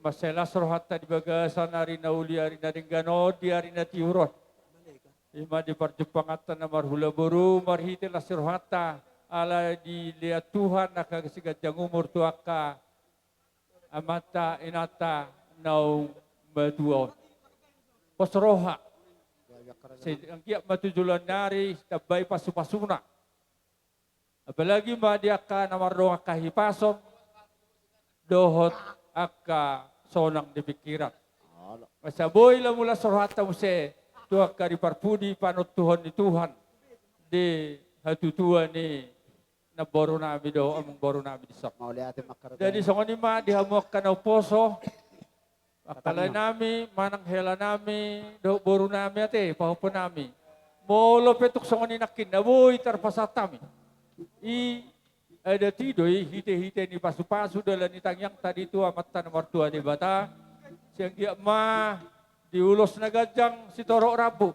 Mansai las rohanta di bagasan ari na uli, ari na denggan on, di ari na tiur on. I ma di parjumpanganta na marhula boru marhite las rohanta, ala dilehon Tuhan angka siganjang umur tu angka amanta inanta naung matua on. Pos roha. Sai anggiat ma tu joloan ni ari tambai pasupasuna. Apalagi ma di angka na mardongan hahipason dohot angka sonang ni pingkiran. Asa boi lam las rohanta muse tu angka di parpudi panontuhon ni Tuhan di hatutuan ni namboru nami dohot amangboru nami dison. Mauliate ma. Jadi songon i ma di hamu angka na umposo, angka lae nami manang hela nami dohot boru nami ate, pahompu nami. Molo pe tung songon i nangkin na boi tarpasahat hami. I adat i do i, hitehite ni pasupasu dalan ni tangiangta di tu Amanta na martua Debata. Sai anggiat ma di ulos na ganjang sitorop rambu.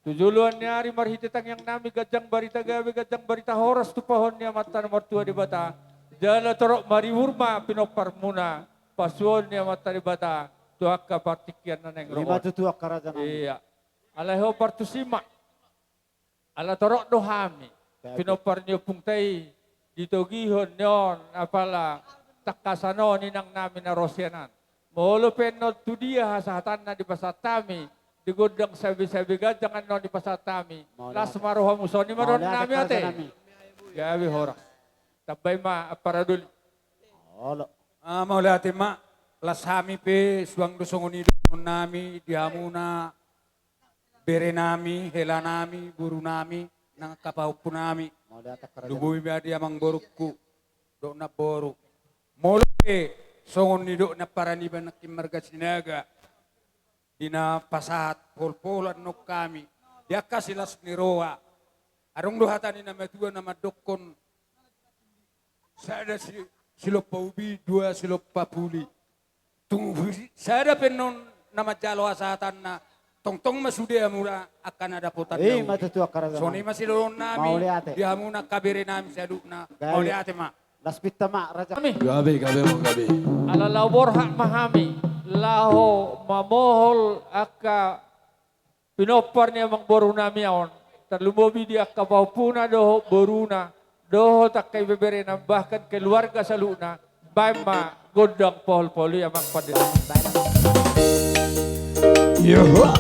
Tu joloan ni ari marhite tangiang nami ganjang barita gabe, ganjang barita horas tumpahon ni Amanta na martua Debata. Jala torop maribur ma pinomparmuna pasupasu ni Amanta Debata tu angka partingkian na naeng ro on. Ima tutu angka raja nami. Ia. Alai hombar tusi ma. Ala torop do hami pinompar ni ompungta i ditogihon ni on apala tangkasan on inang nami na ro sian an. Molo pe annon tu dia hasahatanna dipasahat hami di gondang sabesabe ganjang annon dipasahat hami. Las ma rohamu, songon i ma dohonon nami ate. Gabe horas. Tambai ma ampara doli. Mauliate ma. Las hami pe suang do songon i dohonon nami di hamuna bere nami, hela nami, boru nami, nang angka pahompu nami. Lumobi ma di amangborungku dohot namboru. Molo pe songon nidok ni ampara niba nangkin marga Sinaga di na pasahat polpol annon hami di angka silas ni roha. Adong do hata ni na matua na mandokkon sada si, silompa ubi, dua silompa puli. Tung sada pe annon na manjalo hasahatanna, tongtong ma sude hamuna angka na dapotan. Ima tutu angka raja nami. Songon i ma sidohonon nami di hamuna angka bere nami saluhutna. Mauliate ma. Las pinta ma raja nami. Gabe, gabe ma gabe. Ala laho borhat ma hami laho mamohol angka pinompar ni amangboru nami on, tarlumobi di angka pahompuna dohot boruna dohot angka ibeberena bahkan keluarga saluhutna. Baen ma gondang polpol i amang pandita. Yoho.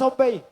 Ombei.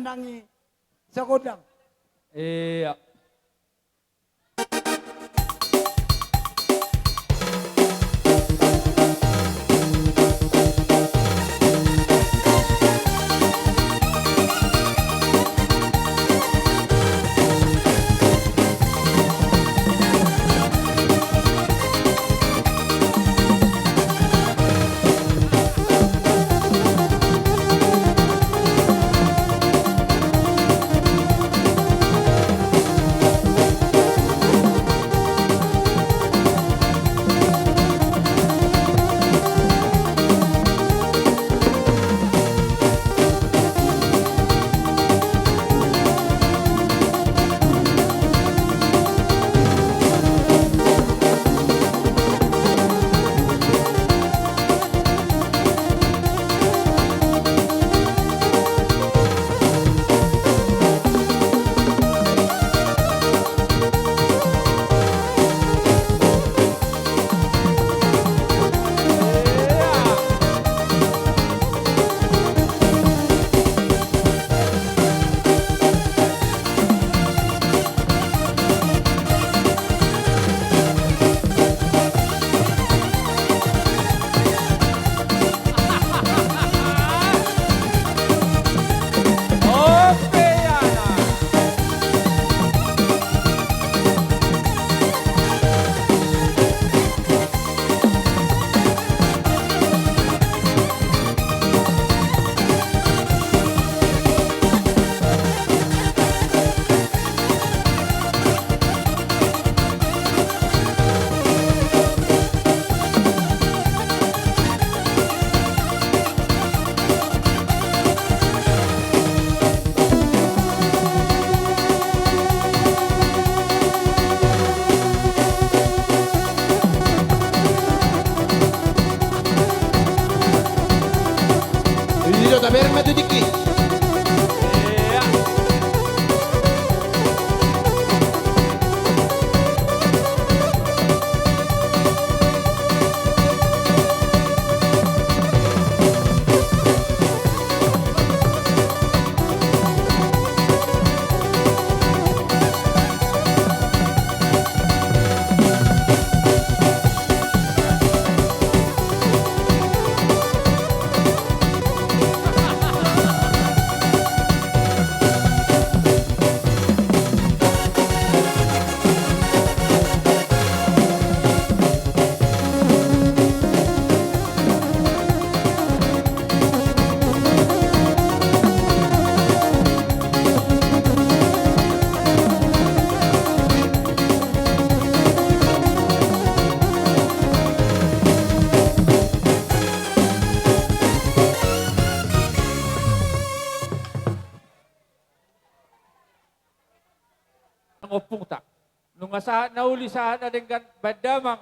Nangi sagondang. Iya. Iyo, tabereng ma tu tingki. Ompungta. Nunga sahat na uli, sahat na denggan, baen damang.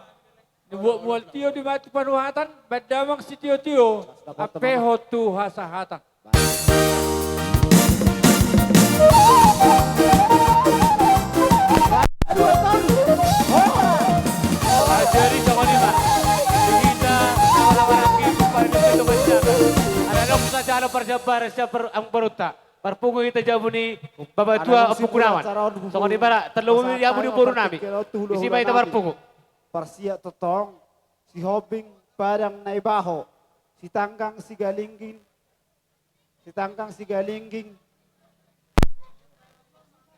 Dibuat mual tio di matu panuhatan, baen damang sitio-tio, ampe hot tu hasahatan. Jadi songon i ma. Di hita, sama-sama rangki, kumpar di situ masyarakat. Anak-anak, saja ada perjabar, siap per-, ambarunta. Marpungu hita jabu ni bapatua Ompu Gunawan. Songon i ma, tarlumobi jabu ni boru nami. Disi ma hita marpungu. Parsiat tongtong, Sihombing Padang Naibaho, Sitanggang Sigalingging, Sitanggang Sigalingging,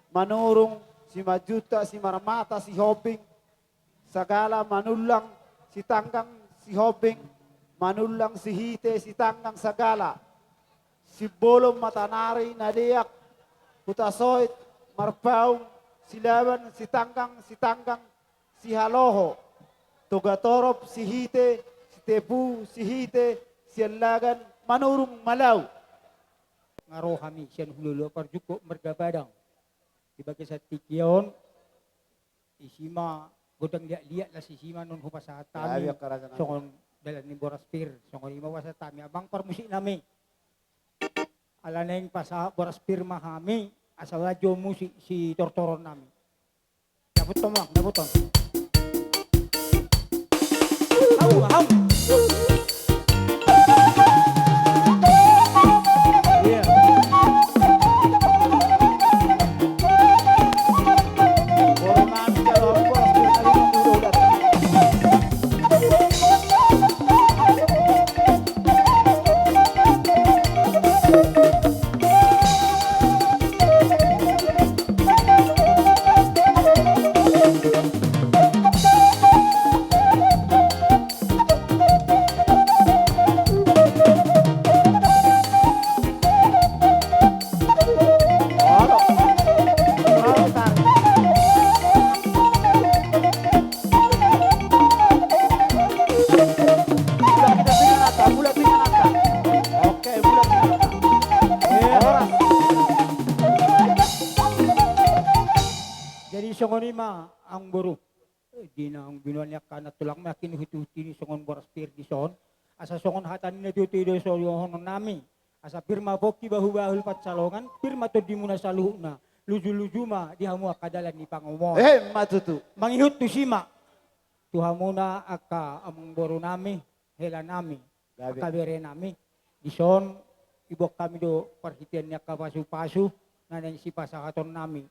Manurung, Simanjuntak, Simarmata, Sihombing, Sagala, Manullang, Sitanggang, Sihombing, Manullang, Sihite, Sitanggang, Sagala, Simbolon, Matanari, Nadeak, Hutasoit, Marpaung, Silaban, Sitanggang, Sitanggang, Sihaloho, Togatorop, Sihite, Sitepu, Sihite, Siallagan, Manurung, Malau. Nga ro hami sian Hululuan Parjungkot marga Padang. Di bagasan tingki on, isi ma gondang liat-liat, las isi ma non hupasahat hami. Songon dalan ni boras pir, songon i ma hupasahat hami, amang parmusik nami. Ala naeng pasahat boras pir ma hami, asa baen jo musik sitortoron nami. Dapothon ma, dapothon. Hau, hau. Iya. Songon i ma amangboru. Di naung binoan ni angka na tulang ma, akhirna huti-huti ni songon boras pir dison. Asa songon hata ni na tutu i do so dohonon nami. Asa pir ma pongki bahu-bahu pansalongan, pir ma tondimuna saluhutna. Luju-luju ma di hamu angka dalan ni pangomoan. Eh, ma tutu. Mangihut tusi ma tu hamuna angka amangboru nami, hela nami, gabe, angka bere nami. Dison iboan hami do parhitean ni angka pasu-pasu na naeng sipasahaton nami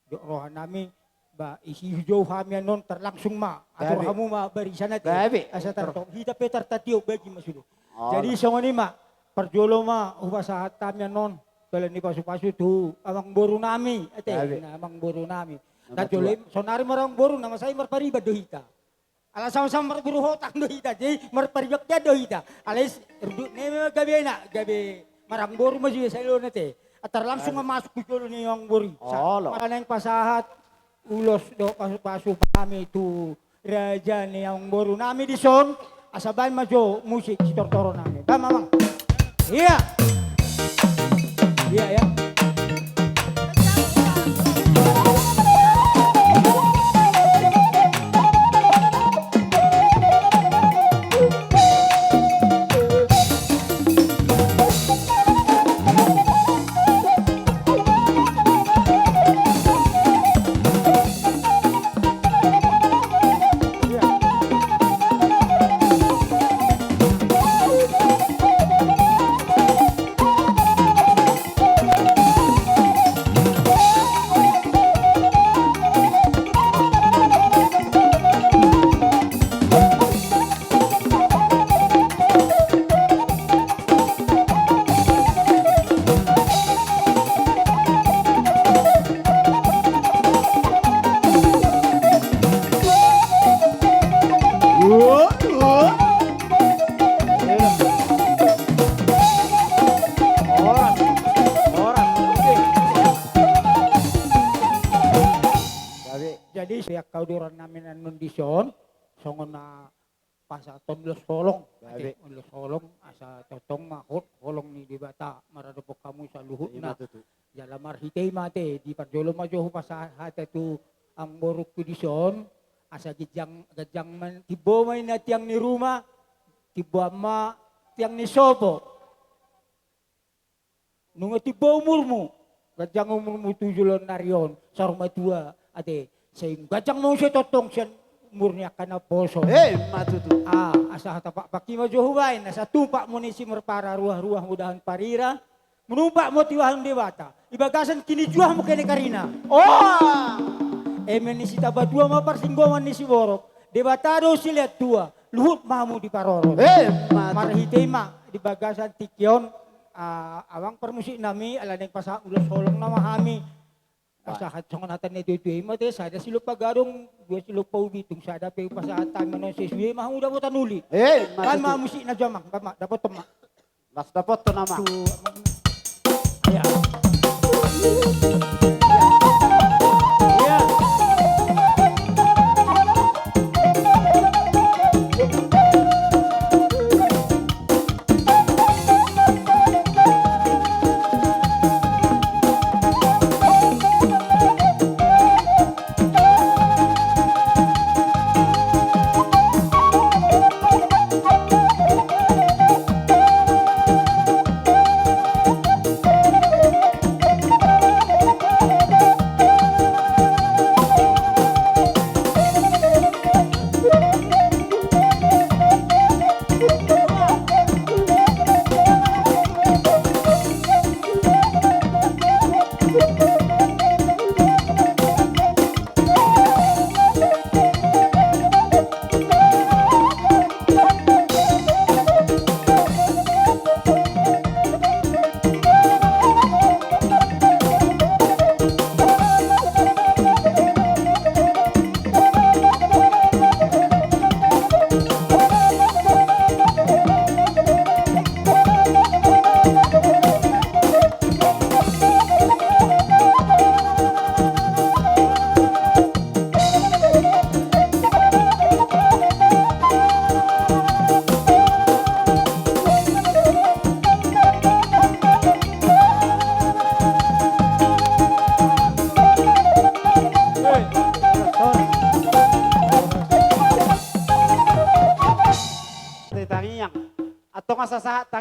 dohot roha nami. Ba isi hujou hami annon, tarlangsung ma atur, gabe, hamu ma barisan ate. Gabe. Asa tartop hita pe tartatiop bagi ma sude. Jadi songon i ma, parjolo ma hupasahat hami annon dalan ni pasu-pasu tu amangboru nami ate. Gabe. Na amangboru nami. Na jolo i, sonari ma amangboru, na masa i marpariban do hita. Ala sama-sama marboru hotang do hita, jadi marpariban do hita. Alai rundut ni memang gabe na, gabe marangboru ma jua salona te. Atar langsung ma masuk tu jolo ni amangboru. Olo. Mala naeng pasahat ulos dohot pasu-pasu hami tu raja ni amangboru nami dison. Asa baen ma jo musik sitortoron nami. Baen ma, Amang. Iya. Iya, ya. Jadi, sian hauduran nami annon dison, songon na pasahaton ulos holong. Gabe. Ate, ulos holong, asa tongtong ma ho-, holong ni Debata maradophon hamu saluhutna. Ima tutu. Jala marhite i ma ate, di parjolo ma jo hupasahat hata tu amangborungku dison, asa ginjang, ganjang ma, timbo ma inna tiang ni ruma, timboan ma tiang ni sopo. Nunga timbo umurmu, ganjang umurmu tu joloan ni ari on, saur matua ate, sai ganjang ma muse tongtong sian umur ni angka naposo. Eh, ima tutu. Ah, asa hata pakpaki ma jo hubaen, asa tumpak munisi marpara ruah-ruah mudahan parira, manumpak ma tiwahan Debata di bagasan kinijuah muse ni karina. Oh! Eme ni sitabatua ma parsinggoman ni siborok, Debata do silean tua, luhut ma hamu diparorot. Eh, ima tutu. Marhite i ma di bagasan tingki on, ah, amang parmusik nami, ala naeng pasahat ulos holong nama hami. Pasahat songon hata ni tutu i ma ate, sada silompa gadong, dua silompa ubi, tung sada pe pasahat hami annon, sesuai ma hamu dapotan uli. Eh, ima tutu. Kan ma musik na jo, Amang, kan ma, dapotan ma. Las dapotan, Amang. Tu, ya. Ya. Ya.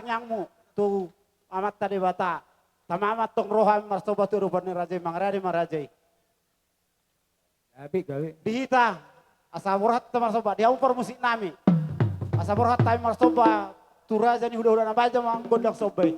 tangiangmu tu Amanta Debata. Tama ma antong roha hami marsomba tu adopan ni raja i, mangarade ma raja i. Gabe, gabe. Di hita, asa borhat hita marsomba, di hamu parmusik nami. Asa borhat hami marsomba tu raja ni hulahula na baen ma gondang somba i.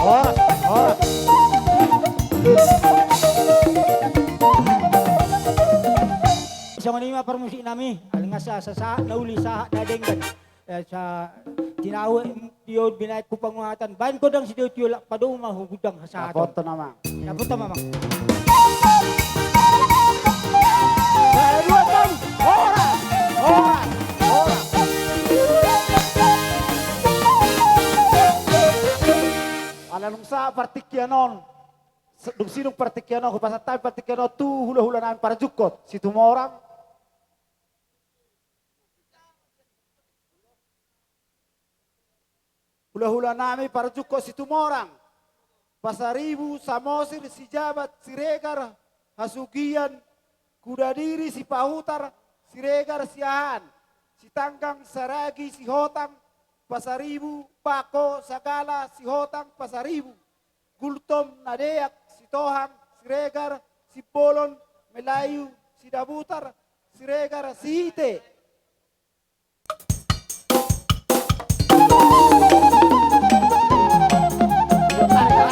Horas, horas. Songon i ma parmusik nami, alai nga sa, sa, sa, na uli sahat na denggan. Eh, sa, tinahu, em, tio binaen tu panguhatan. Baen gondang sitio-tio, lak padomu ma hugundang hasahaton. Dapoton, Amang. Dapoton, Amang. Sahat dua, tolu. Horas. Horas. Horas. Ala dung sahat partingkian on. Se-, dung sidung partingkian on, hupasahat hami partingkian on tu hulahula nami parjungkot Situmorang. Hulahula nami parjungkot Situmorang, Pasaribu, Samosir, Sijabat, Siregar, Hasugian, Kudadiri, Sipahutar, Siregar, Siahaan, Sitanggang, Saragi, Sihotang, Pasaribu, Pako, Sagala, Sihotang, Pasaribu, Gultom, Nadeak, Sitohang, Siregar, Simbolon, Melayu, Sidabutar, Siregar, Sihite.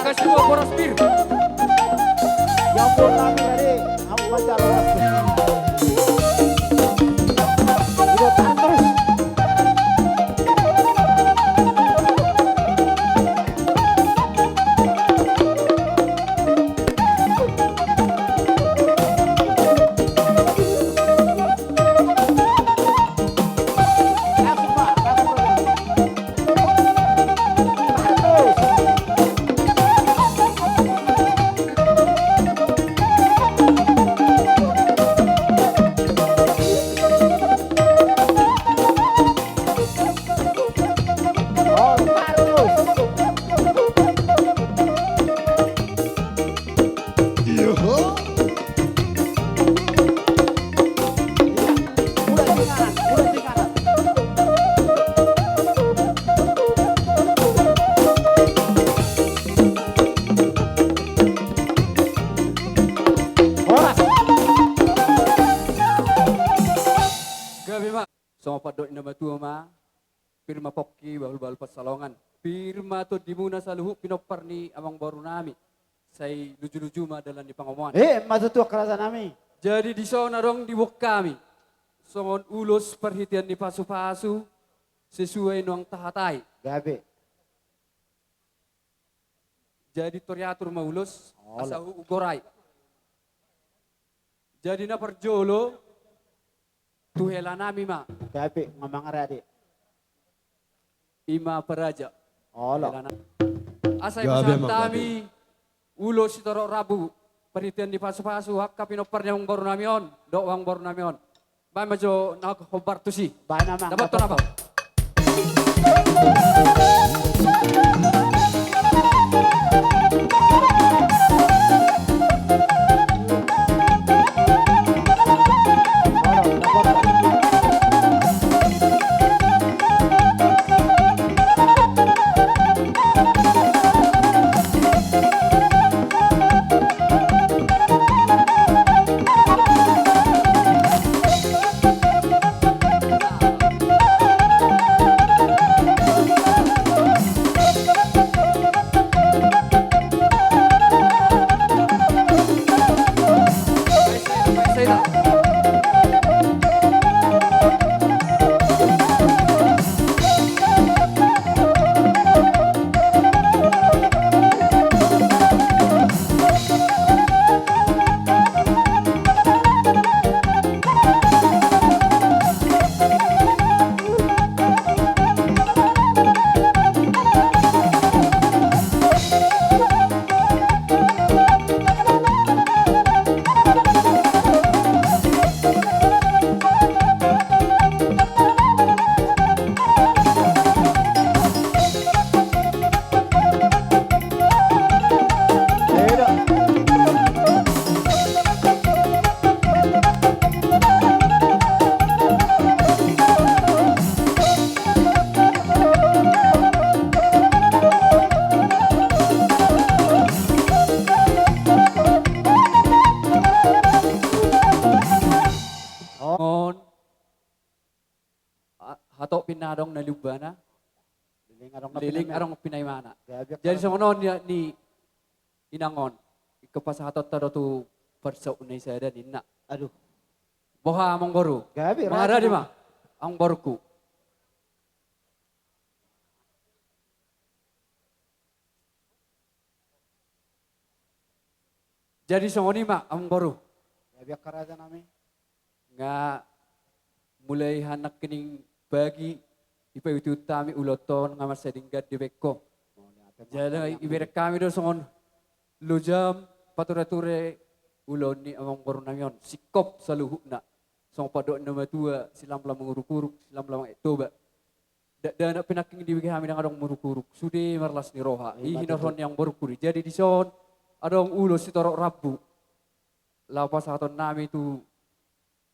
Kasih gua boros bir. Ya ampun, nami tadi, aku baca lewat. Udah tahan terus. Horas. Songon pandok ni na matua ma, pir ma pongki bahulbahul pansalongan. Pir ma tondimuna saluhut pinompar ni amangboru nami. Sai lujuluju ma dalan ni pangomoan. Eh, ma tutu angka raja nami. Jadi dison adong diboan hami songon ulos parhitean ni pasupasu sesuai nuaeng tahatai. Gabe. Jadi tor iatur ma ulos, olo, asa hugorai. Jadi na parjolo tu hela nami ma. Gabe, nga mangarade. Ima paraja. Olo. Hela na-, asa gabe, ima ma, sahat hami gabe. Ulos sitorop rambu parhitean ni pasupasu angka pinompar ni amangboru nami on dohot amangboru nami on. Baen ma jo na hombar tusi. Baen, amang. Dapothon, amang. Songon a-, hatop pinaimana. Leleng adong na pinaimana. Leleng adong pinaimana. Gabe. Jadi songon on ni, ni inang on. Ingkon pasahatonta do tu parsaut na i sada ninna. Aduh. Boha, amangboru? Gabe, mangarade ma, amangborungku. Jadi songon i ma, amangboru. Gabe, angka raja nami. Nga mulai nangkining pagi, dipaihutihut hami ulaonta on, nga mansai denggan dibaen ho. Jala ibereng hami do songon lojam, pature-ture ulaon ni amangboru nami on, singkop saluhutna. Songon pandok ni na matua, silamlam manguruk-uruk, silamlam mangaek toba. Dakdanak pe nangkin dibege hami ndang adong manguruk-uruk, sude marlas ni roha. I ma tutu. Hinorhon ni amangborungku do i. Jadi dison adong ulos sitorop rambu laho pasahaton nami tu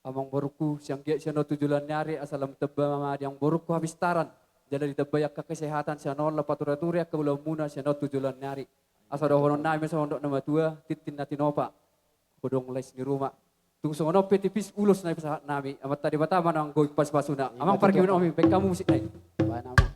amangborungku, sian anggiat sian on tu joloan ni ari, asa lam tamba ma di amangborungku hapistaran, jala ditambai angka kesehatan sian on, lam pature-ture angka ulaonmuna sian on tu joloan ni ari. Asa dohonon nami songon dok na matua, tintin na tinopa, hodong lais ni ruma. Tung songon on pe tipis ulos na dipasahat nami, Amanta Debata ma na manggohi pasupasuna. Ima tutu. Amang, pargibin on, baen hamu musik na i. Baen, amang.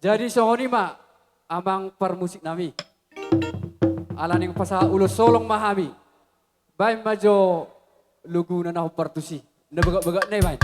Jadi songon i ma, amang parmusik nami. Ala naeng pasahat ulos holong ma hami. Baen ma jo loguna na hombar tusi. Na bagak-bagak na i baen.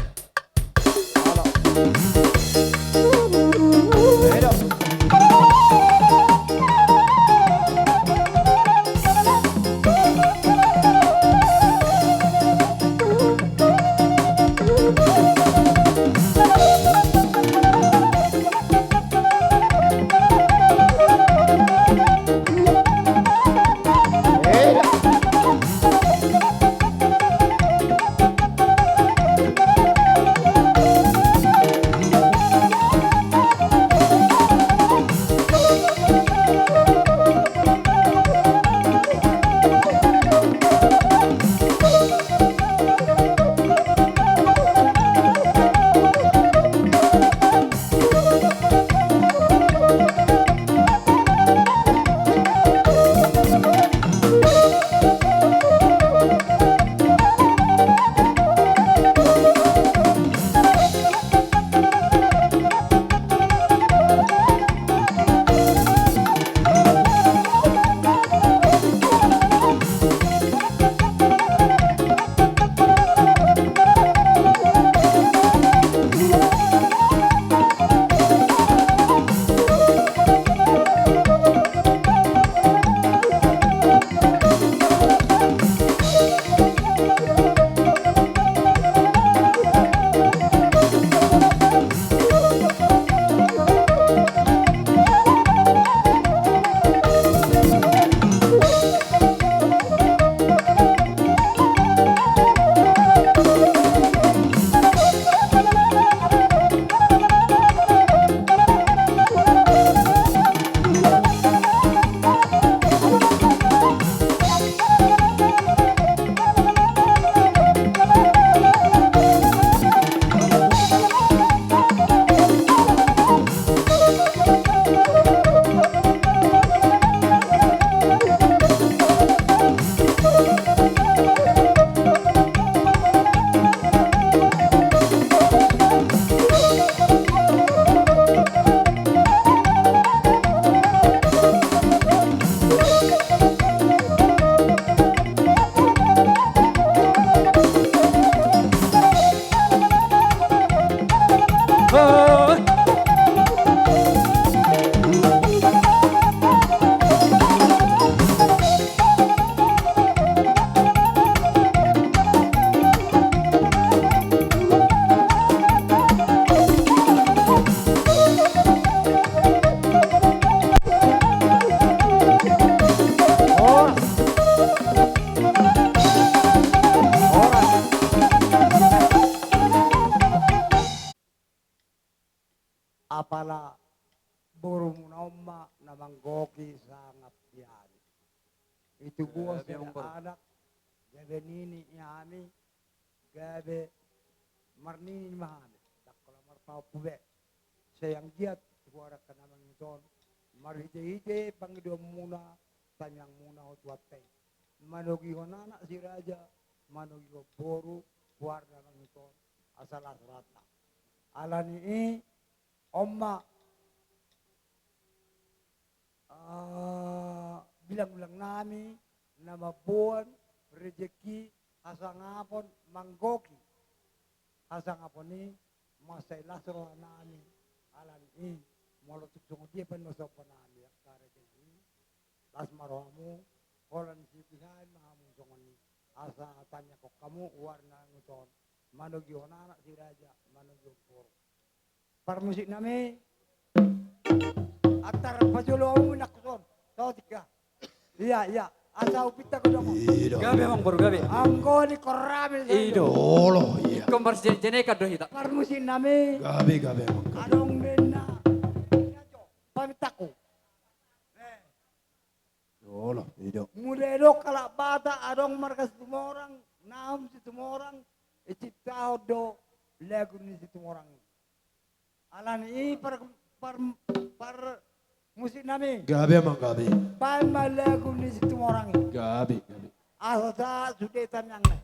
Manggohi sangap di hami. Itubuan sada anak, gabe nini i hami, gabe marnini ma hami, dang holan marpahompu be. Sai anggiat huarahon na mangihuthon, marhitehite pangidoanmuna, tangiangmuna tu Tuhanta i. Manogihon anak si raja, manogihon boru, huarahon na mangihuthon, asa las rohanta. Alani i, on ma, ah, bilangbilang nami, na mamboan rejeki hasangapon manggohi hasangapon i, mansai las roha nami, alani i, molo tung songon dia pe na somba nami angka rejeki i, las ma rohamu, holan sipihain ma hamu songon i, asa tangiangkon hamu huarahon na mangihuthon, manogihon anak si raja, manogihon boru. Parmusik nami. Antar pajolo hamu nangkin son. Saotik ya. Iya, iya. Asa hupinta godang. Gabe amang boru, gabe. Anggo ni korami. Ido. Olo, iya. Ingkon marjenekan do hita. Parmusik nami. Gabe, gabe amang, gabe. Adong be na pamintaku. Olo, ido. Mula do halak Batak, adong marga Situmorang, nahum Situmorang, diciptahon do lagu ni Situmorang i. Alani i par, par, parmusik nami. Gabe amang, gabe. Baen ma lagu ni Situmorang i. Gabe, gabe. Asa sude tangiangna.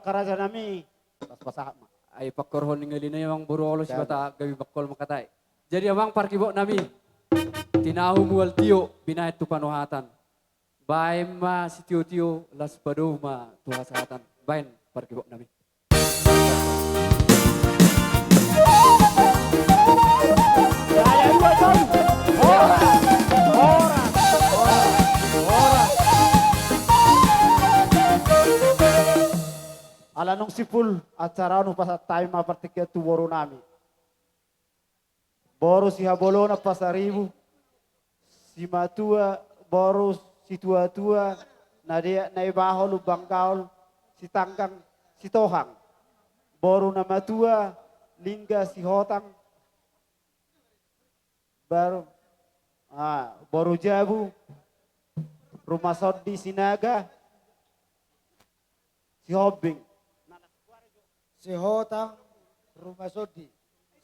Karaja nami, las pasahat ma. Ai pangkorhon ni ngali nai amang boru olo. Gabe. Sipata gabe pangkorhon mangkatai. Jadi amang pargibok nami, tinahu mual tio binahen tu panuhatan. Baen ma sitiotio, las padou ma tu hasahatan. Baen pargibok nami. Ala nunga simpul acara on, hupasahat hami ma partingkian tu boru nami. Boru Sihabolona Pasaribu, simatua, boru situatua, na deak Naibaho Lumban Gaol, Sitanggang Sitohang. Boru na matua, Lingga Sihotang, baru, ah, boru jabu, Rumah Sondi Sinaga, Sihombing. Sihotang, Rumah Sondi,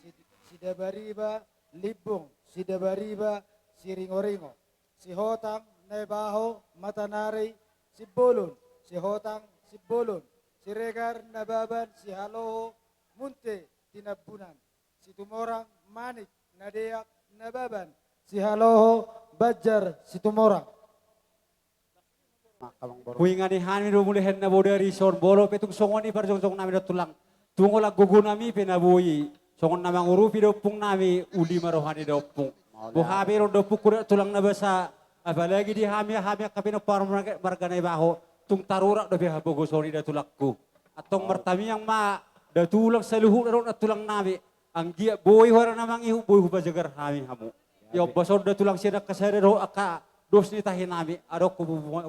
Si-, Sidabariba, Limbung, Sidabariba, Siringoringo. Sihotang, Naibaho, Matanari, Simbolon. Sihotang, Simbolon. Siregar, Nababan, Sihaloho, Munte, Tinambunan. Situmorang, Manik, Nadeak, Nababan, Sihaloho, Banjar, Situmorang. Huingot hami do mule hena bodari son, molo pe tung songon i parjongjong nami dohot tulang. Tung holan gogo nami pe na boi songon na mangurupi da ompung nami, uli ma roha ni da ompung. Boha pe ro da ompungku da tulang na basa, apalagi di hami, hami angka pinompar marga, marga Naibaho, tung tarurak dope hapogoson i da tulangku. Antong martamiang ma da tulang saluhutna dohot da tulang nami. Anggiat boi huara na mangihut, boi hupajagar hami hamu. Ia ombas on da tulang sian angka sada dohot angka dos ni tahi nami, adong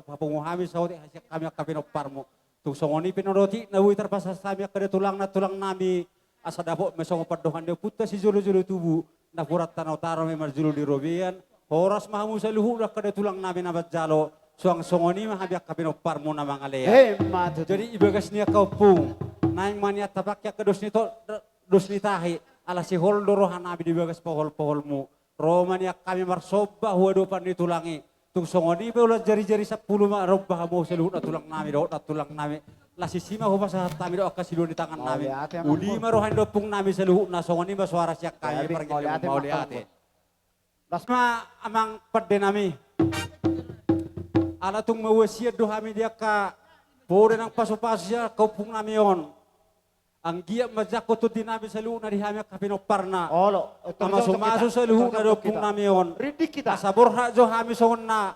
hupungu hami saotik hasian hami angka pinomparmu. Tung songon i pe na otik na boi tarpasahat hami angka da tulang na tulang nami, asa dapot ma songon pandohan ni ompunta sijolojolo tubu, napuran tano tano ma i marjolo di robean. Horas ma hamu saluhutna angka da tulang nami na manjalo, suang songon i ma hami angka pinomparmu na mangalean. Jadi i bagas ni angka ompung, naeng ma nian tapangke angka dos ni to, dos ni tahi, ala sihol do roha nami di bagas pohol-poholmu. Ro ma nian hami marsomba hu adopan ni tulang i. Tung songon i pe ulos jari-jari sampulu ma, ro ma hamu saluhutna tulang nami dohot da tulang nami. Las isi ma hupasahat hami dohot angka silua ni tangan nami. Uli ma roha ni da ompung nami saluhutna, songon i ma soara sian hami. Mauliate. Las ma amang pande nami. Ala tung mauasian do hami di angka poda nang pasu-pasu sian angka ompung nami on. Anggiat manjangkon tondi nami saluhutna di hami angka pinomparna. Olo, mamasu-masu saluhutna da ompung nami on. Asa borhat jo hami songon na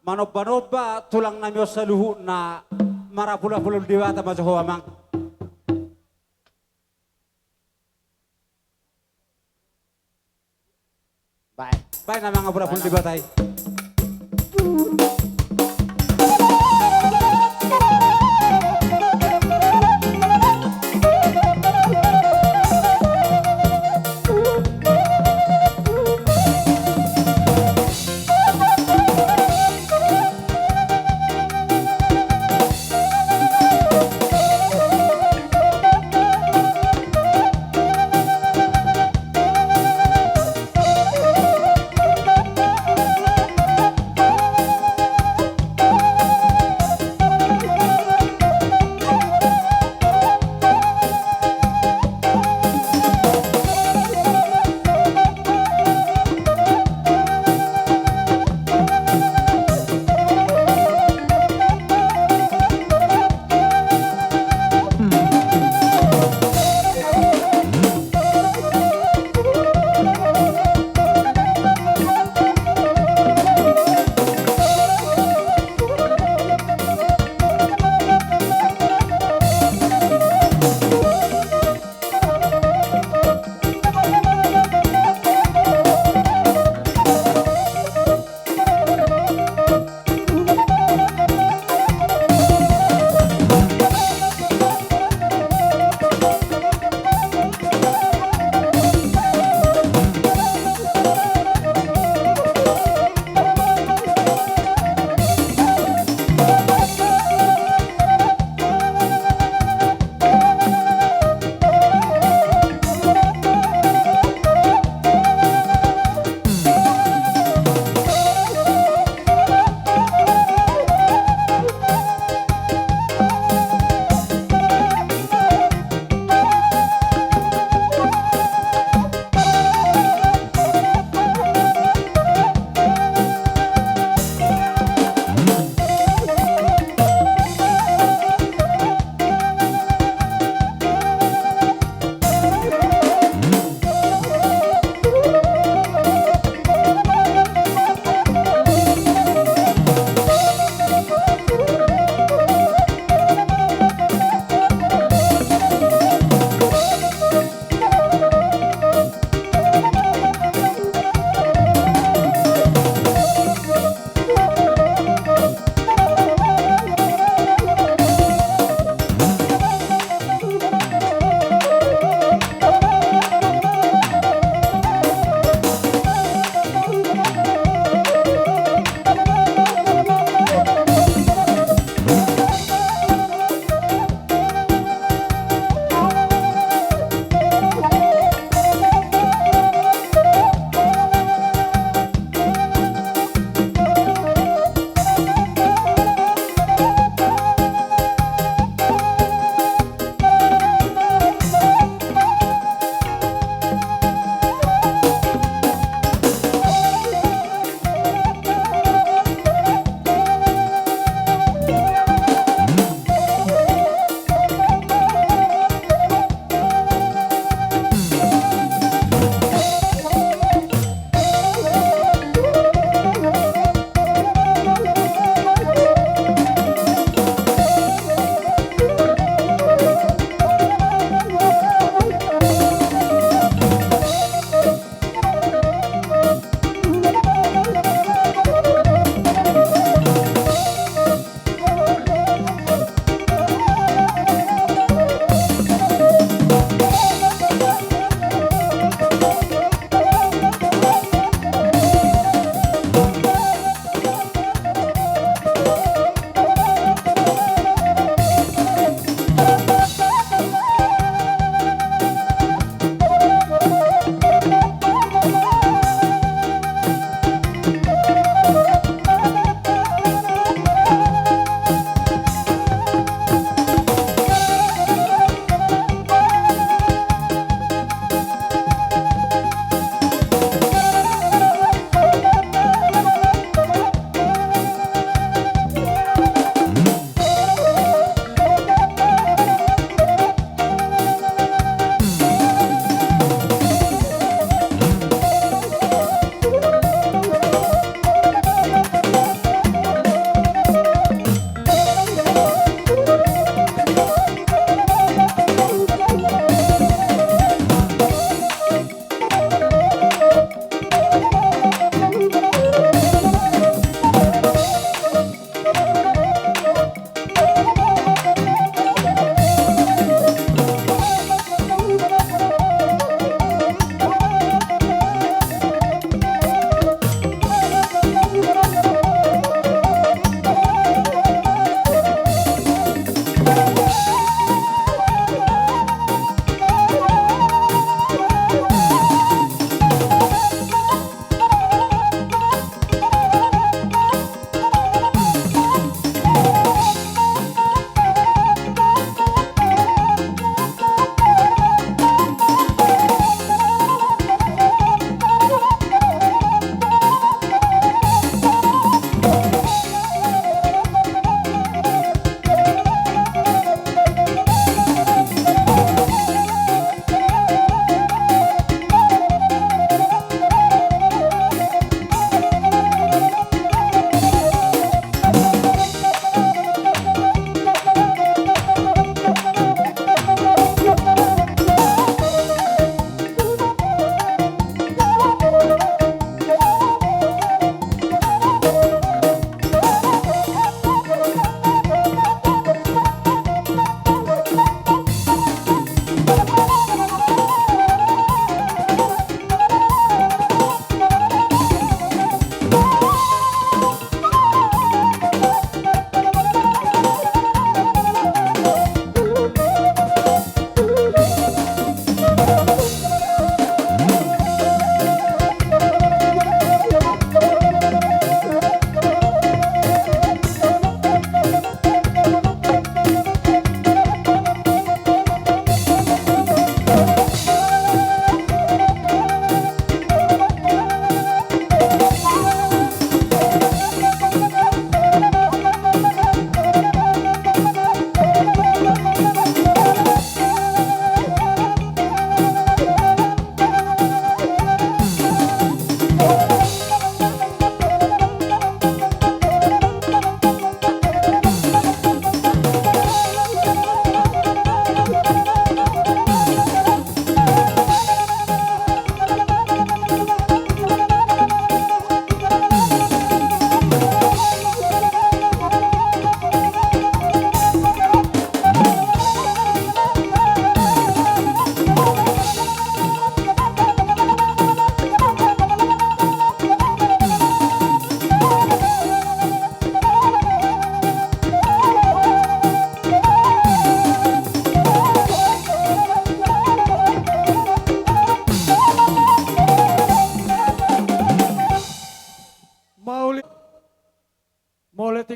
manomba-nomba tulang nami on saluhutna. Marapulapul Debata ma jo ho amang. Baen. Baen amang, apura pun dibatai.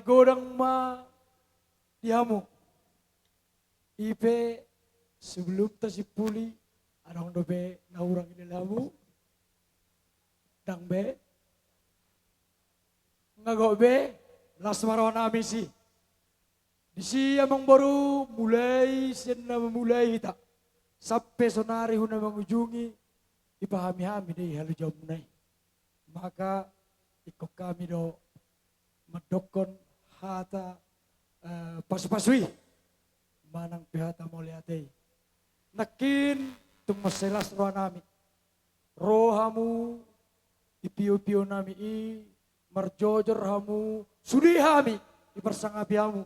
Godang ma di hamu. I pe sebelum tasimpuli, adong dope na hurang di dalanmu? Ndang be? Nga gok be? Las ma rohanami disi. Disi amangboru, mulai sian na mamulai hita sampe sonari hu na mangujungi, ipahami hami do i halojaonmuna i. Maka ingkon hami do mandokkon hata, eh, pasupasu i manang pe hata mauliate i. Nangkin tung mansai las rohanami. Ro hamu di piopionami i, marjojor hamu, sude hami diparsangapi hamu,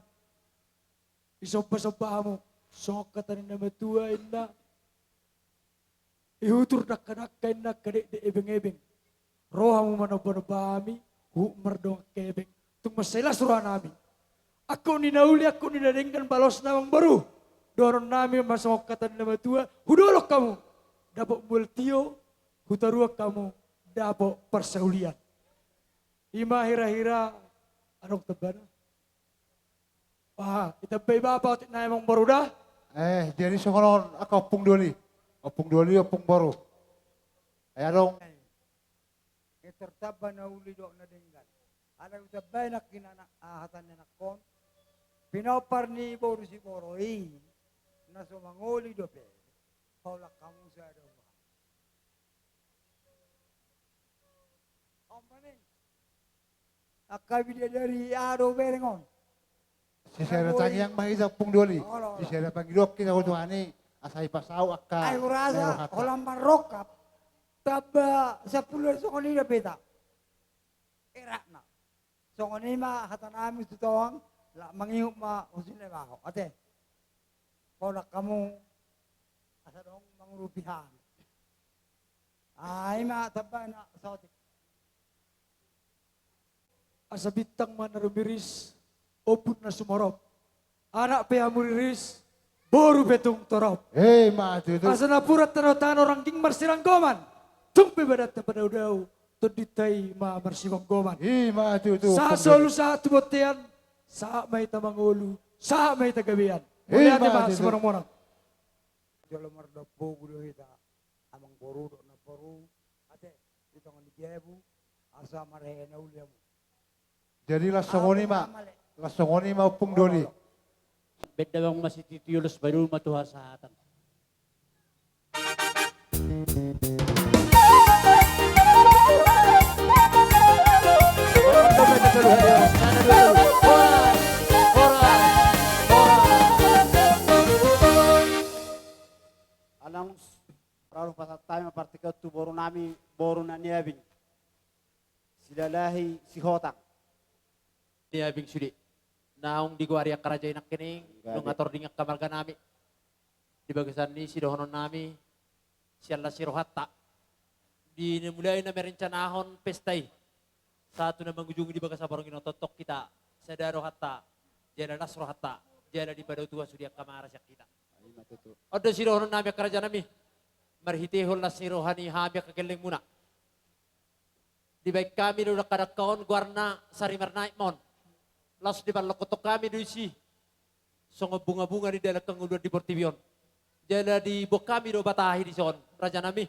disombasomba hamu. Songon hata ni na matua inna, ihutur dangkadangka inna angka dekdek ebengebeng. Ro hamu manombanomba hami, huhut mardongan hepeng. Tung mansai las rohanami. Angkup ni na uli, angkup ni na denggan balosna amangboru. Dohononnami ma songon hata ni na matua, hu dolok hamu dapot mual tio, hu toruan hamu dapot parsaulian. I ma hirahira, adong tambana? Aha, ditambai bapa otik nai amangboru da? Eh, jadi songon on angka ompung doli. Ompung doli, ompung boru. Eh, adong. Nga tartamba na uli dohot na denggan. Alai hutambai nangkin, ah, hata ni anakkon. Pinompar ni boru Siboro i, na so mangoli dope, paulak hamu sada. Angka bidadari, aha do bereng on? Sisada tangiang ma hita ompung doli. Olo, olo. Sisada pangidoan hita tu Tuhan i, asa dipasaut angka. Ai hurasa, holan marrongkap. Tamba sampulu ari songon i dope hita. Eratna. Songon i ma hatanami tu toang, la mangihut ma husini baho. Ate. Paulak hamu, asa adong mangurupi hami. Ah, i ma tambana saotik. Asa bintang ma na rumiris, ombun na sumorop. Anak pe hamu riris, boru pe tung torop. Eh, ma tutu. Asa napuran tano-tano rangging marsiranggoman. Tung pe badanta padaodao, tondinta i ma marsigomgoman. Eh, ma tutu. Sahat solu sahat tu bontean, sahat ma hita mangolu, sahat ma hita gabean. Eh, mauliate ma tutu. Simonang-monang. Jolo mardapogu do hita. Amangboru dohot namboru, ate, di tonga ni jabu, asa marhite na uli hamu. Jadi las songon i ma, las songon i ma ompung doli. Benda bang masititi ulos baru ma tu hasahatan. Announce. Rado pasahat hami ma partingkian tu boru nami, boru na ni abing. Silalahi Sihotang. Ni abing sude. Naung digoari angka raja i nangkining, nunga tording angka marga nami. Di bagasan ni sidohonon nami, sian las ni rohanta. Di na mulai na merencanahon pesta i. Sahat tu na mangujungi di bagasan borngin on tongtong hita, sada rohanta, jala las rohanta, jala dipadao Tuhan sude angka marasian hita. Ima tutu. On do sidohonon nami angka raja nami. Marhitehon las ni roha ni hami angka gellengmuna. Dibaen hami do dangkadangka on goarna Sari Marnaek ma on. Laos diparlokkothon hami do disi. Songon bungabunga di dalan hangoluan di portibi on. Jala diboan hami do batahi dison, raja nami.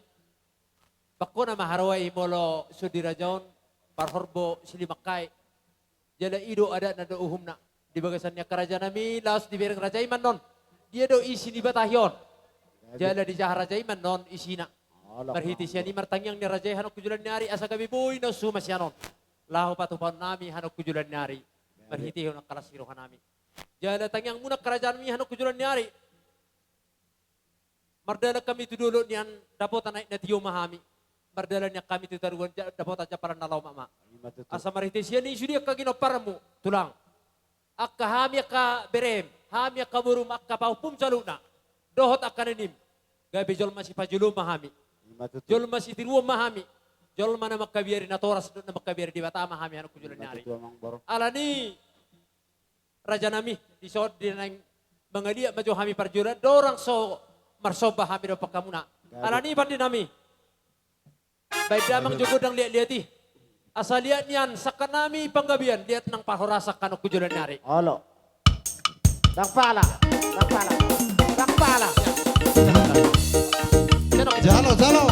Bangkona ma haroa i molo so di raja on, parhorbo Silimangae. Jala i do adatna dohot uhumna. Di bagasan ni angka raja nami, laos dibereng raja i ma annon. Dia do isi ni batahi on. Jala dijaha raja i ma annon isina. Marhite sian i martangiang ni raja i hanok tu joloan ni ari asa gabe boi na suhut ma sian on. Laho patupaon nami hanok tu joloan ni ari. Marhitehon angka las ni roha nami. Jala tangiangmuna angka raja nami hanok tu joloan ni ari. Mardalan hami tu dolok nian dapotan aek na tio ma hami. Mardalan nian hami tu toruan ja-, dapotan jampalan na lomak ma. Ima tutu. Asa marhite sian i sude angka ginomparmu, tulang. Angka hami angka berem, hami angka borum, angka pahompum saluhutna. Dohot angka ninim. Gabe jolma sipajoloan ma hami. Ima tutu. Jolma sitiruon ma hami. Jolma na mangkabiari natoras, na mangkabiari Debata ma hami hanok tu joloan ni ari. Ima tutu, amang boru. Alani raja nami, dison di naeng mangaliat ma jo hami parjolo, ndang so marsomba hami dompak hamuna. Gabe. Alani pande nami. Baen damang jo gondang liatliat i. Asa liat nian sangkannami Panggabean, liat nang parhorasan hanon tu joloan ni ari. Olo. Dang pala, dang pala, dang pala. Jalo, jalo.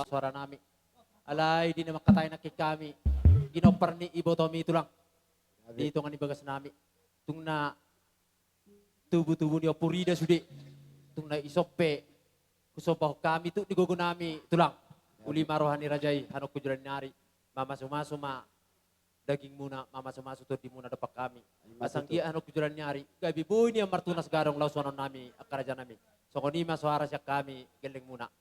Suara nami. Alai di na mangkatai nangkin hami, ginompar ni ibotomi tulang. Di tonga ni bagas nami. Tung na tubu-tubu ni ompur i da sude. Tung na ison pe husombahon hami tu di gogo nami tulang. Uli ma roha ni raja i, hanon tu joloan ni ari. Mamasumasu ma dagingmuna, mamasumasu tondimuna dompak hami. Asa anggiat hanon tu joloan ni ari gabe boi nian martunas gadong laho suanon nami angka raja nami. Songon i ma soara sian hami gellengmuna.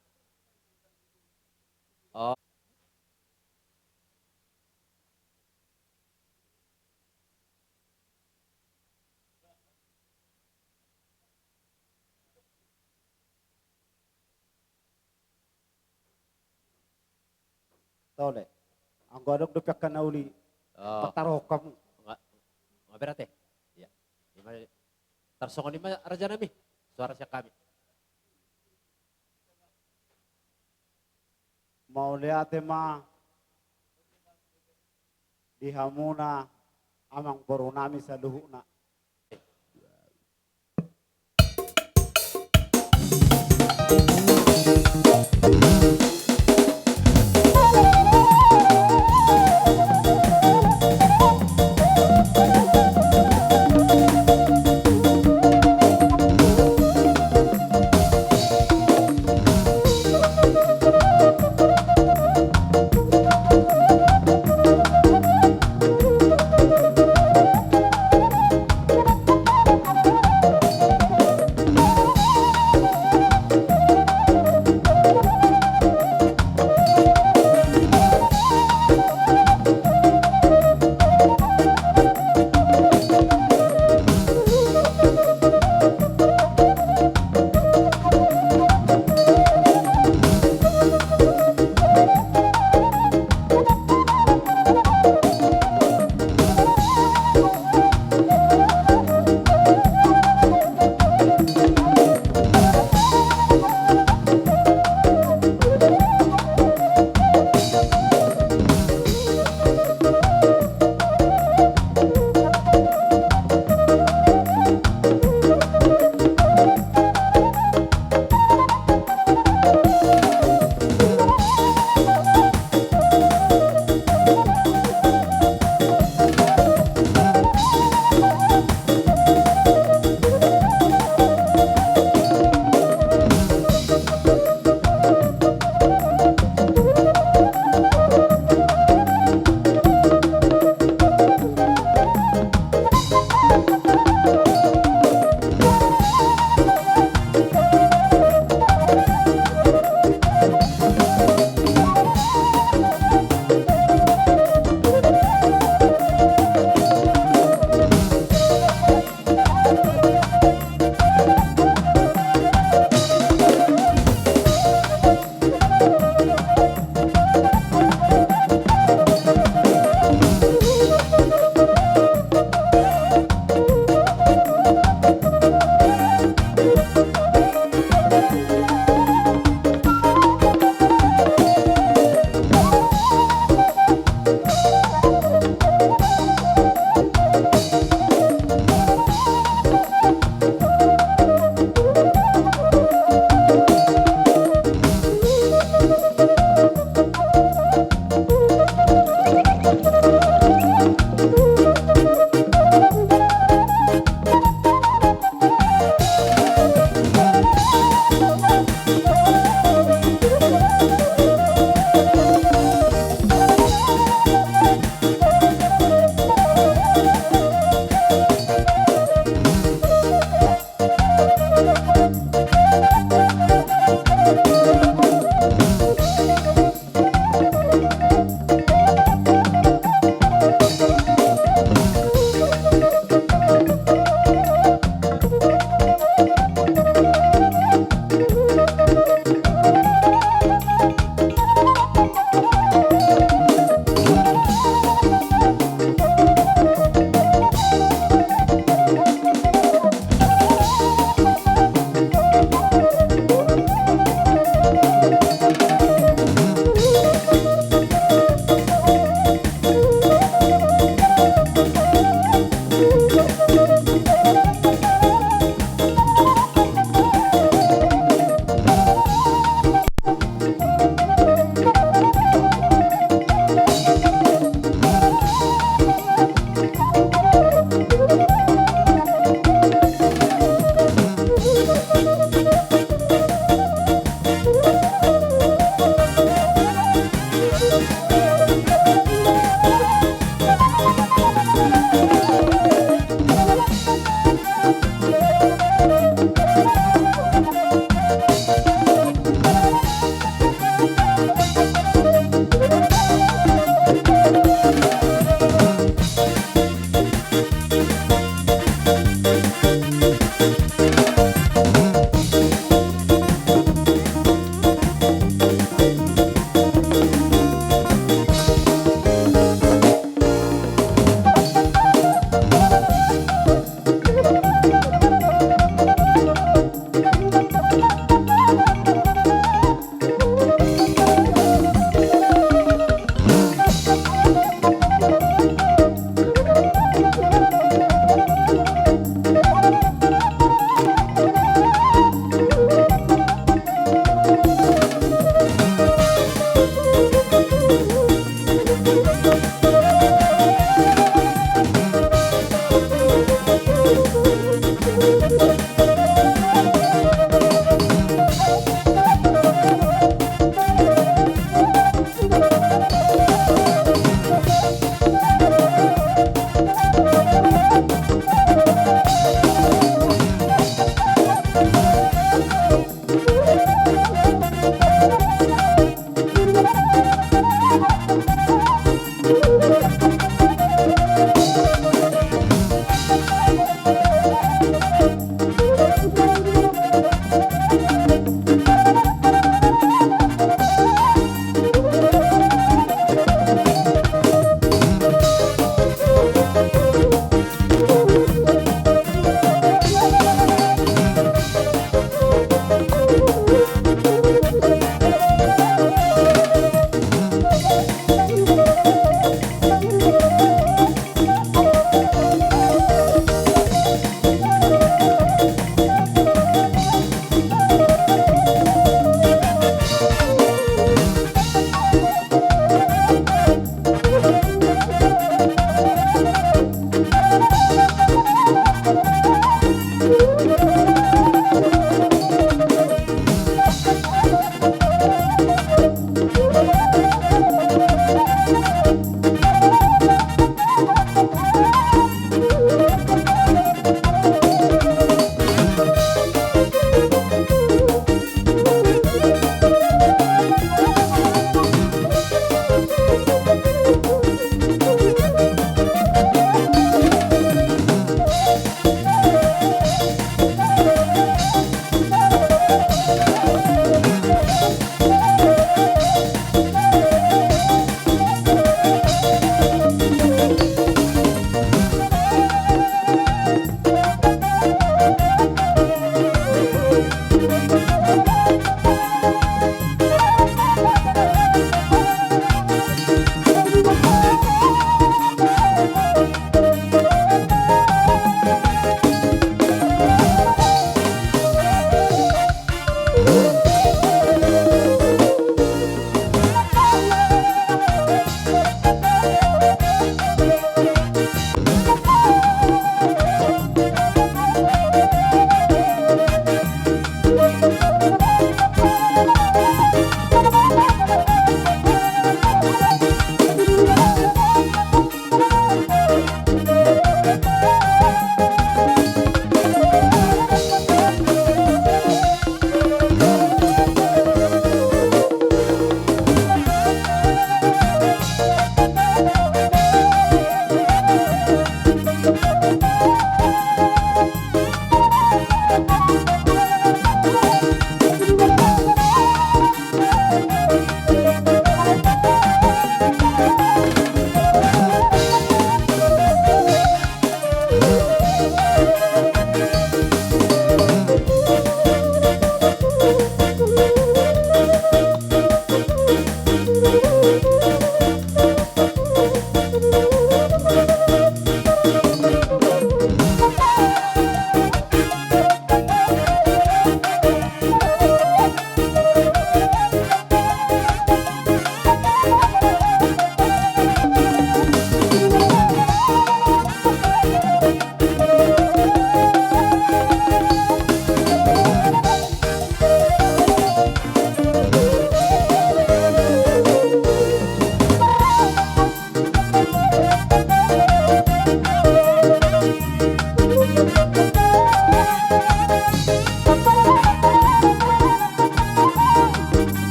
Tole. Anggo adong dope angka na uli, oh, pataruhon hamu. Nga, nga berarti. Iya. Ima, tarsongon i ma raja nami. Suara sian hami. Mauliate ma di hamuna amangboru nami saluhutna.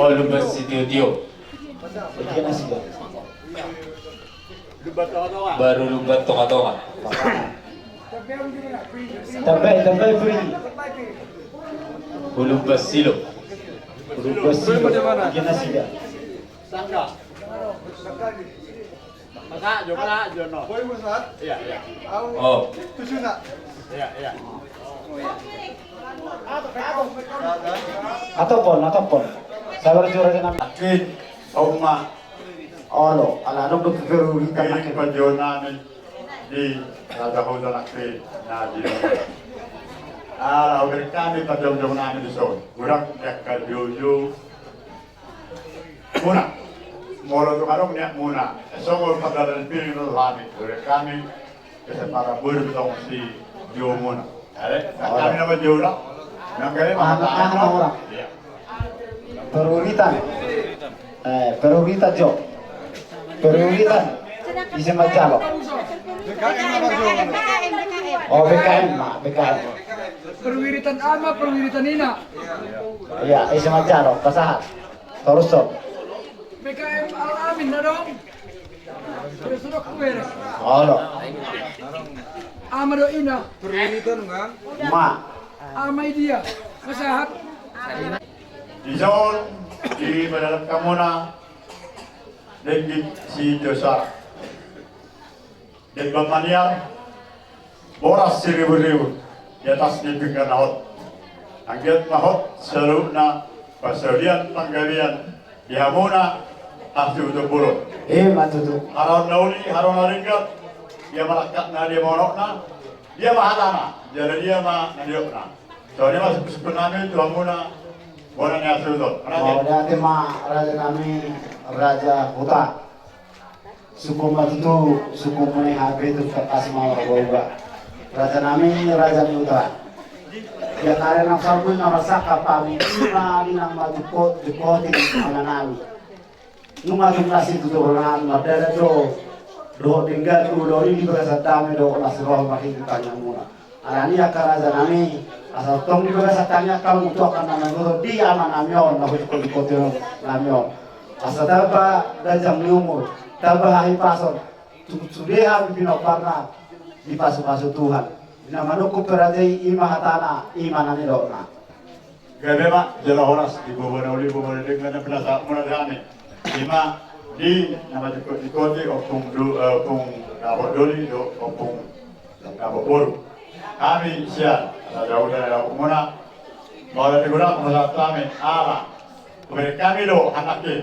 Lumban Sitiotio. Baru Lumban Tongatonga. Tambai, tambai, Fri. Hulumban Silo. Hulumban Silo. Bagian nasida. Sangga. Masa jo, masa jo, no. Iya, iya. Oh. Iya, iya. Atopon, atopon. Sabar jo, raja nami. Akin, oma. Olo, ala adong do kegerugitan. Ini akin. Panjo nami di Raja Huta Nakri, na di ala uber kami panjomjom nami di son. Kurang dekat jojo. Muna. Molo tu karong niat muna. Songon padalan piring lo lami. Uber kami. Kesempatan buru betong si jo muna. Ale, kami nama jo lo. Nang kami mah. Anak-anak orang. Iya. Peruritan. Eh, peruritan jo. Peruritan. Ise manjalo? Oh, B K M ma, B K M. Perwiritan ama, perwiritan ina. Iya, ise manjalo, pasahat. Torus so. B K M Al Amin na dong. Olo. Ama do ina. Ma. Ama i dia. Pasahat. Dison dipadalan hamuna denggan sitio sara. Demban maniar, boras siriburribur di atas ni pinggan na hot. Anggiat ma hot saluhutna pasaulian panggabean di hamuna hasuhuton bolon. Ima tutu. Haroro na uli, haroro na denggan, dia ma langkatna, dia ma unokna, dia ma hatana, jala dia ma nidokna. Songon i ma sungkunsungkun nami tu hamuna bona ni hasuhuton. Mauliate ma raja nami, Raja Huta. Sungkun ma tutu, sungkunmuna i hape tu tangkas ma marubah. Raja nami, raja ni huta. Ia karena sambung nama saka pami ima di nama jukot jukoti anak nami. Nunga jumlah si tutu rongan mardada do. Dohot denggan tu do di bagasan dame dohot las roha marhite tangiangmuna. Alani angka raja nami, asa tong di bagasan tangiang hamu tu angka na manurut di ama nami on, na hujukon-jukon nami on. Asa tamba ganjang ni umur, tamba hahipason, tu sude hami pinomparna dipasupasu Tuhan. Na manungkun pe raja i, ima hatana, ima na nidokna. Gabe ma jala horas di bobo na uli, bobo na denggan na pinasahatmuna di hami. Ima di na manjukot-jukoti ompung du-, eh, ompung dapot doli dohot ompung dapot boru. Hami sian raja huta, raja huta muna. Molo di godang pasahat hami ala uber kami do anak i.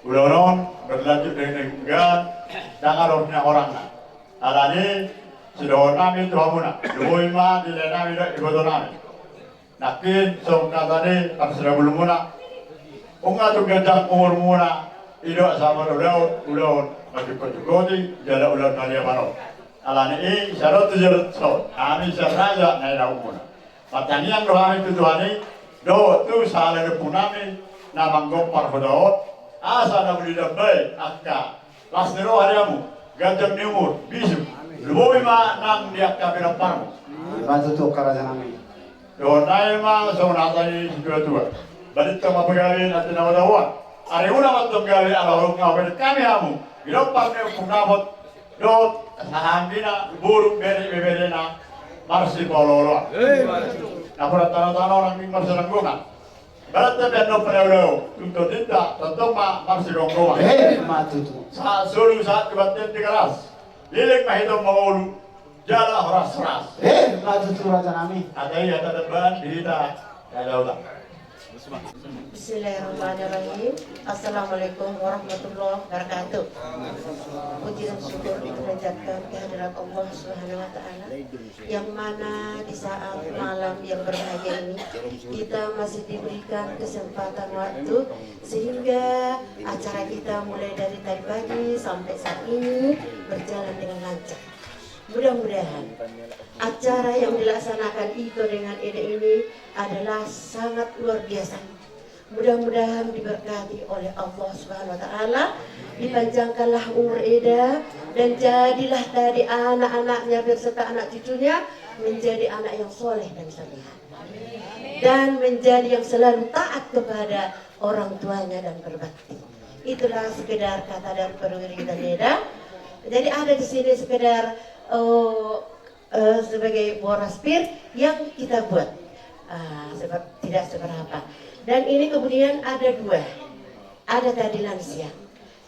Ulaon on berlanjut dengan denggan, ndang adong na horangna. Alani sidohonon nami tu hamuna, lumobi ma di lae nami dohot iboto nami. Nangkin songon hata ni parsilaulmuna, nunga tung ganjang umurmuna, i do asa marulaon ulaon manjukot-jukoti jala ulaon na liapan on. Alani i sahat tu joloan on hami sian raja na inahumuna. Martangiang do hami tu Tuhan i dohot tu sahala ni ompung nami na manggompar huta on, asa na uli dambai angka las ni roha di hamu, ganjang ni umur, bisuk, lumobi ma nang di angka pinomparmu. Ima tutu angka raja nami. Dohonon nami ma songon hata ni situatua: Balintang ma pagabe na tinabotaboan, arimuna ma antong gabe, ala holan nunga hubereng hami hamu, pinompar ni Ompung Dapot dohot sahalakna boru, bere, ibeberena, marsipaolooloan. Napuran tano-tanoan, nangkin marsilanggongan. Ibarat pe annon padaodao, tung totinta tongtong ma marsigomgoman. Ima tutu. Sahat solu sahat tu bontean Tigaras, leleng ma hiton mangolu jala horas-horas. Ima tutu raja nami. Hata i hata dambaan di hita. Bismillahirrahmanirrahim. Assalamualaikum warahmatullahi wabarakatuh. Puji dan syukur dipanjatkan kehadirat Allah Subhanahu wa Ta'ala, yang mana di saat malam yang berbahagia ini kita masih diberikan kesempatan waktu sehingga acara kita mulai dari tadi pagi sampai saat ini berjalan dengan lancar. Mudah-mudahan acara yang dilaksanakan Ito dengan Eda ini adalah sangat luar biasa. Mudah-mudahan diberkati oleh Allah Subhanahu wa Ta'ala, dipanjangkanlah umur Eda, dan jadilah tadi anak-anaknya berserta anak cucunya menjadi anak yang soleh dan salihah, dan menjadi yang selalu taat kepada orang tuanya dan berbakti. Itulah sekedar kata dari perwira kita, Eda. Jadi ada di sini sekedar, eh, eh, sebagai boras pir yang kita buat, eh, sebe-, tidak seberapa. Dan ini kemudian ada dua, ada tadi lansia.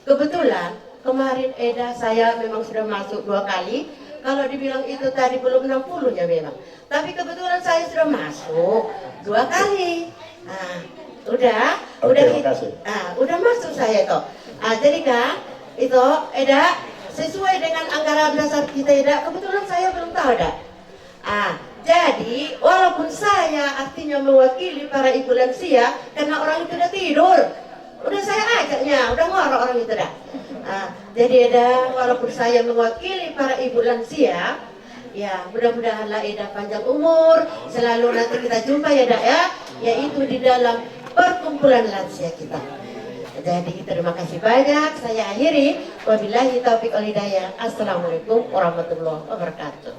Kebetulan kemarin Eda saya memang sudah masuk dua kali. Kalau dibilang itu tadi belum enam puluh ya memang. Tapi kebetulan saya sudah masuk dua kali. Nah, udah, Oke, udah, makasih. Ah, udah masuk saya itu. Ah, jadi kan itu Eda sesuai dengan anggaran dasar kita Eda. Kebetulan saya belum tahu Eda. Ah, jadi walaupun saya artinya mewakili para ibu lansia, karena orang itu udah tidur, udah saya ajaknya, udah ngorok orang itu dah. Ah, jadi Eda, walaupun saya mewakili para ibu lansia, ya mudah-mudahanlah Eda panjang umur, selalu nanti kita jumpa ya Eda ya, yaitu di dalam perkumpulan lansia kita. Jadi terima kasih banyak. Saya akhiri. Wabillahi taufiq wal hidayah. Assalamualaikum warahmatullahi wabarakatuh.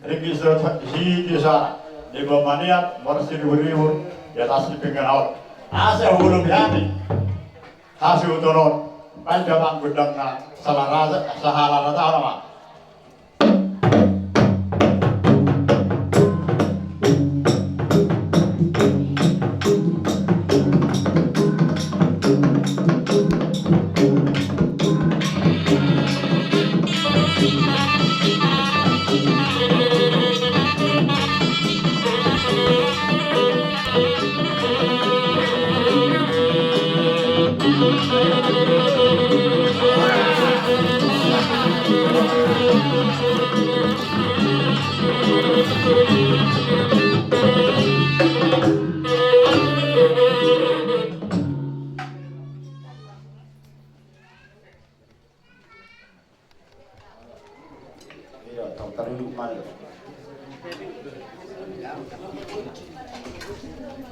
Ringkot si, si, si, di bawah maniat, marsi ribu-ribu, di atas si pinggan aut. Asa hulu biani. Hasi utonon. Panjang gondangna, sahala rata, sahala rata nama.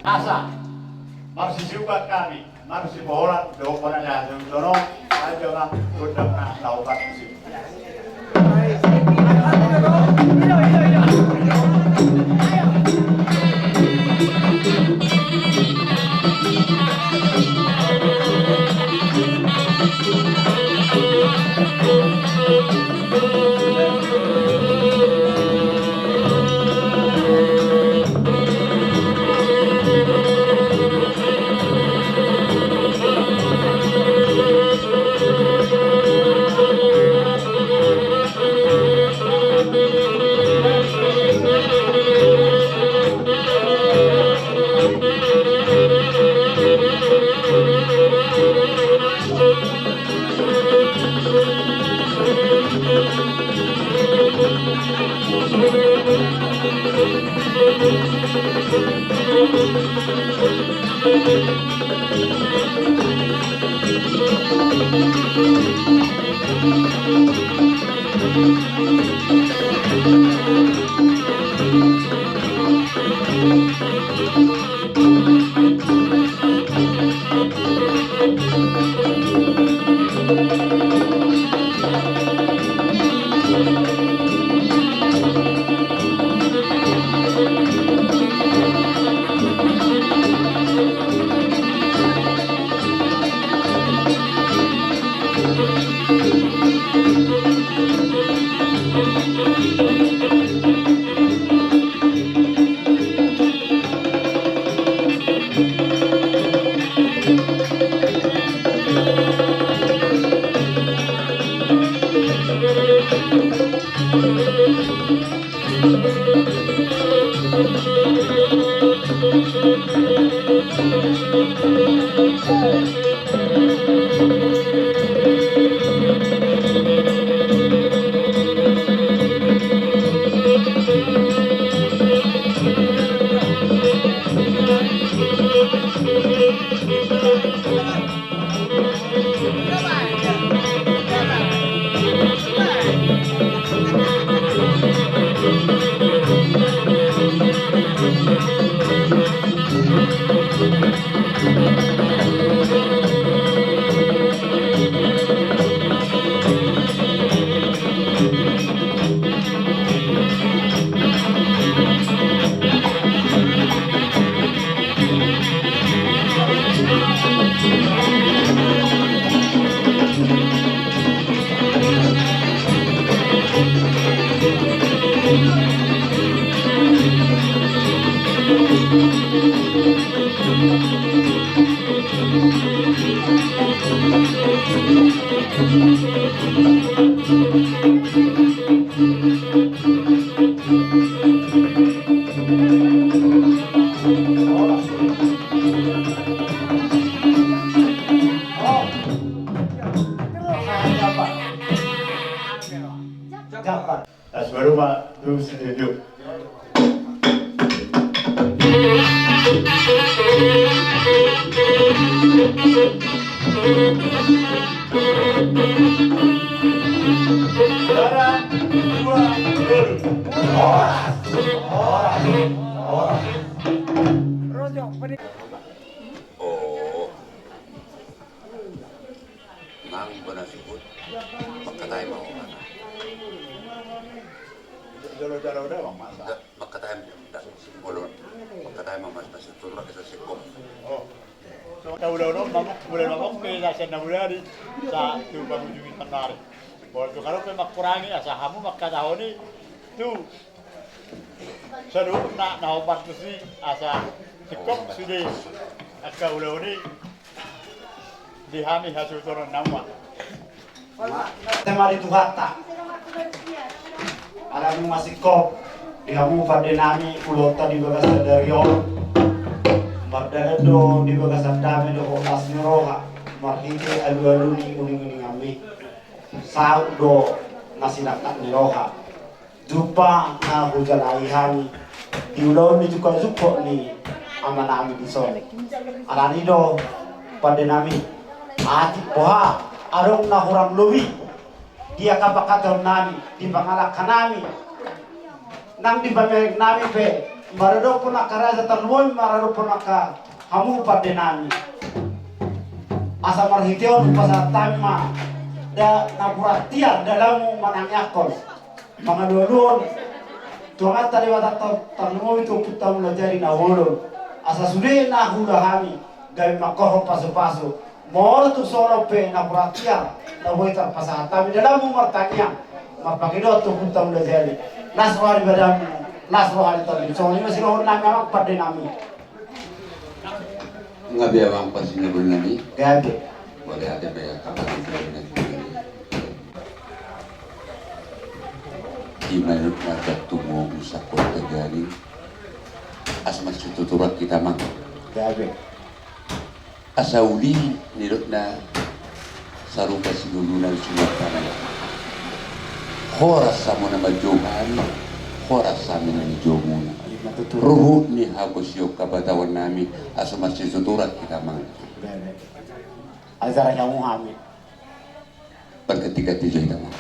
Asa, marsisiukan hami, marsipaholan, dohot hona ni hasuhuton on, aja ma, gondangna, laho parmusik. Gampang. Las baru ma tu studio. Sada, dua, tolu. Horas, horas, horas. Oh. Mang bona suhut. Mangkatai ma ho. Jolo-jolo da, Bang, masa. Mangkatai ma, da, molo mangkatai ma, Mas, Mas, itu rak esa singkop. Oh. So, tahu dah, Bang, Bang, boleh, Bang, oke, ya, saya nak boleh hari. Sa, tu, Bang, ujung itu hari. Boleh tu, kalau memang kurangi, asa hamu mangkatahon i, tu. Saluhutna na hombar tusi asa singkop sude angka ulaon i di hami hasuhuton na ua. Tema di Tuhanta. Ala nunga singkop di hamu pande nami ulaonta di bagasan sadari on. Mardalan do di bagasan dame dohot las ni roha marhite alualu ni uninguninganmi. Saut do na sinangkap ni roha. Jumpa na hujalahi hami di ulaon ni jungkajungko ni amanami dison. Alani do pande nami, atik boha adong na hurang lobi di angka pangkataionnami, di pangalangkanami, nang di pamereng nami pe, maradophon angka raja tarlumobi maradophon angka hamu pande nami. Asa marhite on hupasahat hami ma da na burat tiar dalanmu manangiangkon. Mangalualuhon tu Amanta Debata tar-, tarlumobi tu Ompunta Mulajadi Nabolon. Asa sude na huula hami gabe mangkorhon pasupasu. Molo tung so adong pe na burat tiar na boi tarpasahat hami dalanmu martangiang marpangidoan tu Ompunta Mulajadi. Las roha ni badanmu, las roha ni tondimuna. Songon i ma sidohonon nami amang pande nami. Nga be amang pande nami. Gabe. Boleh ada be amang pande nami. Ima na tumogu sangkot terjadi. Asa marsituturan hita amang. Gabe. Asa uli nidokna sarupa sinuluna di sumatana. Horas hamu na manjou hami, horas hami na nijou muna. Ruhut ni hagosion kapatahuan nami asa marsituturan hita amang. Ajar hamu hami. Berketika tijo hita amang.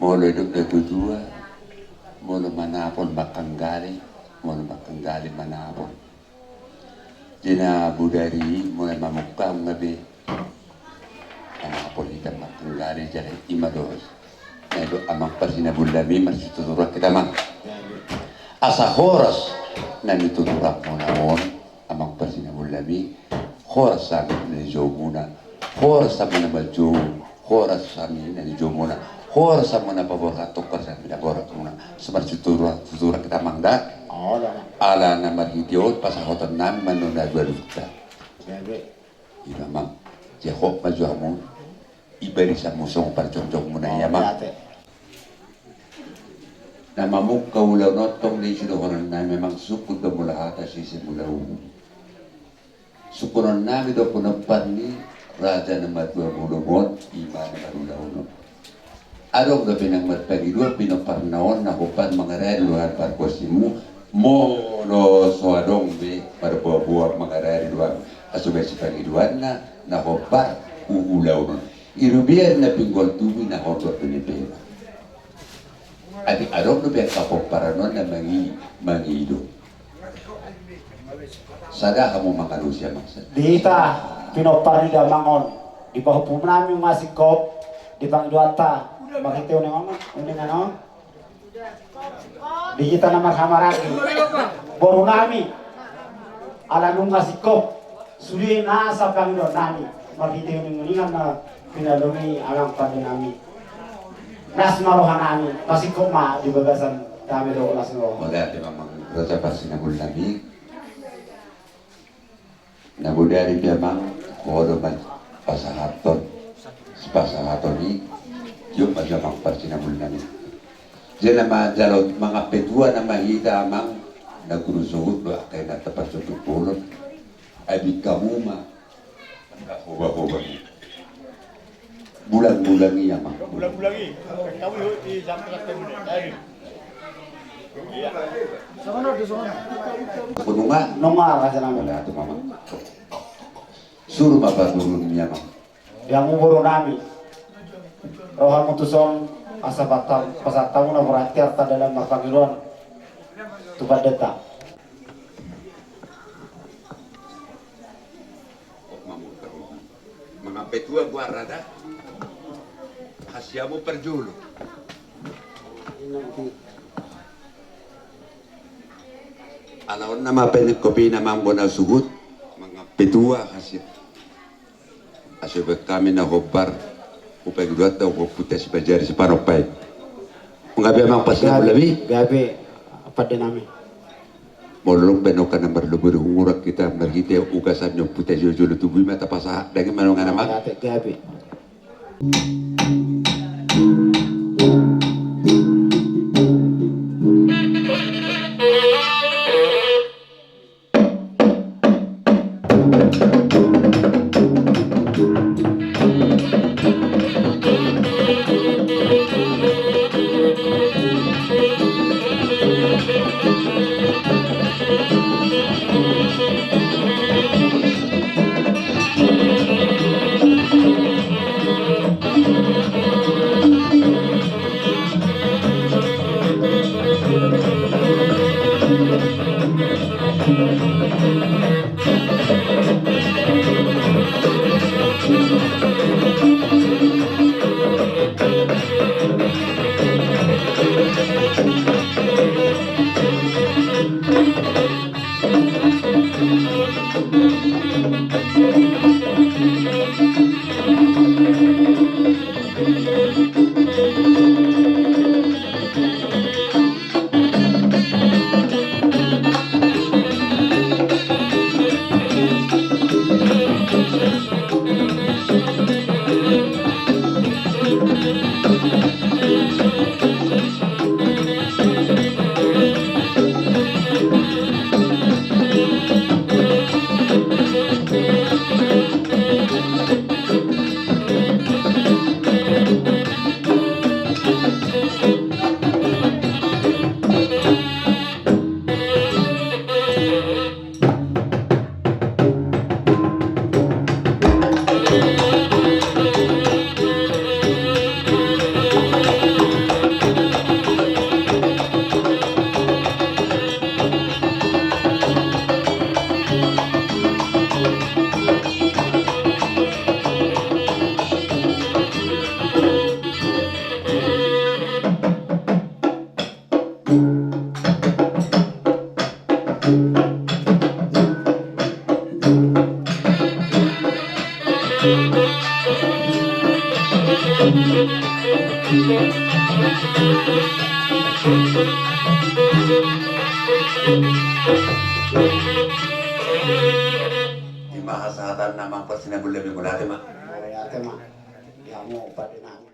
Molo idop do tutua, molo manapol mangkanggali, molo mangkanggali manapol. Jena bodari molo mamungka nga be. Manapol hita mangkanggali jala ima dos. Na idok amang parsinabulnami marsituturan hita amang. Asa horas na nituturanmuna on amang parsinabulnami, horas hami na nijou muna, horas hamu na manjou, horas hami na nijou muna, horas hamu na paborhat, horas hami na borhat muna, asa marsituturan, tuturan hita amang da. Ala na marhite on pasahaton nami ma na dua duta. Ima amang, jehok ma jo hamu. Ibari samu songon parjongjong muna i amang. Na mamungka ulaon on tong di sidohonon nami amang sungkun do mula hata sise mula uhum. Sungkunon nami do pinompar ni raja na matua bolon on ima na marulaon on. Adong dope nang marpangidoan pinomparna on na hombar mangarade do hami pargonsimu. Molo so adong be marboaboa mangarade do hami asa boi sipangidoanna na hombar ulaon on. Irubian na pinggol tubu na hondor tu ni pena. Adi adong dope angka pomparan on na mangi mangido. Sada hamu mangalusi amang sada. Di hita pinompar ni damang on di pahompu nami masingkop di pangidoanta marhite uningan on. Di hita na marhamaranggi boru nami ala nunga singkop sude nasa pangidoan nami marhite uninguningan na pinalumi amang pande nami. Las ma roha nami pasingkop ma di bagasan dame dohot las ni roha. Mauliate ma amang raja parsinabulnami. Na molo ari pe amang, ho do ma pasahathon, sipasahaton i, jot ma jo amang parsinambulan nami. Jala manjalo mangampe tua nama hita amang, na guru suhut do angka inanta parsonduk bolon. Abing hamu ma angka hoba-hoba. Bulan-bulan i amang. Bulan-bulan i. Kau i, i, sampai, sampai bulan. Ayo. Iya. Songon on do, songon on. Nunga? Nunga, raja nami. Nunga tu mama. Suru ma paturun i amang. Di hamu boru nami. Ro hamu tuson asa pata-, pasahat hamu na berarti arta dalam marpangiluan tu pandita. Mangampe tua goarna da. Hasiamu parjolo. Ala on nama peningkop i nama bona suhut. Mangampe tua hasia. Asa baen hami na hombar. Upai guduat da upai puta sipajari sipanompa i. Gabe amang pasti na gabe, labi. Gabe pande nami. Molo pe nunga na marlobur hurang hita marhite ugasan ni ompunta jolo-jolo tubu i ma tapasahat daging manongan amang. Gabe, gabe. Ima hasahatan nama parsinambulan, mauliate ma. Mauliate ma. Di hamu pande nami.